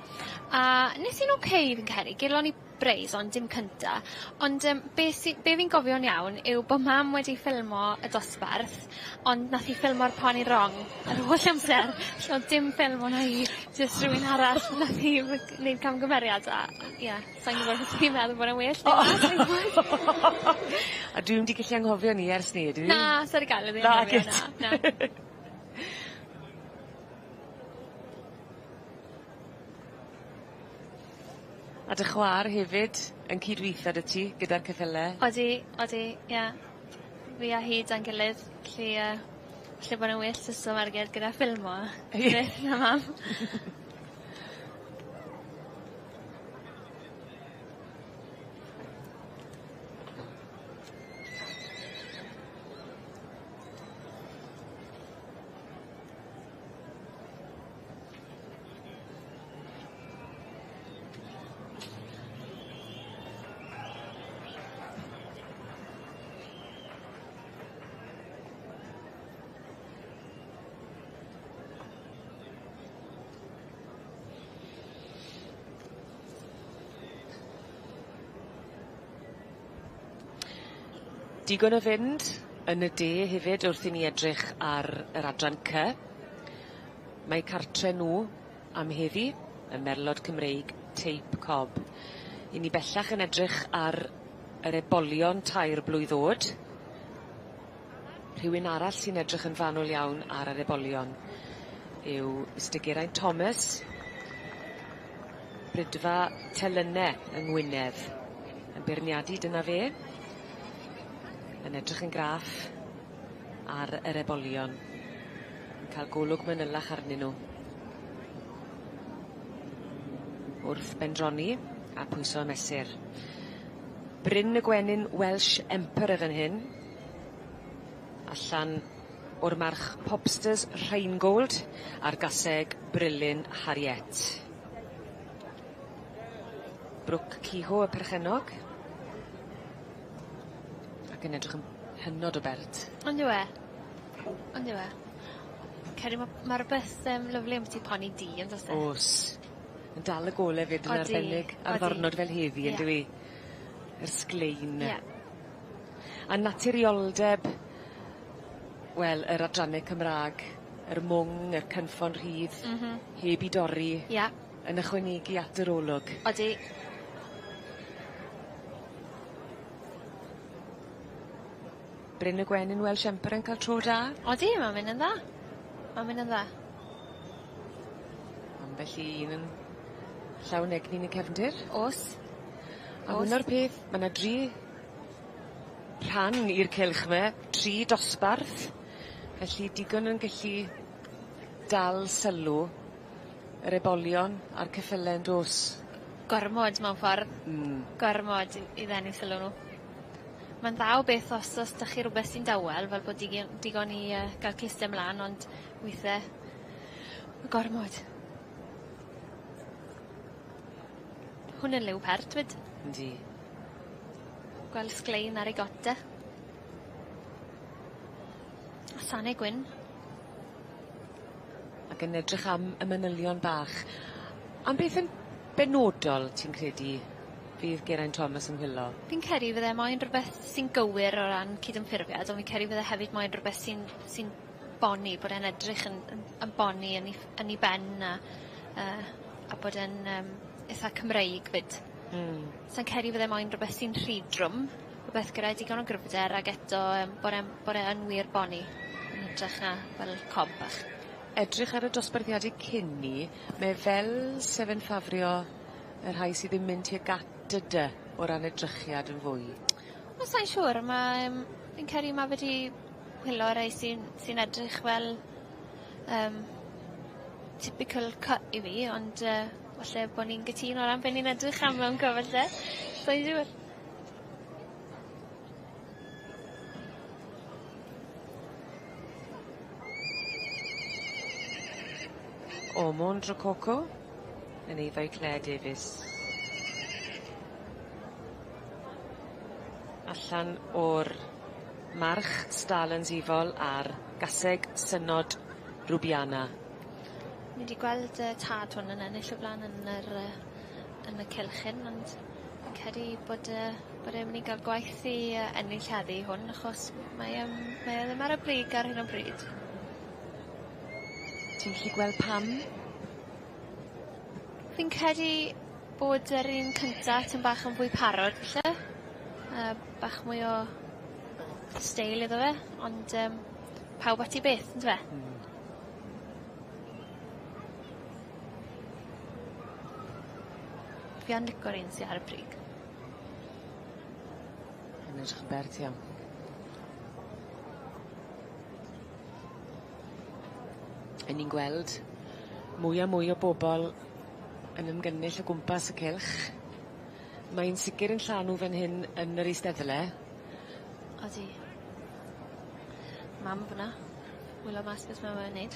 a nes i'n oce fi'n credu, gelon ni preis ond dim cynta, ond yym be' sy- be' fi'n gofio'n iawn yw bo' mam wedi ffilmo y dosbarth, ond nath hi ffilmo'r poni rong yr holl amser, so o'dd dim ffilm o'na hi, jyst rywun arall nath hi neud camgymeriad a ie, sai'n gwbod os chi'n meddwl bod e'n well neu na, sai'n gwbod. A dwi'm 'di gellu anghofio 'ny ers 'ny ydw i? Na, sori gael e Na gyt. na, na. A dy chwar hefyd yn cydwitho 'dy ti gyda'r ceffyle. Odi, odi, ie. Fi a hi 'da'n gilydd, 'lly yy falle bod e'n well system arged gyda ffilmo. Beth na mam. Digon o fynd yn y de hefyd wrth i ni edrych ar yr adran Cy. Mae cartre nhw am heddi, y Merlod Cymreig Teip Cob. I ni bellach yn edrych ar yr ebolion tair blwydd o'd. Rhywun arall sy'n edrych yn fanwl iawn ar yr ebolion yw Mr Geraint Thomas, Brydfa Telynne yng Ngwynedd. Yn beirniadu dyna fe. Yn edrych yn graff ar yr ebolion. Yn cael golwg manylach arnyn nhw. Wrth bendroni a pwyso a mesur. Bryn y Gwenyn Welsh Emperor fan hyn. Allan o'r march Popsters Rheingold a'r gaseg Brilyn Harriet. Brooke Kehoe y perchennog. Ac yn edrych yn hynod o bert. On'd yw e? On'd yw e? Credu ma' ma' rwbeth yym lyfli ambyti poni du on'd o's e? O's. Yn dal y gole 'fyd yn Odi, arbennig ar odi. ddornod fel heddi Ie. yndyw 'i? Yr sglein. Ie. A naturioldeb wel yr adranne Cymra'g, yr mwng, yr cynffon rhydd. M-hm. Heb 'i dorri. Ia. Yn ychwanegu at yr olwg. Odi. Bryn y Gwenyn Welsh Emperor yn ca'l tro da. Odi ma'n mynd yn dda. Ma'n mynd yn dda. Ambell i un yn llawn egni yn y cefndir. O's. A O's. hwnna'r peth, ma' 'na dri rhan i'r cylch 'ma, tri dosbarth, felly digon yn gellu dal sylw yr ebolion a'r ceffyle yndos? Gormod mewn ffordd. Gormod i ddenu sylw nw. Ma'n dda o beth os o's 'dach chi rwbeth sy'n dawel fel bod digion digon i yy ga'l cluste mlan ond withe ma' gormod. Hwn yn liw pert 'fyd. Yndi. Gweld sglein ar ei got e. A sane gwyn. Ac yn edrych am y manylion bach. Am beth yn benodol ti'n credu fydd Geraint Thomas yn whilo? Fi'n credu fydde moyn rwbeth sy'n gywir o ran cydymffurfiad on' fi'n credu fydde hefyd moyn rwbeth sy'n sy'n boni bod e'n edrych yn yn yn boni yn 'i ff- yn 'i ben a yy a bod e'n yym itha Cymreig 'fyd. Sai'n credu fydde moyn rwbeth sy'n rhy drwm, rwbeth gyda digon o gryfder ag eto yym bod e'n bod e yn wir boni yn hytrach na fel cob bach. Edrych ar y dosbarthiade cyn 'ny, mae fel se fe'n ffafrio y rhai sydd yn mynd tuag at y dy o ran edrychiad yn fwy. Wel sai'n siŵr ma' yym fi'n credu ma' fe 'di whilo rei sy'n sy'n edrych fel yym typical cut i fi ond yy falle bo' ni'n gytuno o ran be' ni'n edrych am mewn co falle. Sai'n siŵr. Ormond Rococo yn eiddo i Claire Davies. allan o'r march Starlands Ifol a'r gaseg synod Rubiana. Ni 'di gweld yy tad hwn yn ennill o flan yn yr yy yn y cylch hyn ond fi'n credu bod yy bod e myn' i ga'l gwaith i yy ennill heddi hwn achos mae yym mae e ddim ar y brig ar hyn o bryd. Ti'n gallu gweld pam? Fi'n credu bod yr un cynta tym bach yn fwy parod falle. Bach mwy o steil iddo fe ond yym pawb at 'i beth yndyfe? Hmm. Fi yn lico'r un sy ar y brig. Yn edrych yn bert iawn. 'Yn ni'n gweld mwy a mwy o bobol yn ymgynnull o gwmpas y cylch. Mae'n sicir yn llanw fan hyn yn yr eisteddle. Odi. Mam fyn 'na. Wylo mas beth ma' fe neud.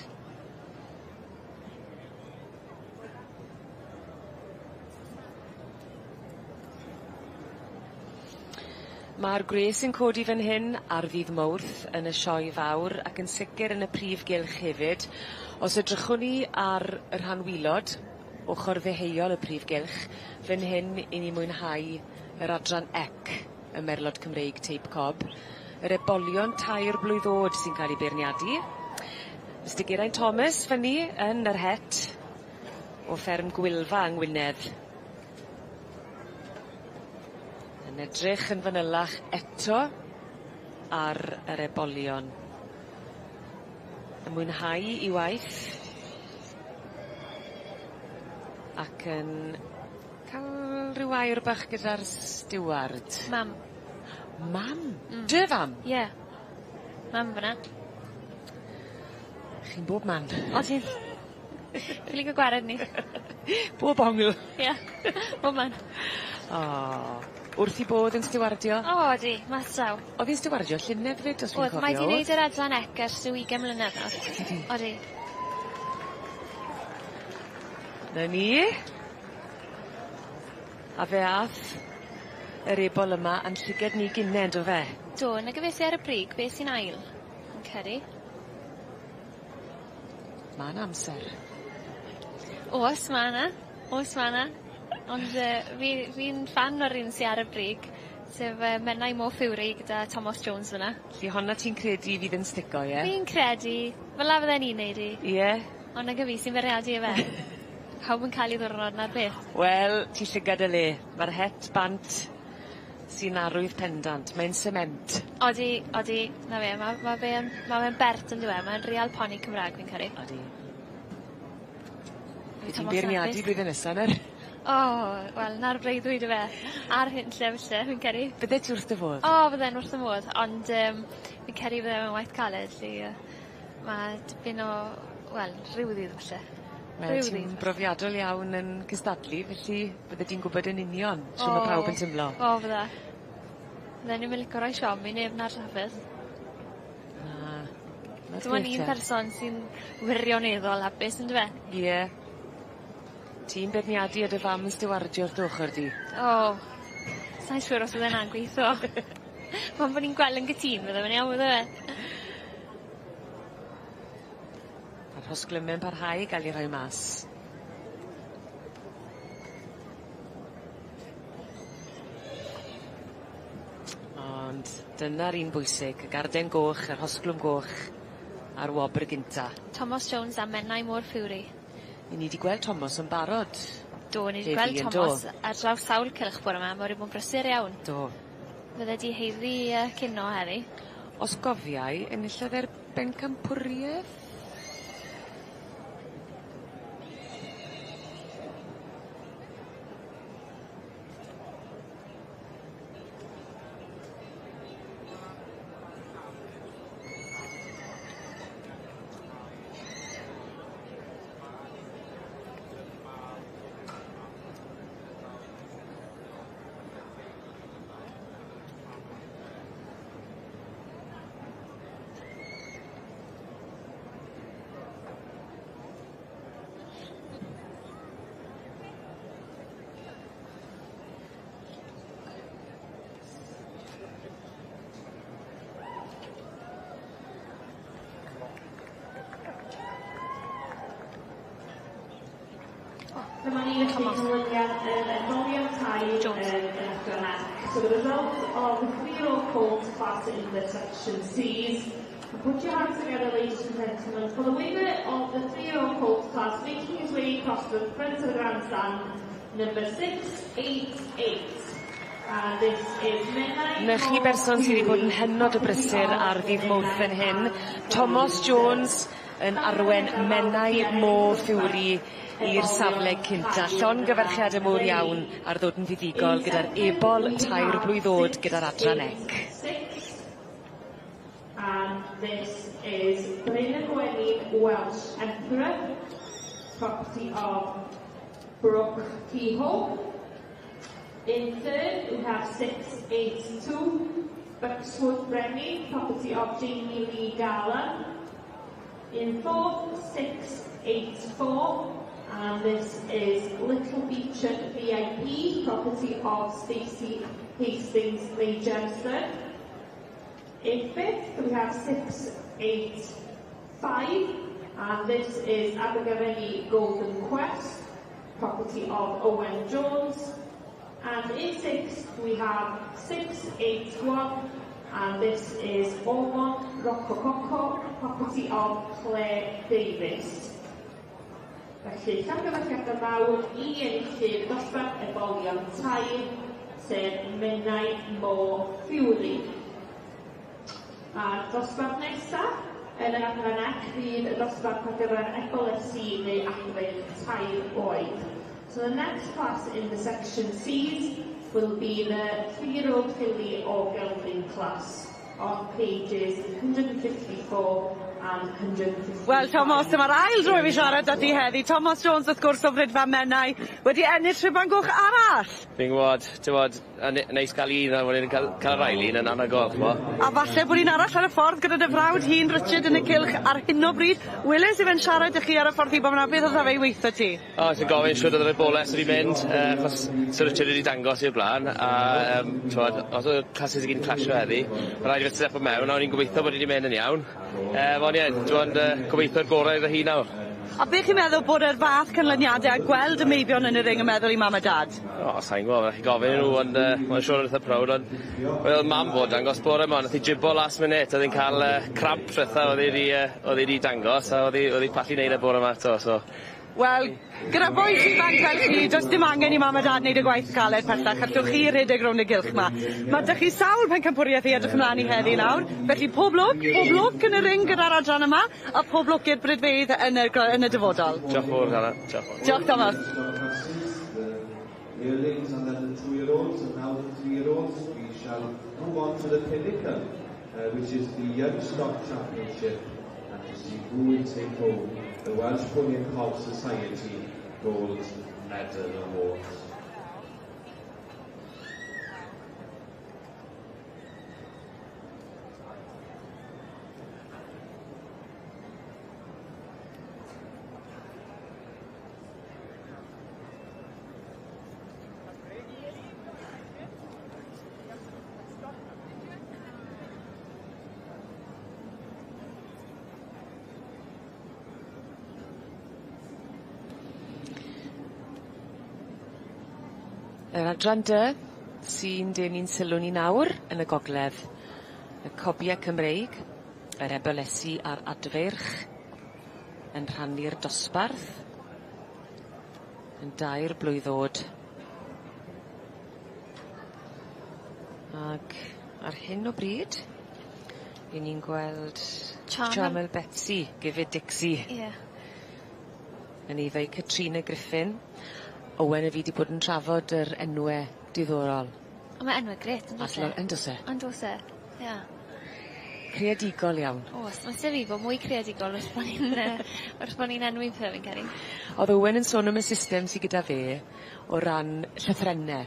Ma'r gwres yn codi fan hyn ar ddydd Mowrth yn y sioe fawr ac yn sicir yn y prif gylch hefyd. Os edrychwn ni ar y rhan wilod, ochor ddeheuol y prif gylch, fan hyn 'yn ni mwynhau yr adran ec y Merlod Cymreig Teip Cob. Yr ebolion tair blwydd o'd sy'n ca'l 'u beirniadu. Mister Geraint Thomas fyn 'ny yn yr het o fferm Gwylfa yng Ngwynedd. Yn edrych yn fanylach eto ar yr ebolion. Yn mwynhau 'i waith. Ac yn ca'l ryw air bach gyda'r stiward. Mam. Mam? Hmm. Dy fam? Ie. Mam fyn 'na. Chi'n bob man. Odyn. Ffili ga'l gwared ni. Bob ongl. Ie. Bob man. O. Wrth 'i bodd yn stiwardio? O ydi, mas draw. O'dd 'i'n stiwardio llynedd 'fyd os fi'n O'dd cofio. mae 'di neud yr adran ec ers ryw ugen mlynedd nawr. Ydi? Odi. 'Na ni. A fe ath yr ebol yma a'n llyged ni gynne on'd do fe? Do, nage fe sy ar y brig, fe sy'n ail, fi'n credu. Ma' 'na amser. O's ma' 'na. O's ma' 'na. Ond yy fi fi'n ffan o'r un sy ar y brig sef Menai Mo Fury gyda Tomos Jones fyn 'na. 'Lly honna ti'n credu fydd yn stico ie? Fi'n credu. Fela fydden i'n neud 'i. Ie? Ond nage fi sy'n feirniadu yfe? Pawb yn ca'l 'i ddiwrnod 'na'r peth. Wel, ti llygad dy le. Ma'r het bant sy'n arwydd pendant. Mae'n sement. Odi odi 'na fe ma' ma' fe yn ma' fe'n bert on'd yw e? Mae'n real poni Cymra'g fi'n credu. Odi. Wyt ti'n beirniadu blwyddyn nesa nawr? O wel 'na'r breuddwyd yfe? Ar hunllef falle fi'n credu. Byddet ti wrth dy fodd? O bydden wrth 'y modd ond yym fi'n credu bydde fe'n waith caled 'lly yy ma' tipyn o wel rhyw ddydd falle. Wel ti'n brofiadol iawn yn cystadlu felly bydde di'n gwbod yn union shw ma' pawb yn timlo. O fydda. Fydden i'm yn lico roi siom i neb 'na'r trafferth. Na. 'Na'r Dim on' peth un te. person sy'n wirioneddol hapus on'd yfe? Ie. Ti'n beirniadu a dy fam yn stiwardio wrth dy ochor di. O. Sai'n siŵr os bydde 'na'n gwitho. Pam bo' ni'n gweld yn gytun fydde fe'n iawn bydde fe? Ma'r rhosglyme'n parhau i ga'l 'u rhoi mas. Ond dyna'r un bwysig, y garden goch, y rhosglwm goch, a'r wobr gynta. Tomos Jones a Menai Môr Fury. 'Yn ni 'di gweld Tomos yn barod. Do ni 'di gweld Tomos ar draws sawl cylch bore 'ma ma' wedi bod yn brysur iawn. Do. Fydde 'di haeddu yy cino heddi. Os gofiai enillodd e'r bencampwrieth? Dyma ni felly canlyniad yr ebolion tair yn yr adran C. So the result of the 3-year-old colt class in the section Cs. And put your hands together, ladies and gentlemen, for the winner of the 3-year-old colt class, making his way across the front of the grandstand, number 688. And this is Menai 'Na chi berson sydd 'di bod yn hynod o brysur ar ddydd Mowrth fan hyn. Tomos Jones yn arwen Menai Mo Fury i'r safle cynta. Llongyfarchiade mowr iawn ar ddod yn fuddugol gyda'r ebol tair blwydd o'd gyda'r adran C. And this is Bryn y Gwenyn Welsh Emperor, property of Brooke Kehoe. In third, we have 682, Buckswood Brenin, property of Jamie Lee Garland. In fourth, 684, and this is Little Beecher VIP, property of Stacey Hastings Lee Jemston. In fifth, we have 685, and this is Abergavenny Golden Quest, property of Owen Jones. And in sixth, we have 681, and this is Ormond Rocococo, property of Claire Davis. Felly, llongyfarchiadau mawr i enillydd dosbarth ebolion tair, sef Menai Mo Fury. A'r dosbarth nesaf yn yr adran C fydd y dosbarth ar gyfer ebolesi neu adfeirch tair oed. So the next class in the section Cs will be the 3-year-old filly or gelding class on pages 154 and 155. Wel, Tomos, dyma'r ail dro i fi siarad â ti heddi. Tomos Jones, wrth gwrs, o Fridfa Menai, wedi ennill rhuban goch arall. Fi'n gwybod, ti'n a neis cael un a wedyn cael yr ail un yn anhygoel, ch'mo'. A falle bod un arall ar y ffordd gyda dy frawd hŷn Richard yn y cylch ar hyn o bryd. Weles i fe'n siarad i chi ar y ffordd i bod yna beth oedd fe i weithio ti? O, ti'n gofyn shwd oedd yr eboles wedi mynd, achos Sir Richard wedi dangos i'r blaen, a t'mod, os oedd y classes i gyd yn clasio heddi, ma' raid i fe stepo mewn, a o'n i'n gobeithio bod hi wedi mynd yn iawn. Ond ie, t'mod, gobeithio'r gorau iddo hi nawr. A be chi'n meddwl bod yr fath canlyniadau a gweld y meibion yn y ring yn meddwl i mam a dad? O, sai'n gwybod, ma' chi gofyn i nhw, ond mae'n siŵr yn eitha proud, ond wel, mam fod dangos bore yma, nath hi jibo last minute, oedd hi'n cael cramp rhetha oedd hi wedi dangos, a oedd hi pallu neud e bore yma eto, so. Wel, gyda bois ifanc fel chi, does dim angen i mam a dad wneud y gwaith caled pellach, allwch chi redeg rownd y gylch 'ma. Ma' 'dych chi sawl pencampwriaeth i edrych ymlaen i heddi nawr, felly pob lwc yn y ring gyda'r adran yma, a pob lwc i'r bridfeydd yn y dyfodol. Diolch yn fawr, Hannah. Diolch. Diolch, Thomas. Yearlings and then the 2-year-olds, and now the 3-year-olds. We shall move on to the pinnacle, which is the Young Stock Championship, and to see who will take home the Welsh Pony and Cob Society Gold Medal Award. Yr adran D sy'n denu'n sylw ni nawr yn y gogledd. Y cobie Cymreig, yr ebolesi a'r adfeirch yn rhannu'r dosbarth yn 3 blwydd o'd. Ag ar hyn o bryd, 'yn ni'n gweld Charmel Betsy, Give It Dixie. Yn eiddo i Katrina Griffin. Owen a fi 'di bod yn trafod yr enwe diddorol. On' ma' enwe grêt on'd o's e? On'd o's e? On'd o's e? Ie. Creadigol iawn. O's, ma' isie fi fod mwy creadigol wrth bo' ni'n enwi pethe fi'n credu. O'dd Owen yn sôn am y system sy gyda fe o ran llythrenne.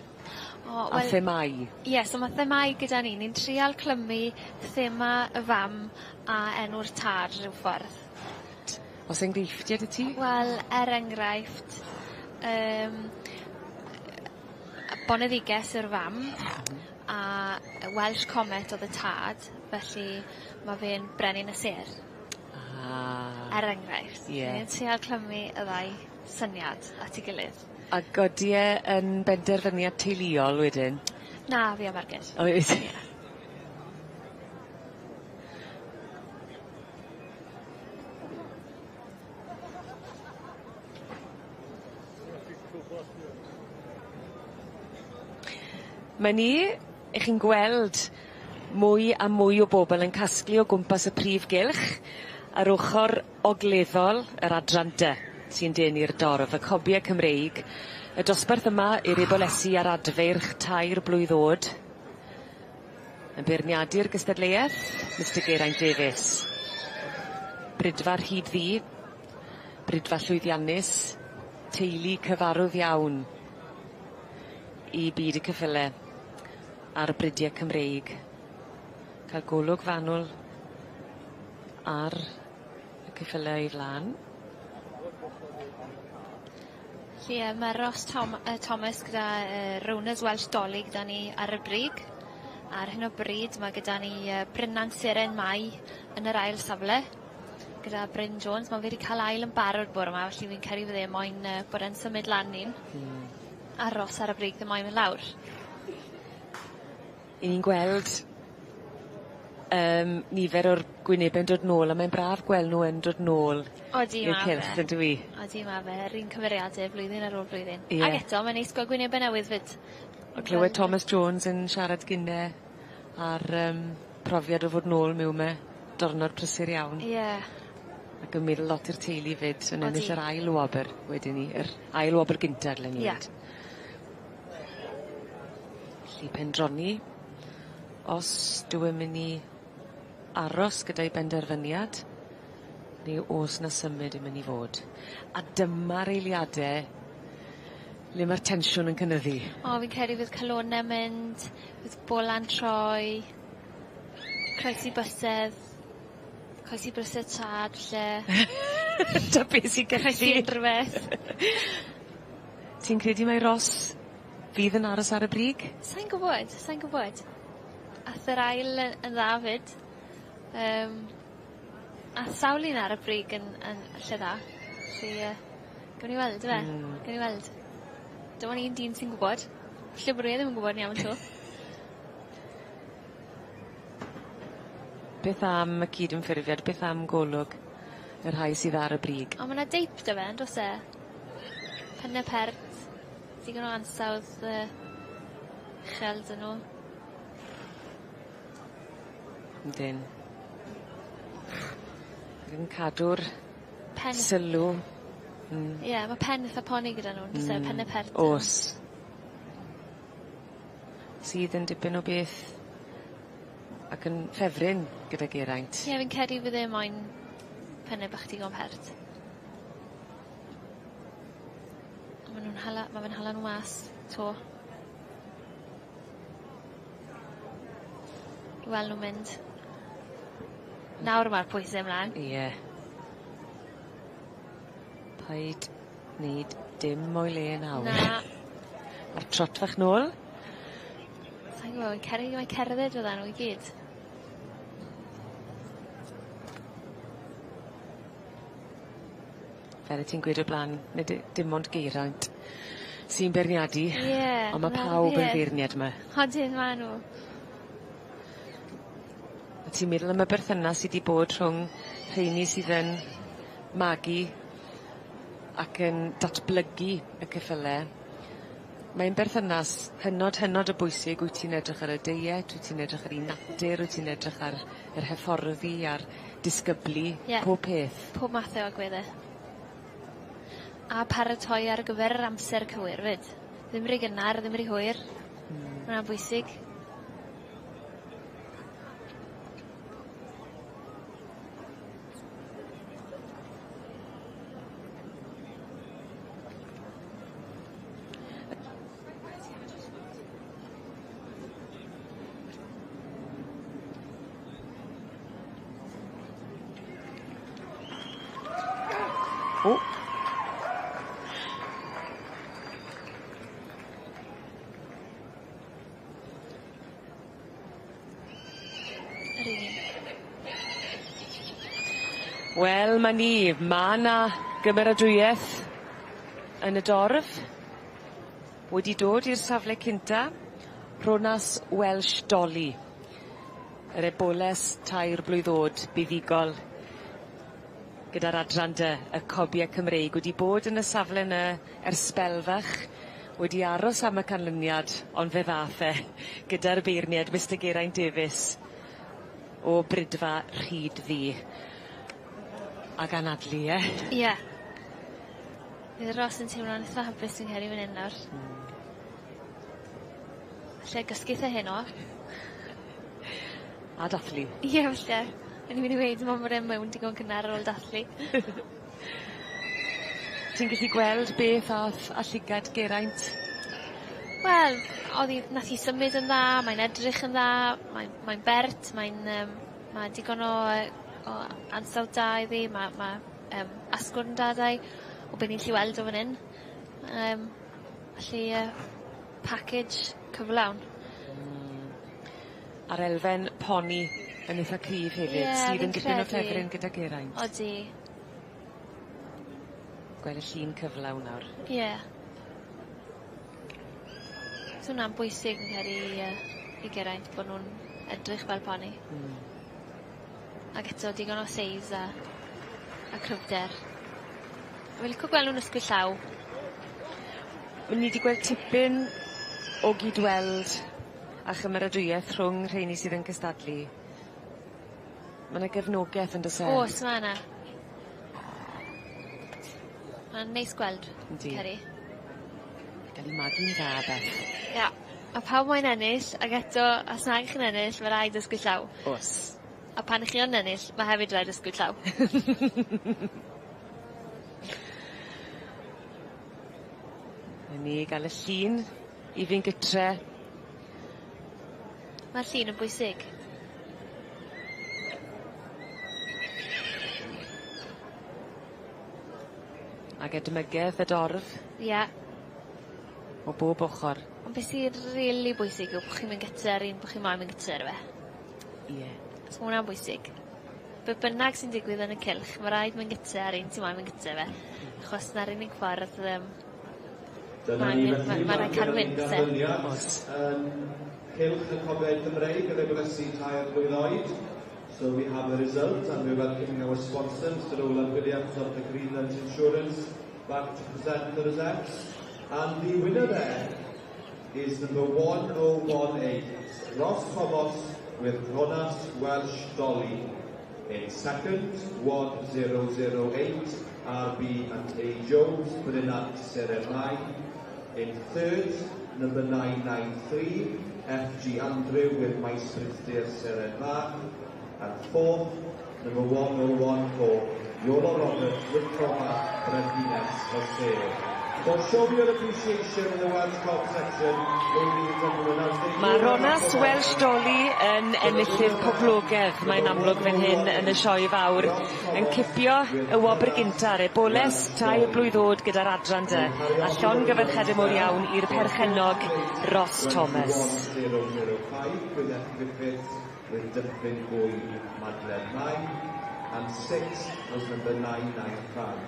O A wel... themâu. Ie, so ma' themâu gyda ni, ni'n trial clymu thema y fam a enw'r tad rhyw ffordd. O's enghreifftie 'dy ti? Wel, er enghraifft, Boneddiges yw'r fam, a Welsh Comet o'dd y tad, felly ma' fe'n brenin y sêr. Er enghraifft. Ni'n trial clymu y ddau syniad at 'i gilydd. Ac odi e yn benderfyniad teuluol wedyn? Na, fi a Marged. O wyt? Ie. Ma' ni, 'ych chi'n gweld mwy a mwy o bobol yn casglu o gwmpas y prif gylch ar ochor ogleddol yr adran dy sy'n denu'r dorf, y cobie Cymreig y dosbarth yma yw'r ebolesi a'r adfeirch tair blwydd o'd. Yn beirniadu'r gystadleueth, Mistar Geraint Davies. Brydfa rhyd ddu, brydfa llwyddiannus, teulu cyfarwdd iawn i byd y ceffyle a'r brydie Cymreig. Ca'l golwg fanwl ar y ceffyle o'i flan. Felly yy ma' Ross Tom- Thomas gyda Rowners Welsh Dolly gyda ni ar y brig. Ar hyn o bryd ma' gyda ni Brynant Seren Mai yn yr ail safle gyda Bryn Jones. Ma' fe 'di ca'l ail yn barod bore 'ma felly fi'n credu fydd e moyn bod e'n symud lan un. Aros ar y brig ddim moyn myn' lawr. 'Yn ni'n gweld nifer o'r gwynebe'n dod nôl a mae'n braf gweld nw yn dod nôl. Odi i'r ma' cylch fe. yndyw 'i? Odi ma' fe yr un cymeriade flwyddyn ar ôl blwyddyn. Ie. Ag eto mae'n neis gweld gwynebe newydd 'fyd. A clywed Thomas Jones yn siarad gynne ar profiad o fod nôl miwn 'my dyrnod prysur iawn. Ie. Ac yn meddwl lot i'r teulu 'fyd yn Odi. ennill yr ail wobr wedyn 'ny yr ail wobr gynta dlen ni Ie. weud. Felly pendroni os dyw e myn' i aros gyda'i benderfyniad neu o's 'na symud yn myn' i fod. A dyma'r eiliade le ma'r tensiwn yn cynyddu. O fi'n credu fydd calone'n mynd, fydd bola'n troi, croesi bysedd, croesi bysedd tad falle. 'Da be' sy Croesi gellu. unryw beth. Ti'n credu mai Ross fydd yn aros ar y brig? Sai'n gwbod, sai'n gwbod. Ath yr ail yn dda 'fyd. Ath sawl un ar y brig yn yn lle dda. Felly gawn ni weld yfe? Gawn ni weld. Dim on' un dyn sy'n gwbod. Falle bod e ddim yn gwbod yn iawn 'to. Beth am y cydymffurfiad, beth am golwg y rhai sydd ar y brig? O ma' 'na deip 'da fe on'd o's e? Penne pert, digon o ansawdd uchel 'dyn nw. Yndyn. Ac yn cadw'r Pen... sylw. Ie ma' pen itha poni gyda nw on'd o's e? Penne pert. O's. Sydd yn dipyn o beth ac yn ffefryn gyda Geraint. Ie fi'n credu fydd e moyn penne bach digon pert. A ma' nw'n hala ma' fe'n hala nw mas 'to. I wel' nw mynd. Nawr ma'r pwyse mlan. Ie. Paid neud dim o'i le nawr. Na. A'r trot fach nôl. Sai'n gwbo fi'n credu mae cerdded fydda nw i gyd. Fel 'yt ti'n gweud o'r bla'n nid yy dim ond Geraint sy'n beirniadu. Ie. On' ma' 'na'r pawb yn peth. feirniad 'ma. Odyn ma' nw. A ti'n meddwl am y berthynas sy 'di bod rhwng rheini sydd yn magu ac yn datblygu y ceffyle. Mae'n berthynas hynod hynod o bwysig wyt ti'n edrych ar y deiet wyt ti'n edrych ar 'u natur wyt ti'n edrych ar yr hyfforddi a'r disgyblu. Ie. Pob peth. Pob mathe o agwedde. A paratoi ar gyfer yr amser cywir 'fyd. Ddim ry gynnar ddim ry hwyr. Ma' wnna'n bwysig. O! Yr un. Wel ma' ni, ma' 'na gymeradwyeth yn y dorf. wedi dod i'r safle cynta, Rhonas Welsh Dolly. Yr eboles tair blwydd o'd buddugol gyda'r adran dy y cobie Cymreig wedi bod yn y safle 'ny ers sbel fach wedi aros am y canlyniad ond fe ddath e gyda'r beirnied Mistar Geraint Davies o Bridfa Rhyd Ddu. Ag anadlu ie? Ie. Bydd Ross yn teimlo'n itha hapus fi'n credu fan 'yn nawr. Alle gysgu 'the heno. A dathlu. Ie falle. O'n i myn' i weud ma' bod e mewn digon cynnar ar ôl dathlu. Ti'n gallu gweld beth ath â llygad Geraint? Wel o'dd 'i nath hi symud yn dda mae'n edrych yn dda mae'n mae'n bert mae'n yym ma' digon o yy o ansawdd da iddi ma' ma' asgwrn da 'da 'i o be' ni'n 'llu weld o fan 'yn. Felly package cyflawn. A'r elfen poni yn itha cryf hefyd. Ie sydd fi'n yn dipyn o credu. ffefryn gyda Geraint. Odi. Gwel y llun cyflawn nawr. Ie. So wnna'n bwysig fi'n credu i i Geraint bo' nw'n edrych fel poni. Ag eto digon o seis a a cryfder. Fi lico gwel' nw'n ysgwyd llaw. Ni 'di gweld tipyn o gyd-weld a chymeradwyeth rhwng rheini sydd yn cystadlu. Ma' 'na gefnogeth on'd o's e? O's ma' 'na. Ma'n neis gweld. Yndi. Ceri. Ga'l 'u magu'n dda Beth. Ia. A pawb moyn ennill ag eto os nag 'ych chi'n ennill ma' raid ysgwyd llaw. O's. A pan 'ych chi yn ennill ma' hefyd raid ysgwyd llaw. 'Na ni ga'l y llun i fynd gytre. Ma'r llun yn bwysig. Ag edmygedd y dorf. Ie. O bob ochor. Ond be' sy rili bwysig yw bo' chi'n mynd gytre ar un bo' chi moyn mynd gytre ar fe. Ie. So ma' wnna'n bwysig. Be' bynnag sy'n digwydd yn y cylch ma' raid mynd gytre ar un ti moyn mynd gytre fe. Achos 'na'r unig ffordd Dyna ma' ni angen felly, ma' ma' raid gyda cael ni'n wynt e. ganlyniad yn cylch y Cobiau Cymreig yr Ebolesi tair blwydd oed. So we have a result and we're welcoming our sponsor, Mr Roland Williams of the Greenland Insurance, back to present the results. And the winner there is number 1018, Ross Thomas with Ronas Welsh Dolly. In second, 1008, RB and A Jones, Brynant Seren Mai. In third, number 993, FG Andrew with My Sprinter Seren Bach. And fourth, number 1014, Iolo Roberts with Chroma Brenhines Jose. So show me your appreciation in the Welsh Cob section, ladies and gentlemen. As they Mae Ronas Welsh Dolly yn enillydd poblogedd, mae'n amlwg fan hyn yn y sioe fawr, yn cipio y wobr gynta ar eboles tair blwydd o'd gyda'r adran dy, a llongyfarchiade mowr iawn i'r perchennog Ross Thomas. 005 with F Griffiths with Dyffryn Gwy Madeleine Mai. And sixth was number 995,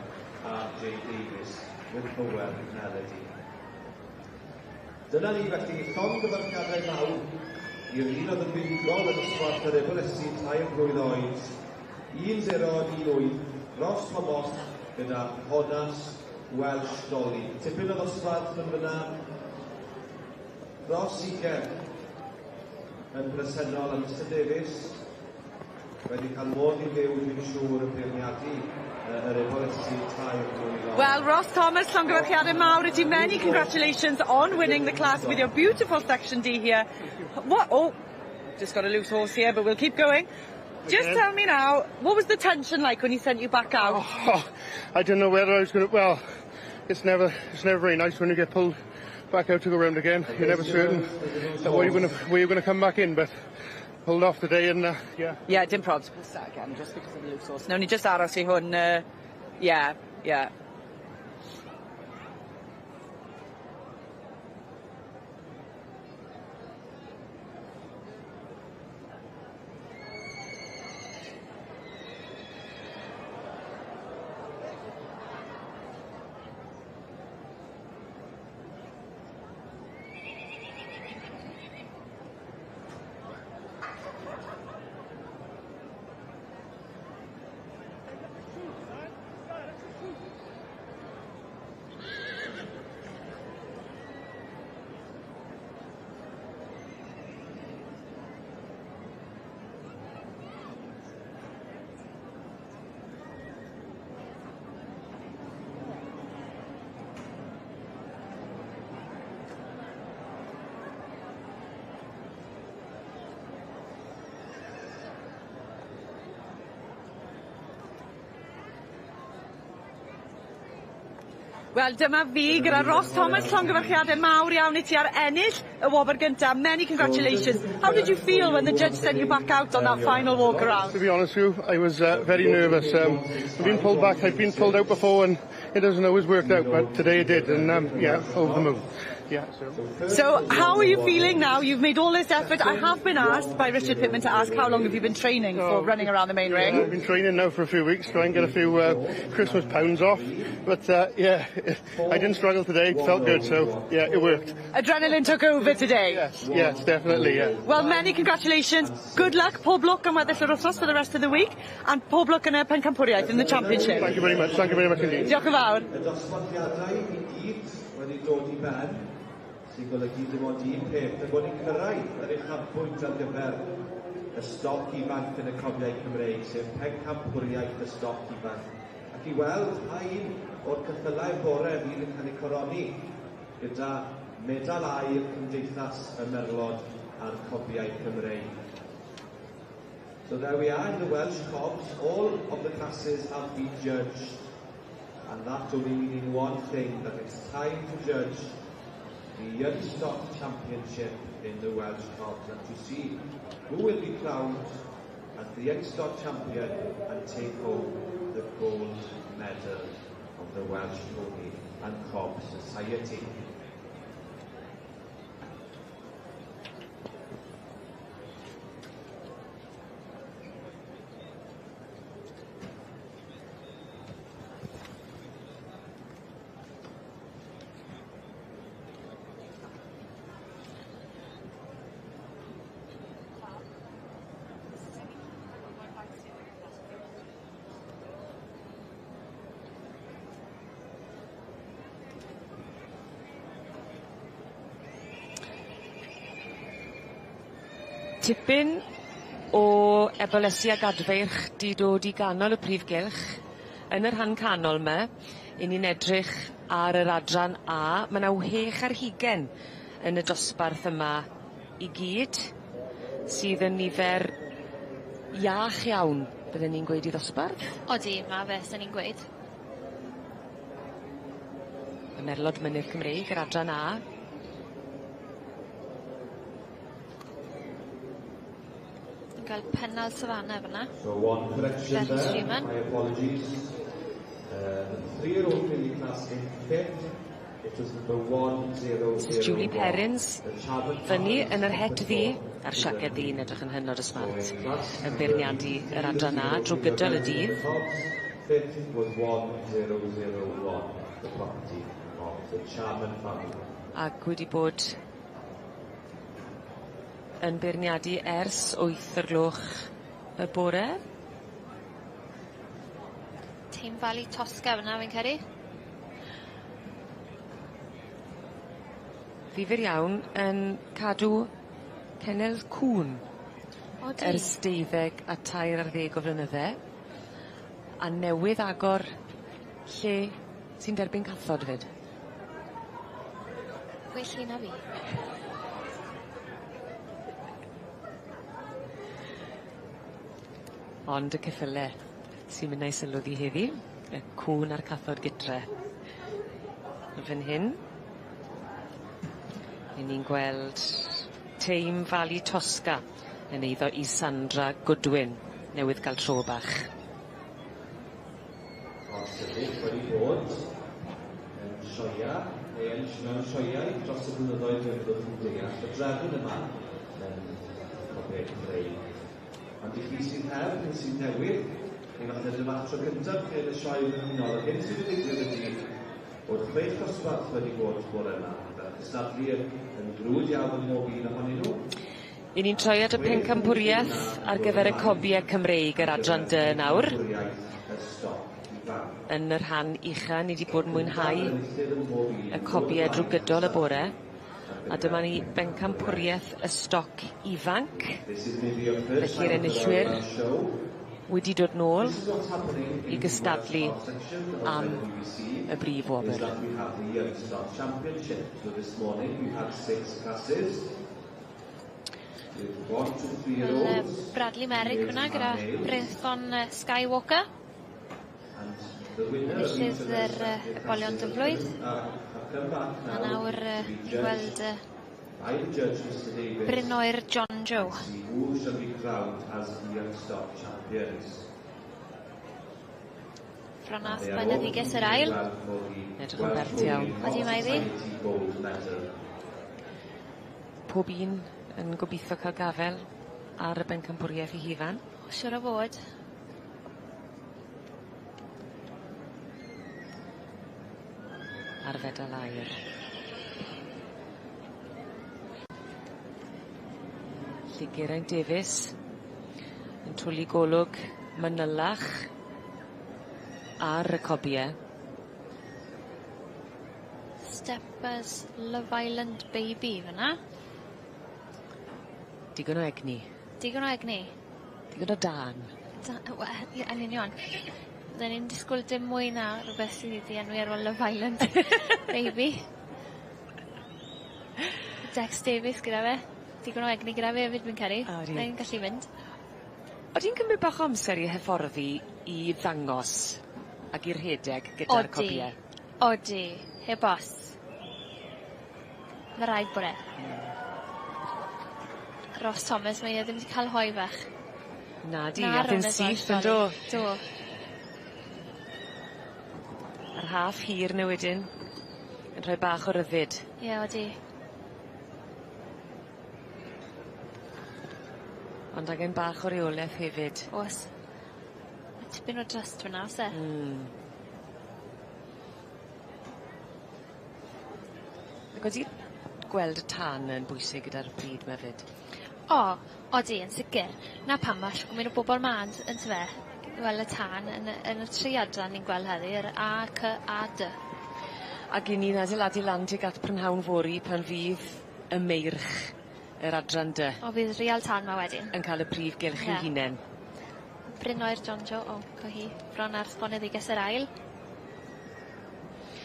R.J. Davies with Hywel Melody. Dyna ni felly llongyfarchiadau mawr i'r un oedd yn fuddugol yn ysgol yr Ebolesi tair blwydd oed 1018 Ross Thomas gyda Rhonas Welsh Dolly. Tipyn o ddosbarth yn fyna dros 20 yn bresennol a Mr Davies wedi cael modd i fyw dwi'n siŵr yn beirniadu yr Ebolesi tair blwydd oed. Well, Ross Thomas, llongyfarchiadau mawr i ti. Many congratulations on winning the class with your beautiful section D here. What? Oh, just got a loose horse here, but we'll keep going. Just Okay. tell me now, what was the tension like when he sent you back out? Oh, I didn't know whether I was going to. Well, it's never very nice when you get pulled back out to go round again. You're never certain that where you're going to where you're going to come back in, but pulled off today and yeah. Yeah, dim probs. We'll start again, just because of the loose horse. Nawn ni just aros i hwn, yeah. Wel, dyma fi gyda Ross Thomas, llongyfarchiadau mawr iawn i ti ar ennill y wobr gynta. Many congratulations. How did you feel when the judge sent you back out on that final walk around? To be honest with you, I was very nervous. I've been pulled back, I've been pulled out before and it doesn't always work out, but today it did, and yeah, over the moon. Yeah, so. So, how are you feeling now? You've made all this effort. I have been asked by Richard Pittman to ask how long have you been training for running around the main ring? I've been training now for a few weeks, try and get a few Christmas pounds off. But yeah, I didn't struggle today. It felt good, so yeah, it worked. Adrenaline took over today. Yes, definitely, yeah. Well, many congratulations. Good luck. Pob lwc am weddill yr wythnos for the rest of the week. And pob lwc yn y pencampwriaeth in the championship. Thank you very much. Thank you very much indeed. Diolch yn fawr. Y dosbarthiadau i gyd wedi dod i ben, sy'n golygu dim ond un peth, y bod ni'n cyrraedd yr uchafbwynt ar gyfer y stoc ifanc yn y cobiau Cymreig, sef pencampwriaeth y stoc ifanc. Ac i weld pa un o'r ceffylau bore fydd yn cael eu coroni gyda medal aur Cymdeithas y Merlod a'r Cobiau Cymreig. So there we are in the Welsh Cobs. All of the classes have been judged. And that only meaning one thing, that it's time to judge the Young Stock Championship in the Welsh Cobs and to see who will be crowned as the Young Stock Champion and take home the gold medal of the Welsh Pony and Cob Society. Tipyn o ebolesi ag adfeirch 'di dod i ganol y prif gylch yn y rhan canol 'my 'yn ni'n edrych ar yr adran A ma' 'na 26 yn y dosbarth yma i gyd sydd yn nifer iach iawn bydden ni'n gweud i ddosbarth. Odi, ma' fe, sen i'n gweud. Y Merlod Mynydd Cymreig yr adran A. Ni'n gweld pennal Savannah fyna. So one correction Betty there, Freeman. my apologies. The three-year-old filly class in fifth, it was number 100. Mrs Julie Perrins fyny yn yr het ddu a'r siaced ddu yn edrych yn hynod o smart yn beirniadu yr adran A drw gydol y dydd. Fifth was 1001, the property of the Charman family. Ac wedi bod yn beirniadu ers 8 o'r gloch y bore. Tame Valley Tosca fyna fi'n credu. Ddifyr iawn yn cadw cenel cŵn. Odi. Ers 12 o flynydde. A newydd agor lle sy'n derbyn cathod 'fyd. Well hi na fi. Ond y ceffyle sy'n mynd â'i sylw ddi heddi, y cŵn a'r cathod gytre. Fan hyn, 'yn ni'n gweld Tame Valley Tosca yn eiddo i Sandra Goodwin, newydd ga'l tro bach. Os ydych wedi bod yn sioia, neu yn mewn sioiau dros y blynyddoedd, fe fyddwch yn deall y drefn yma yn Cobiau Cymreig. Ond i chi sydd heb, neu sydd newydd, neu falle dyma'r tro gyntaf chi yn y sioe frenhinol, yr hyn sydd wedi digwydd ydy bod chwech dosbarth wedi bod bore yma, fel cystadlu yn frwd iawn ym mhob un ohonyn nhw. 'Yn ni'n troi at y pencampwriaeth ar gyfer y cobiau Cymreig yr adran D nawr. Yn y rhan ucha ni 'di bod yn mwynhau y cobiau drw gydol y bore. A dyma ni bencampwriaeth y stoc ifanc. Felly'r enillwyr wedi dod nôl i gystadlu am y brif Is wobr. that we have the Young Stock Championship. So this morning we had six classes. With 1 to 3 year Wel, olds. Bradley Merrick fyna gyda Brython Skywalker. And Enillydd yr ebolion dyflwydd. A nawr ni'n gweld Bryn Oer John Joe. Who shall be crowned as Young Stock Champions? Fronarth Boneddiges yr ail. Edrych yn bert iawn. Odi mae ddi. Gold medal. Pob un yn gobeithio cael gafel ar y bencampwriaeth i hunan. Siwr o fod. Ar fedal aur. Felly Geraint Davies yn twli golwg manylach ar y cobie. Steppers Love Island Baby fyna. Digon o egni. Digon o egni. Digon o dân. Da, wel, ie, yn union. Bydden ni'n disgwyl dim mwy na rhywbeth sydd wedi enwi ar ôl Love Island Baby. Dex Davies gyda fe. Digon o egni gyda fe hefyd fi'n credu. Odi. Mae'n gallu mynd. Odi'n cymryd bach o amser i hyfforddi i ddangos ag i rhedeg gyda'r cobie? Odi. Heb os. Ma' raid bod e. Ross Thomas mae e ddim wedi cael hoe fach. Na di, ath e'n syth yn do? Do. Yr haff hir 'ne wedyn yn rhoi bach o ryddid. Ie odi. Ond angen bach o reoleth hefyd. O's. Ma' tipyn o trust fyna o's e? Ac odi gweld y tân yn bwysig gyda'r bryd 'ma 'fyd? O, odi yn sicir. 'Na pam ma' shwd gymain o bobol 'ma on'd yfe? Wel y tân yn y yn y tri adran ni'n gweld heddi yr A, C a D. Ag 'yn ni'n adeiladu lan tuag at prynhawn fory pan fydd y meirch yr adran dy. O fydd real tân 'ma wedyn. Yn ca'l y prif gylch i'w hunen. Bryn Oer John Joe, o, co hi, bron ar Boneddiges yr ail.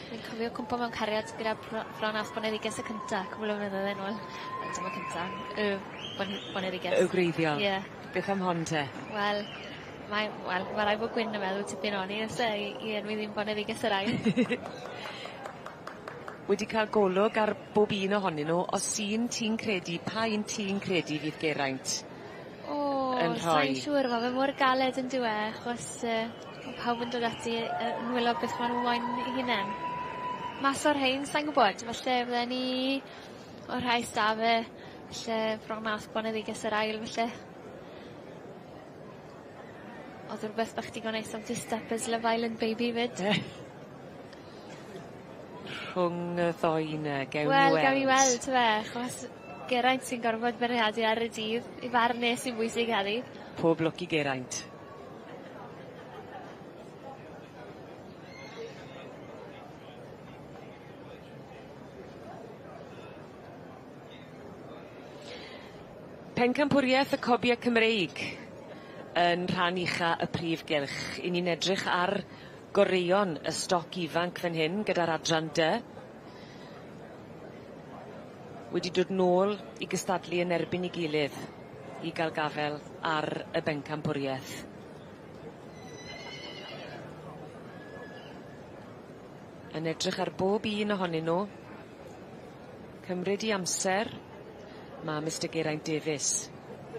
Fi'n cofio cwmpo mewn cariad gyda Bron Arth Boneddiges y cynta, cwpwl o flynyddoedd yn ôl. Wel, dim y cynta, y Boneddiges. Y gwreiddiol. Ie. Beth am hon te? Wel, mae, wel, ma' raid bod Gwyn yn meddwl tipyn ohoni o's e i i enwi ddi'n Boneddiges yr ail. Wedi ca'l golwg ar bob un ohonyn nw, os un ti'n credu, pa un ti'n credu fydd Geraint? O, Yn sai'n rhoi. siŵr ma' fe mor galed on'd yw e, achos ma' pawb yn dod ati yn wylo beth ma' nw moyn 'u hunen. Mas o'r rhein, sai'n gwbod, falle fydden i o'r rhai s'da fe, falle Bron Arth Boneddiges yr ail falle. O'dd rwbeth bach digon neis am Steppers Love Island Baby 'fyd. Rhwng y ddoi 'ny gewn ni Wel, weld. gawn ni weld t'fe, achos Geraint sy'n gorfod beirniadu ar y dydd, 'i farn e sy'n bwysig heddi. Pob lwc i Geraint. Pencampwriaeth y Cobie Cymreig yn rhan ucha y prif gylch. 'Yn ni'n edrych ar goreuon y stoc ifanc fan hyn gyda'r adran dy. Wedi dod nôl i gystadlu yn erbyn 'i gilydd i ga'l gafel ar y bencampwrieth. Yn edrych ar bob un ohonyn nw. Cymryd 'i amser ma' Mistar Geraint Davies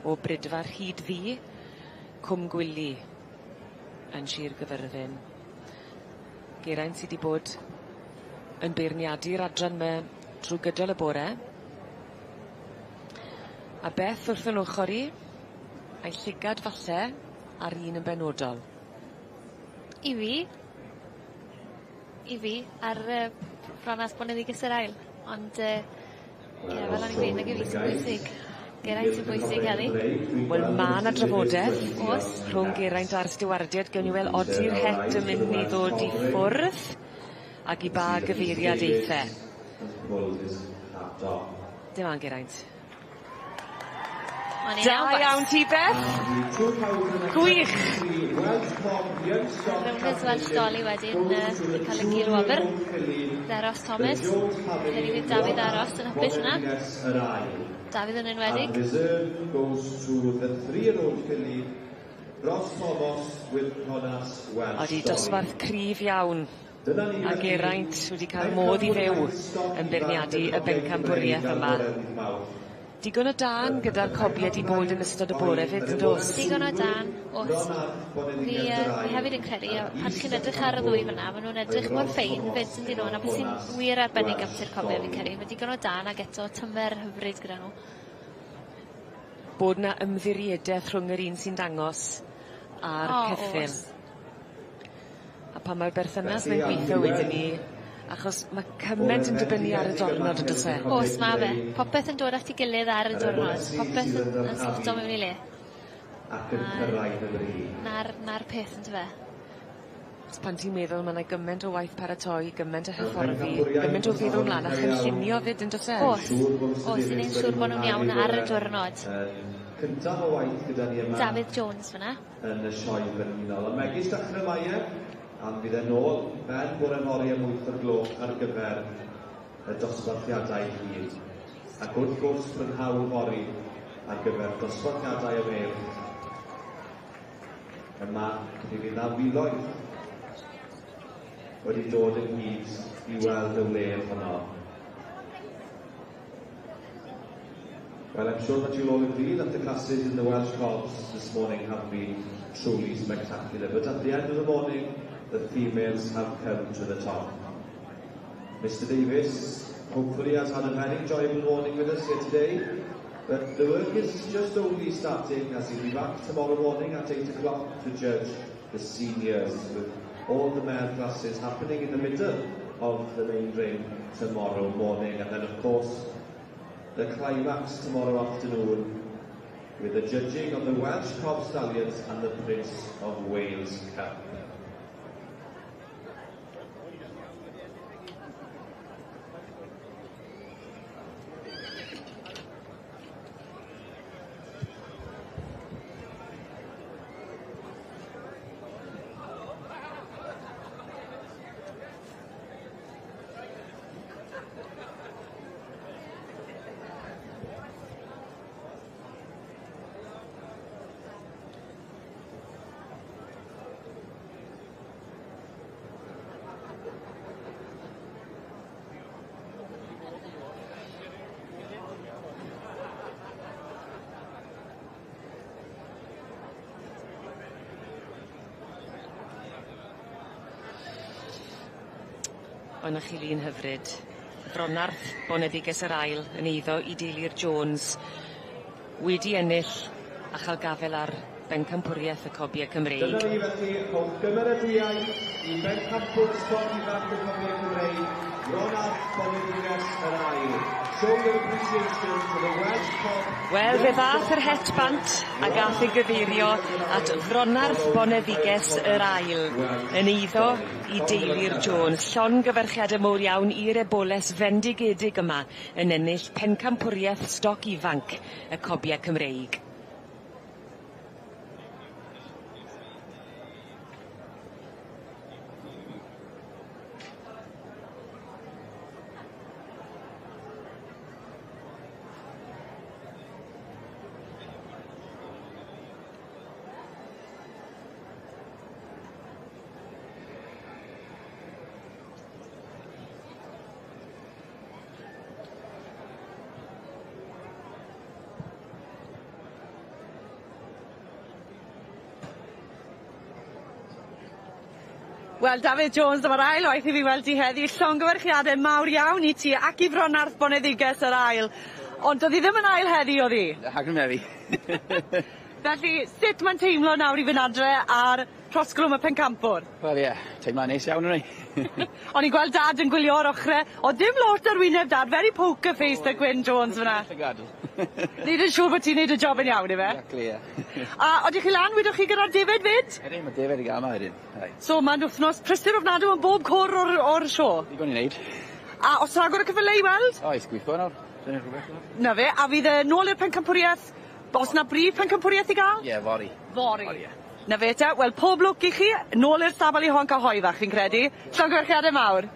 o Bridfa Rhyd Ddu, Cwm Gwili yn Shir Gyfyrddin. Geraint sy 'di bod yn beirniadu'r adran 'my trw gydol y bore. A Beth wrth 'yn ochor i, a'i llygad falle ar un yn benodol. I fi? I fi ar Bron Arth Boneddiges yr ail, ond ie, fel o'n i'n gweud, nag yw fi sy'n bwysig. Geraint sy'n bwysig heddi. Wel ma' 'na drafodeth. O's. Rhwng Geraint a'r stiwardiad gewn ni wel odi'r het yn mynd i ddod i ffwrdd ag i ba gyfeiriad eith e. Dim on Geraint. O'n i'n Da iawn, bois. iawn ti Beth. Gwych. Rowners Welsh Dolly wedyn cael y gil wobr. Dderos Thomas. Credu fydd Dafydd aros yn hapus yna. Dafydd yn enwedig. And reserve goes to the three-year-old filly, Ross Thomas with Conas Welsh. Odi, dosbarth cryf iawn. A Geraint wedi cael modd i fyw yn beirniadu y bencampwriaeth yma. Digon o dân gyda'r cobie 'di bod yn ystod y bore 'fyd yndos? Digon o dân, o's. Fi yy fi hefyd yn credu pan chi'n edrych ar y ddwy fyn 'na ma' nw'n edrych mor ffein 'fyd yndyn nw a 'na beth sy'n wir arbennig am Sir Cofio fi'n credu ma' digon o dân ag eto tymer hyfryd gyda nhw. Bod 'na ymddiriedeth rhwng yr un sy'n dangos a'r ceffyl. O o's. A pan mae'r berthynas 'na'n gwitho wedyn 'ny achos ma' cyment yn dibynnu ar y diwrnod on'd o's e? O's ma' fe. Popeth yn dod at 'i gilydd ar y diwrnod. Popeth yn yn sloto mewn i le. A 'na'r 'na'r peth yndyfe? 'Chos pan ti'n meddwl ma' 'na gyment o waith paratoi, gyment o hyfforddi, gyment o feddwl mlan a chynllunio 'fyd on'd o's e? O's. O's i neud siŵr bo' nw'n iawn ar y diwrnod. Cyntaf o waith gyda ni yma. Dafydd Jones fyn 'na. yn y Sioe Frenhinol. Ond megis dechrau mae e, a mi fydd e nôl ben bore fory am 8 o'r gloch ar gyfer y dosbarthiadau hyd. Ac wrth gwrs prynhawn fory ar gyfer dosbarthiadau y meirch. Yma, mi fydd 'na filoedd wedi dod ynghyd i weld y wledd honno. Well, I'm sure that you'll all agree that the classes in the Welsh Cobs this morning have been truly spectacular. But at the end of the morning, the females have come to the top. Mr Davies hopefully has had a very enjoyable morning with us here today. But the work is just only starting as he'll be back tomorrow morning at 8 o'clock to judge the seniors with all the male classes happening in the middle of the main ring tomorrow morning. And then, of course, the climax tomorrow afternoon with the judging of the Welsh Cob Stallions and the Prince of Wales Cup. O 'na chi lun hyfryd. Fronarth boneddiges yr ail yn eiddo i deulu'r Jones wedi ennill a cha'l gafel ar bencampwrieth y cobie Cymreig. Dyna ni felly, rhowch gymeradwyaeth i bencampwr stoc ifanc y cobie Cymreig, Fronarth boneddiges yr ail. Show your appreciation to the Welsh Cob Wel fe ddath yr het bant a gath ei gyfeirio at Fronarth Boneddiges yr Ail yn eiddo i deulu'r Jones. Llongyfarchiade mowr iawn i'r eboles fendigedig yma yn ennill pencampwrieth stoc ifanc y cobie Cymreig. Wel Dafydd Jones dyma'r ail waith i fi weld ti heddi llongyfarchiade mawr iawn i ti ac i Fronarth Boneddiges yr ail. Ond do'dd 'i ddim yn ail heddi o'dd 'i? Rhag fi. Felly sut ma'n teimlo nawr i fyn' adre ar Rhosglwm y Pencampwr? Wel ie, teimlo'n neis iawn o'n i. O'n i'n gweld dad yn gwylio o'r ochre, o'dd dim lot ar wyneb dad, very poker face 'da Gwyn Jones fyna. Llygad. Neud yn siŵr bo' ti'n neud y job yn iawn yfe? Exactly ie. A odych chi lan wedoch chi gyda'r defed 'fyd? Ydyn, ma' defed i ga'l 'ma wedyn. Reit. So ma'n wthnos prysur ofnadw yn bob cwr o'r o'r sio. Digon i neud. A o's ragor o ceffyle i weld? Oes, gwitho nawr. Dyna rhwbeth nawr. 'Na fe, a fydd e nôl i'r pencampwrieth, o's 'na brif pencampwrieth i ga'l? Ie, fory. Fory. Fory ie. 'Na fe te, wel pob lwc i chi, nôl i'r stabl i honco hoe fach fi'n credu. Llongyfarchiade mawr.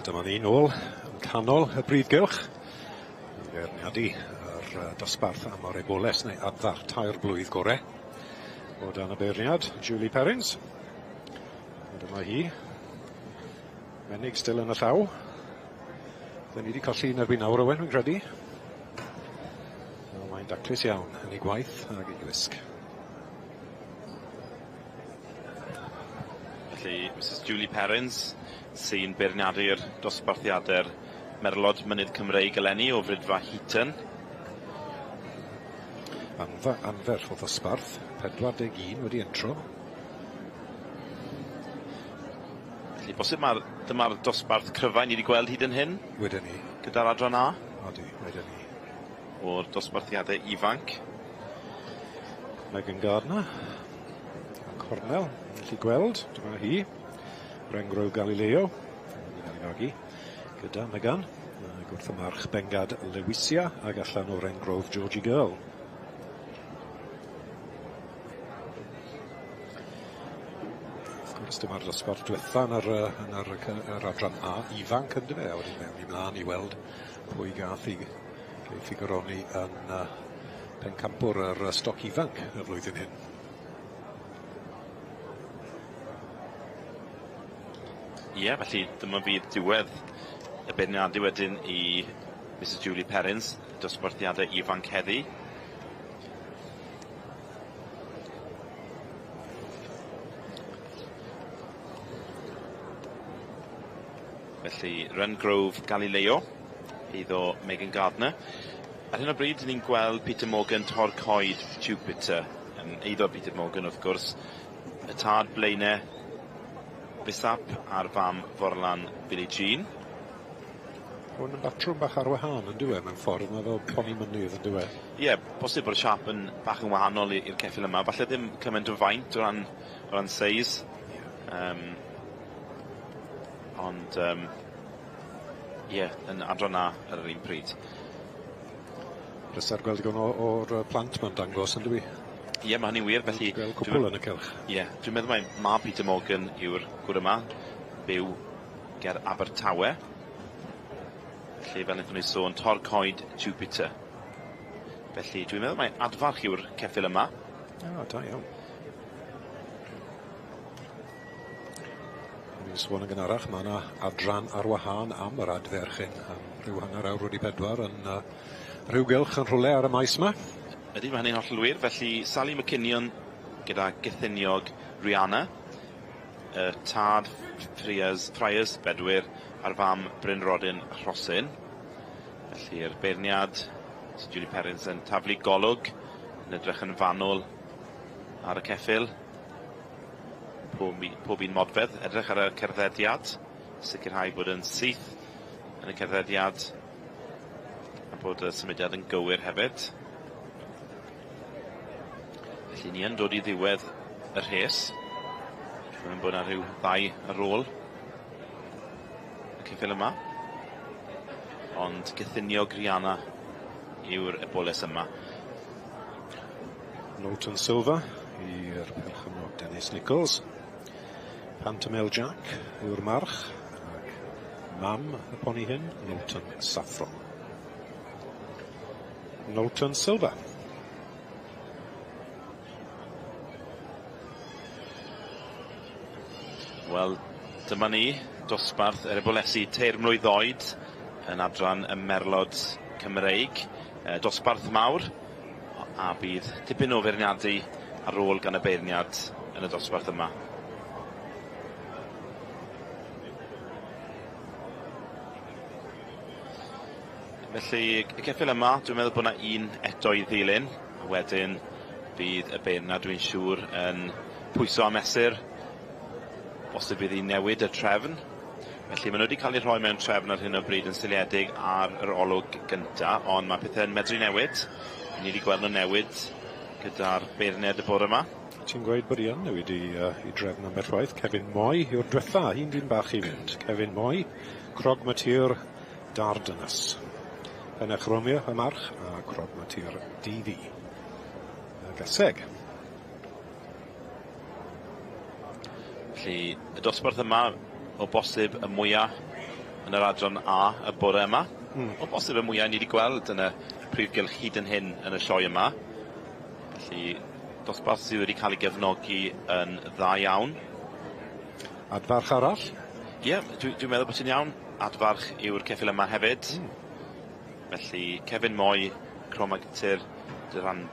dyma ni nôl yn canol y brif gylch. I feirniadu yr dosbarth am yr eboles neu adfar tair blwydd gore. O dan y beirniad, Julie Perrins. A dyma hi. Menig still yn y llaw. Dyn ni wedi colli un erbyn nawr, Owen, fi'n credu. Mae'n daclus iawn yn ei gwaith ag ei gwisg. Felly, Mrs Julie Perrins sy'n beirniadu'r dosbarthiadau'r Merlod Mynydd Cymreig eleni o Fridfa Heaton. Anferth o ddosbarth, 41 wedi entro. Felly, bosib mae'r dyma'r dosbarth cryfau ni wedi gweld hyd yn hyn. Wedyn ni. Gyda'r adran A. Odi, wedyn ni. O'r dosbarthiadau ifanc. Megan Gardner. Cornel, gallu gweld, dyma hi. Rengrove Galileo, wedi gyda Megan. Ac wrth y march Bengad Lewisia ac allan o Rengrove Georgie Girl. Wrth gwrs dyma'r dosbarth diwetha yn yr yn yr yr adran A ifanc yndyfe a wedyn mewn i mlaen i weld pwy gath 'i geiff 'i goroni yn pencampwr yr stoc ifanc y flwyddyn hyn. Ie, felly dyma fydd diwedd y beirniadu wedyn i Mrs Julie Perrins, dosbarthiadau ifanc heddi. Felly, Rengrove Galileo, eiddo Megan Gardner. Ar hyn o bryd, ni'n gweld Peter Morgan Torcoed Jupiter, yn eiddo Peter Morgan wrth gwrs, y tad Blaenau Bisap a'r fam Forlan Billie Jean. Hwn yn batrwm bach ar wahân yn dyw e mewn ffordd, mae fel poni mynydd yn dyw e? Ie, bosib bod y siâp yn bach yn wahanol i'r ceffyl yma, falle ddim cymaint o faint o ran seis. Ond ie, yn adran A ar yr un pryd. Pleser gweld digon o'r plant ma'n dangos yn dyw 'i? Ie, ma' hynny'n wir, felly... Gweld cwpwl yn y cylch. Ie, dwi'n meddwl mai mab Peter Morgan yw'r gŵr yma, byw ger Abertawe. Felly, fel wnaethon ni sôn, Torcoed Jupiter. Felly, dwi'n meddwl mai adfarch yw'r ceffyl yma. O, da iawn. O'n i'n sôn yn gynharach, ma' 'na adran ar wahân am yr adferch hyn, am ryw 4:30 yn rhyw gylch yn rhywle ar y maes 'ma. Ydy, mae hynny'n hollol wir. Felly, Sally McKinnon gyda Gythuniog Rihanna, y tad Friars Bedwyr a'r fam Bryn Rodyn Rhosyn. Felly'r beirniad, Sir Julie Perrins yn taflu golwg, yn edrych yn fanwl ar y ceffyl. Pob un modfedd, edrych ar y cerddediad, sicrhau bod yn syth yn y cerddediad, a bod y symudiad yn gywir hefyd. Felly ni yn dod i ddiwedd y rhes. Dwi'n bod yna rhyw ddau ar ôl y ceffyl yma. Ond Gythuniog Rihanna yw'r eboles yma. Knowlton Silva i'r perchennog Dennis Nichols. Pantomel Jack yw'r march ac mam y poni hyn, Knowlton Saffron. Knowlton Silva. Wel, dyma ni, dosbarth yr ebolesi teir mlwydd oed yn adran y Merlod Cymreig. Dosbarth mawr, a bydd tipyn o feirniadu ar ôl gan y beirniad yn y dosbarth yma. Felly, y ceffyl yma, dwi'n meddwl bod yna un eto i ddilyn. A wedyn bydd y beirniad, dwi'n siŵr, yn pwyso a mesur. Bosib bydd hi'n newid y trefn. Felly maen nhw wedi cael eu rhoi mewn trefn ar hyn o bryd yn seiliedig ar yr olwg gynta, ond mae pethau'n medru newid. Ni wedi gweld nhw newid gyda'r beirniad y bore yma. Ti'n gweud bod hi yn newid i drefn ambell waith. Kevin Moy yw'r diwetha, un dyn bach i fynd. Kevin Moy, Crog Matir Dardanus. Penach Romeo y march a Crog Matir DV. Y gaseg. Felly, y dosbarth yma o bosib y mwyaf yn yr adran A y bore yma. O bosib y mwya ni wedi gweld yn y prif gylch hyd yn hyn yn y sioe yma. Felly dosbarth sydd wedi cael ei gefnogi yn dda iawn. Adfarch arall? Ie, yeah, dwi'n dwi meddwl bod ti'n iawn. Adfarch yw'r ceffyl yma hefyd. Felly Kevin Moy, Cromatir, Dyran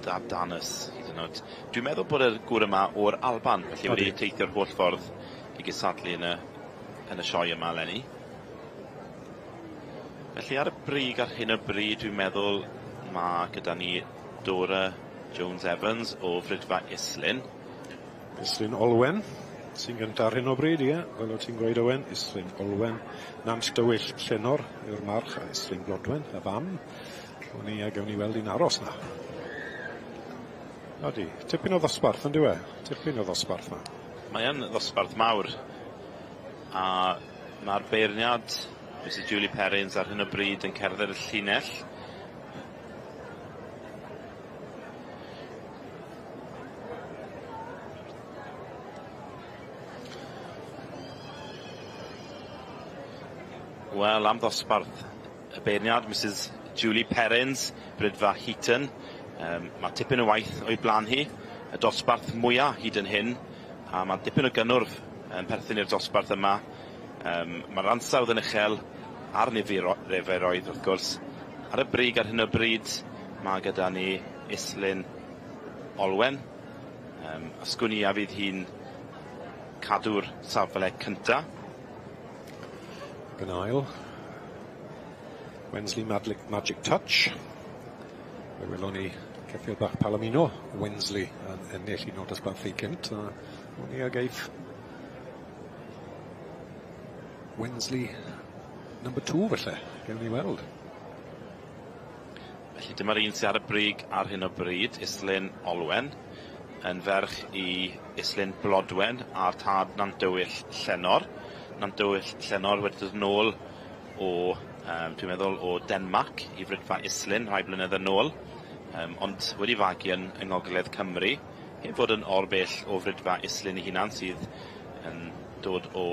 Dardanus hyd yn oed. Dwi'n meddwl bod y gŵr yma o'r Alban, felly wedi teithio'r holl ffordd i gysadlu yn y, yn y sioe yma eleni. Felly ar y brig ar hyn o bryd dwi'n meddwl mae gyda ni Dora Jones Evans o Fridfa Islyn. Islyn Olwen sy'n gyntaf ar hyn o bryd, ie, fel o ti'n gweud Owen, Islyn Olwen, Nant Dywyll Llenor yw'r march, a Islyn Blodwen, y fam. O'n i a gawn ni weld hi'n aros na. Odi, tipyn o ddosbarth yn dyw e? Tipyn o ddosbarth ma. Mae yn ddosbarth mawr. A mae'r beirniad, Mrs Julie Perrins, ar hyn o bryd yn cerdded y llinell. Wel, am ddosbarth y beirniad, Mrs Julie Perrins, Brydfa Heaton. Mae tipyn o waith o'i blaen hi, y dosbarth mwyaf hyd yn hyn, a mae dipyn o gynnwrf yn perthyn i'r dosbarth yma. Mae'r ansawdd yn uchel a'r niferoedd wrth gwrs. Ar y brig ar hyn o bryd, mae gyda ni Islyn Olwen. A sgwn i a fydd hi'n cadw'r safle cynta. Ac yn ail, Wensley Magic Touch. Fe welon ni ceffyl bach Palomino, Wensley, yn ennill un o'r dosbarthu cynt. A o'n i ag eiff Wensley number 2 felly, gewn ni weld. Felly dyma'r un sydd ar y brig ar hyn o bryd, Islyn Olwen, yn ferch i Islyn Blodwen a'r tad Nant Dywyll Llenor. Nant Dywyll Llenor wedi dod yn ôl o, dwi'n meddwl, o Denmark i Fridfa Islyn rhai blynydde yn ôl, ond wedi fagu yn yng Ngogledd Cymru, heb fod yn orbell o Fridfa Islyn ei hunan sydd yn dod o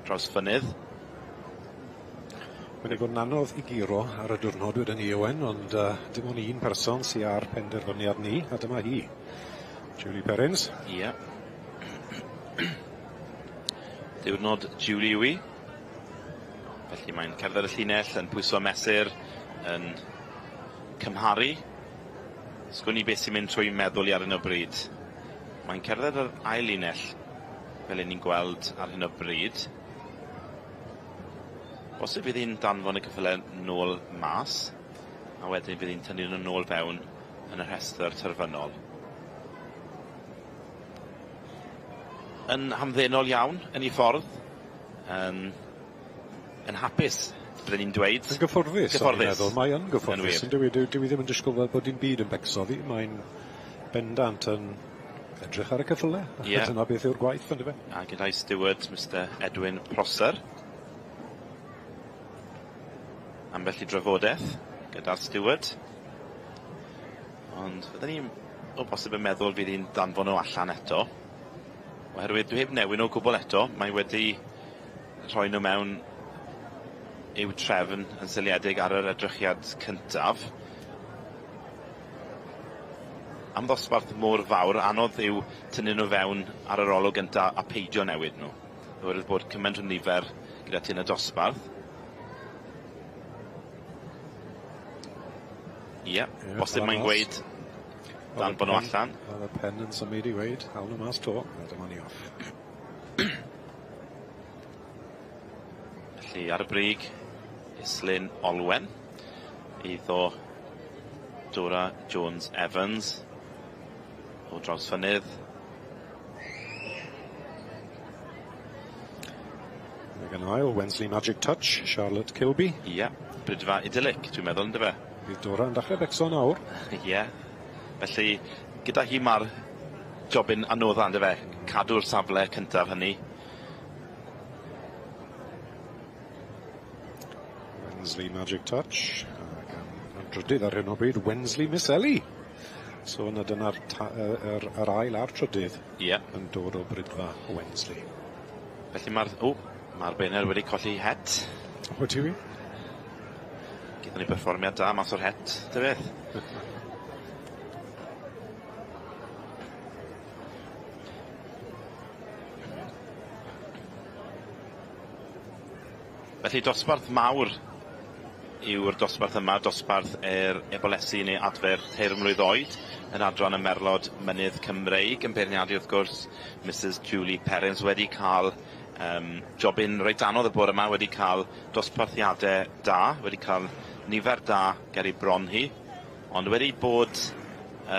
Drawsfynydd. Wedi bod yn anodd i guro ar y diwrnod wedyn ni, Owen, ond dim ond un person sydd ar penderfyniad ni, a dyma hi. Julie Perrins. Ie. Yeah. Diwrnod Julie yw i. Felly mae'n cerdded y llinell, yn pwyso mesur, yn cymharu. Sgwn i beth sy'n mynd trwy meddwl i ar hyn o bryd. Mae'n cerdded yr ail linell, fel 'yn ni'n gweld ar hyn o bryd. Bosib fydd hi'n danfon y ceffyle nôl mas, a wedyn fydd hi'n tynnu nhw nôl fewn yn y rhestr terfynol. Yn hamddenol iawn yn ei ffordd, yn hapus, bydden ni'n dweud. Yn gyfforddus, o'n i'n meddwl. Mae yn gyfforddus. Yn dyw, dyw, ddim yn disgwyl fel bod dim byd yn becso ddi. Mae'n bendant yn edrych ar y ceffyle. Yeah. Dyna beth yw'r gwaith, yn dyfe? A gyda'i steward, Mr Edwin Prosser. Ambell i drafodaeth gyda'r steward. Ond fydden ni'n o bosib yn meddwl fydd hi'n danfon nhw allan eto. Oherwydd dwi heb newid nhw o gwbl eto. Mae wedi rhoi nhw mewn i'w trefn yn seiliedig ar yr edrychiad cyntaf. Am ddosbarth mor fawr, anodd yw tynnu nhw fewn ar yr olwg gynta a peidio newid nhw. Oherwydd bod cymaint o nifer gyda ti yn y dosbarth. Ie, yeah, bosib mae'n gweud danfon nhw allan. Oedd y pen yn symud i weud, hawl nhw mas to, a dyma ni off. Felly ar y brig, Islyn Olwen, eiddo Dora Jones Evans o Drawsfynydd. Ac yn ail, Wensley Magic Touch, Charlotte Kilby. Ie, yeah, Brydfa idyllic, dwi'n meddwl, ynddo fe? Bydd Dora yn dechrau becso nawr. Ie. Yeah. Felly, gyda hi mae'r jobyn anodda, ynddo fe? Cadw'r safle cyntaf hynny. Wensley Magic Touch. Ac yn drydydd ar hyn o bryd, Wensley Miss Ellie. So yna dyna'r yr, yr ail a'r trydydd yeah. yn dod o Brydfa Wensley. Felly mae'r... O, Mae'r bener wedi colli het. O, ti wir? Gyda ni berfformiad da mas o'r het, dy beth. Felly dosbarth mawr yw'r dosbarth yma, dosbarth yr ebolesi neu adfer teirmlwydd oed yn adran y Merlod Mynydd Cymreig yn beirniadu wrth gwrs Mrs Julie Perrins wedi cael yym jobyn reit anodd y bore yma, wedi cael dosbarthiade da, wedi cael nifer da ger ei bron hi, ond wedi bod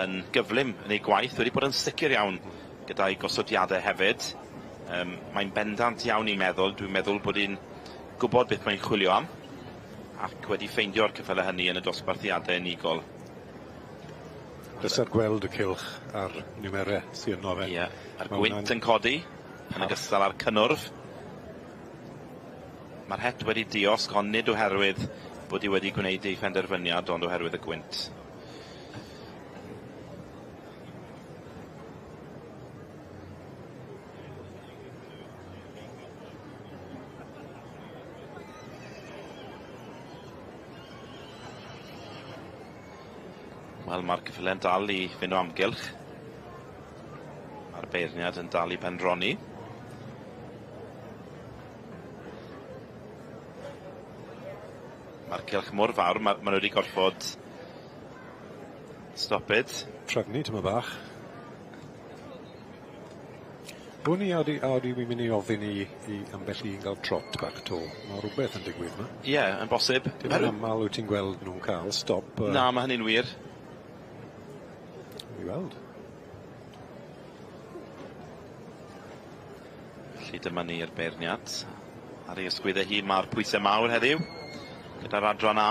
yn gyflym yn ei gwaith, wedi bod yn sicr iawn gyda'i gosodiade hefyd. Yym mae'n bendant iawn i'n meddwl, dwi'n meddwl bod hi'n gwybod beth mae'n chwilio am, ac wedi ffeindio'r cyffyle hynny yn y dosbarthiade unigol. Pleser gweld y cylch a'r niwmere sy yno fe. Ie, a'r gwynt yn codi, yn ogystal â'r cynnwrf. Mae'r het wedi diosg, ond nid oherwydd bod hi wedi gwneud ei phenderfyniad, ond oherwydd y gwynt. Wel, mae'r cyffyle'n dal i fynd o amgylch. Mae'r beirniad yn dal i bendroni. Mae'r cylch mor fawr, ma' ma' nhw wedi gorfod stop it. Trefnu tyma bach. Wn i a odi a odi wi'n mynd i ofyn i i ambell un ga'l trot bach 'to. Ma' rwbeth yn digwydd 'ma. Ie, yn bosib. Dim yn amal wyt ti'n gweld nw'n ca'l stop yy... Na, ma' hynny'n wir. I weld. Felly dyma ni'r beirniad. Ar ei ysgwydde hi ma'r pwyse mawr heddiw gyda'r adran A.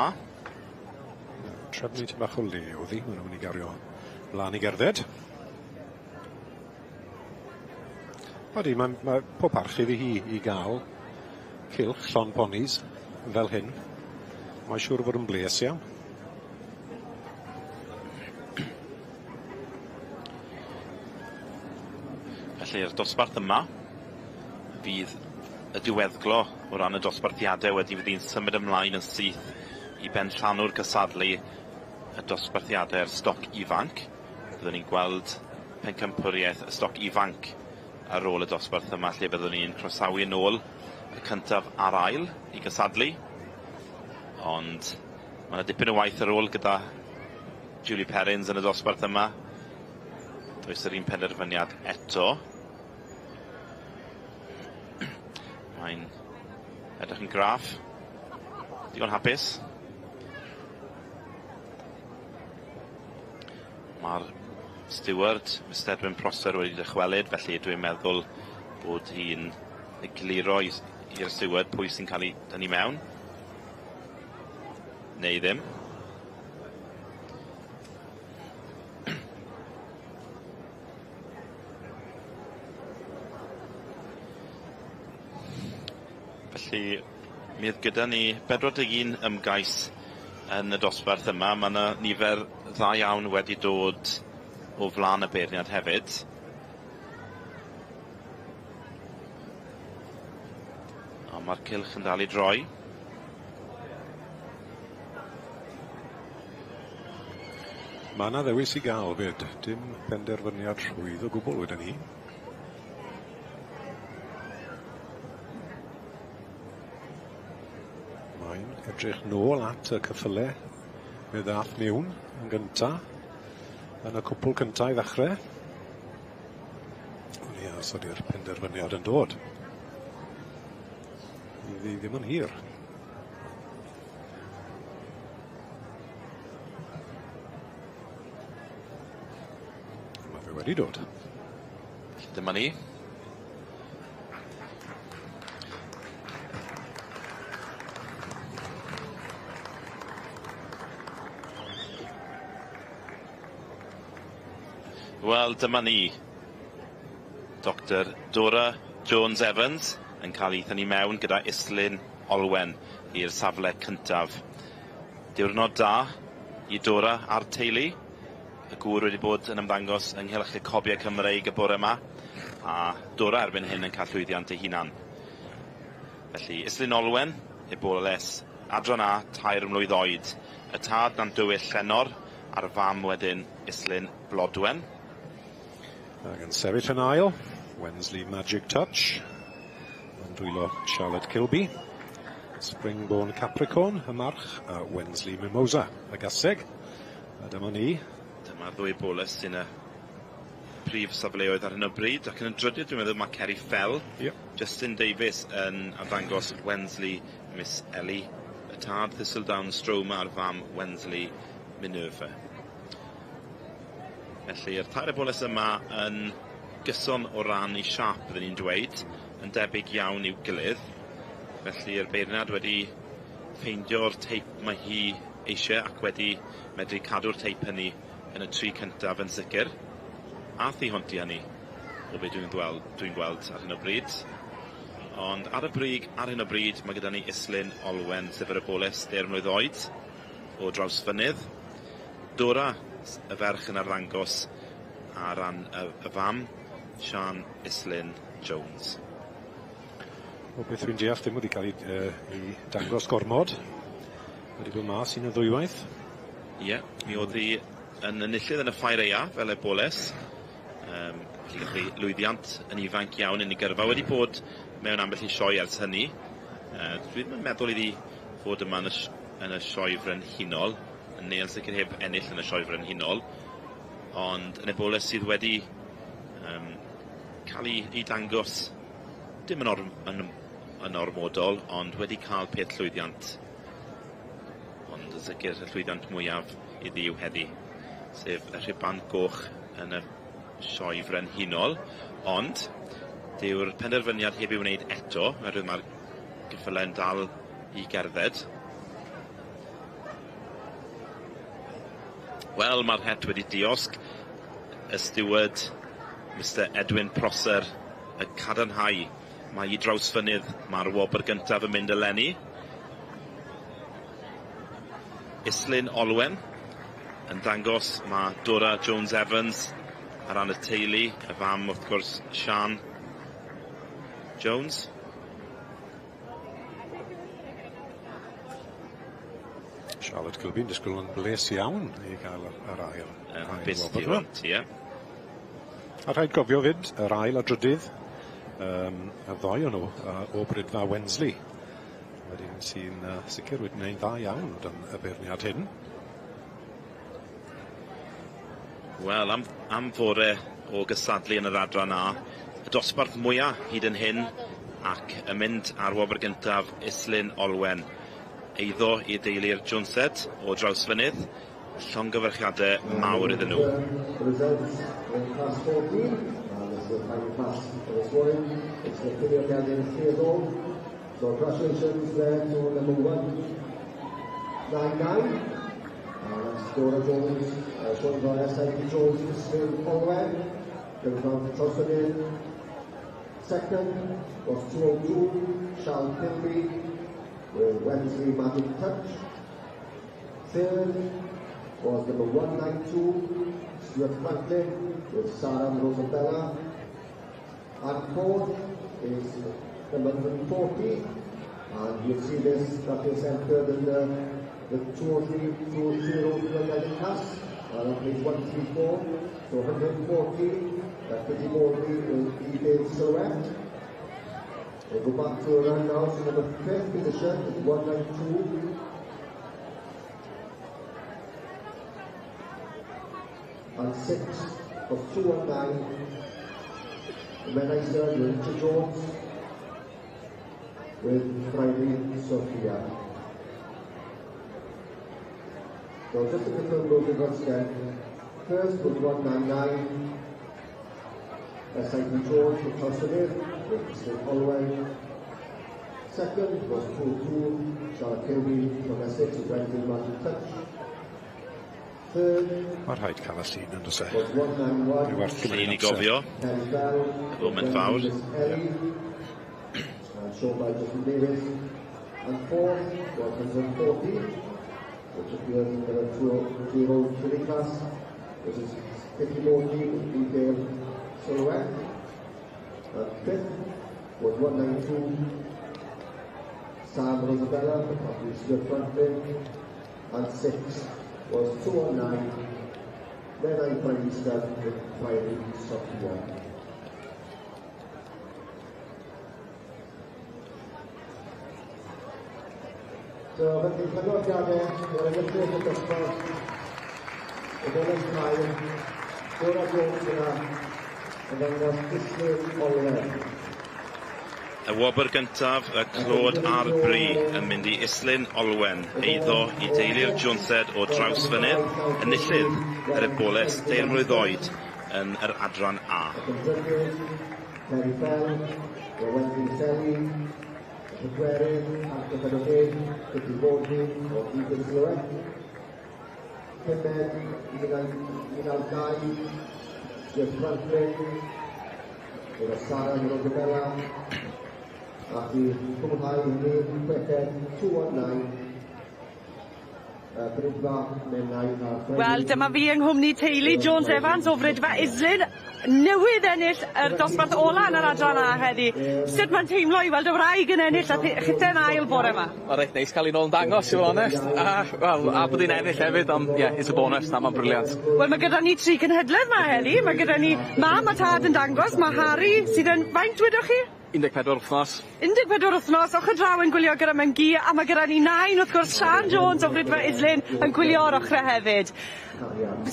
Trefnu tipyn bach o le o'dd 'i, ma' nw myn' i gario mlan i gerdded. Odi, mae'n ma' pob parch iddi hi i ga'l cylch llon ponis fel hyn. Mae siŵr o fod yn bles iawn. Felly'r dosbarth yma fydd y diweddglo o ran y dosbarthiade wedi fydd hi'n symud ymlaen yn syth i benllanw'r cysadlu y dosbarthiade'r stoc ifanc. Byddwn ni'n gweld pencampwriaeth y stoc ifanc ar ôl y dosbarth yma lle byddwn ni'n croesawu yn ôl y cyntaf a'r ail i gysadlu. Ond ma' 'na dipyn o waith ar ôl gyda Julie Perrins yn y dosbarth yma. Does yr un penderfyniad eto. Mae'n edrych yn graff. Digon hapus. Mae'r steward, Mr Edwin Prosser, wedi dychwelyd, felly dwi'n meddwl bod hi'n egluro i'r steward pwy sy'n cael ei dynnu mewn. Neu ddim. Felly, mi oedd gyda ni 41 ymgais yn y dosbarth yma. Mae yna nifer dda iawn wedi dod o flaen y beirniad hefyd. Ond mae'r cylch yn dal i droi. Mae yna ddewis i gael fyd. Dim penderfyniad rhwydd o gwbl wedyn ni. Mae'n edrych nôl at y cyffyle fe ddath mewn yn gynta yn y cwpl cynta i ddechre. Wn i os ydi'r penderfyniad yn dod. Fydd hi ddim yn hir. Mae fe wedi dod. Dyma ni. Wel, dyma ni. Doctor Dora Jones Evans yn cael ei thynnu mewn gyda Islyn Olwen i'r safle cyntaf. Diwrnod da i Dora a'r teulu. Y gŵr wedi bod yn ymddangos ynghylch y cobiau Cymreig y bore yma, a Dora erbyn hyn yn cael llwyddiant ei hunan. Felly, Islyn Olwen, Eboles, adran A, 3 mlwydd oed. Y tad na'n dywyll Llenor, a'r fam wedyn Islyn Blodwen. Ac yn sefyll yn ail, Wensley Magic Touch. Yn dwylo Charlotte Kilby. Springborn Capricorn, y march, a Wensley Mimosa, y gaseg. A dyma ni. Dyma'r ddwy boles sy'n y prif safleoedd ar hyn o bryd, ac yn y drydydd dwi'n meddwl mae Kerry Fell. Yep. Justin Davies yn arddangos Wensley Miss Ellie, y tad Thistledown Stroma a'r fam Wensley Minerva. Felly, yr tair eboles yma yn gyson o ran ei siâp, byddwn ni'n dweud, yn debyg iawn i'w gilydd. Felly, yr beirniad wedi ffeindio'r teip mae hi eisiau ac wedi medru cadw'r teip hynny yn y tri cyntaf yn sicr. A thu hwnt i hynny, o be dwi'n gweld ar hyn o bryd. Ond ar y brig, ar hyn o bryd, mae gyda ni Islyn Olwen, sef yr eboles 10 mlwydd oed o Drawsfynydd. Dora, y ferch yn arddangos ar ran y fam, Sian Islyn Jones. O beth dwi'n deall, ddim wedi cael ei dangos gormod. Wedi bod mas un o ddwywaith. Ie, yeah, mi oedd hi yn enillydd yn y Ffair Aeaf fel eboles. Felly gath hi lwyddiant yn ifanc iawn yn ei gyrfa. Wedi bod mewn ambell i sioe ers hynny. Dwi ddim yn meddwl iddi fod yma yn y sioe frenhinol, neu yn sicr heb ennill yn y sioe frenhinol, ond yn eboles sydd wedi cael ei dangos dim yn ormodol, ond wedi cael peth llwyddiant. Ond yn sicr y llwyddiant mwyaf iddi yw heddi, sef y rhuban goch yn y sioe frenhinol, ond dyw'r penderfyniad heb ei wneud eto, oherwydd mae'r geffyle'n dal i gerdded. Wel, mae'r het wedi diosg. Y steward, Mr Edwin Prosser, y cadarnhau mae i Drawsfynydd mae'r wobr gyntaf yn mynd eleni. Islyn Olwen yn dangos mae Dora Jones-Evans ar ran y teulu, y fam wrth gwrs Sian Jones. Charlotte Kilby'n disgwyl yn bles iawn i gael yr ail. Hapus tu hwnt, ie. A rhaid gofio fyd, yr ail a drydydd, y ddoi o'n nhw o Brydfa Wensley. Wedyn sy'n sicr wedi gwneud dda iawn o dan y beirniad hyn. Wel, am fore o gystadlu yn yr adran A, y dosbarth mwyaf hyd yn hyn, ac yn mynd ar wobr gyntaf Islyn Olwen. Eiddo i deulu'r Jonesed o Drawsfynydd, llongyfarchiadau mawr iddyn nhw. The results in class 14, and this is the final class for this morning. It's the Filly Melyn Theodore. So congratulations there to number 199. And that's Dora Jones, shown by S.I.P. Jones, Islyn Olwen, coming from Trawsfynydd. Second was 202, Charles Kilby, with Wensley Magic Touch. Third was number 192, Stuart Franklin, with Sarah Rosabella. And fourth is number 140, and you'll see this, that is entered in the 2320 class, and on page 134, so 140, that Kitty Morley with Edith Silhouette. We'll go back to around now, so number 5th position is 192. And 6 was 219. And when I said Richard Jones with Friday Sophia. So just to confirm those results again. First was 199. S.I.P. Jones from Trawsfynydd with Islyn Olwen. Second was 2-2, Charlotte Kilby from Essex with Wensley Magic Touch. Third Mae rhaid cael y llun yn does e? was 191. Mae werth Llun i gymaint gofio. Terry Bell Y foment fawr. Miss Ellie. And shown by Justin Davis. And fourth was 140, which appears in the 2-year-old filly class, which is Kitty Morley with Detail Silhouette. And fifth was 192, Sam Rosabella for Copley Stuart Franklin. And 6 was 219, Menai Priory Stud with Priory Sophia. So, felly cyfnodiadau i'r enillydd y dosbarth, y Boles Mair, Dora Jones yna, yn dangos Islwyn Olwen. Y wobr gyntaf, y clod a'r bri, yn mynd i Islwyn Olwen, eiddo i deulu'r Jonesed o Drawsfynydd, enillydd yr eboles deirmlwydd oed yn yr adran A. Ac yn drydydd, Terry Bell, o Wendy Selly, y pedwerydd, Arthur Fedogeg, Kitty Baldwin o Eagle Silhouette. Pumed, 1992, Jeff Franklin, gyda Sarah Rosabella, ac i cwblhau hynny, chweched, 219, Brydfa Menai a Ffredi. Wel, dyma fi yng nghwmni teulu Jones Evans o Frydfa Islyn, newydd ennill yr dosbarth ola yn yr adran A heddi. Sut ma'n teimlo i weld y wraig yn ennill a chithe'n ail bore 'ma? Ma'n reit neis ca'l 'i nôl yn dangos i fod onest. A wel a bod 'i'n ennill hefyd on' ie it's a bonus na ma'n brilliant. Wel ma' gyda ni tri cenhedledd 'ma heddi ma' gyda ni mam a tad yn dangos ma' Harry sydd yn faint wedoch chi? 14 wthnos. 14 wthnos ochr draw yn gwylio gyda mam-gu a ma' gyda ni nain wrth gwrs Siân Jones o Frydfa Islyn yn gwylio o'r ochre hefyd.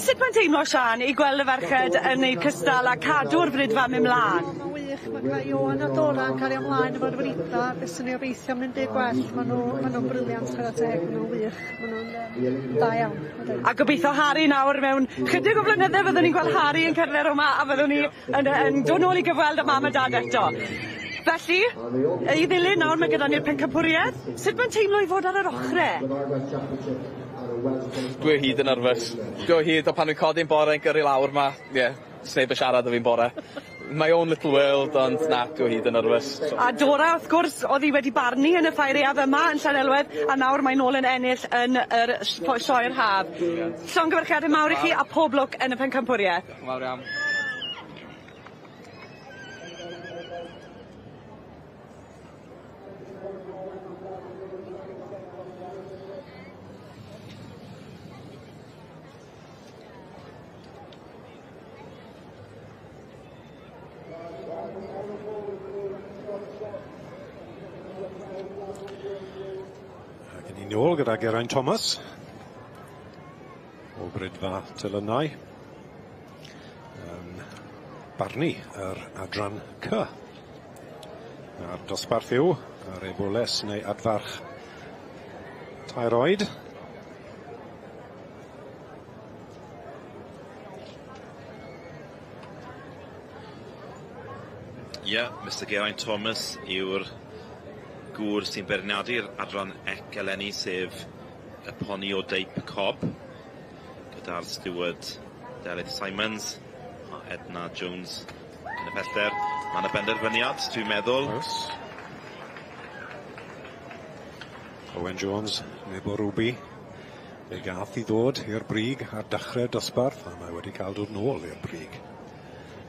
Sut ma'n teimlo Siân i gweld y ferched yn neud cystal a cadw'r Frydfa myn' mlan? Ma'n wych ma' ca' Ioan a Dora yn cario mlaen efo'r frydfa fyswn i obeithio mynd byd gwell ma' nw ma' nw'n brilliant chwara teg ma' nw'n wych ma' nw'n yym da iawn. A gobitho Harry nawr mewn chydig o flynydde fyddwn ni'n gweld Harry yn cerdded rownd 'ma a fyddwn ni yn yn dod nôl i gyfweld â mam a dad eto. Felly, i ddilyn nawr ma' gyda ni'r pencampwrieth. Sut ma'n teimlo i fod ar yr ochre? Dwi o hyd yn nyrfys. Dwi o hyd o pan dwi'n codi'n bore yn gyrru lawr 'ma ie sneb yn siarad 'da fi'n bore. My own little world ond na dwi o hyd yn nyrfys so. A Dora wrth gwrs o'dd hi wedi barnu yn y ffair aeaf yma yn Llanelwedd a nawr mae nôl yn ennill yn yr sioe'r haf. Llongyfarchiade mawr i chi a pob lwc yn y pencampwrieth. Diolch yn fawr iawn. Ac yn ni nôl gyda Geraint Thomas o Brydfa Telynau. Barnu yr adran C. A'r dosbarth yw yr eboles neu adfarch tair oed. Ie, yeah, Mr Geraint Thomas yw'r gŵr sy'n beirniadu'r adran ec eleni, sef y poni o deip cob, gyda'r steward Delyth Simons a Edna Jones yn y pellter. Mae 'na benderfyniad, dwi'n meddwl. Oes. Owen Jones, Nebo Ruby. Fe gath i ddod i'r brig ar dechrau'r dosbarth, a mae wedi cael dod nôl i'r brig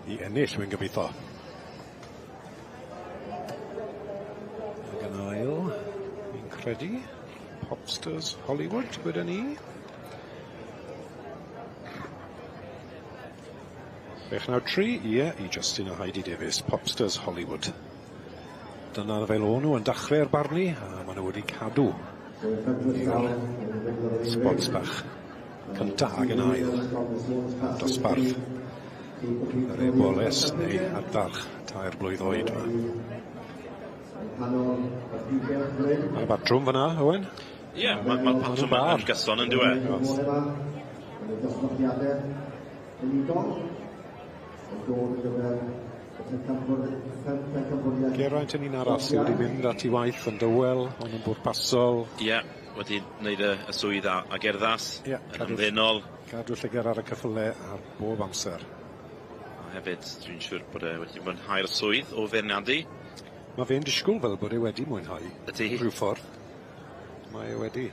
i ennill, wy'n gobeithio. Ac yn ail, fi'n credu, Popsters Hollywood, gweda ni. 693, ie, i Justin a Heidi Davies, Popsters Hollywood. Dyna fel o'n nhw yn dechrau'r barnu, a maen nhw wedi cadw i'r spots bach cynta ag yn ail dosbarth yr eboles neu adfarch tair blwydd oed yma. Mae'r batrwm fyna, Owen? Ie, yeah, mae'r ma patrwm yn gyson yn dweud. Geraint yn un arall sydd wedi mynd at ei waith yn dywel, ond yn bwrpasol. Ie, yeah, wedi wneud y, y swydd a, a gerddas, yeah, yn ymddennol. Cadw llygad ar y cyffyle ar bob amser. A hefyd, dwi'n siŵr bod e wedi mwynhau'r swydd o feirniadu. Mae fe'n disgwyl fel bod e wedi mwynhau. Ydy. Rhyw ffordd. Mae e wedi.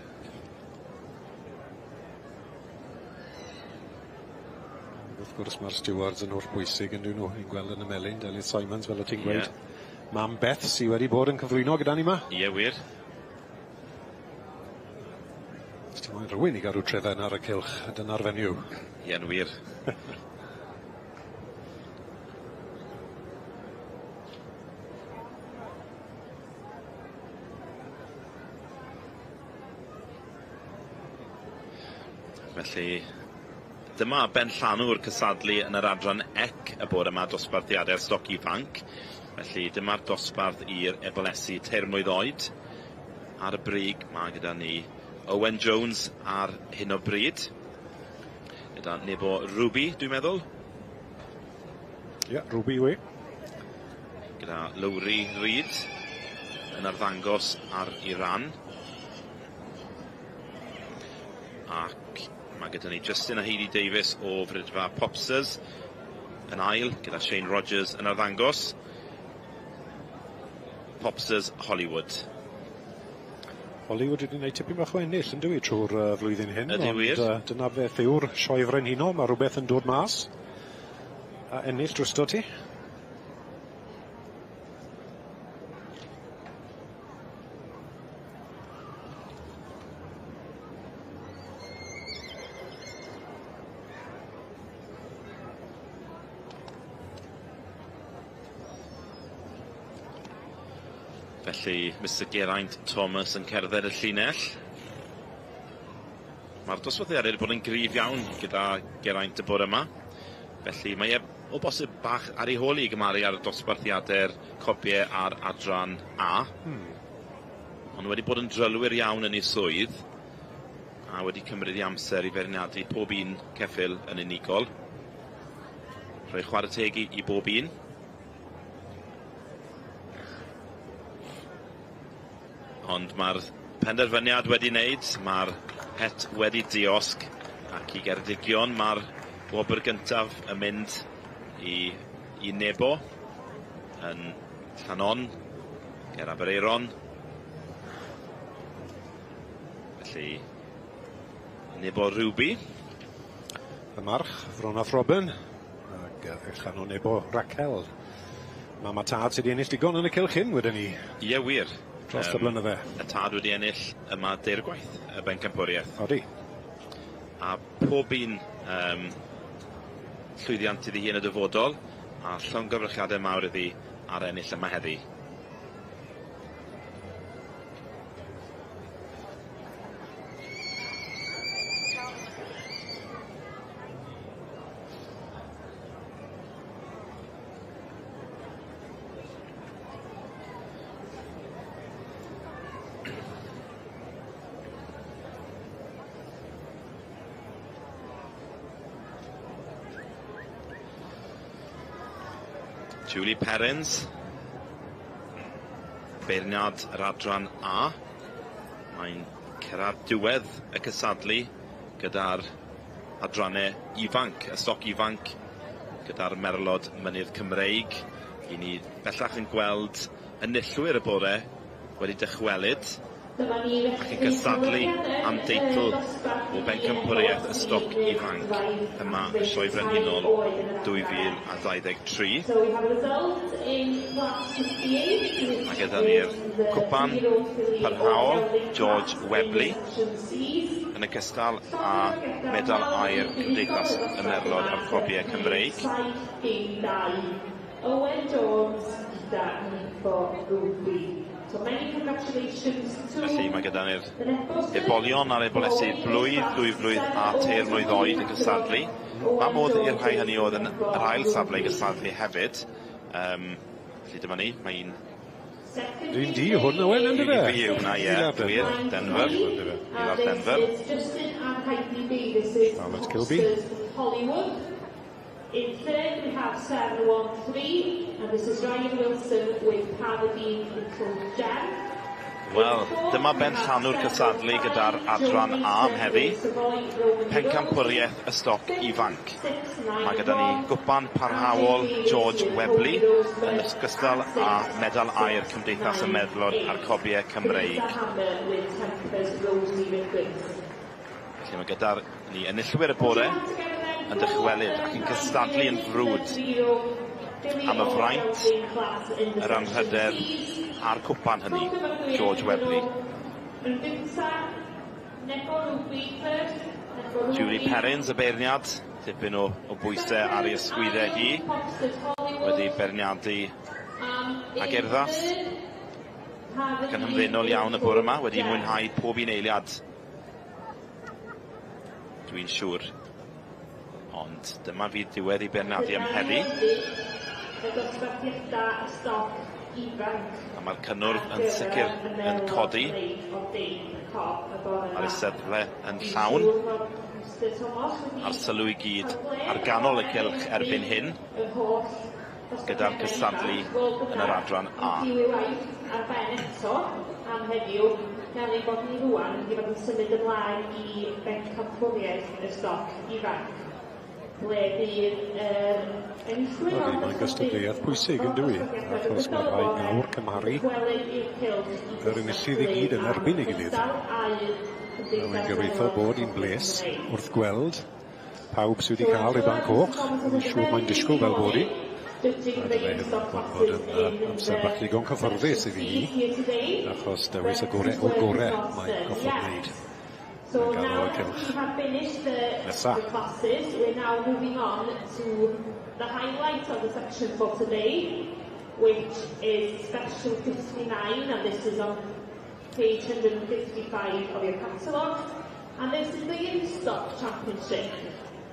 Wrth gwrs mae'r stewards yn holl bwysig yn dyn nhw. Ni'n gweld yn y melin, Delyth Simons, fel o ti'n gweud. Yeah. Mam Beth sydd wedi bod yn cyflwyno gyda ni yma. Ie, yeah, wir. Mae'n rhywun i gadw trefen ar y cylch, a dyna'r fenyw. Ie'n wir. Felly, dyma benllanw'r cysadlu yn yr adran ec y bore yma dosbarthiadau'r stoc ifanc. Felly, dyma'r dosbarth i'r ebolesi teirmlwydd oed. Ar y brig mae gyda ni Owen Jones ar hyn o bryd. Gyda Nebo Ruby, dwi'n meddwl. Ie, yeah, Ruby yw e. Gyda Lowri Reid yn arddangos ar ei ran. Ac mae gyda ni Justin a Heidi Davies o Fridfa Popsters yn ail, gyda Shane Rogers yn arddangos. Popsters Hollywood. Hollywood wedi gwneud tipyn bach o ennill yn dyw 'i trw'r flwyddyn hyn. Ydy wir. Ond dyna beth yw'r sioe frenhinol, mae rhywbeth yn dod mas. A ennill drosto ti. Felly, Mr Geraint Thomas yn cerdded y llinell. Mae'r dosbarthiadau wedi bod yn gryf iawn gyda Geraint y bore yma. Felly mae e o bosib bach ar ei hôl i gymaru ar y dosbarthiadau'r cobiau ar adran A. Ond wedi bod yn drylwyr iawn yn ei swydd a wedi cymryd ei amser i feirniadu pob un ceffyl yn unigol. Rhoi chwarae teg i bob un. Ond mae'r penderfyniad wedi wneud, mae'r het wedi diosg ac i Geredigion mae'r wobr gyntaf yn mynd i, i Nebo yn Llanon, ger Aberaeron. Felly, Nebo Ruby. Y march, Fronath Robin, ac allan o Nebo Raquel. Mam a tad sydd wedi ennill digon yn y cylch hyn, wedyn ni. Ie, wir. Dros y blynydde. Y tad wedi ennill yma deirgwaith y bencampwriaeth. Odi. A pob un llwyddiant iddi hi yn y dyfodol, a llongyfarchiadau mawr iddi ar ennill yma heddi. Julie Perrins, beirniad yr adran A. Mae'n cyrraedd diwedd y cysadlu gyda'r adrannau ifanc, y stoc ifanc, gyda'r merlod mynydd Cymreig. I ni bellach yn gweld enillwyr y bore wedi dychwelyd ac yn cystadlu am deitl o bencampwriaeth y stoc ifanc yma y Sioe Frenhinol 2023. A gyda ni'r cwpan parhaol George Webley yn ogystal â medal aur Cymdeithas y Merlod a'r Cobiau Cymreig. Owen Jones gyda Nebo Ruby. So many congratulations to Felly mae gyda ni'r ebolion a'r ebolesi blwydd, dwy flwydd a teir mlwydd oed yn cystadlu. Mae modd i'r rhai hynny oedd yn yr ail safle i gystadlu hefyd. Felly dyma ni, mae un Un di hwn, Owen, ynddo fe? Un i fi yw hwnna, ie. Wir, Denver. Ilar Denver. Justin and Heidi Davis's Charlotte Kilby. Hollywood. In third we have 713, and this is Ryan Wilson with Paladin Little Gem. Wel, dyma ben llanw'r cysadlu gyda'r adran A am heddi. Pencampwriaeth y stoc ifanc. Mae gyda ni gwpan parhaol George Webley yn ogystal â medal aur Cymdeithas y Meddlod a'r Cobiau Cymreig. Felly mae gyda'r ni enillwyr y bore yn dychwelyd ac yn cystadlu yn frwd am y fraint, yr anrhydedd a'r cwpan hynny, George Webley. Yn gynta, Nebo Ruby first. Nebo Ruby. Julie Perrins, y beirniad, tipyn o bwysau ar ei ysgwyddau hi, wedi beirniadu ag urddas ac yn hamddenol iawn y bore yma, wedi mwynhau pob un eiliad, dwi'n siŵr. Ond dyma fydd diwedd i beirniadu am heddi. Y dosbarthiadau y stoc ifanc. A mae'r cynnwrf yn sicr yn codi a'r eisteddle yn llawn, a'r sylw i gyd ar ganol y cylch erbyn hyn, gyda'r cystadlu yn yr adran A. Ar ben eto am heddiw, gan ein bod ni rŵan yn mynd i fod yn symud ymlaen i bencampwriaeth y stoc ifanc, ble bydd yr enillwyr Ydy, mae'n gystadleuaeth pwysig yn dywi, achos mae rhaid nawr cymharu yr enillydd i gyd yn erbyn ei gilydd. A wy'n gobeithio bod hi'n bles wrth gweld pawb sydd wedi cael rhuban coch. Fi'n siŵr mae'n disgwyl fel bod hi. A dyle hyn fod yn amser bach digon cyfforddus iddi hi, achos dewis y gore o'r gore mae'n goffod wneud. So Yn ganol now y cylch we have finished nesa. the classes, we're now moving on to the highlight of the section for today, which is special 59, and this is on page 155 of your catalogue. And this is the Youngstock Championship.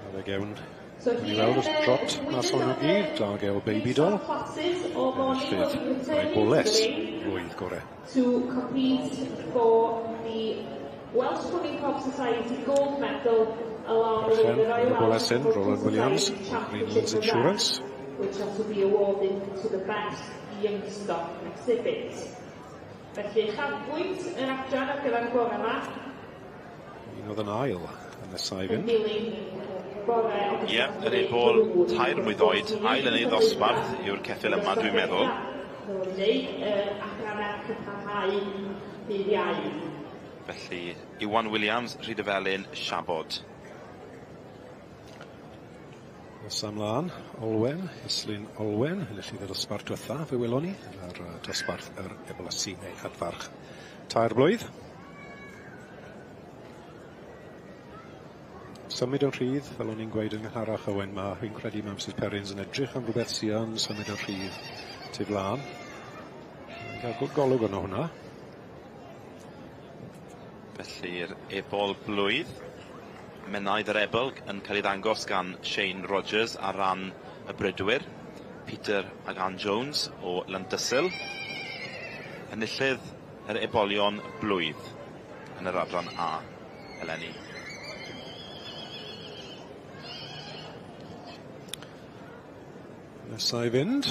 A fe gewn So ni here weld y the trot mas winners o'n nhw of the gyd, Dargel Baby Doll, classes all morning will enillydd be mae returning to Boles the ring flwydd gore. to compete for the Welsh Pony Cob Society Gold Medal along with Perchen the yn Royal y Boles Welsh hyn, Cultural Roland Williams, Society Championship Greenlands Rosette, Insurance. which are to be awarded to the best youngstock exhibit. Felly, uchafbwynt yr adran ar gyfer y bore yma Un oedd yn ail yn nesaf i yn fynd. dilyn bore o Ie, yr ebol 3 mlwydd oed, ail yn ei ddosbarth yw'r ceffyl yma, dwi'n meddwl. Fel o'n i'n deud, yr adrannau cyfrannau dydd Iau. Felly, Iwan Williams, Rhydyfelin, Siabod. Nesa ymlaen, Olwen, Islyn Olwen, enillydd y dosbarth diwetha, fe welon ni, ar dosbarth yr eblysu neu adfarch 3 blwydd. Symud yn rhydd, fel o'n i'n gweud yn gynharach Owen, fi'n credu mae Mrs Perrins yn edrych am rhywbeth sy yn symud yn rhydd tu flaen. Mae'n cael good golwg arno hwnna. Felly'r ebol blwydd, Menaidd yr ebol yn cael ei ddangos gan Shane Rogers ar ran y Brydwyr, Peter ag Ann Jones o Landysul, enillydd yr ebolion blwydd yn yr adran A eleni. Nesa i fynd,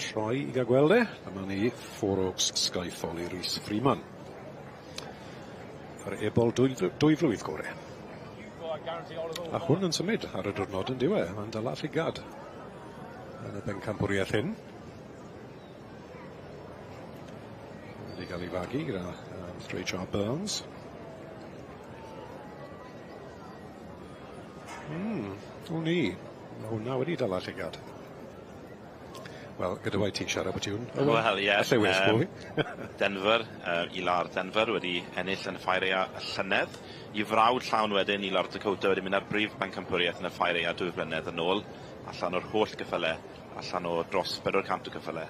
troi i gael gweld e, dyma ni Four Oaks Skyfall i Rhys Freeman. Yr ebol dwy flwydd gore. A hwn yn symud ar y diwrnod yn diwe, mae'n dala llygad yn y bencampwriaeth hyn. Wedi cael ei fagu gyda Mr H.R. Burns. O'n i. Mae hwnna wedi dala llygad. Wel, gyda waith ti'n siarad bod ti'n... Wel, ie. Alle well, bo fi. Denver, Ilar Denver wedi ennill yn y Ffair Aeaf y llynedd. I frawd llawn wedyn, Ilar Dakota wedi mynd ar brif bencampwriaeth yn y Ffair Aeaf 2 flynedd yn ôl, allan o'r holl gyffyle, allan o dros 400 o gyffyle.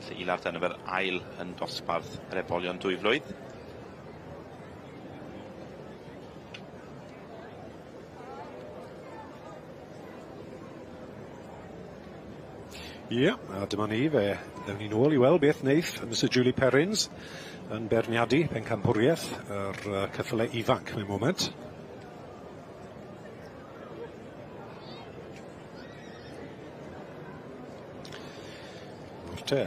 Felly Ilar Denver ail yn dosbarth yr ebolion 2 flwydd. Ie, a dyma ni, fe ddewn ni nôl i weld beth wneith Mrs Julie Perrins yn beirniadu pencampwriaeth yr ceffyle ifanc mewn moment. Nawr te.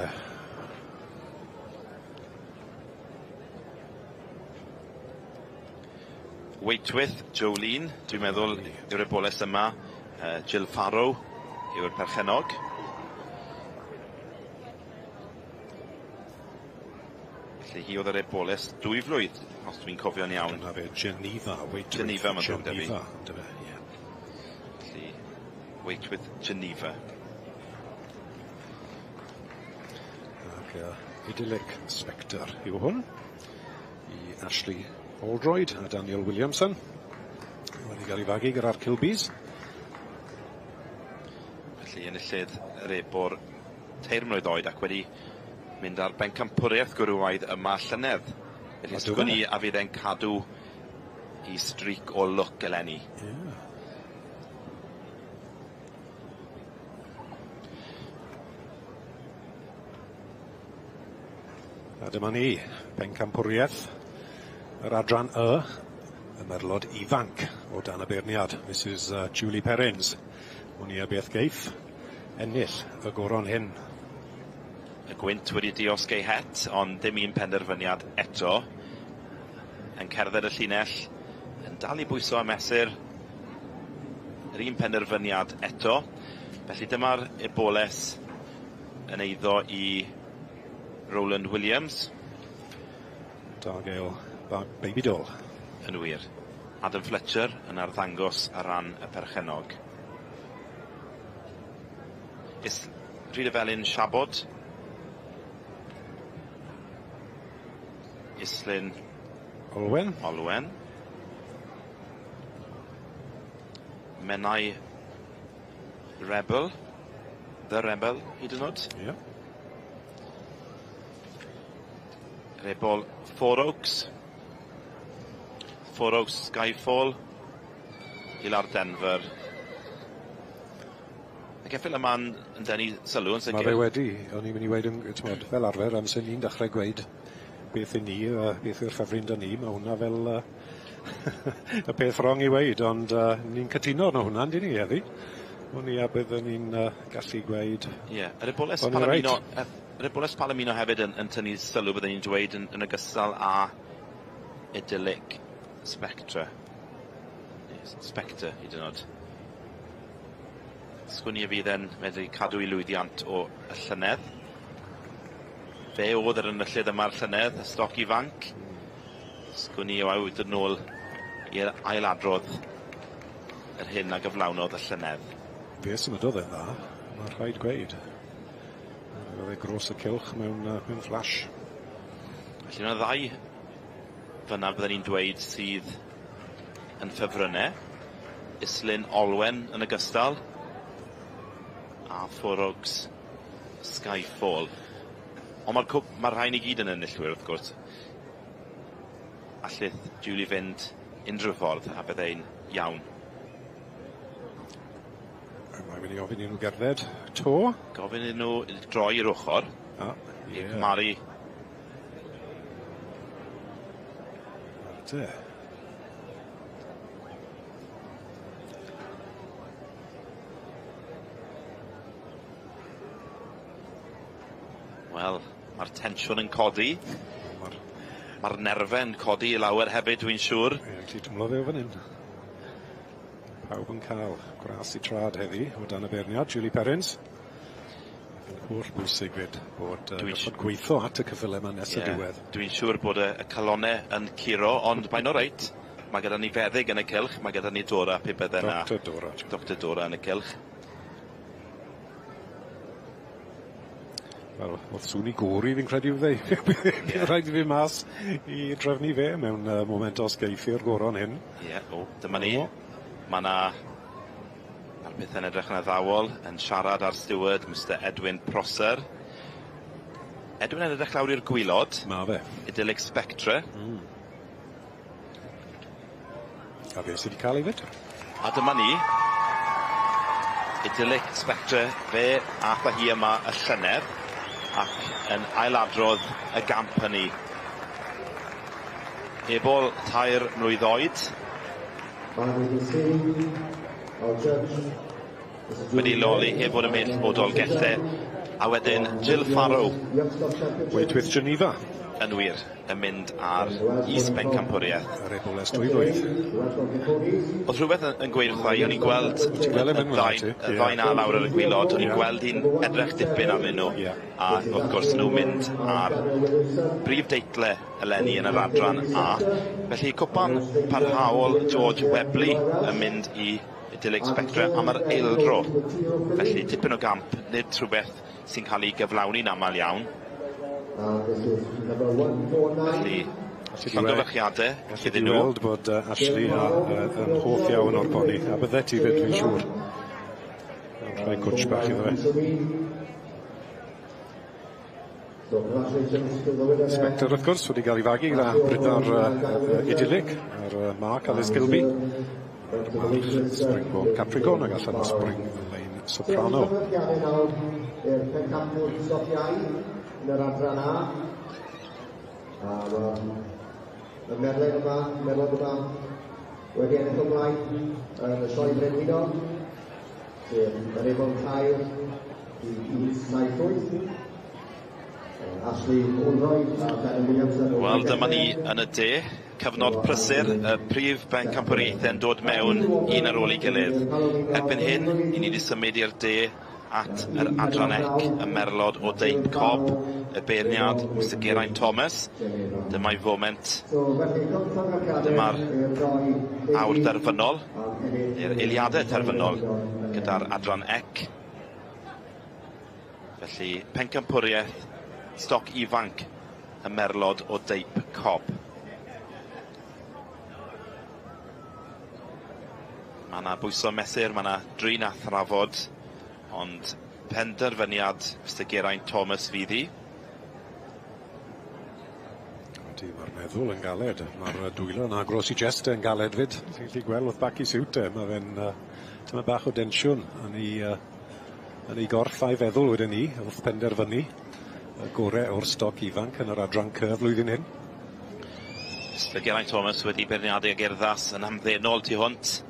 Wait with Jolene, dwi'n meddwl yw'r eboles yma. Jill Farrow yw'r perchennog. Felly hi oedd yr eboles 2 flwydd, os dwi'n cofio'n iawn. Dyna fe, Geneva, Wait with Geneva, mae'n ddrwg 'da fi. Geneva, yndyfe, ie. Felly, Wait with Geneva. Ac Idyllic Spectre yw hwn. i Ashley Oldroyd a Daniel Williamson. Wedi cael ei fagu gyda'r Kilbys. Felly enillydd yr ebor 3 mlwydd oed ac wedi mynd ar bencampwriaeth gwrywaidd yma llynedd. Felly sgwn i a fydd e'n cadw i streak o lwc eleni. Yeah. A dyma ni, pencampwriaeth yr adran Y, y merlod ifanc o dan y beirniad, Mrs Julie Perrins. Wn i a beth geiff ennill y goron hyn. Y gwynt wedi diosg ei het, ond dim un penderfyniad eto. Yn cerdded y llinell, yn dal i bwyso a mesur. Yr un penderfyniad eto. Felly dyma'r eboles yn eiddo i Roland Williams. Dargale Baby Doll. Yn wir. Adam Fletcher yn arddangos ar ran y perchennog. Is Rhyd y Felin Siabod. Islyn Olwen. Olwen. Menai Rebel. The Rebel, hyd yn oed. Ie. Yeah. Rebol Four Oaks. Four Oaks Skyfall. Ilar Denver. Y ceffyl yma'n yn denu sylw yn sicr. Mae fe wedi, o'n i'n mynd i weud yn, t'mod, fel arfer, amser ni'n dechrau gweud beth i ni, beth yw'r ffefryn 'da ni, mae hwnna fel y peth wrong i weud, ond ni'n cytuno arno hwnna, yndyn ni, heddi? O'n i a byddwn ni'n gallu gweud... Ie, yeah. Yr Eboles Palomino, yr Eboles Palomino hefyd yn, yn tynnu sylw, byddwn ni'n dweud, yn, yn ogystal â Idyllic Spectre. Spectre, hyd yn oed. Sgwn i a fydd e'n medru cadw ei lwyddiant o y llynedd. Fe oedd yr enillydd yma'r llynedd, y stoc ifanc. Sgwn i o dod nôl i'r ailadrodd yr hyn a gyflawnodd y llynedd. Fe symudodd e'n dda, mae rhaid gweud. Roedd e gros y cylch mewn, mewn flash. Felly yna ddau fyna byddwn ni'n dweud sydd yn ffefrynnau. Islyn Olwen yn ogystal a Four Oaks Skyfall. Ond mae'r ma rhain i gyd yn enillwyr wrth gwrs. Allith Julie fynd unrhyw ffordd a byddai'n iawn. Mae'n mynd i ofyn i nhw gerdded to. Gofyn i nhw droi i'r ochr. Ah, yeah. I cymharu. Te. Wel, mae'r tensiwn yn codi. Mae'r nerfau'n codi i lawer hefyd, dwi'n siŵr. Ie, gallu twmlo fe o fan hyn. Pawb yn cael gras i trad heddi o dan y beirniad, Julie Perrins. Yn holl bwysig fyd bod gorfod gweithio at y cyffyle yma nes y diwedd. Dwi'n siŵr bod y calonau yn curo, ond mae'n oreit. Mae gyda ni feddyg yn y cylch, mae gyda ni Dora pe bydde yna. Dr Dora. Dr Dora yn y cylch. Wel, o'dd sŵn i gori fi'n credu byddai bydd rhaid i fi mas i drefnu fe mewn moment os geiff i'r goron hyn. Ie, yeah, o, dyma ni. Mae 'na ma'r pethe'n edrych yn addawol, yn siarad â'r steward, Mr Edwin Prosser. Edwin yn edrych lawr i'r gwilod. Ma' fe. Idyllic Spectre. A fe sy 'di ca'l ei fyd. A dyma ni. Idyllic Spectre, fe ath â hi yma y llynedd ac yn ailadrodd y gamp hynny. Ebol 3 mlwydd oed. Wedi leoli heb fod yn bell o Dolgellau. A wedyn Jill Farrow. Wait with Geneva. Yn wir, yn mynd ar is-bencampwriaeth. Yr eboles 2 flwydd. Oedd rhywbeth yn gweud wrtha i, o'n i'n gweld y ddau na lawr ar y gwilod, o'n i'n gweld hi'n edrych dipyn arnyn nhw, a wrth gwrs nhw'n mynd ar brif deitle eleni yn yr adran A. Felly cwpan parhaol George Webley yn mynd i Idyllic Spectre am yr eildro. Felly tipyn o gamp, nid rhywbeth sy'n cael ei gyflawni'n aml iawn. Felly, Llongyfarchiade Gallu iddyn di nhw. weld bod Ashley yn hoff iawn o'r poni, a bydde ti fyd, fi'n siŵr. Rhoi cwtsh bach iddo fe. Spectre, wrth gwrs, wedi cael ei fagu gyda brydar idyllic ar Mark Alice Gilby. A'r Mark Springborn Capricorn ac allan o Spring Lane Soprano. I'r pencampwr stoc iau yn yr adran A. A y merled yma wedi ennill o blaen yn y sioe brenhinol, sef yr Ebol 3 i 178. Ashley Oldroyd a Ben Williams. Wel, dyma ni yn y de. Cyfnod prysur, y prif bencampwriaethau'n dod mewn un ar ôl ei gilydd. Erbyn hyn, i ni wedi symud i'r de at yr adran ec, y merlod o deip cob, y beirniad Mr Geraint Thomas. Dyma'i foment, dyma'r awr derfynol, neu'r eiliadau terfynol gyda'r adran ec. Felly, pencampwriaeth stoc ifanc y merlod o deip cob. Mae yna bwyso mesur, mae yna drin a thrafod, ond penderfyniad Mr Geraint Thomas fydd hi. Ydy, mae'r meddwl yn galed. Mae'r dwylo yn agros i jest yn galed fyd. Ti'n gallu gweld wrth bac i siwt e. Mae fe'n tyma bach o densiwn yn ei gorff a'i feddwl wedyn ni, wrth penderfynu y gore o'r stoc ifanc yn yr adran C flwyddyn hyn. Mr Geraint Thomas wedi beirniadu ag urddas yn hamddenol tu hwnt.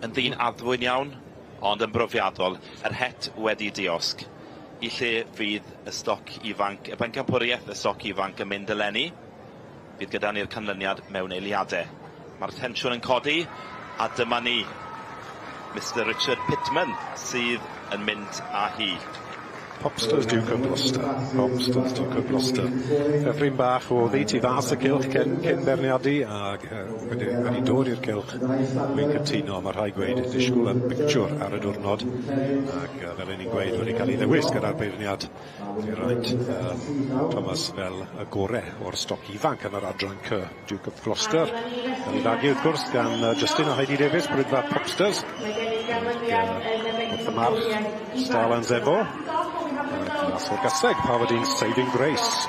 Yn ddyn addfwyn iawn, ond yn brofiadol. Yr het wedi diosg. I lle fydd y stoc ifanc, y bencampwriaeth y stoc ifanc yn mynd eleni, fydd gyda ni'r canlyniad mewn eiliadau. Mae'r tensiwn yn codi, a dyma ni, Mr Richard Pittman sydd yn mynd â hi. Popsters Duke of Gloucester. Popsters Duke of Gloucester. Ffefryn bach o ddi tu fas y cylch cyn beirniadu ac wedi dod i'r cylch. Wy'n cytuno, mae rhai gweud disgwyl yn bictiwr ar y diwrnod ac fel ni'n gweud wedi cael ei ddewis gyda'r beirniad Geraint Thomas fel y gore o'r stoc ifanc yn yr adran C. Duke of Gloucester. Cael ei fagu wrth gwrs gan Justin a Heidi Davies, brydfa Popsters. Wrth y march, Starland Zebo. Mas o'r gaseg, Parvardine Saving Grace.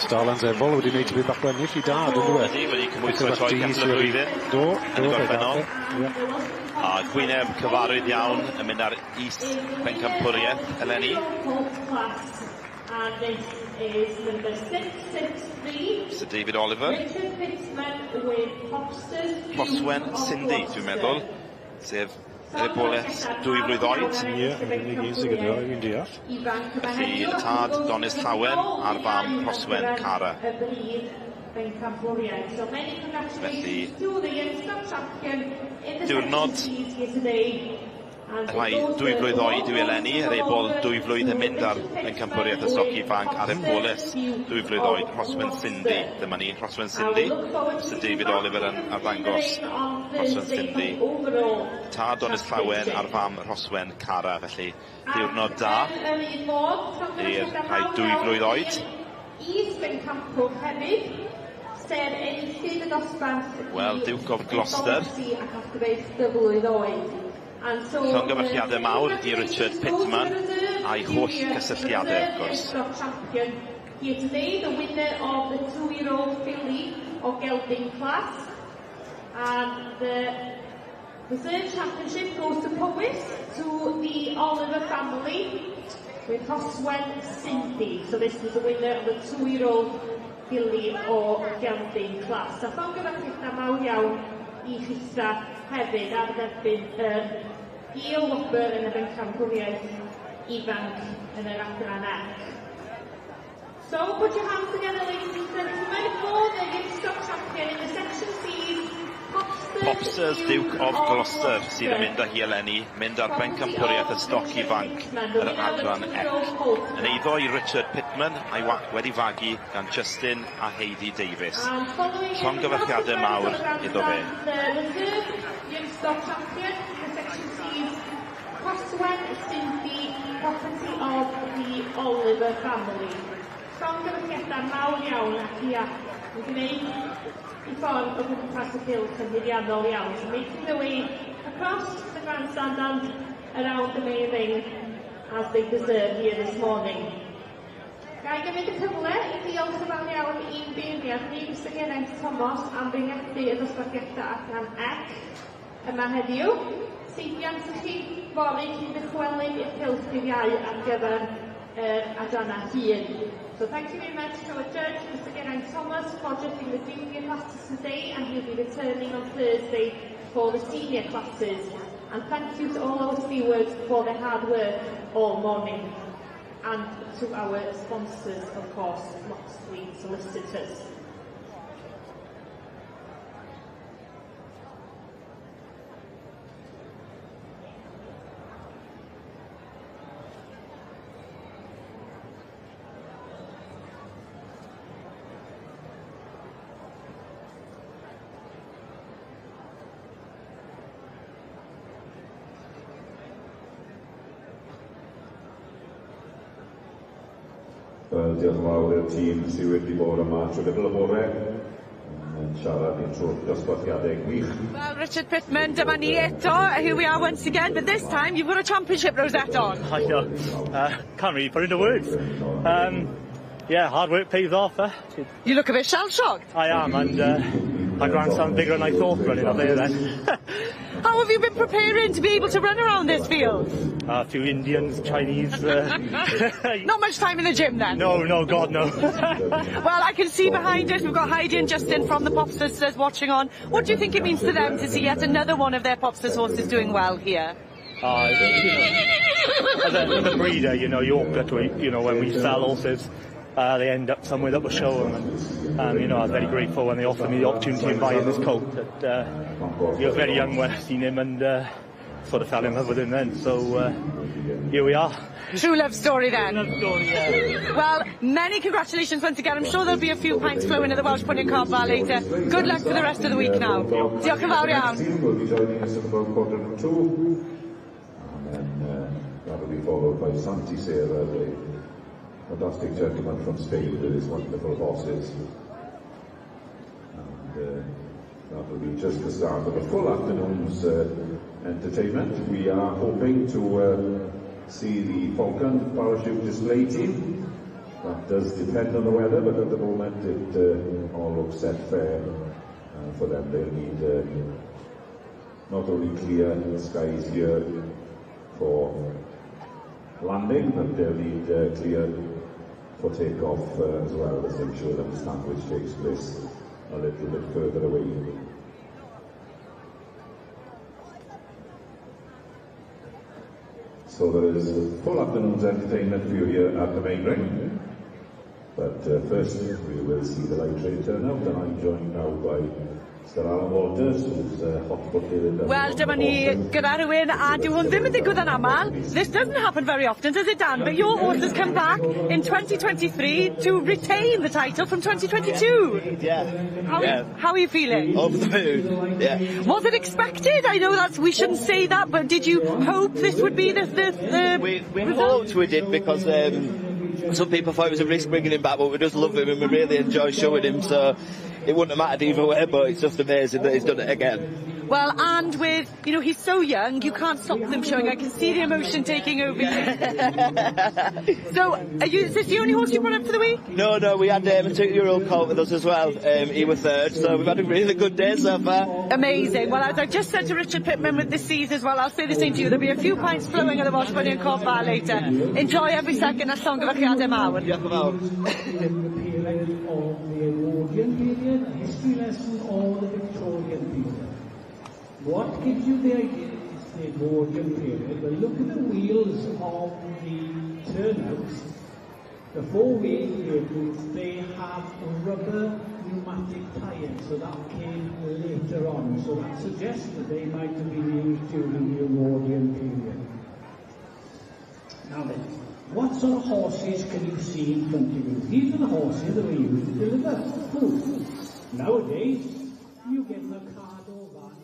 Starland Zebol wedi gwneud tipyn bach o ennill i dad, yn dwi? Ydy, wedi cymhwyso sioe ceffyl y flwyddyn Do, yn y do, gorffennol. Ie. A gwyneb cyfarwydd iawn yn mynd ar is bencampwriaeth eleni. And this is number 663. Sir David Oliver. Richard Pittman with Popsters. Rhoswen Cindy, dwi'n meddwl, sef yr eboles 2 flwydd oed. Ie, yr unig un sydd gyda, fi'n deall. Felly, y tad Donis Llawen a'r fam Rhoswen Cara. Y brif bencampwriaeth. So many congratulations to the youngster champion in the Diwrnod section Cs here today. And rhai 2 flwydd oed yw eleni, yr ebol 2 flwydd yn mynd ar bencampwriaeth y stoc ifanc a'r eboles 2 flwydd oed, Rhoswen Cindy. Dyma ni, Rhoswen Cindy. Sir David Oliver yn arddangos Rhoswen Cindy. Tad Donis Llawen a'r fam Rhoswen Cara, felly diwrnod da Yn yr un modd, i'r rhai 2 flwydd oed. Is bencampwr hefyd, sef enillydd y dosbarth Wel, Duke of Gloucester. ac Osgreif dyflwydd oed. And so, Llongyfarchiadau mawr i Richard Pittman a'i holl gysylltiadau, wrth gwrs. Champion here today, the winner of the 2-year-old filly or gelding class. And the reserve championship goes to Powys, to the Oliver family, with Rhoswen Cindy. So this was the winner of the 2-year-old filly or gelding class. A llongyfarchiadau mawr iawn i chitha hefyd ar dderbyn yr ail wobr yn y bencampwriaeth ifanc yn yr adran ec. So put your hands together, ladies and gentlemen, for the Youngstock champion in the section C's, Popsters, Popsters Duke of Gloucester sydd yn mynd â hi eleni, mynd ar bencampwriaeth y stoc ifanc yr adran ec. Yn eiddo i Richard Pittman a'i wedi fagu gan Justin a Heidi Davies. Llongyfarchiadau mawr iddo fe. The reserve Youngstock champion in the section C's, Rhoswen Cindy, property of the Oliver family. Llongyfarchiadau mawr iawn ac ia, yn gwneud i ffordd o gwmpas y cylch yn haeddiannol iawn. So making their way across the grandstand and around the main ring as they deserve here this morning. Ga i gymryd y cyfle i ddiolch yn fawr iawn i'n beirniad ni, Mr Geraint Thomas, am beirniadu y dosbarthiadau adran C yma heddiw. Seibiant i chi fory cyn dychwelyd i'r cylch dydd Iau ar gyfer yr adrannau hŷn. So thank you very much to our judge, Mr Geraint Thomas, for judging the junior classes today, and he'll be returning on Thursday for the senior classes. And thank you to all our stewards for their hard work all morning. And to our sponsors, of course, Loxley Solicitors. Wel, diolch yn fawr i'r tîm sydd wedi bod yma trwy gydol y bore yn siarad ni'n trwy'r dosbarthiadau gwych. Well, Richard Pittman, dyma ni eto. Here we are once again, but this time you've got a championship rosette on. I know. Can't really put into words. Yeah, hard work pays off. Eh? You look a bit shell-shocked. I am, and my grandstand's bigger than I thought running up there then. How have you been preparing to be able to run around this field? A few Indians, Chinese. Not much time in the gym then? No, no, God, no. Well, I can see behind us we've got Heidi and Justin from the Pop Sisters watching on. What do you think it means to them to see yet another one of their Popsters horses doing well here? As a breeder, you hope that when we sell horses, they end up somewhere that will show them. And I was very grateful when they offered me the opportunity of buying this colt. That, he was very young when I seen him and sort of fell in love with him then. So here we are. True love story then. Love story, yeah. Well, many congratulations once again. I'm sure there'll be a few pints flowing at the Welsh Pony and Cob Bar later. Good luck for the rest of the week now. Diolch yn fawr iawn. Will be joining us at about 1:45. And then that'll be followed by Santi Serra, the fantastic gentleman from Spain with his wonderful horses. And that will be just the start of a full afternoon's entertainment. We are hoping to see the Falcon parachute display team. That does depend on the weather, but at the moment it all looks set fair for them. They'll need not only clear skies here for landing, but they'll need clear for takeoff as well, as I'm sure that the sandwich takes place a little bit further away. So there is full afternoon's entertainment for you here at the main ring. But first we will see the light train turn out, and I'm joined now by Sir Alan Walters, who's hot-footed. Wel, dyma ni gyda rhywun, a dyw hwn ddim yn digwydd yn aml. This doesn't happen very often, does it, Dan? But your horse has come back in 2023 to retain the title from 2022. Yeah. How are you feeling? Over the moon, yeah. Was it expected? I know that we shouldn't say that, but did you hope this would be the We result? Hoped we did because some people thought it was a risk bringing him back, but we just love him and we really enjoy showing him, so it wouldn't have mattered either way, but it's just amazing that he's done it again. Well, and with, he's so young, you can't stop them showing. I can see the emotion taking over you. So, is this the only horse you brought up for the week? No, we had a 2-year-old colt with us as well. He was third, so we've had a really good day so far. Amazing. Well, as I just said to Richard Pittman with the C's as well, I'll say the same to you. There'll be a few pints flowing at the Welsh Pony and Cob Bar later. Enjoy every second a llongyfarchiadau mawr. Diolch yn fawr. Period of the Edwardian period, a history lesson, or the Victorian period. What gives you the idea it's the Edwardian period? Well, look at the wheels of the turnouts. The four-wheel vehicles, they have rubber pneumatic tyres, so that came later on. So that suggests that they might have been used during the Edwardian period. Now then, what sort of horses can you see in front of you? These are the horses that were used to deliver food. Nowadays, you get the Ocado van.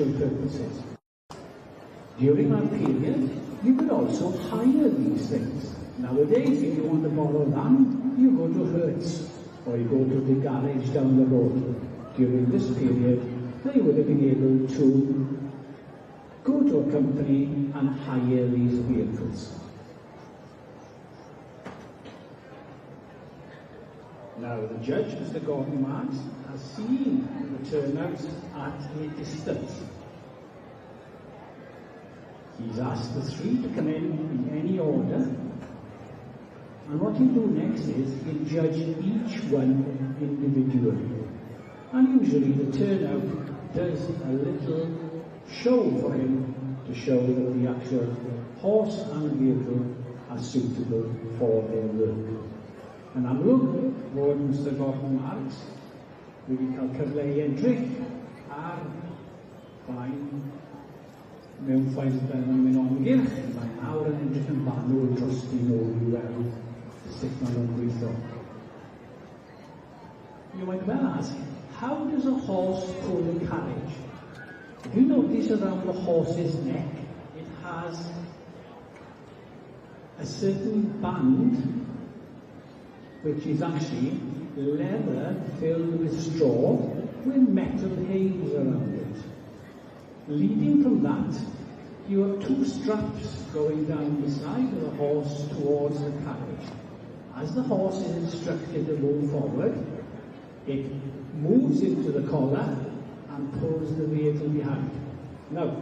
purposes. During that period, you could also hire these things. Nowadays, if you want to borrow a van, you go to Hertz or you go to the garage down the road. During this period, they would have been able to go to a company and hire these vehicles. Now, the judge, Mr. Gordon Marks, has seen the turnouts at a distance. He's asked the three to come in any order. And what he'll do next is he'll judge each one individually. And usually the turnout does a little show for him to show that the actual horse and vehicle are suitable for their work. Yn amlwg, fod Mr Gordon Marks wedi cael cyfle i edrych ar faen mewn ffaith fel mae'n mynd o amgylch. Mae nawr yn edrych yn fanwl drostyn nhw i weld sut maen nhw'n gweithio. You might well ask, how does a horse pull a carriage? If you notice around the horse's neck, it has a certain band which is actually leather filled with straw with metal haze around it. Leading from that, you have two straps going down the side of the horse towards the carriage. As the horse is instructed to move forward, it moves into the collar and pulls the vehicle behind. Now,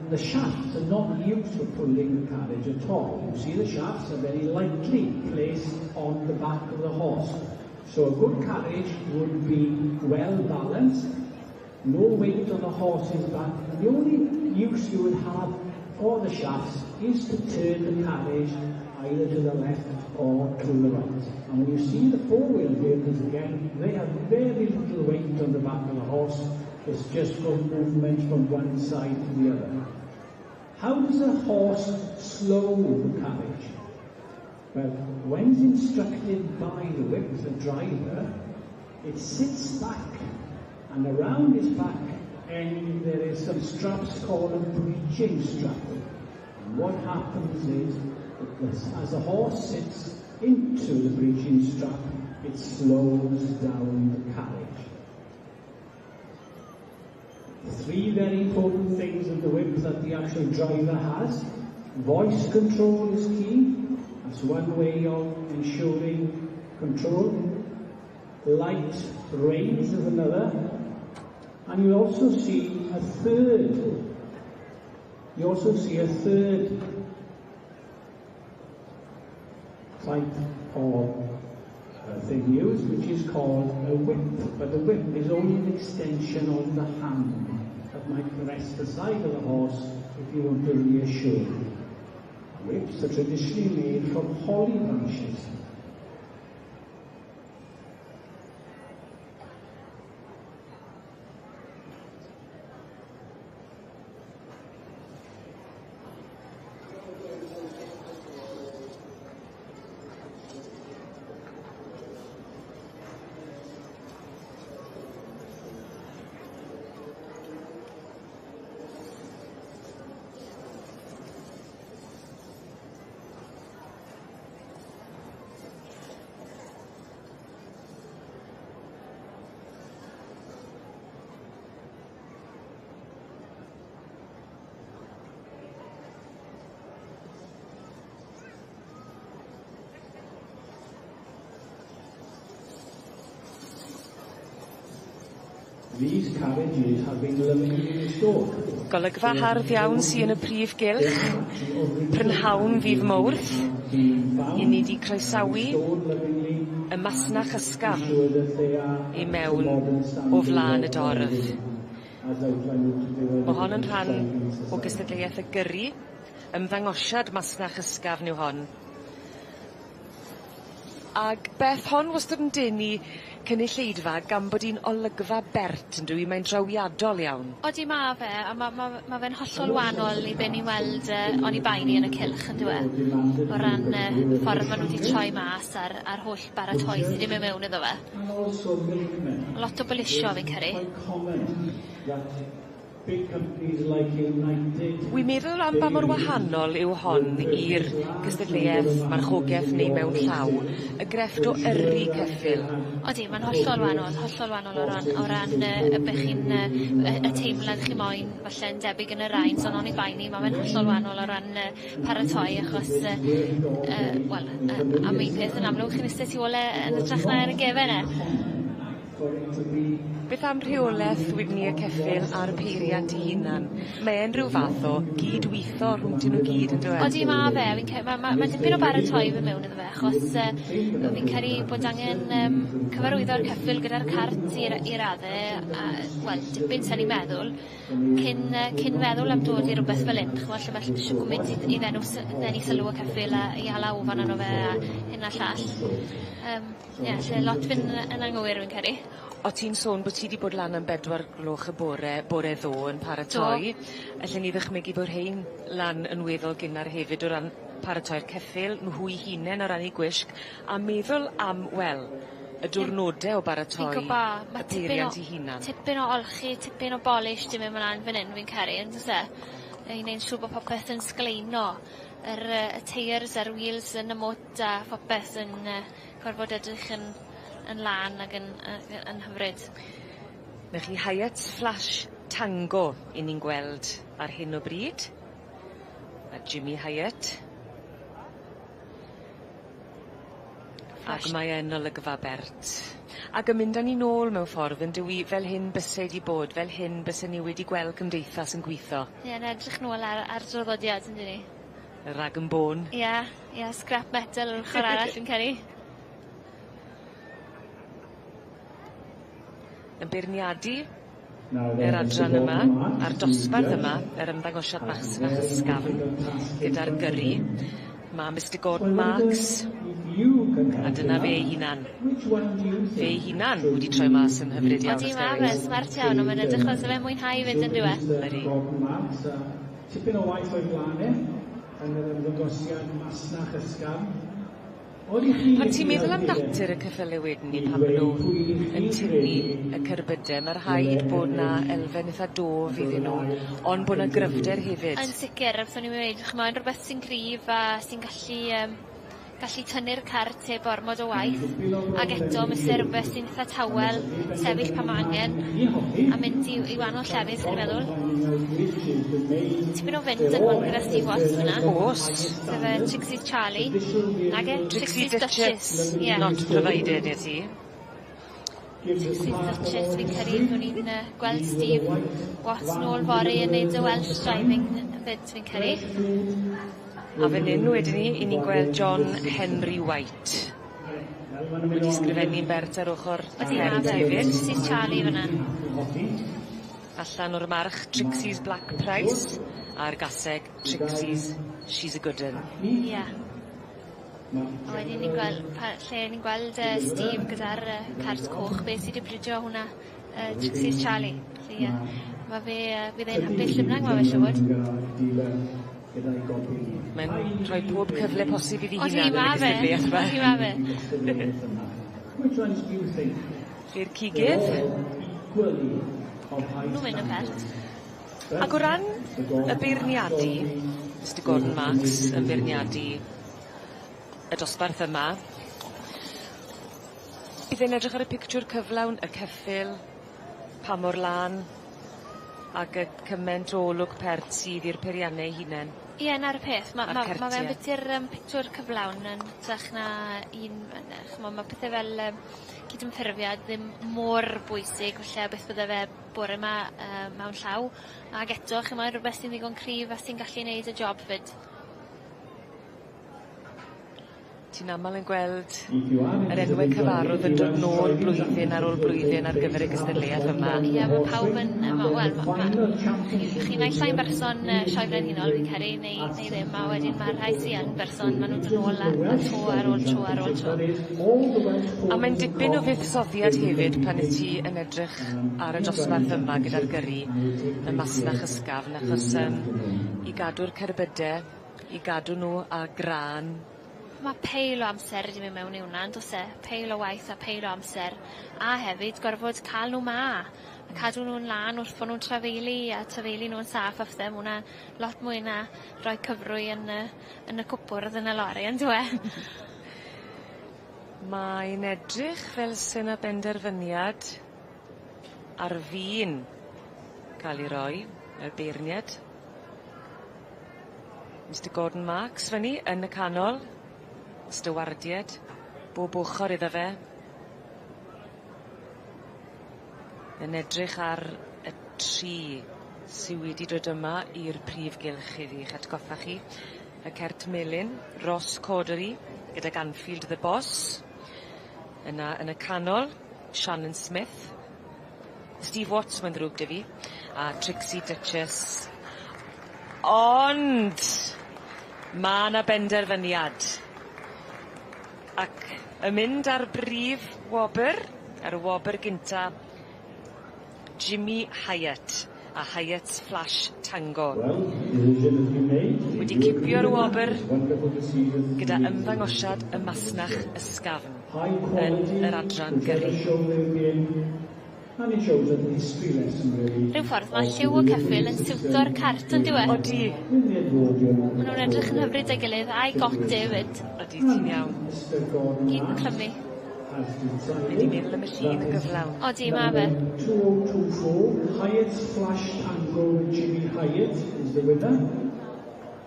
the shafts are not used for pulling the carriage at all. You see the shafts are very lightly placed on the back of the horse. So a good carriage would be well balanced, no weight on the horse's back, and the only use you would have for the shafts is to turn the carriage either to the left or to the right. And when you see the four-wheel vehicles again, they have very little weight on the back of the horse. It's just for movement from one side to the other. How does a horse slow the carriage? Well, when it's instructed by the whip, the driver, it sits back, and around its back end there is some straps called a breeching strap. And what happens is, that as the horse sits into the breeching strap, it slows down the carriage. Three very important things of the whip that the actual driver has. Voice control is key. That's one way of ensuring control. Light reins is another. And you also see a third. You also see a third type of thing used, which is called a whip. But the whip is only an extension of the hand that might caress the side of the horse if you want to reassure. Whips are traditionally made from holly branches. These carriages have been lovingly restored. Golygfa hardd iawn sy yn y prif gylch, prynhawn ddydd Mawrth, i ni 'di croesawu y masnach ysgafn i mewn o flan y dorf. Ma' hon yn rhan o gystadleuaeth y gyrru, ymddangosiad masnach ysgafn yw hon. Ag Beth hon wastod yn denu cynulleidfa gan bod 'i'n olygfa bert yndyw 'i mae'n drawiadol iawn. Odi ma' fe a ma' ma' ma' fe'n hollol wanol i be' ni'n weld yy oni bai ni yn y cylch on'd yw e? O ran yy ffordd ma' nw 'di troi mas a'r a'r holl baratoi sy 'di myn' mewn iddo fe. Lot o bolisio fi'n credu. Big companies like United. Wi'n meddwl am ba mor wahanol yw hon i'r cystadleuaeth marchogaeth neu mewn llaw, y grefft o yrru ceffyl. Odi, ma'n hollol wahanol, hollol wahanol o ran y be' chi'n y teimlad chi moyn falle'n debyg yn y reins, ond oni bai 'ny ma' fe'n hollol wahanol o ran paratoi achos wel, am un peth yn amlwg chi'n iste tu ôl e yn ytrach na yn y gefen e. Beth am rheoleth wedyn 'ny y ceffyl a'r peiriant 'i hunan? Mae e'n ryw fath o gydwitho rhwngtyn nw gyd on'd yw e? Odi ma' fe, fi'n ma' dipyn o baratoi fyn' mewn iddo fe achos fi'n credu bod angen cyfarwyddo'r ceffyl gyda'r cart i radde a wel dipyn sen i'n meddwl cyn meddwl am dod i rwbeth fel 'yn ch'mo' lle ma' shwd gwment i ddenu sylw y ceffyl a i hala ofan arno fe a hyn a llall. Ie lle lot fyn' yn anghywir fi'n credu. O' ti'n sôn bo' ti 'di bod lan am 4 gloch y bore bore ddo yn paratoi. Do. Allen i ddychmygu bo' rhein lan yn weddol gynnar hefyd o ran paratoi'r ceffyl, nhw'u hunen o ran 'u gwisg, a meddwl am, wel, y diwrnode o baratoi Fi'n gwbo ma' y tipyn o peiriant 'i hunan. Tipyn o olchi, tipyn o polish 'di myn' mlan fyn 'yn fi'n credu on'd o's e? I neud siŵr bo' popeth yn sgleino. Yr y teires a'r wheels yn y moat a phopeth yn gorfod edrych yn lân ag yn hyfryd. 'Na chi Hyatt's Flash Tango 'yn ni'n gweld ar hyn o bryd. A Jimmy Hyatt. Ag mae yn olygfa bert. Ag yn mynd â ni nôl mewn ffordd on'd yw 'i fel hyn byse 'di bod fel hyn bysen ni wedi gweld cymdeithas yn gwitho. Ie yn edrych nôl ar draddodiad on'd 'yn ni? Y rag and bone. Ie, scrap metal yr ochor arall fi'n credu. Yn beirniadu yr adran yma, a'r dosbarth yma, yr ymddangosiad masnach ysgafn gyda'r gyrru, ma' Mr Gordon Marks, a dyna fe ei hunan. Fe ei hunan wedi troi mas yn hyfryd iawn. Odi ma' fe'n smart iawn on' ma'n edrych fel sa fe'n mwynhau 'fyd on'd yw e? Ydi. Gordon Marks, a tipyn o waith o'i flan e yn yr ymddangosiad masnach ysgafn. Pan ti'n meddwl am natur y ceffyle wedyn 'ny pan ma' nw yn tynnu y cerbyde ma' rhaid bod 'na elfen itha dof iddyn nw ond bo' 'na gryfder hefyd. Yn sicir fyswn i'n weud ch'mo' unryw beth sy'n gryf a sy'n gallu tynnu'r cart heb ormod o waith ag eto ma' isie rwbeth sy'n itha tawel sefyll pan ma' angen a mynd i wahanol llefydd fi'n meddwl. Tipyn o fynd yn hwn gyda Steve Watts fyna. O's. Sef Trixie's Charlie. Nage? Trixie Duchess. Ie. Not provided i ti. Trixie's Duchess fi'n credu byddwn ni'n gweld Steve Watts nôl fory yn neud y Welsh driving 'fyd fi'n credu. A fan 'yn wedyn 'ny 'yn ni'n gweld John Henry White. Wedi sgrifennu'n bert ar ochor y Odi ma' cert fe. hefyd. Trixie's Charlie fyna. Allan o'r march Trixie's Black Price a'r gaseg Trixie's She's a Good 'Un. Ie. A wedyn ni'n gweld lle ni'n gweld Steve gyda'r cart coch be' sy 'di bridio hwnna Trixie's Charlie. Felly ma' fe fydd e'n hapus lle bynnag ma' fe siŵr o fod. Mae'n rhoi pob cyfle posib iddi Odi hunan yn y ma' fe. gystadleuaeth 'ma. Odi ma' fe. Which ones do you think? I'r cigydd. Nw'n mynd yn pert. Ac o ran y beirniadu, Mr Gordon Marks yn beirniadu y dosbarth yma. Bydd e'n edrych ar y pictiwr cyflawn, y ceffyl, pa mor lân, ag y cyment o olwg pert sydd i'r peirianne eu hunen. Ie 'na'r peth ma' A'r ma' ma' fe certie. ambiti'r pictiwr cyflawn yn hytrach na un ch'mo' ma' pethe fel cydymffurfiad ddim mor bwysig falle a beth bydde fe bore 'ma mewn llaw ag eto ch'mo' rwbeth sy'n ddigon cryf a sy'n gallu neud y job 'fyd. Ti'n amal yn gweld yr enwe cyfarwydd yn dod nôl blwyddyn ar ôl blwyddyn ar gyfer y gystadleuaeth yma. Ie ma' pawb yn ma' wel ma' chi naill ai'n berson sioe frenhinol fi'n credu neu ddim a wedyn ma'r rhai sy yn berson ma' nw'n dod nôl a tro ar ôl tro ar ôl tro. A mae'n dipyn o fuddsoddiad hefyd pan 'yt ti yn edrych ar y dosbarth yma gyda'r gyrru y masnach ysgafn achos i gadw'r cerbyde i gadw nw â grân Ma' peil o amser wedi mynd mewn i wnna on'd o's e? Peil o waith a peil o amser a hefyd gorfod ca'l n'w 'ma. A cadw nw'n lân wrth bo' nw'n trafeili a trafeili nw'n saff a phethe ma' wnna lot mwy na roi cyfrwy yn y yn y cwpwrdd yn y lori on'd yw e? Mae'n edrych fel se 'na benderfyniad ar fin ca'l 'i roi y beirnied. Mister Gordon Marks fyn 'ny yn y canol. Stiwardied bob ochor iddo fe. Yn edrych ar y tri sy wedi dod yma i'r prif gylch iddi 'ych atgoffa chi. Y cert melyn, Ross Cordery gydag Anfield the Boss. Yna yn y canol, Shannon Smith. Steve Watts mae'n ddrwg 'dy fi a Trixie Duchess. Ond ma' 'na benderfyniad. Ac yn mynd ar brif wobyr, ar y wobyr gynta, Jimmy Hyatt a Hyatt's Flash Tango. Wedi cipio'r wobr gyda ymddangosiad y masnach ysgafn yn yr adran gyrru. Rhyw ffordd ma' lliw y ceffyl yn siwto'r cart on'd yw e? Odi. Ma' nw'n edrych yn hyfryd 'da'i gilydd a'i got e 'fyd. Odi ti'n iawn. Gyd yn clymu. Mae 'di meddwl am y llun yn gyflawn. Odi ma' fe. 2024 Hyatt's Flash Tango with Jimmy Hyatt is the winner.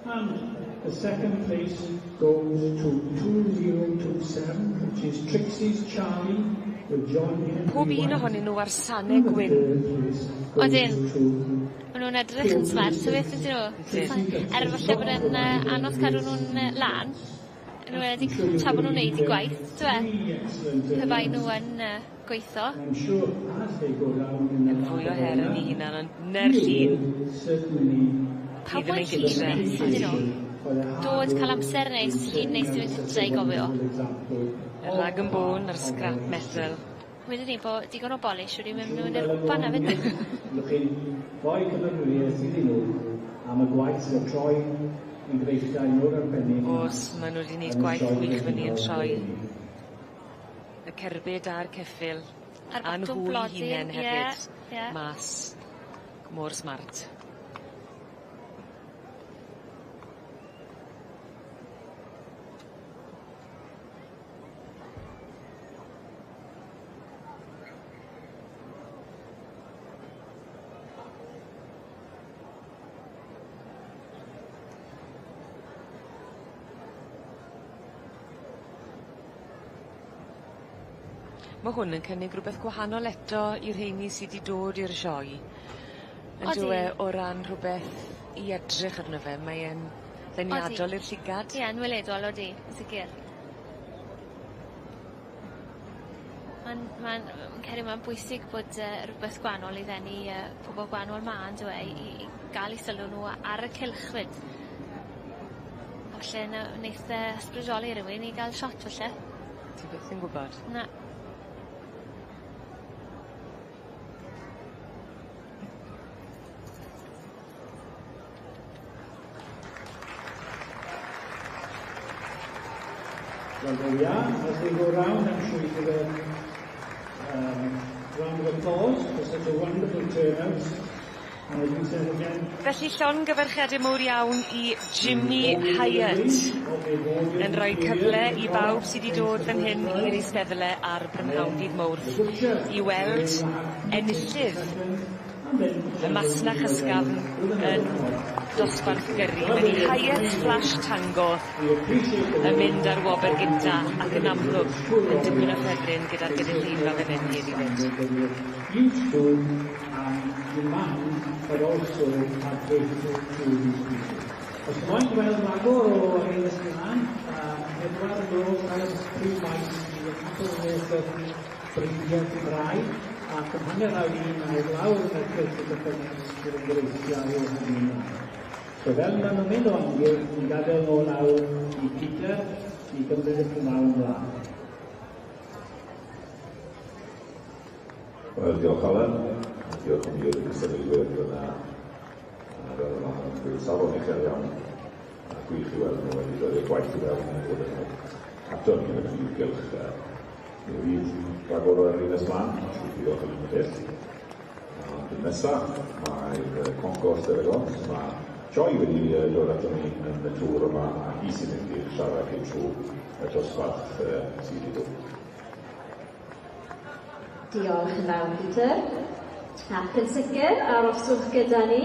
And the second place goes to 2027, which is Trixie's Charlie with John Henry Pob un ohonyn nhw ar sane gwyn. Odyn. Ma' nw'n edrych yn smart ta beth ydyn nhw? Ydyn. Er falle bod e'n yy anodd cadw nw'n yy lan. Yn enwedig tra bo' nw'n neud 'u gwaith t'yw' e? Pe bai nw yn yy gweitho. Yn fwy o her yn 'u hunan ond 'na'r llun. Ni Pawb ddim moyn yn llun gytre. neis ydyn nhw? Dod ca'l amser neis, llun neis i fynd gytre i gofio. Y rag and bone a'r scrap metal. Wedwn ni bo' digon o bolish wedi mynd mewn i'r cwpan hefyd. Allwch chi roi cymeradwyaeth iddyn nhw am y gwaith sydd yn troi enghreifftiau mor arbennig. O's, ma' nw 'di neud gwaith gwych fyny yn troi. Y cerbyd a'r ceffyl. A'r A botwm nhw'u blodyn, hunen ie, hefyd. ie. Mas. Mor smart. Ma' hwn yn cynnig rwbeth gwahanol eto i'r rheini sy 'di dod i'r sioe. On'd yw e o ran rhwbeth i edrych arno fe mae e'n ddeniadol i'r llygad. Ie yn weledol odi, yn sicir. Ma'n ma'n fi'n credu ma'n bwysig bod yy rwbeth gwanol i ddenu yy pobol gwanol 'ma on'd yw e i i i ga'l 'u sylw nw ar y cylch 'fyd. A falle 'na neith e ysbrydoli rywun i ga'l shot falle. Ti byth yn gwbod. Na. Well, there we are. As they go round, I'm sure you give a round of applause for such a wonderful turnout. And as we said again, Felly llongyfarchiade mowr iawn i Jimmy Hyatt yn rhoi cyfle i bawb sy 'di dod fan hyn i'r eisteddle ar brynhawn dydd Mowrth i weld enillydd y masnach ysgafn yn dosbarth gyrru. Mae 'di Hyatt Flash Tango yn mynd ar wobyr gynta ac yn amlwg yn dipyn o ffefryn gyda'r gynulleidfa fan hyn heddi 'fyd. Used to and demand, but also are grateful to these people. Os moyn gweld ragor o Rheilus Milan, pedwar nos ar y prif maes i y capel y breindiau Cymraeg, ac yn hanner awr un mae lawr yn y cylch y gyffyrddus i'r enghreifftiau o hynny ymlaen. So fel maen nhw'n mynd o amgylch, ni'n gadael nôl lawr i Peter i gymryd y prynhawn ymlaen. Wel, diolch Alan, a diolch am i'r cystadleuwyr fyna. Fel yma, yn safon uchel iawn, ac Gwych i weld nhw wedi dod i'r gwaith i fewn yn dod yn ôl ato ni yn y prif gylch. Mi fydd rhagor o Erlyn nes mlaen, diolch yn y peth. Ond yn nesaf, mae'r Concours d'Elegance, mae Joy wedi dod ato ni yn y tŵr yma, a hi sy'n mynd i'r siarad chi trwy y dosbarth sydd i ddod. Diolch yn fawr, Peter. Ac yn sicr, aroswch gyda ni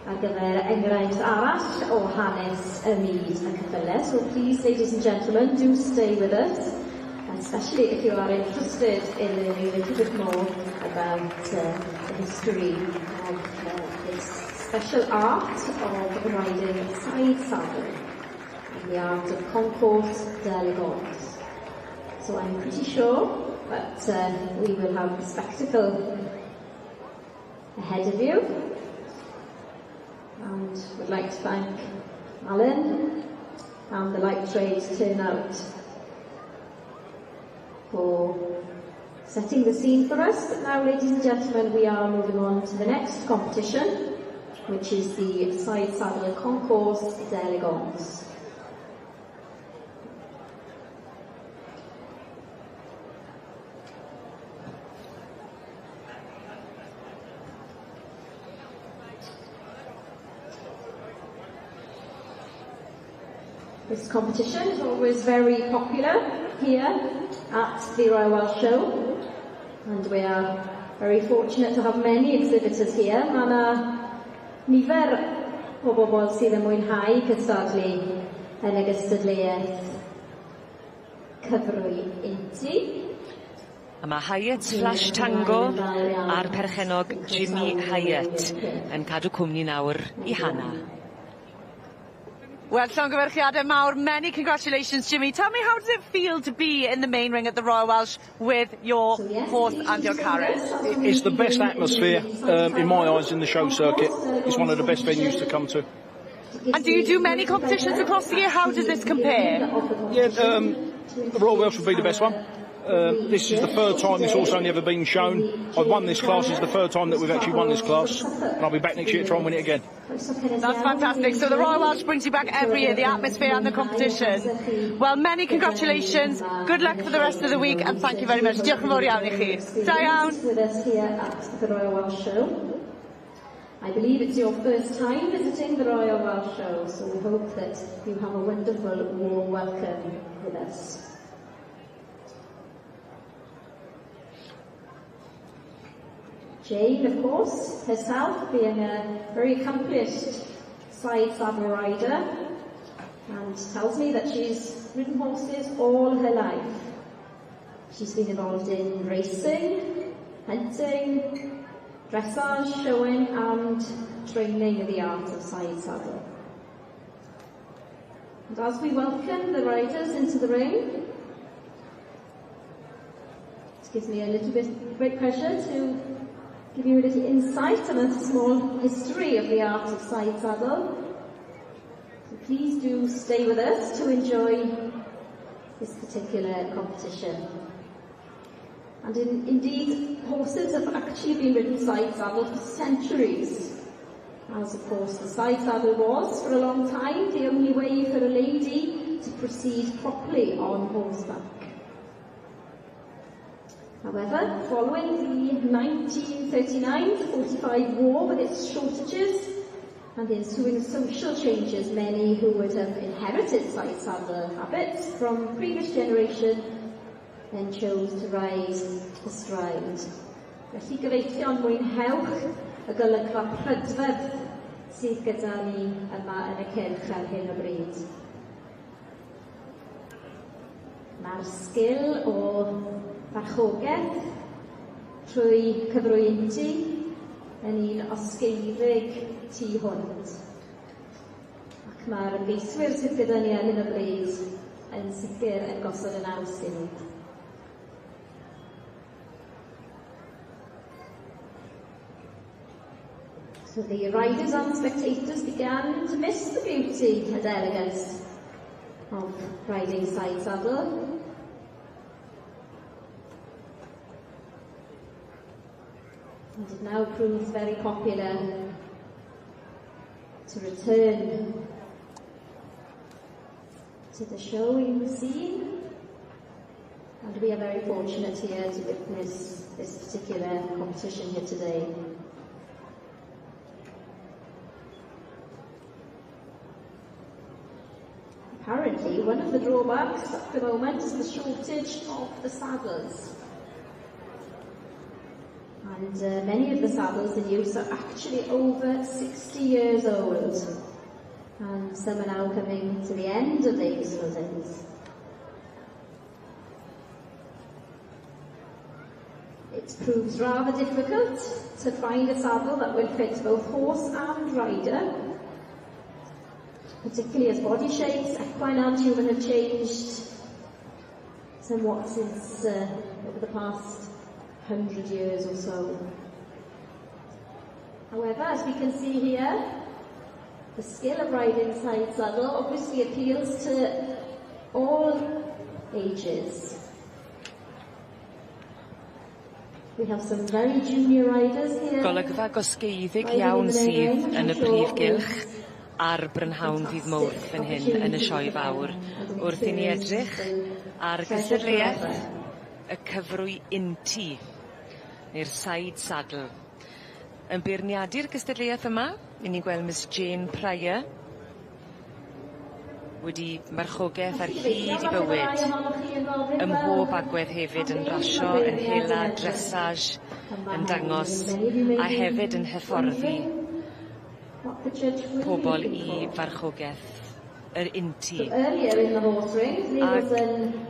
ar gyfer enghraifft arall o hanes y myd y ceffyle. So please, ladies and gentlemen, do stay with us, especially if you are interested in learning a little bit more about the history of this special art of riding side saddle and the art of concours d'elegance. So I'm pretty sure that we will have a spectacle ahead of you. And would like to thank Alan and the Light Trade turnout for setting the scene for us. But now, ladies and gentlemen, we are moving on to the next competition, which is the Side Saddle Concours d'Elegance. This competition is always very popular here at the Royal Welsh Show, and we are very fortunate to have many exhibitors here. Mae yna nifer o bobl sydd yn mwynhau cystadlu yn y gystadleuaeth cyfrwy untu. A mae Hyatt's Flash Tango a'r perchennog Jimmy Hyatt yn cadw cwmni nawr i Hannah. Wel, llongyfarchiadau mawr, many congratulations, Jimmy. Tell me, how does it feel to be in the main ring at the Royal Welsh with your horse and your carriage? It's the best atmosphere, in my eyes, in the show circuit. It's one of the best venues to come to. And do you do many competitions across the year? How does this compare? Yeah, the Royal Welsh would be the best one. This is the third time this horse only ever been shown. I've won this class. It's the third time that we've actually won this class, and I'll be back next year to try and win it again. That's fantastic. So the Royal Welsh brings you back every year, the atmosphere and the competition. Well, many congratulations. Good luck for the rest of the week, and thank you very much. Diolch yn fawr iawn i chi. Da iawn. With us here at the Royal Welsh Show. I believe it's your first time visiting the Royal Welsh Show, so we hope that you have a wonderful warm welcome with us. Jane, of course, herself being a very accomplished side saddle rider, and tells me that she's ridden horses all her life. She's been involved in racing, hunting, dressage, showing and training in the art of side saddle. And as we welcome the riders into the ring, it gives me a little bit great pleasure to give you a little insight and a small history of the art of side saddle. So please do stay with us to enjoy this particular competition. And indeed, horses have actually been ridden side saddle for centuries. As of course the side saddle was, for a long time, the only way for a lady to proceed properly on horseback. However, following the 1939-45 war with its shortages and the ensuing social changes, many who would have inherited side saddle habits from previous generation then chose to ride astride. Felly gyfeillion, mwynhewch y golygfa prydferth sydd gyda ni yma yn y cylch ar hyn o bryd. Mae'r sgil o farchogaeth trwy cyfrwy untu yn un osgeiddig tu hwnt. Ac mae'r ymgeiswyr sydd gyda ni ar hyn o bryd yn sicr yn gosod y naws i ni. So the riders and spectators began to miss the beauty and elegance of riding side saddle. And it now proves very popular to return to the show you've seen. And we are very fortunate here to witness this particular competition here today. Apparently, one of the drawbacks at the moment is the shortage of the saddles. And many of the saddles in use are actually over 60 years old. And some are now coming to the end of their useful days. It proves rather difficult to find a saddle that will fit both horse and rider, particularly as body shapes, equine and human, have changed somewhat since over the past 100 years or so. However, as we can see here, the skill of riding side saddle obviously appeals to all ages. We have some very junior riders here. Golygfa gosgeiddig iawn sydd yn y prif gylch ar brynhawn ddydd Mawrth fan hyn yn y sioe fawr wrth i ni edrych ar gystadleuaeth y cyfrwy untu neu'r side saddle. Yn beirniadu'r gystadleuaeth yma, 'yn ni'n gweld Miss Jane Pryor wedi marchogaeth ar hyd 'i bywyd ym mhob agwedd hefyd yn rasio, yn hela, dressage, yn dangos a hefyd yn hyfforddi pobol i farchogaeth yr untu. Ac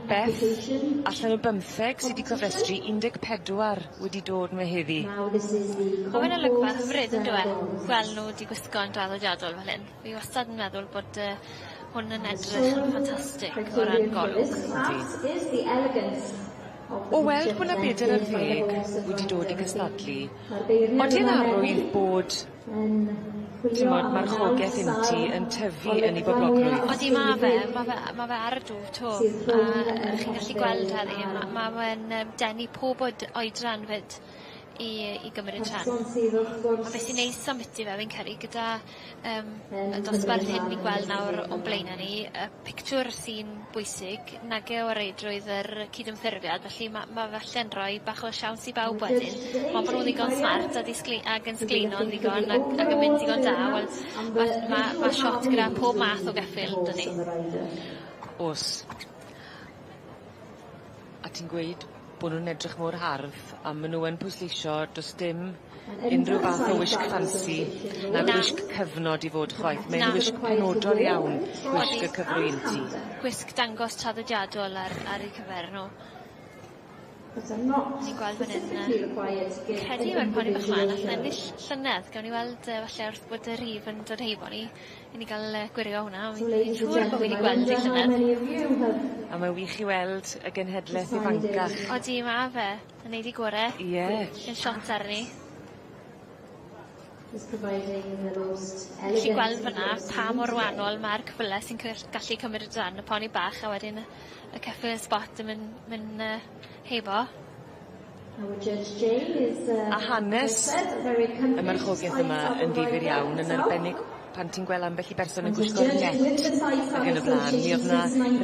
Beth, allan o bymtheg sy 'di cofrestru 14 wedi dod 'ma heddi. Ma' fe'n olygfa hyfryd on'd yw e? Gweld nw 'di gwisgo yn draddodiadol fel hyn. Fi wastad yn meddwl bod hwn yn edrych yn ffantastig o ran golwg. Yndi. O weld bo' 'na 14 wedi dod i cystadlu, odi e'n arwydd bod t'mod marchogeth untu yn tyfu yn 'i boblogrwydd? Odi ma' fe ma' fe ma' fe ar y dwf 'to a chi'n gallu gweld heddi ma' ma' fe'n denu pob oed oedran 'fyd i i gymryd rhan. A beth sy'n neis ambiti fe fi'n credu gyda y dosbarth hyn ni'n gweld nawr o'n blaene ni y pictiwr sy'n bwysig nage o reidrwydd yr cydymffurfiad felly ma' ma' falle'n rhoi bach o siawns i bawb wedyn. Ma' bo' nw'n ddigon smart a 'di sgli- ag yn sglino'n ddigon ag ag yn mynd digon da wel ma' ma' ma' shot gyda pob math o geffyl 'da ni. O's. A ti'n gweud bo' nw'n edrych mor hardd a ma' nw yn pwysleisio do's dim unrhyw fath o wisg ffansi na gwisg cyfnod i fod chwaith mae'n wisg penodol iawn gwisg y cyfrwy untu. Gwisg dangos traddodiadol ar ar eu cyfer nhw. Ni'n gweld fan 'yn credu mae'r poni bach 'ma nath ennill llynedd gawn ni weld falle wrth bod y rhif yn dod heibo ni i ni ga'l gwirio hwnna fi'n siŵr bo' fi 'di gweld 'i llynedd. A mae wych i weld y genhedleth ifancach. Odi ma' fe yn neud 'i gore. Ie. Un shot arni. Gallu gweld fyna pa mor wahanol ma'r ceffyle sy'n gallu cymryd rhan y poni bach a wedyn y ceffyl sbot yn myn' myn' heibo. A hanes y marchogaeth yma yn ddifyr iawn yn arbennig pan ti'n gweld ambell i berson yn gwisgo'r net ag yn y bla'n mi o'dd 'na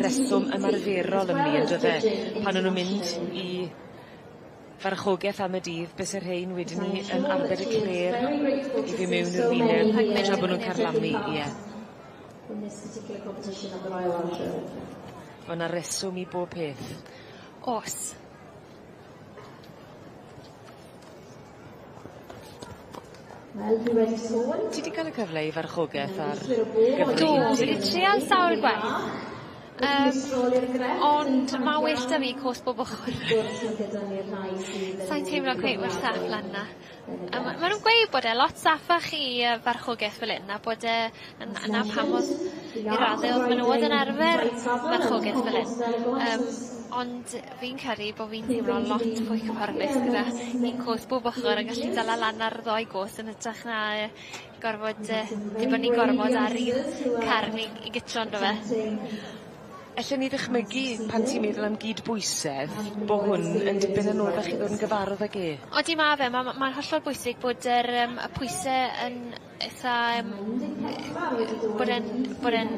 reswm ymarferol am 'ny on'd o'dd e? Pan o'n nw'n mynd i farchogeth am y dydd byse rhein wedyn 'ny yn arbed y clêr i fyn' mewn i'r wyneb tra bo' nw'n carlamu ie. Ma' 'na reswm i bob peth. O's. Wel dwi wedi sôn. Ti 'di ca'l y cyfle i farchogeth ar gyfri Do fi 'di trial sawl gwaith. Ond ma' well 'da fi cos bob ochor. Sai'n teimlo cweit mor saff lan 'na. A ma' nw'n gweud bod e lot saffach i farchogaeth fel 'yn a bod e yn a 'na pam o'dd i radde o'dd menywod yn arfer marchogaeth fel 'yn. Ond fi'n credu bo' fi'n teimlo lot fwy cyfforddus gyda un cos bob ochor yn gallu dala lan ar ddou gos yn hytrach na gorfod dibynnu gormod ar un car i i gitio ynddo fe. Ellen ni ddychmygu pan ti'n meddwl am gydbwysedd bo' hwn yn dipyn anoddach i ddod yn gyfarwdd ag e. Odi ma' fe ma' ma' ma'n hollol bwysig bod yr y pwyse yn itha bod e'n bod e'n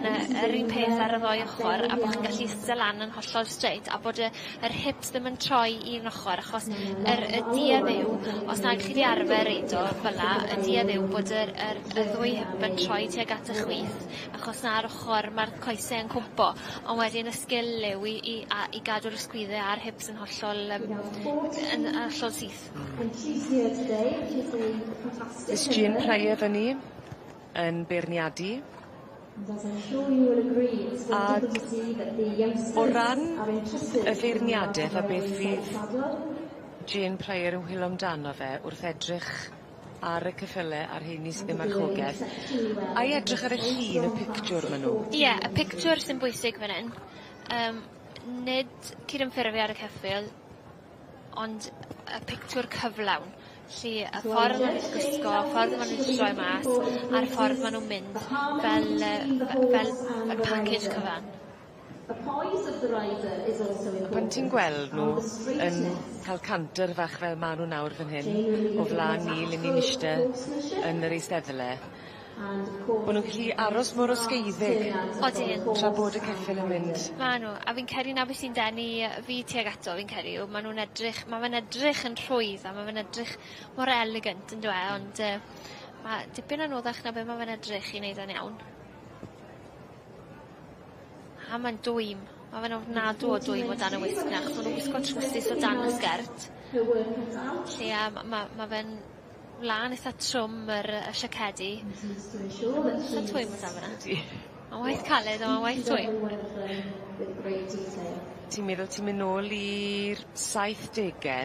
yr un peth ar y ddou ochor a bo' chi'n gallu iste lan yn hollol straight a bod y yr hips ddim yn troi un ochor achos yr y duedd yw os nag 'ych chi 'di arfer reido fel 'a y duedd yw bod yr yr y ddwy hip yn troi tuag at y chwith achos 'na'r ochor ma'r coese yn cwmpo on' wedyn y sgil yw i i a i gadw'r ysgwydde a'r hips yn hollol yym yn hollol syth. Miss Jean Pryor fyn 'ny yn beirniadu. Ag o ran y feirniadeth a beth fydd Jane Pryor yn whilo amdano fe wrth edrych ar y ceffyle a'r rheini sydd yn marchogeth ai edrych ar y llun y pictiwr ma' nw? Ie y pictiwr sy'n bwysig fan 'yn. Yym nid cydymffurfio ar y ceffyl ond y pictiwr cyflawn. 'Lly y ffordd ma' nw'n gwisgo y ffordd ma' nw'n troi mas a'r ffordd ma' nw'n mynd fel yy fel y package cyfan. A pan ti'n gweld nw yn ca'l canter fach fel ma' nw nawr fan hyn o flan ni le ni'n iste yn yr eisteddle bo' nw'n gallu aros mor osgeiddig. Odyn. Tra bod y ceffyl yn mynd. Ma' nw a fi'n credu 'na beth sy'n denu fi tuag ato fi'n credu yw ma' nw'n edrych ma' fe'n edrych yn rhwydd a ma' fe'n edrych mor elegant on'd yw e ond yy ma' dipyn anoddach na be' ma' fe'n edrych i neud e'n iawn. A ma'n dwym. Ma' fe'n ofnadw o dwym o dan y wisg 'na achos ma' nw'n gwisgo trowsus o dan y sgert. 'Lly a ma' ma' fe'n wlân itha trwm yr yy y siacedi. Itha twym o dan fan 'na. Ydi. Ma'n waith caled on' ma'n waith twym. Ti'n meddwl ti'n myn' nôl i'r saith dege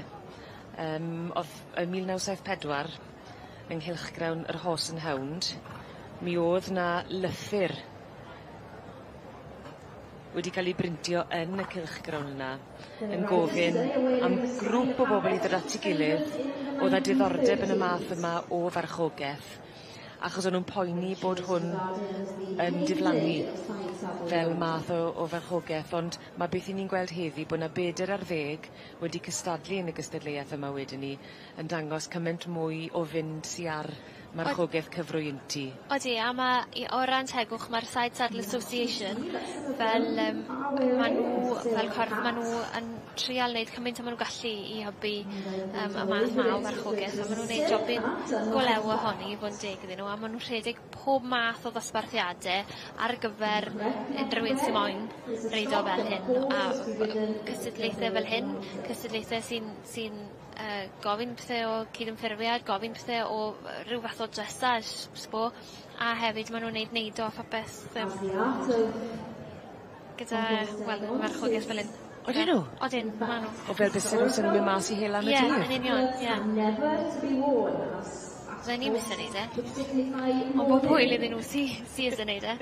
yym o'dd yn 1974 yng nghylchgrawn yr Horse and Hound mi o'dd 'na lythyr wedi ca'l 'i brintio yn y cylchgrawn yna yn gofyn am grŵp o bobol i ddod at 'i gilydd o'dd â diddordeb yn y math yma o farchogeth achos o'n nw'n poeni bod hwn yn diflannu fel math o o farchogeth ond ma' beth 'yn ni'n gweld heddi bo' 'na beder ar ddeg wedi cystadlu yn y gystadleueth yma wedyn 'ny yn dangos cyment mwy o fynd sy ar marchogeth cyfrwy inti. Odi a ma' i o ran tegwch ma'r Side Saddle Association fel yym ma' nw fel corff ma' nw yn trial neud cymaint â ma' nw gallu i hybu yym y math 'ma o farchogeth a ma' nw'n neud jobyn go lew ohoni i fod yn deg iddyn nw a ma' nw'n rhedeg pob math o ddosbarthiade ar gyfer unryw un sy moyn reido fel hyn a cystadlaethe fel hyn cystadlaethe sy'n sy'n gofyn pethe o cydymffurfiad gofyn pethe o ryw fath o dressage sbo a hefyd ma' nw'n neud neido a phopeth gyda wel marchogiaeth fel 'yn. Odyn nw? Odyn ma' nw. O fel byse nw se nw'n myn' mas i hela am y dydd? Ie yn union ie. Fydden ni'n missio neud e. Ond bob hwyl iddyn nw sy sy isie neud e.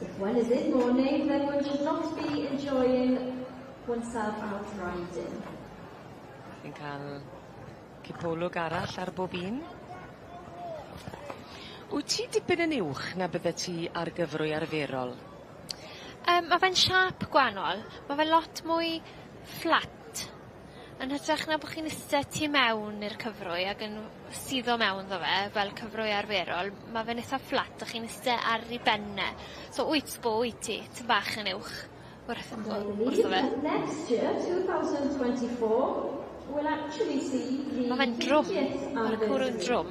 If one is in mourning, then one should not be enjoying oneself out riding. Fi'n ca'l cipolwg arall ar bob un. Wyt ti dipyn yn uwch na byddet ti ar gyfrwy arferol? Yym ma' fe'n siâp gwanol. Ma' fe lot mwy fflat. Yn hytrach na bo' chi'n iste tu mewn i'r cyfrwy ag yn suddo mewn 'ddo fe fel cyfrwy arferol ma' fe'n itha fflat a chi'n iste ar 'i ben e. So wyt bo wyt ti tym bach yn uwch wrth wrtho fe. Next year, 2024, we'll actually see the Ma' fe'n drwm. Ma'r cwrw'n drwm.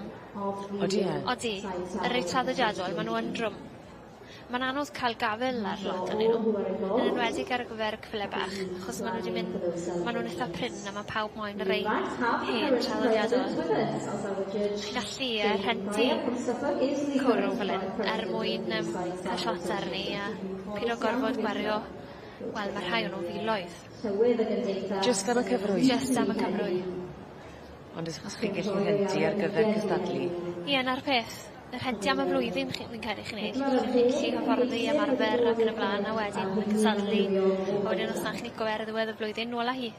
Odi e? Odi. Y rei traddodiadol ma' nw yn drwm. Ma'n anodd ca'l gafel ar lot onyn nw. Yn enwedig ar gyfer ceffyle bach achos ma' nw 'di mynd ma' nw'n itha prin a ma' pawb moyn y rei hen traddodiadol. Chi'n gallu yy rhentu cwrw fel 'yn er mwyn yym ca'l shot arni a pido gorfod gwario wel ma' rhai o nw'n filoedd. Jyst am y cyfrwy? Jyst am y cyfrwy. Ond os 'ych chi'n gellu rhentu ar gyfer cystadlu. Ie 'na'r peth. Y rhentu am y flwyddyn chi fi'n credu chi'n neud. Chi'n gallu hyfforddi ymarfer ac yn y bla'n a wedyn cystadlu a wedyn os na chi'n lico fe ar y ddiwedd y flwyddyn nôl â hi.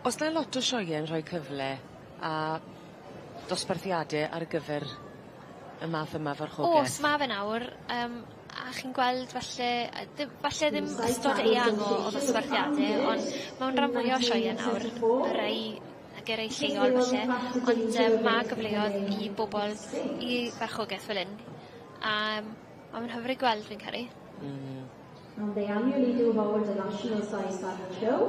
O's 'na lot o sioe'n rhoi cyfle a dosbarthiade ar gyfer y math yma farchogeth? O's ma' fe nawr yym a chi'n gweld falle ddim falle ddim ystod eang o o ddosbarthiade ond mewn ran fwya o sioee nawr y rei ymysg rei lleol falle, ond ma' gyfleodd i bobol i farchogaeth fel 'yn a a ma'n hyfryd gweld fi'n credu. And they annually do hold a national size saddle show.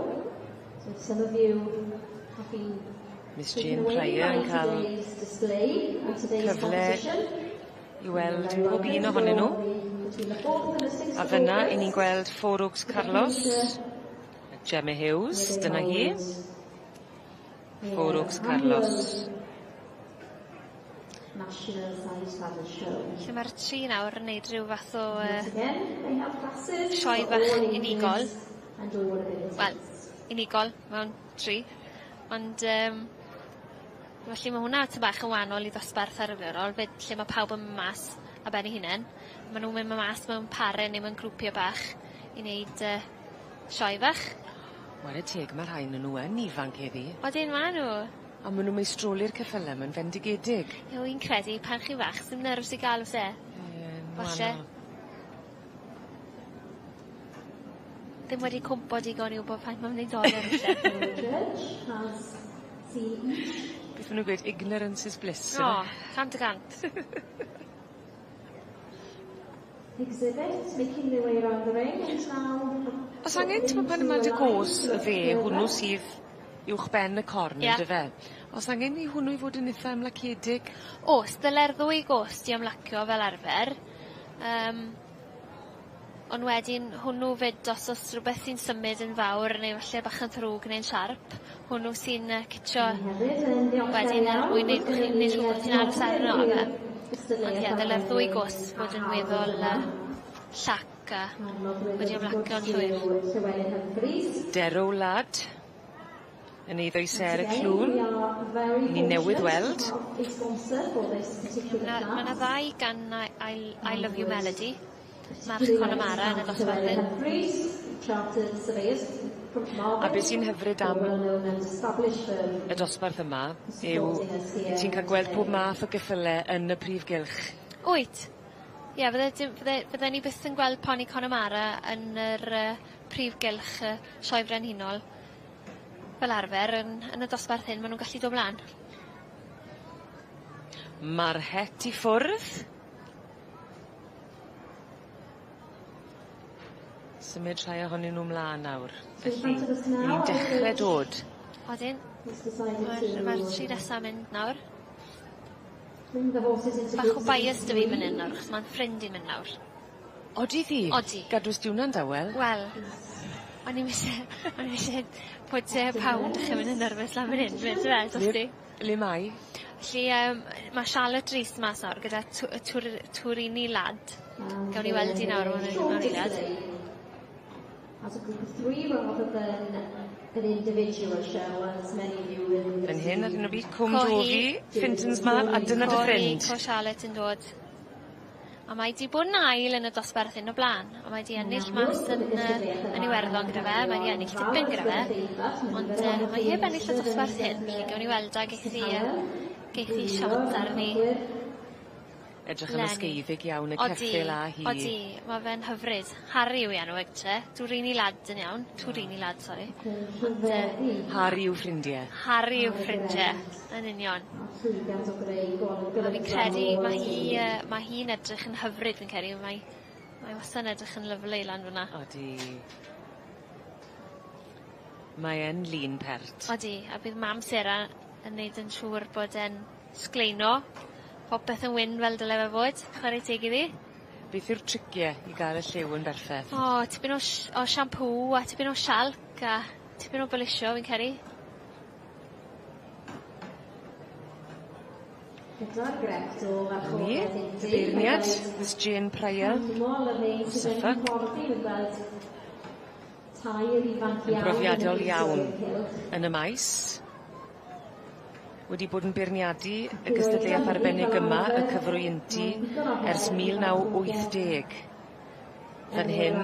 So if some of you have been Miss Jane Pryor yn cael cyfle i weld pob un ohonyn nhw. A fyna 'yn ni'n gweld Four Oaks Carlos, Gemma Hughes, dyna hi. Four Oaks Carlos. National Size Saddle Show. Lle ma'r tri nawr yn neud rhyw fath o sioe fach unigol. Wel, unigol mewn tri. Ond felly ma' hwnna ty bach yn wahanol i ddosbarth arferol 'fyd lle ma' pawb yn myn' mas ar ben 'u hunen. Ma' nw'n myn' mas mewn pare ne' mewn grwpie bach i neud sioe fach. Ware teg ma' rhain o nw yn ifanc heddi. Odyn ma' nw. A ma' nw'n meistroli'r ceffyle 'ma'n fendigedig. Ie wi'n credu pan chi fach sim nerves i ga'l o's e? Ie Falle. Ddim wedi cwmpo digon i wbod faint ma'n myn' i dolur falle. Beth ma' nw'n gweud ignorance is bliss yfe? O, 100%. Exhibit making their way around the ring and now O's angen t'mo' pan ma' dy go's y dde hwnnw sydd uwchben y corn Ie. on'd yfe? O's angen i hwnnw i fod yn itha ymlaciedig? O's dyle'r ddwy gos 'di ymlacio fel arfer. On' wedyn hwnnw 'fyd os o's rwbeth sy'n symud yn fawr neu falle bach yn ddrwg neu'n siarp hwnnw sy'n citsio wedyn er mwyn neud bo' chi'n neud siŵr bo' ti'n aros arno fe. Ond ie dyle'r ddwy gos fod yn weddol llac a wedi ymlacio'n llwyr. Derw Lad yn eiddo i Sarah Clune. Ni newydd weld. Ma' 'na ddau gan I Love You Melody. March Connemara yn y dosbarth hyn. A be' sy'n hyfryd am y dosbarth yma yw ti'n ca'l gweld pob math o geffyle yn y prif gylch. Wyt. Ie fydde dim fydde fydden ni byth yn gweld Poni Connemara yn yr prif gylch y Sioe Frenhinol fel arfer yn yn y dosbarth hyn ma' nw'n gallu do' mlan. Ma'r het i ffwrdd. Symud rhai ohonyn nw mlan nawr. Felly, ni'n dechre dod. Odyn. Ma'r tri nesa mynd nawr. Bach o bias 'dy fi myn 'yn nawr achos ma'n ffrind i'n mynd nawr. Odi ddi? Odi. Gadws di wnna'n dawel. Wel, o'n i'm isie o'n i'm isie pwt pawb yn dechre mynd yn nervous lan fan 'yn 'fyd yfe do's di? Le mae? Felly ma' Charlotte Rees mas nawr gyda Twrini Lad. Gawn ni weld 'i nawr mewn eiliad. As a group of three rather than an individual show, as many of you will Fan hyn ar hyn o bryd Cwm Dofi, Fintons Mab, a dyna dy ffrind. Co Charlotte yn dod. A mae 'di bod yn ail yn y dosbarth hyn o bla'n, a mae 'di ennill mas yn yn Iwerddon gyda fe, mae 'di ennill tipyn gyda fe, ond mae heb ennill y dosbarth hyn, felly gawn ni weld a geith hi shot arni. Edrych yn ysgeifig iawn y ceffyl a hi. Odi, ma' fe'n hyfryd. Harry yw 'i enw e gynte. Twrini Lad yn iawn. Twrini Lad, sori. Ond Harry yw ffrindie. Harry yw ffrindie, yn union. A fi'n credu ma' hi ma' hi'n edrych yn hyfryd fi'n credu mae mae wastad yn edrych yn lyfli lan fyn 'na. Odi. Mae e'n lun pert. Odi, a bydd mam Sera yn neud yn siŵr bod e'n sgleino. Popeth yn wyn fel dyle fe fod, chware teg iddi. Beth yw'r tricie i ga'l y lliw yn berffeth? O tipyn o o siampŵ a tipyn o sialc a tipyn o bolisio fi'n credu. Gyda'r grefft o Ni, y beirniad, Miss Jane Pryor, o Suffolk. Yn brofiadol iawn yn y maes. Wedi bod yn beirniadu y gystadleuaeth arbennig yma, y cyfrwynti, ers 1980. Fan hyn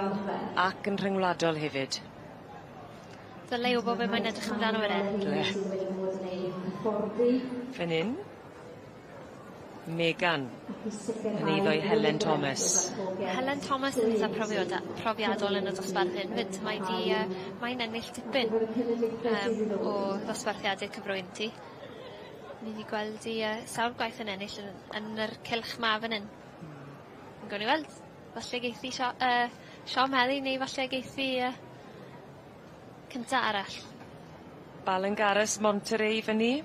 ac yn rhyngwladol hefyd. Dyle i wbod be' mae'n edrych amdano fan 'yn. Dyle. Fan 'yn. Megan yn eiddo i Helen Thomas. Helen Thomas yn eitha profiadol yn y dosbarth hyn 'fyd. Mae 'di mae'n ennill tipyn o ddosbarthiade cyfrwynti. Ni 'di gweld 'i sawl gwaith yn ennill yn yr cylch 'ma fan 'yn. Gawn ni weld. Falle geith 'i siom heddi neu falle geith 'i cynta arall. Balangaras Monterey fyny.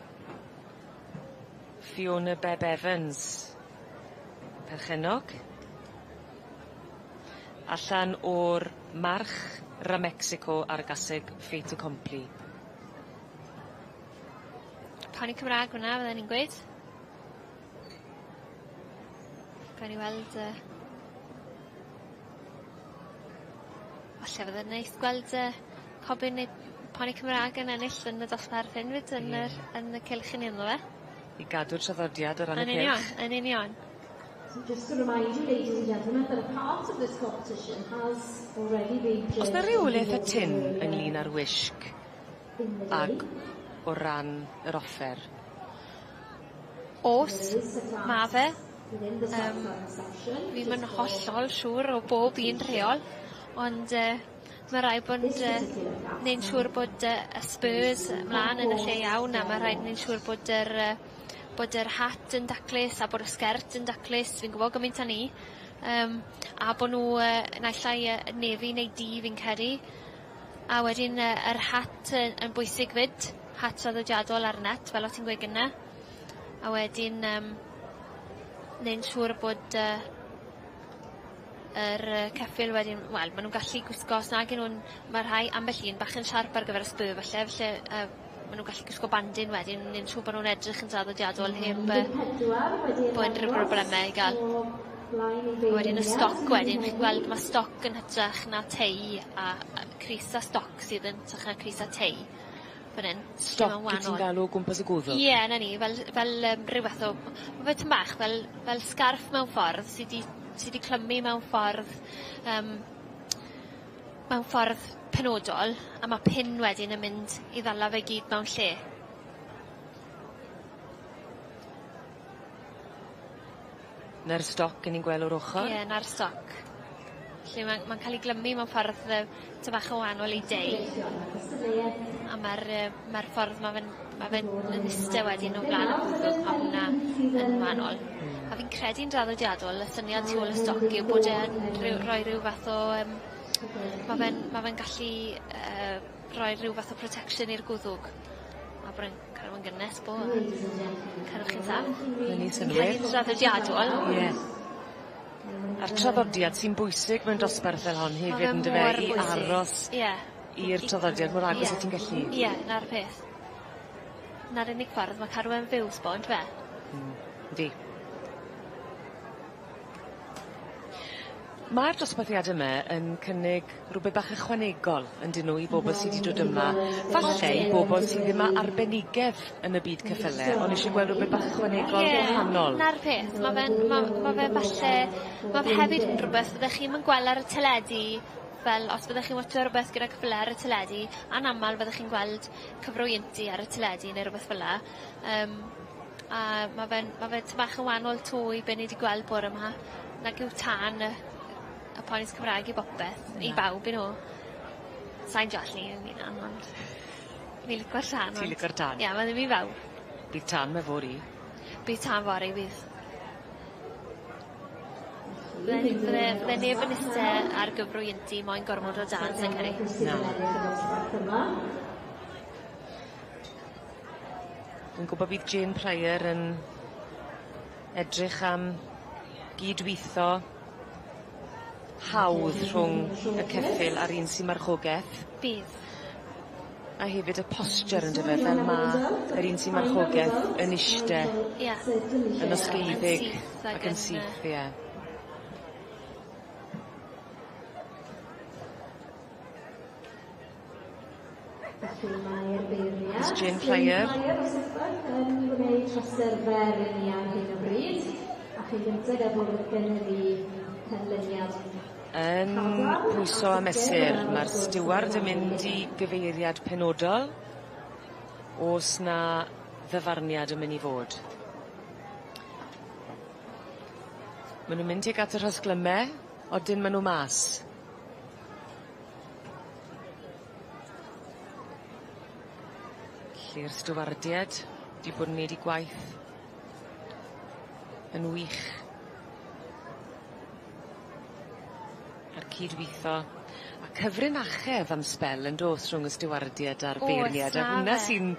Fiona Bebb Evans. Perchennog. Allan o'r march Ramexico a'r gaseg Fait Accompli. Poni Cymra'g hwnna fydden i'n gweud. Gawn ni weld falle fydde'n neis gweld cobyn neu poni Cymra'g yn ennill yn y dosbarth hyn 'fyd yn yr yn y cylch 'yn ni ynddo fe. I gadw'r traddodiad o ran y cylch. Yn union, yn union. So just to remind you ladies and gentlemen that a part of this competition has already been judged. O's 'na ryw le eitha tynn ynglŷn â'r wisg ag o ran yr offer? O's, ma' fe. Fi'm yn hollol siŵr o bob un rheol ond ma' raid bod neu'n siŵr bod y spurs mlan yn y lle iawn a ma' rhaid neu'n siŵr bod yr bod yr hat yn daclus a bod y sgert yn daclus fi'n gwbo gymaint â 'ny. A bo' nw naill ai nefi neu du fi'n credu. A wedyn yr hat yn bwysig 'fyd. Hat traddodiadol a'r net fel o' ti'n gweud gynne. A wedyn neu'n siŵr bod yr ceffyl wedyn wel ma' nw'n gallu gwisgo os nag 'yn nw'n ma' rhai ambell un bach yn siarp ar gyfer y spur falle felly ma' nw'n gallu gwisgo bandyn wedyn neu'n siŵr bo' nw'n edrych yn draddodiadol heb bo' unryw brobleme i ga'l. Wedyn y stoc wedyn chi'n gweld ma' stoc yn hytrach na tei a crys a stoc sydd yn hytrach na crys a tei fan 'yn. Stoc wyt ti'n galw o gwmpas y gwddwg? Ie 'na ni fel fel ryw fath o ma' fe tym bach fel fel sgarff mewn ffordd sy 'di sy 'di clymu mewn ffordd mewn ffordd penodol a ma' pin wedyn yn mynd i ddala fe gyd mewn lle. 'Na'r stoc 'yn ni'n gweld o'r ochor. Ie 'na'r stoc. Lle ma'n ma'n ca'l 'i glymu mewn ffordd ty bach yn wahanol i dei. A ma'r ma'r ffordd ma' fe'n ma' fe'n yn iste wedyn o flan y gwddwg ma' hwnna yn wahanol. A fi'n credu'n draddodiadol y syniad tu ôl y stoc yw bod e yn rhyw roi ryw fath o ma' fe'n ma' fe'n gallu roi rhyw fath o protection i'r gwddwg. A bod e'n cadw yn gynnes bo' cadw chi'n saff. Mae'n neud synnwyr. Credu'n draddodiadol. Ie. A'r traddodiad sy'n bwysig mewn dosbarth fel hon hefyd yndyfe i aros Ie. i'r traddodiad mor agos â ti'n gallu. Ie, 'na'r peth. 'Na'r unig ffordd ma' cadw e'n fyw sbo on'd yfe? Yndi. Ma'r dosbarthiade 'my yn cynnig rwbeth bach ychwanegol yndyn nw i bobol sy 'di dod yma falle i bobol sy ddim â arbenigedd yn y byd ceffyle on' isie gweld rwbeth bach ychwanegol gwahanol. 'Na'r peth ma' fe'n ma' ma' fe falle ma' fe hefyd yn rwbeth fyddech chi'm yn gweld ar y teledu fel os fyddech chi'n watsio rwbeth gyda ceffyle ar y teledu anamal fyddech chi'n gweld cyfrwyintu ar y teledu ne' rwbeth fel 'a. A ma' fe'n ma' fe ty bach yn wahanol 'to i be' ni 'di gweld bore 'ma. Nag yw tân y ponis Cymraeg i bopeth, i bawb 'yn nw. Sai'n deall 'ny 'yn 'unan ond fi lico'r tân ond... Ti lico'r tân? Ie ma' ddim i bawb. Bydd tân 'ma fory. Bydd tân fory fydd. Bydde bydde bydde neb yn iste ar gyfrwy inti moyn gormod o dân sai'n credu. Na. Fi'n gwbo bydd Jane Pryor yn edrych am gydwitho hawdd rhwng y ceffyl a'r un sy'n marchogeth. Bydd. A hefyd y posture yndyfe fel ma' yr un sy'n marchogeth yn iste. Ie. Yn osgeiddig ac yn syth ie. Felly mae'r beirniad... Miss Jane Pryor. Jane Pryor o Suffolk yn gwneud rhestr fer i ni ar hyn o bryd. A chi'n gyntaf er bod gennym ni canlyniad Yn pwyso a mesur ma'r stiward yn mynd i gyfeiriad penodol. O's 'na ddyfarniad yn myn' i fod? Ma' nw'n mynd tuag at y rhosglyme, odyn ma' nw mas. Lle'r stiwardied 'di bod yn neud 'u gwaith yn wych. A'r cydwitho a cyfrinachedd am sbel yn do's rhwng y stiwardied a'r beirnied a hwnna sy'n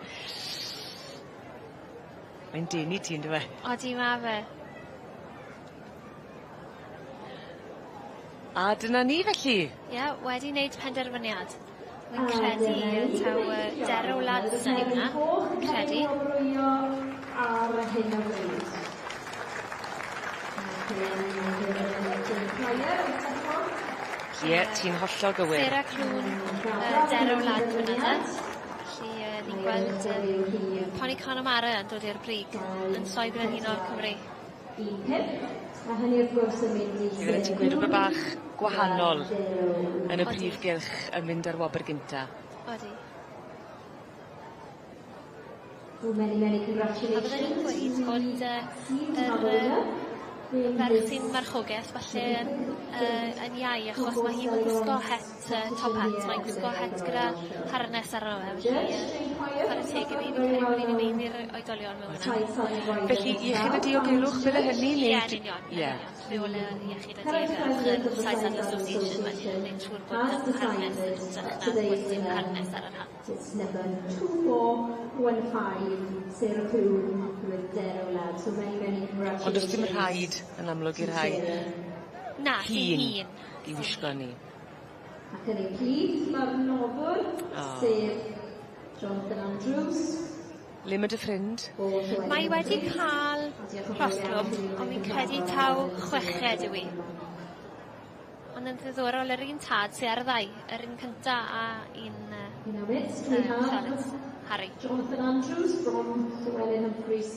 Mae'n denu ti on'd yw e? Odi ma' fe. A dyna ni felly. Ie wedi neud penderfyniad. Wi'n credu taw yy Derw Ladson yw wnna. Credu. Ar hyn o bryd. Ie, ti'n hollol gywir. Sarah Clune yy Derw Lad fyn 'na de. Felly yy ni'n gweld yy Poni Connemara yn dod i'r brig yn Sioe Brenhinol Cymru. Un pump. Ma' hynny wrth gwrs yn mynd i Fe fyddet ti'n gweud rwbeth bach gwahanol yn y prif gylch yn mynd ar wobr gynta. Odi. Well many many A fydden i'n gweud bod yy yr yy y ferch sy'n marchogeth falle yn yy yn iau achos ma' hi'm yn gwisgo het yy top hat mae'n gwisgo het gyda harness arno fe felly yy chware teg iddi fi'n credu bod 'i'n haeddu'r oedolion mewn hwnna. Felly iechyd a diogelwch bydde hynny neu... Ie yn union. Ie. Rheole iechyd a diogelwch yr Side Saddle Association wedyn yn neud siŵr bod yr harness yn hytrach na bod dim harness ar yr hat. It's number 2415, Sarah Poon with Dero Lad. So many, many congratulations. Ond does dim rhaid yn amlwg i'r rhai Na, sy'n hŷn i wisgo 'ny. Ac yn ei plith ma'r nofwr, O. sef Jonathan Andrews. Le ma' dy ffrind? Mae wedi ca'l rhosglwm, ond fi'n credu taw chweched yw 'i. Ond yn ddiddorol yr un tad sy ar y ddau, yr un cynta a un yy In our midst we have Charlotte Harry. Jonathan Andrews from Llewellyn Humphreys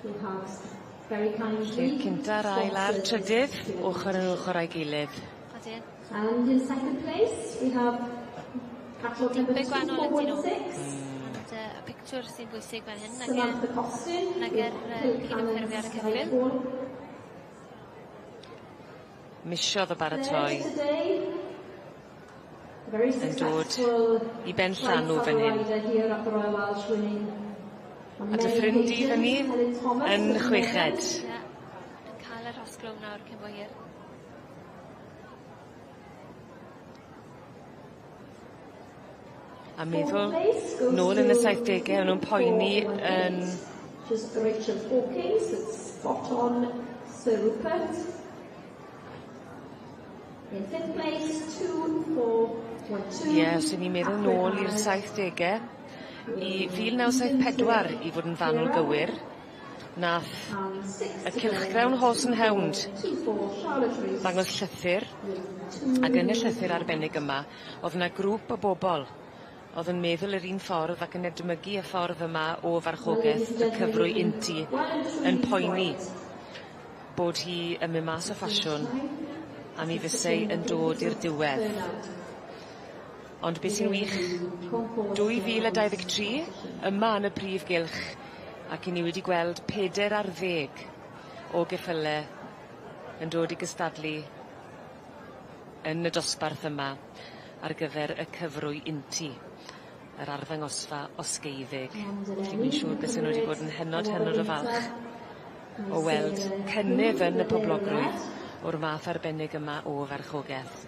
who has very kindly Lle cynta'r ail a'r trydydd, ochr yn ochr â'i gilydd. Odyn. And in second place we have catalogue number Dipyn gwahanol ydyn nhw. 2416. Ond yy y pictiwr sy'n bwysig fan hyn nage Samantha Costin nage'r with yy cydymffurfio ar y ceffyl. Misodd o baratoi. Yn dod i ben llanw fan hyn. A dy ffrind di fyny yn chweched. Ie. Yn ca'l y rhosglwm nawr cyn bo hir. A meddwl nôl yn y saithdege o'n nw'n poeni yn Just Rachel Hawkins, it's spot on Sir Rupert. In fifth place, 2412. Ie, os 'yn ni'n meddwl nôl i'r saithdege, i 1974 i fod yn fanwl gywir, nath y cylchgrawn Horse and Hound ddangos llythyr, ag yn y llythyr arbennig yma, o'dd 'na grŵp o bobol o'dd yn meddwl yr un ffordd ac yn edmygu y ffordd yma o farchogeth y cyfrwy untu yn poeni bod hi yn myn' mas o ffasiwn a mi fysei yn dod i'r diwedd. Ond be' sy'n wych, 2023, yma yn y prif gylch, ac 'yn ni wedi gweld 40 o geffyle yn dod i gystadlu yn y dosbarth yma ar gyfer y cyfrwy untu, yr arddangosfa osgeiddig. Felly wi'n siŵr bysen nw wedi bod yn hynod hynod o falch o weld cynnydd yn y poblogrwydd o'r math arbennig yma o farchogeth.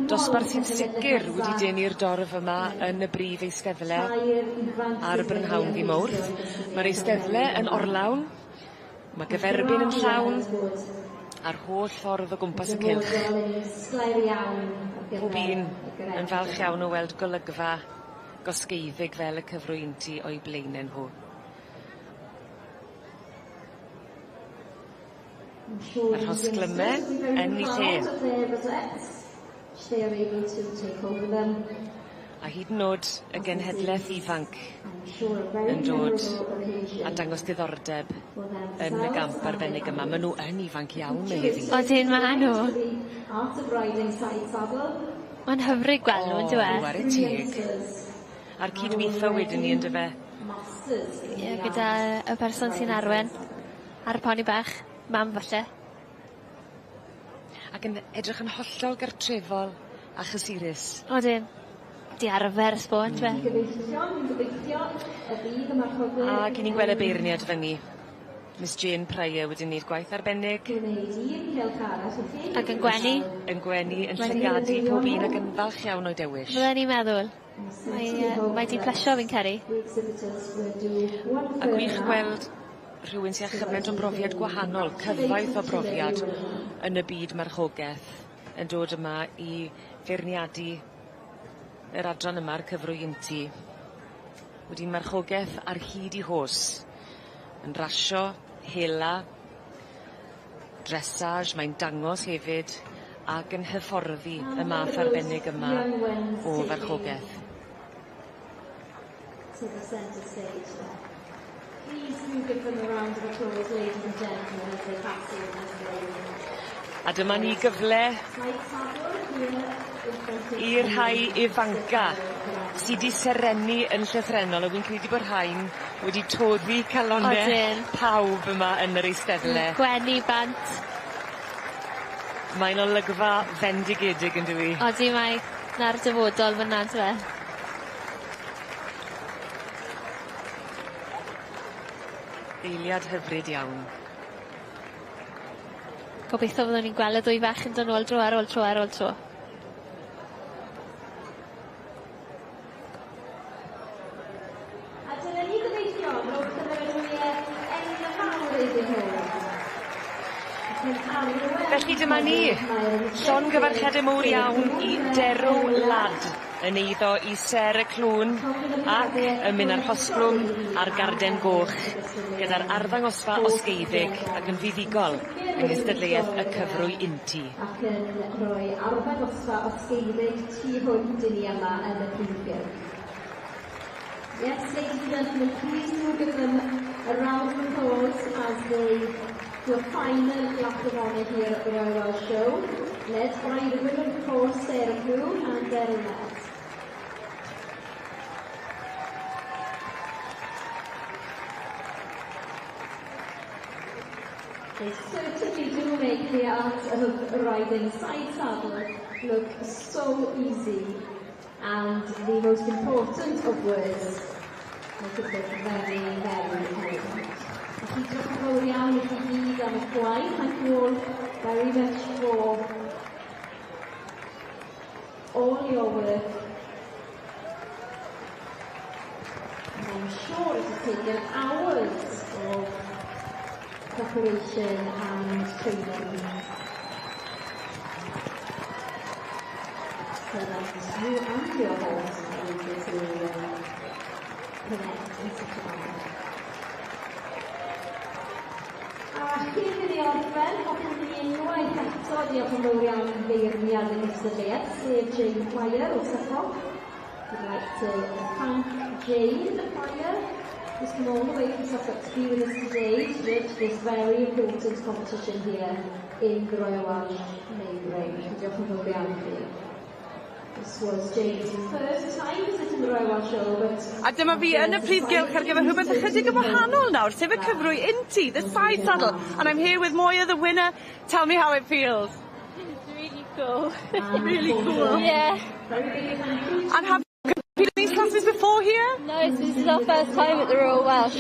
Dosbarth sy'n sicir wedi denu'r dorf yma yn y brif eisteddle ar y brynhawn ddi Mowrth. Ma'r eisteddle yn orlawn, ma' gyferbyn yn llawn, a'r holl ffordd o gwmpas y cylch. Pob un yn falch iawn o weld golygfa gosgeiddig fel y cyfrwynti o'u blaene nhw. Y rhosglyme yn 'u lle. A hyd yn o'd y genhedleth ifanc yn dod a dangos diddordeb yn y gamp arbennig yma. Ma' nw yn ifanc iawn Meilir. Odyn ma' nw. Ma'n hyfryd gweld nw on'd yw e? O ware teg. A'r cydwitho wedyn 'ny on'd yfe? Ie gyda y person sy'n arwen. Ar y poni bach, mam falle. Ac yn edrych yn hollol gartrefol a chysurus. Odyn. 'Di arfer y sbo on'd yfe? Gyfeillion, gobeithio y bydd y marchogwyr... Ac 'yn ni'n gwel' y beirniad fan 'ny. Miss Jane Pryor wedi neud gwaith arbennig. Gwneud un cylch arall i chi. Ac yn gwenu. Yn gwenu yn llygadu pob un ac yn falch iawn o'i dewis. Fydden i'n meddwl. Mae yy mae 'di plesio fi'n credu. A gwych gweld rhywun sy â chyment o brofiad gwahanol, cyfoeth o brofiad yn y byd marchogeth yn dod yma i feirniadu yr adran yma a'r cyfrwy untu. Wedi marchogeth ar hyd 'i hos. Yn rasio, hela, dressage, mae'n dangos hefyd ac yn hyfforddi y math arbennig yma o farchogeth. To the centre stage there. Please do give them a round of applause, ladies and gentlemen, as they pass in as they A dyma ni gyfle i'r rhai ifanca sy 'di serennu yn llythrennol a wi'n credu bo' rhain wedi toddi calonne... Odyn. ...pawb yma yn yr eisteddle. Gwenu bant. Mae'n olygfa fendigedig yndyw 'i? Odi mae. 'Na'r dyfodol fyn 'na on'd yfe? Eiliad hyfryd iawn. Gobeitho fyddwn ni'n gweld y ddwy fach yn do' nôl dro ar ôl tro ar ôl tro. A dyna ni gobeithio, rhowch gymeradwyaeth enfawr iddyn nhw. Ac yn arwain Felly dyma ni. Llongyfarchiade mowr iawn i Derw Lad yn eiddo i Ser y Clwn ac yn mynd â'r rhosglwm a'r garden goch gyda'r arddangosfa osgeiddig ac yn fuddugol yng nghystadleuaeth y cyfrwy untu. Ac yn rhoi arddangosfa osgeiddig tu hwnt i ni yma yn y prif gylch. Yes, ladies and gentlemen, please do give them a round of applause as they do a final lap of honour here at the Royal Welsh Show, led by the winner of course, Sarah Clune and Derw Lad. They certainly do make the art of riding side saddle look so easy and the most important of words, make it look very, very elegant. Felly diolch yn fawr iawn i chi gyd am eich gwaith. Thank you all very much for all your work. And I'm sure it has taken hours of preparation and training so that you and your horse are able to connect in such a manner. A cyn i ni orffen, hoffwn i unwaith eto diolch yn fawr iawn i feirniad y gystadleuaeth, sef Jane Pryor o Suffolk. We'd like to thank Jane Pryor, who's come all the way from Suffolk to be with us today to judge this very important competition here in the Royal Welsh Main Ring. Diolch yn fawr iawn i chi. This was Jane's first time visiting the Royal Welsh Show, but... A dyma fi yn y prif gylch ar gyfer rhywbeth ychydig yn wahanol nawr, sef y cyfrwy untu, the side saddle. And I'm here with Moya, the winner. Tell me how it feels. It's really cool. Really cool. Yeah. And have you competed in these classes before here? No, this is our first time at the Royal Welsh.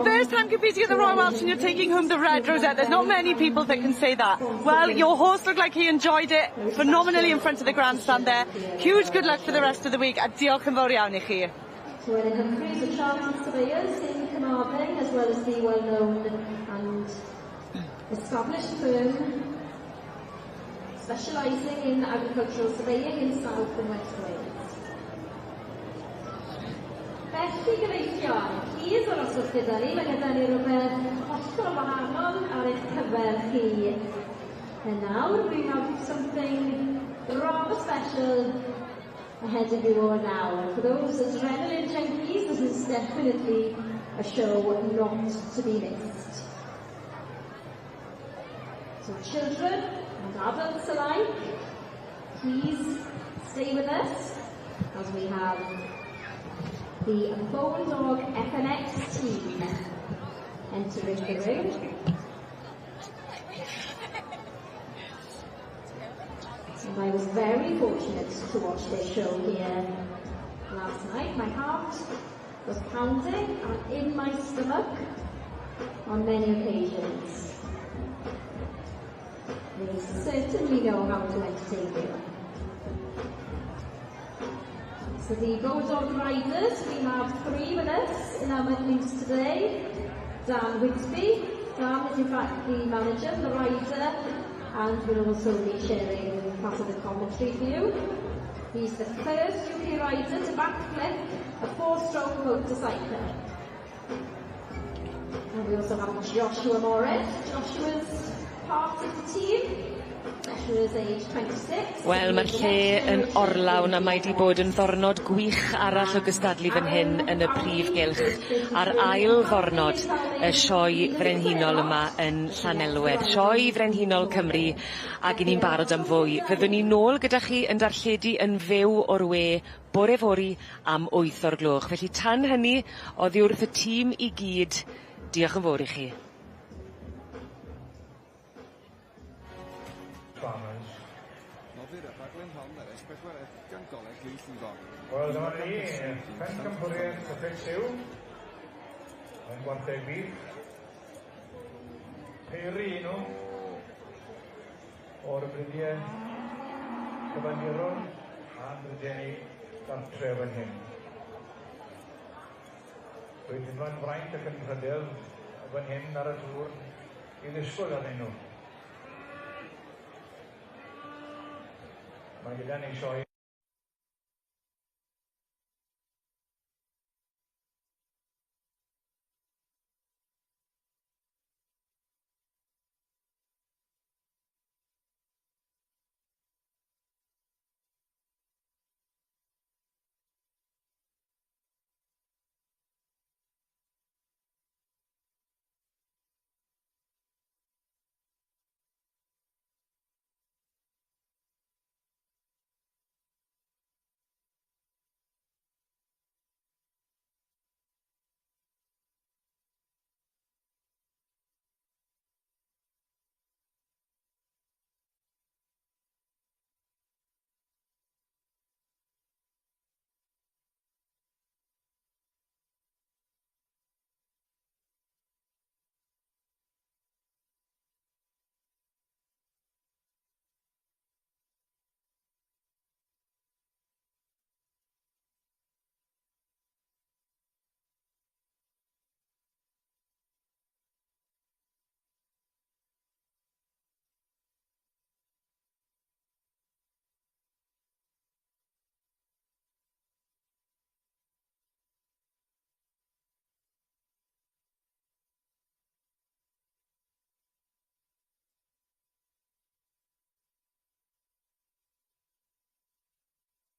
First time competing at the Royal Welsh and you're taking home the red rosette. There's not many people that can say that. Well, your horse looked like he enjoyed it phenomenally in front of the grandstand there. Huge good luck for the rest of the week a diolch yn fawr iawn i chi. So Owen Humphreys, the chartered surveyors in Carmarthen, as well as the well-known and established firm specialising in agricultural surveying in South and West Wales. Felly gyfeillion, plîs aroswch gyda ni, mae gyda ni rhywbeth hollol wahanol ar eich cyfer chi. And now we have something rather special ahead of you all now. And for those adrenaline junkies, this is definitely a show not to be missed. So children and adults alike, please stay with us as we have the Bulldog FMX team entering the ring. And I was very fortunate to watch their show here last night. My heart was pounding and in my stomach on many occasions. They certainly know how to entertain you. So the Bodog Riders, we have three with us in our midst today. Dan Whitby. Dan is in fact the manager, the rider, and will also be sharing part of the commentary for you. He's the first UK rider to backflip a four-stroke motorcycle. And we also have Joshua Morris. Joshua's part of the team. Joshua's age 26. Wel, mae'r lle yn orlawn a mae 'di bod yn ddwrnod gwych arall o gystadlu fan hyn yn y prif gylch ar ail ddwrnod y sioe frenhinol yma yn Llanelwedd. Sioe Frenhinol Cymru ag 'yn ni'n barod am fwy. Fyddwn ni nôl gyda chi yn darlledu yn fyw o'r we bore fory am 8 o'r gloch. Felly tan hynny, oddi wrth y tîm i gyd, diolch yn fawr i chi. Farmers. Noddir y rhaglen hon ar S4C gan Goleg Glyn Llifon. Wel, dyma ni, pencampwriaeth y Ffit yn gwartheg bîff. Peiri nhw o'r bridiau cyfandirol a'n bridiau ni gartre fan hyn. Dwi'n teimlo'n fraint ac yn pryder fan hyn ar y tŵr i ddisgwyl arnyn nhw. Mae gyda ni sioe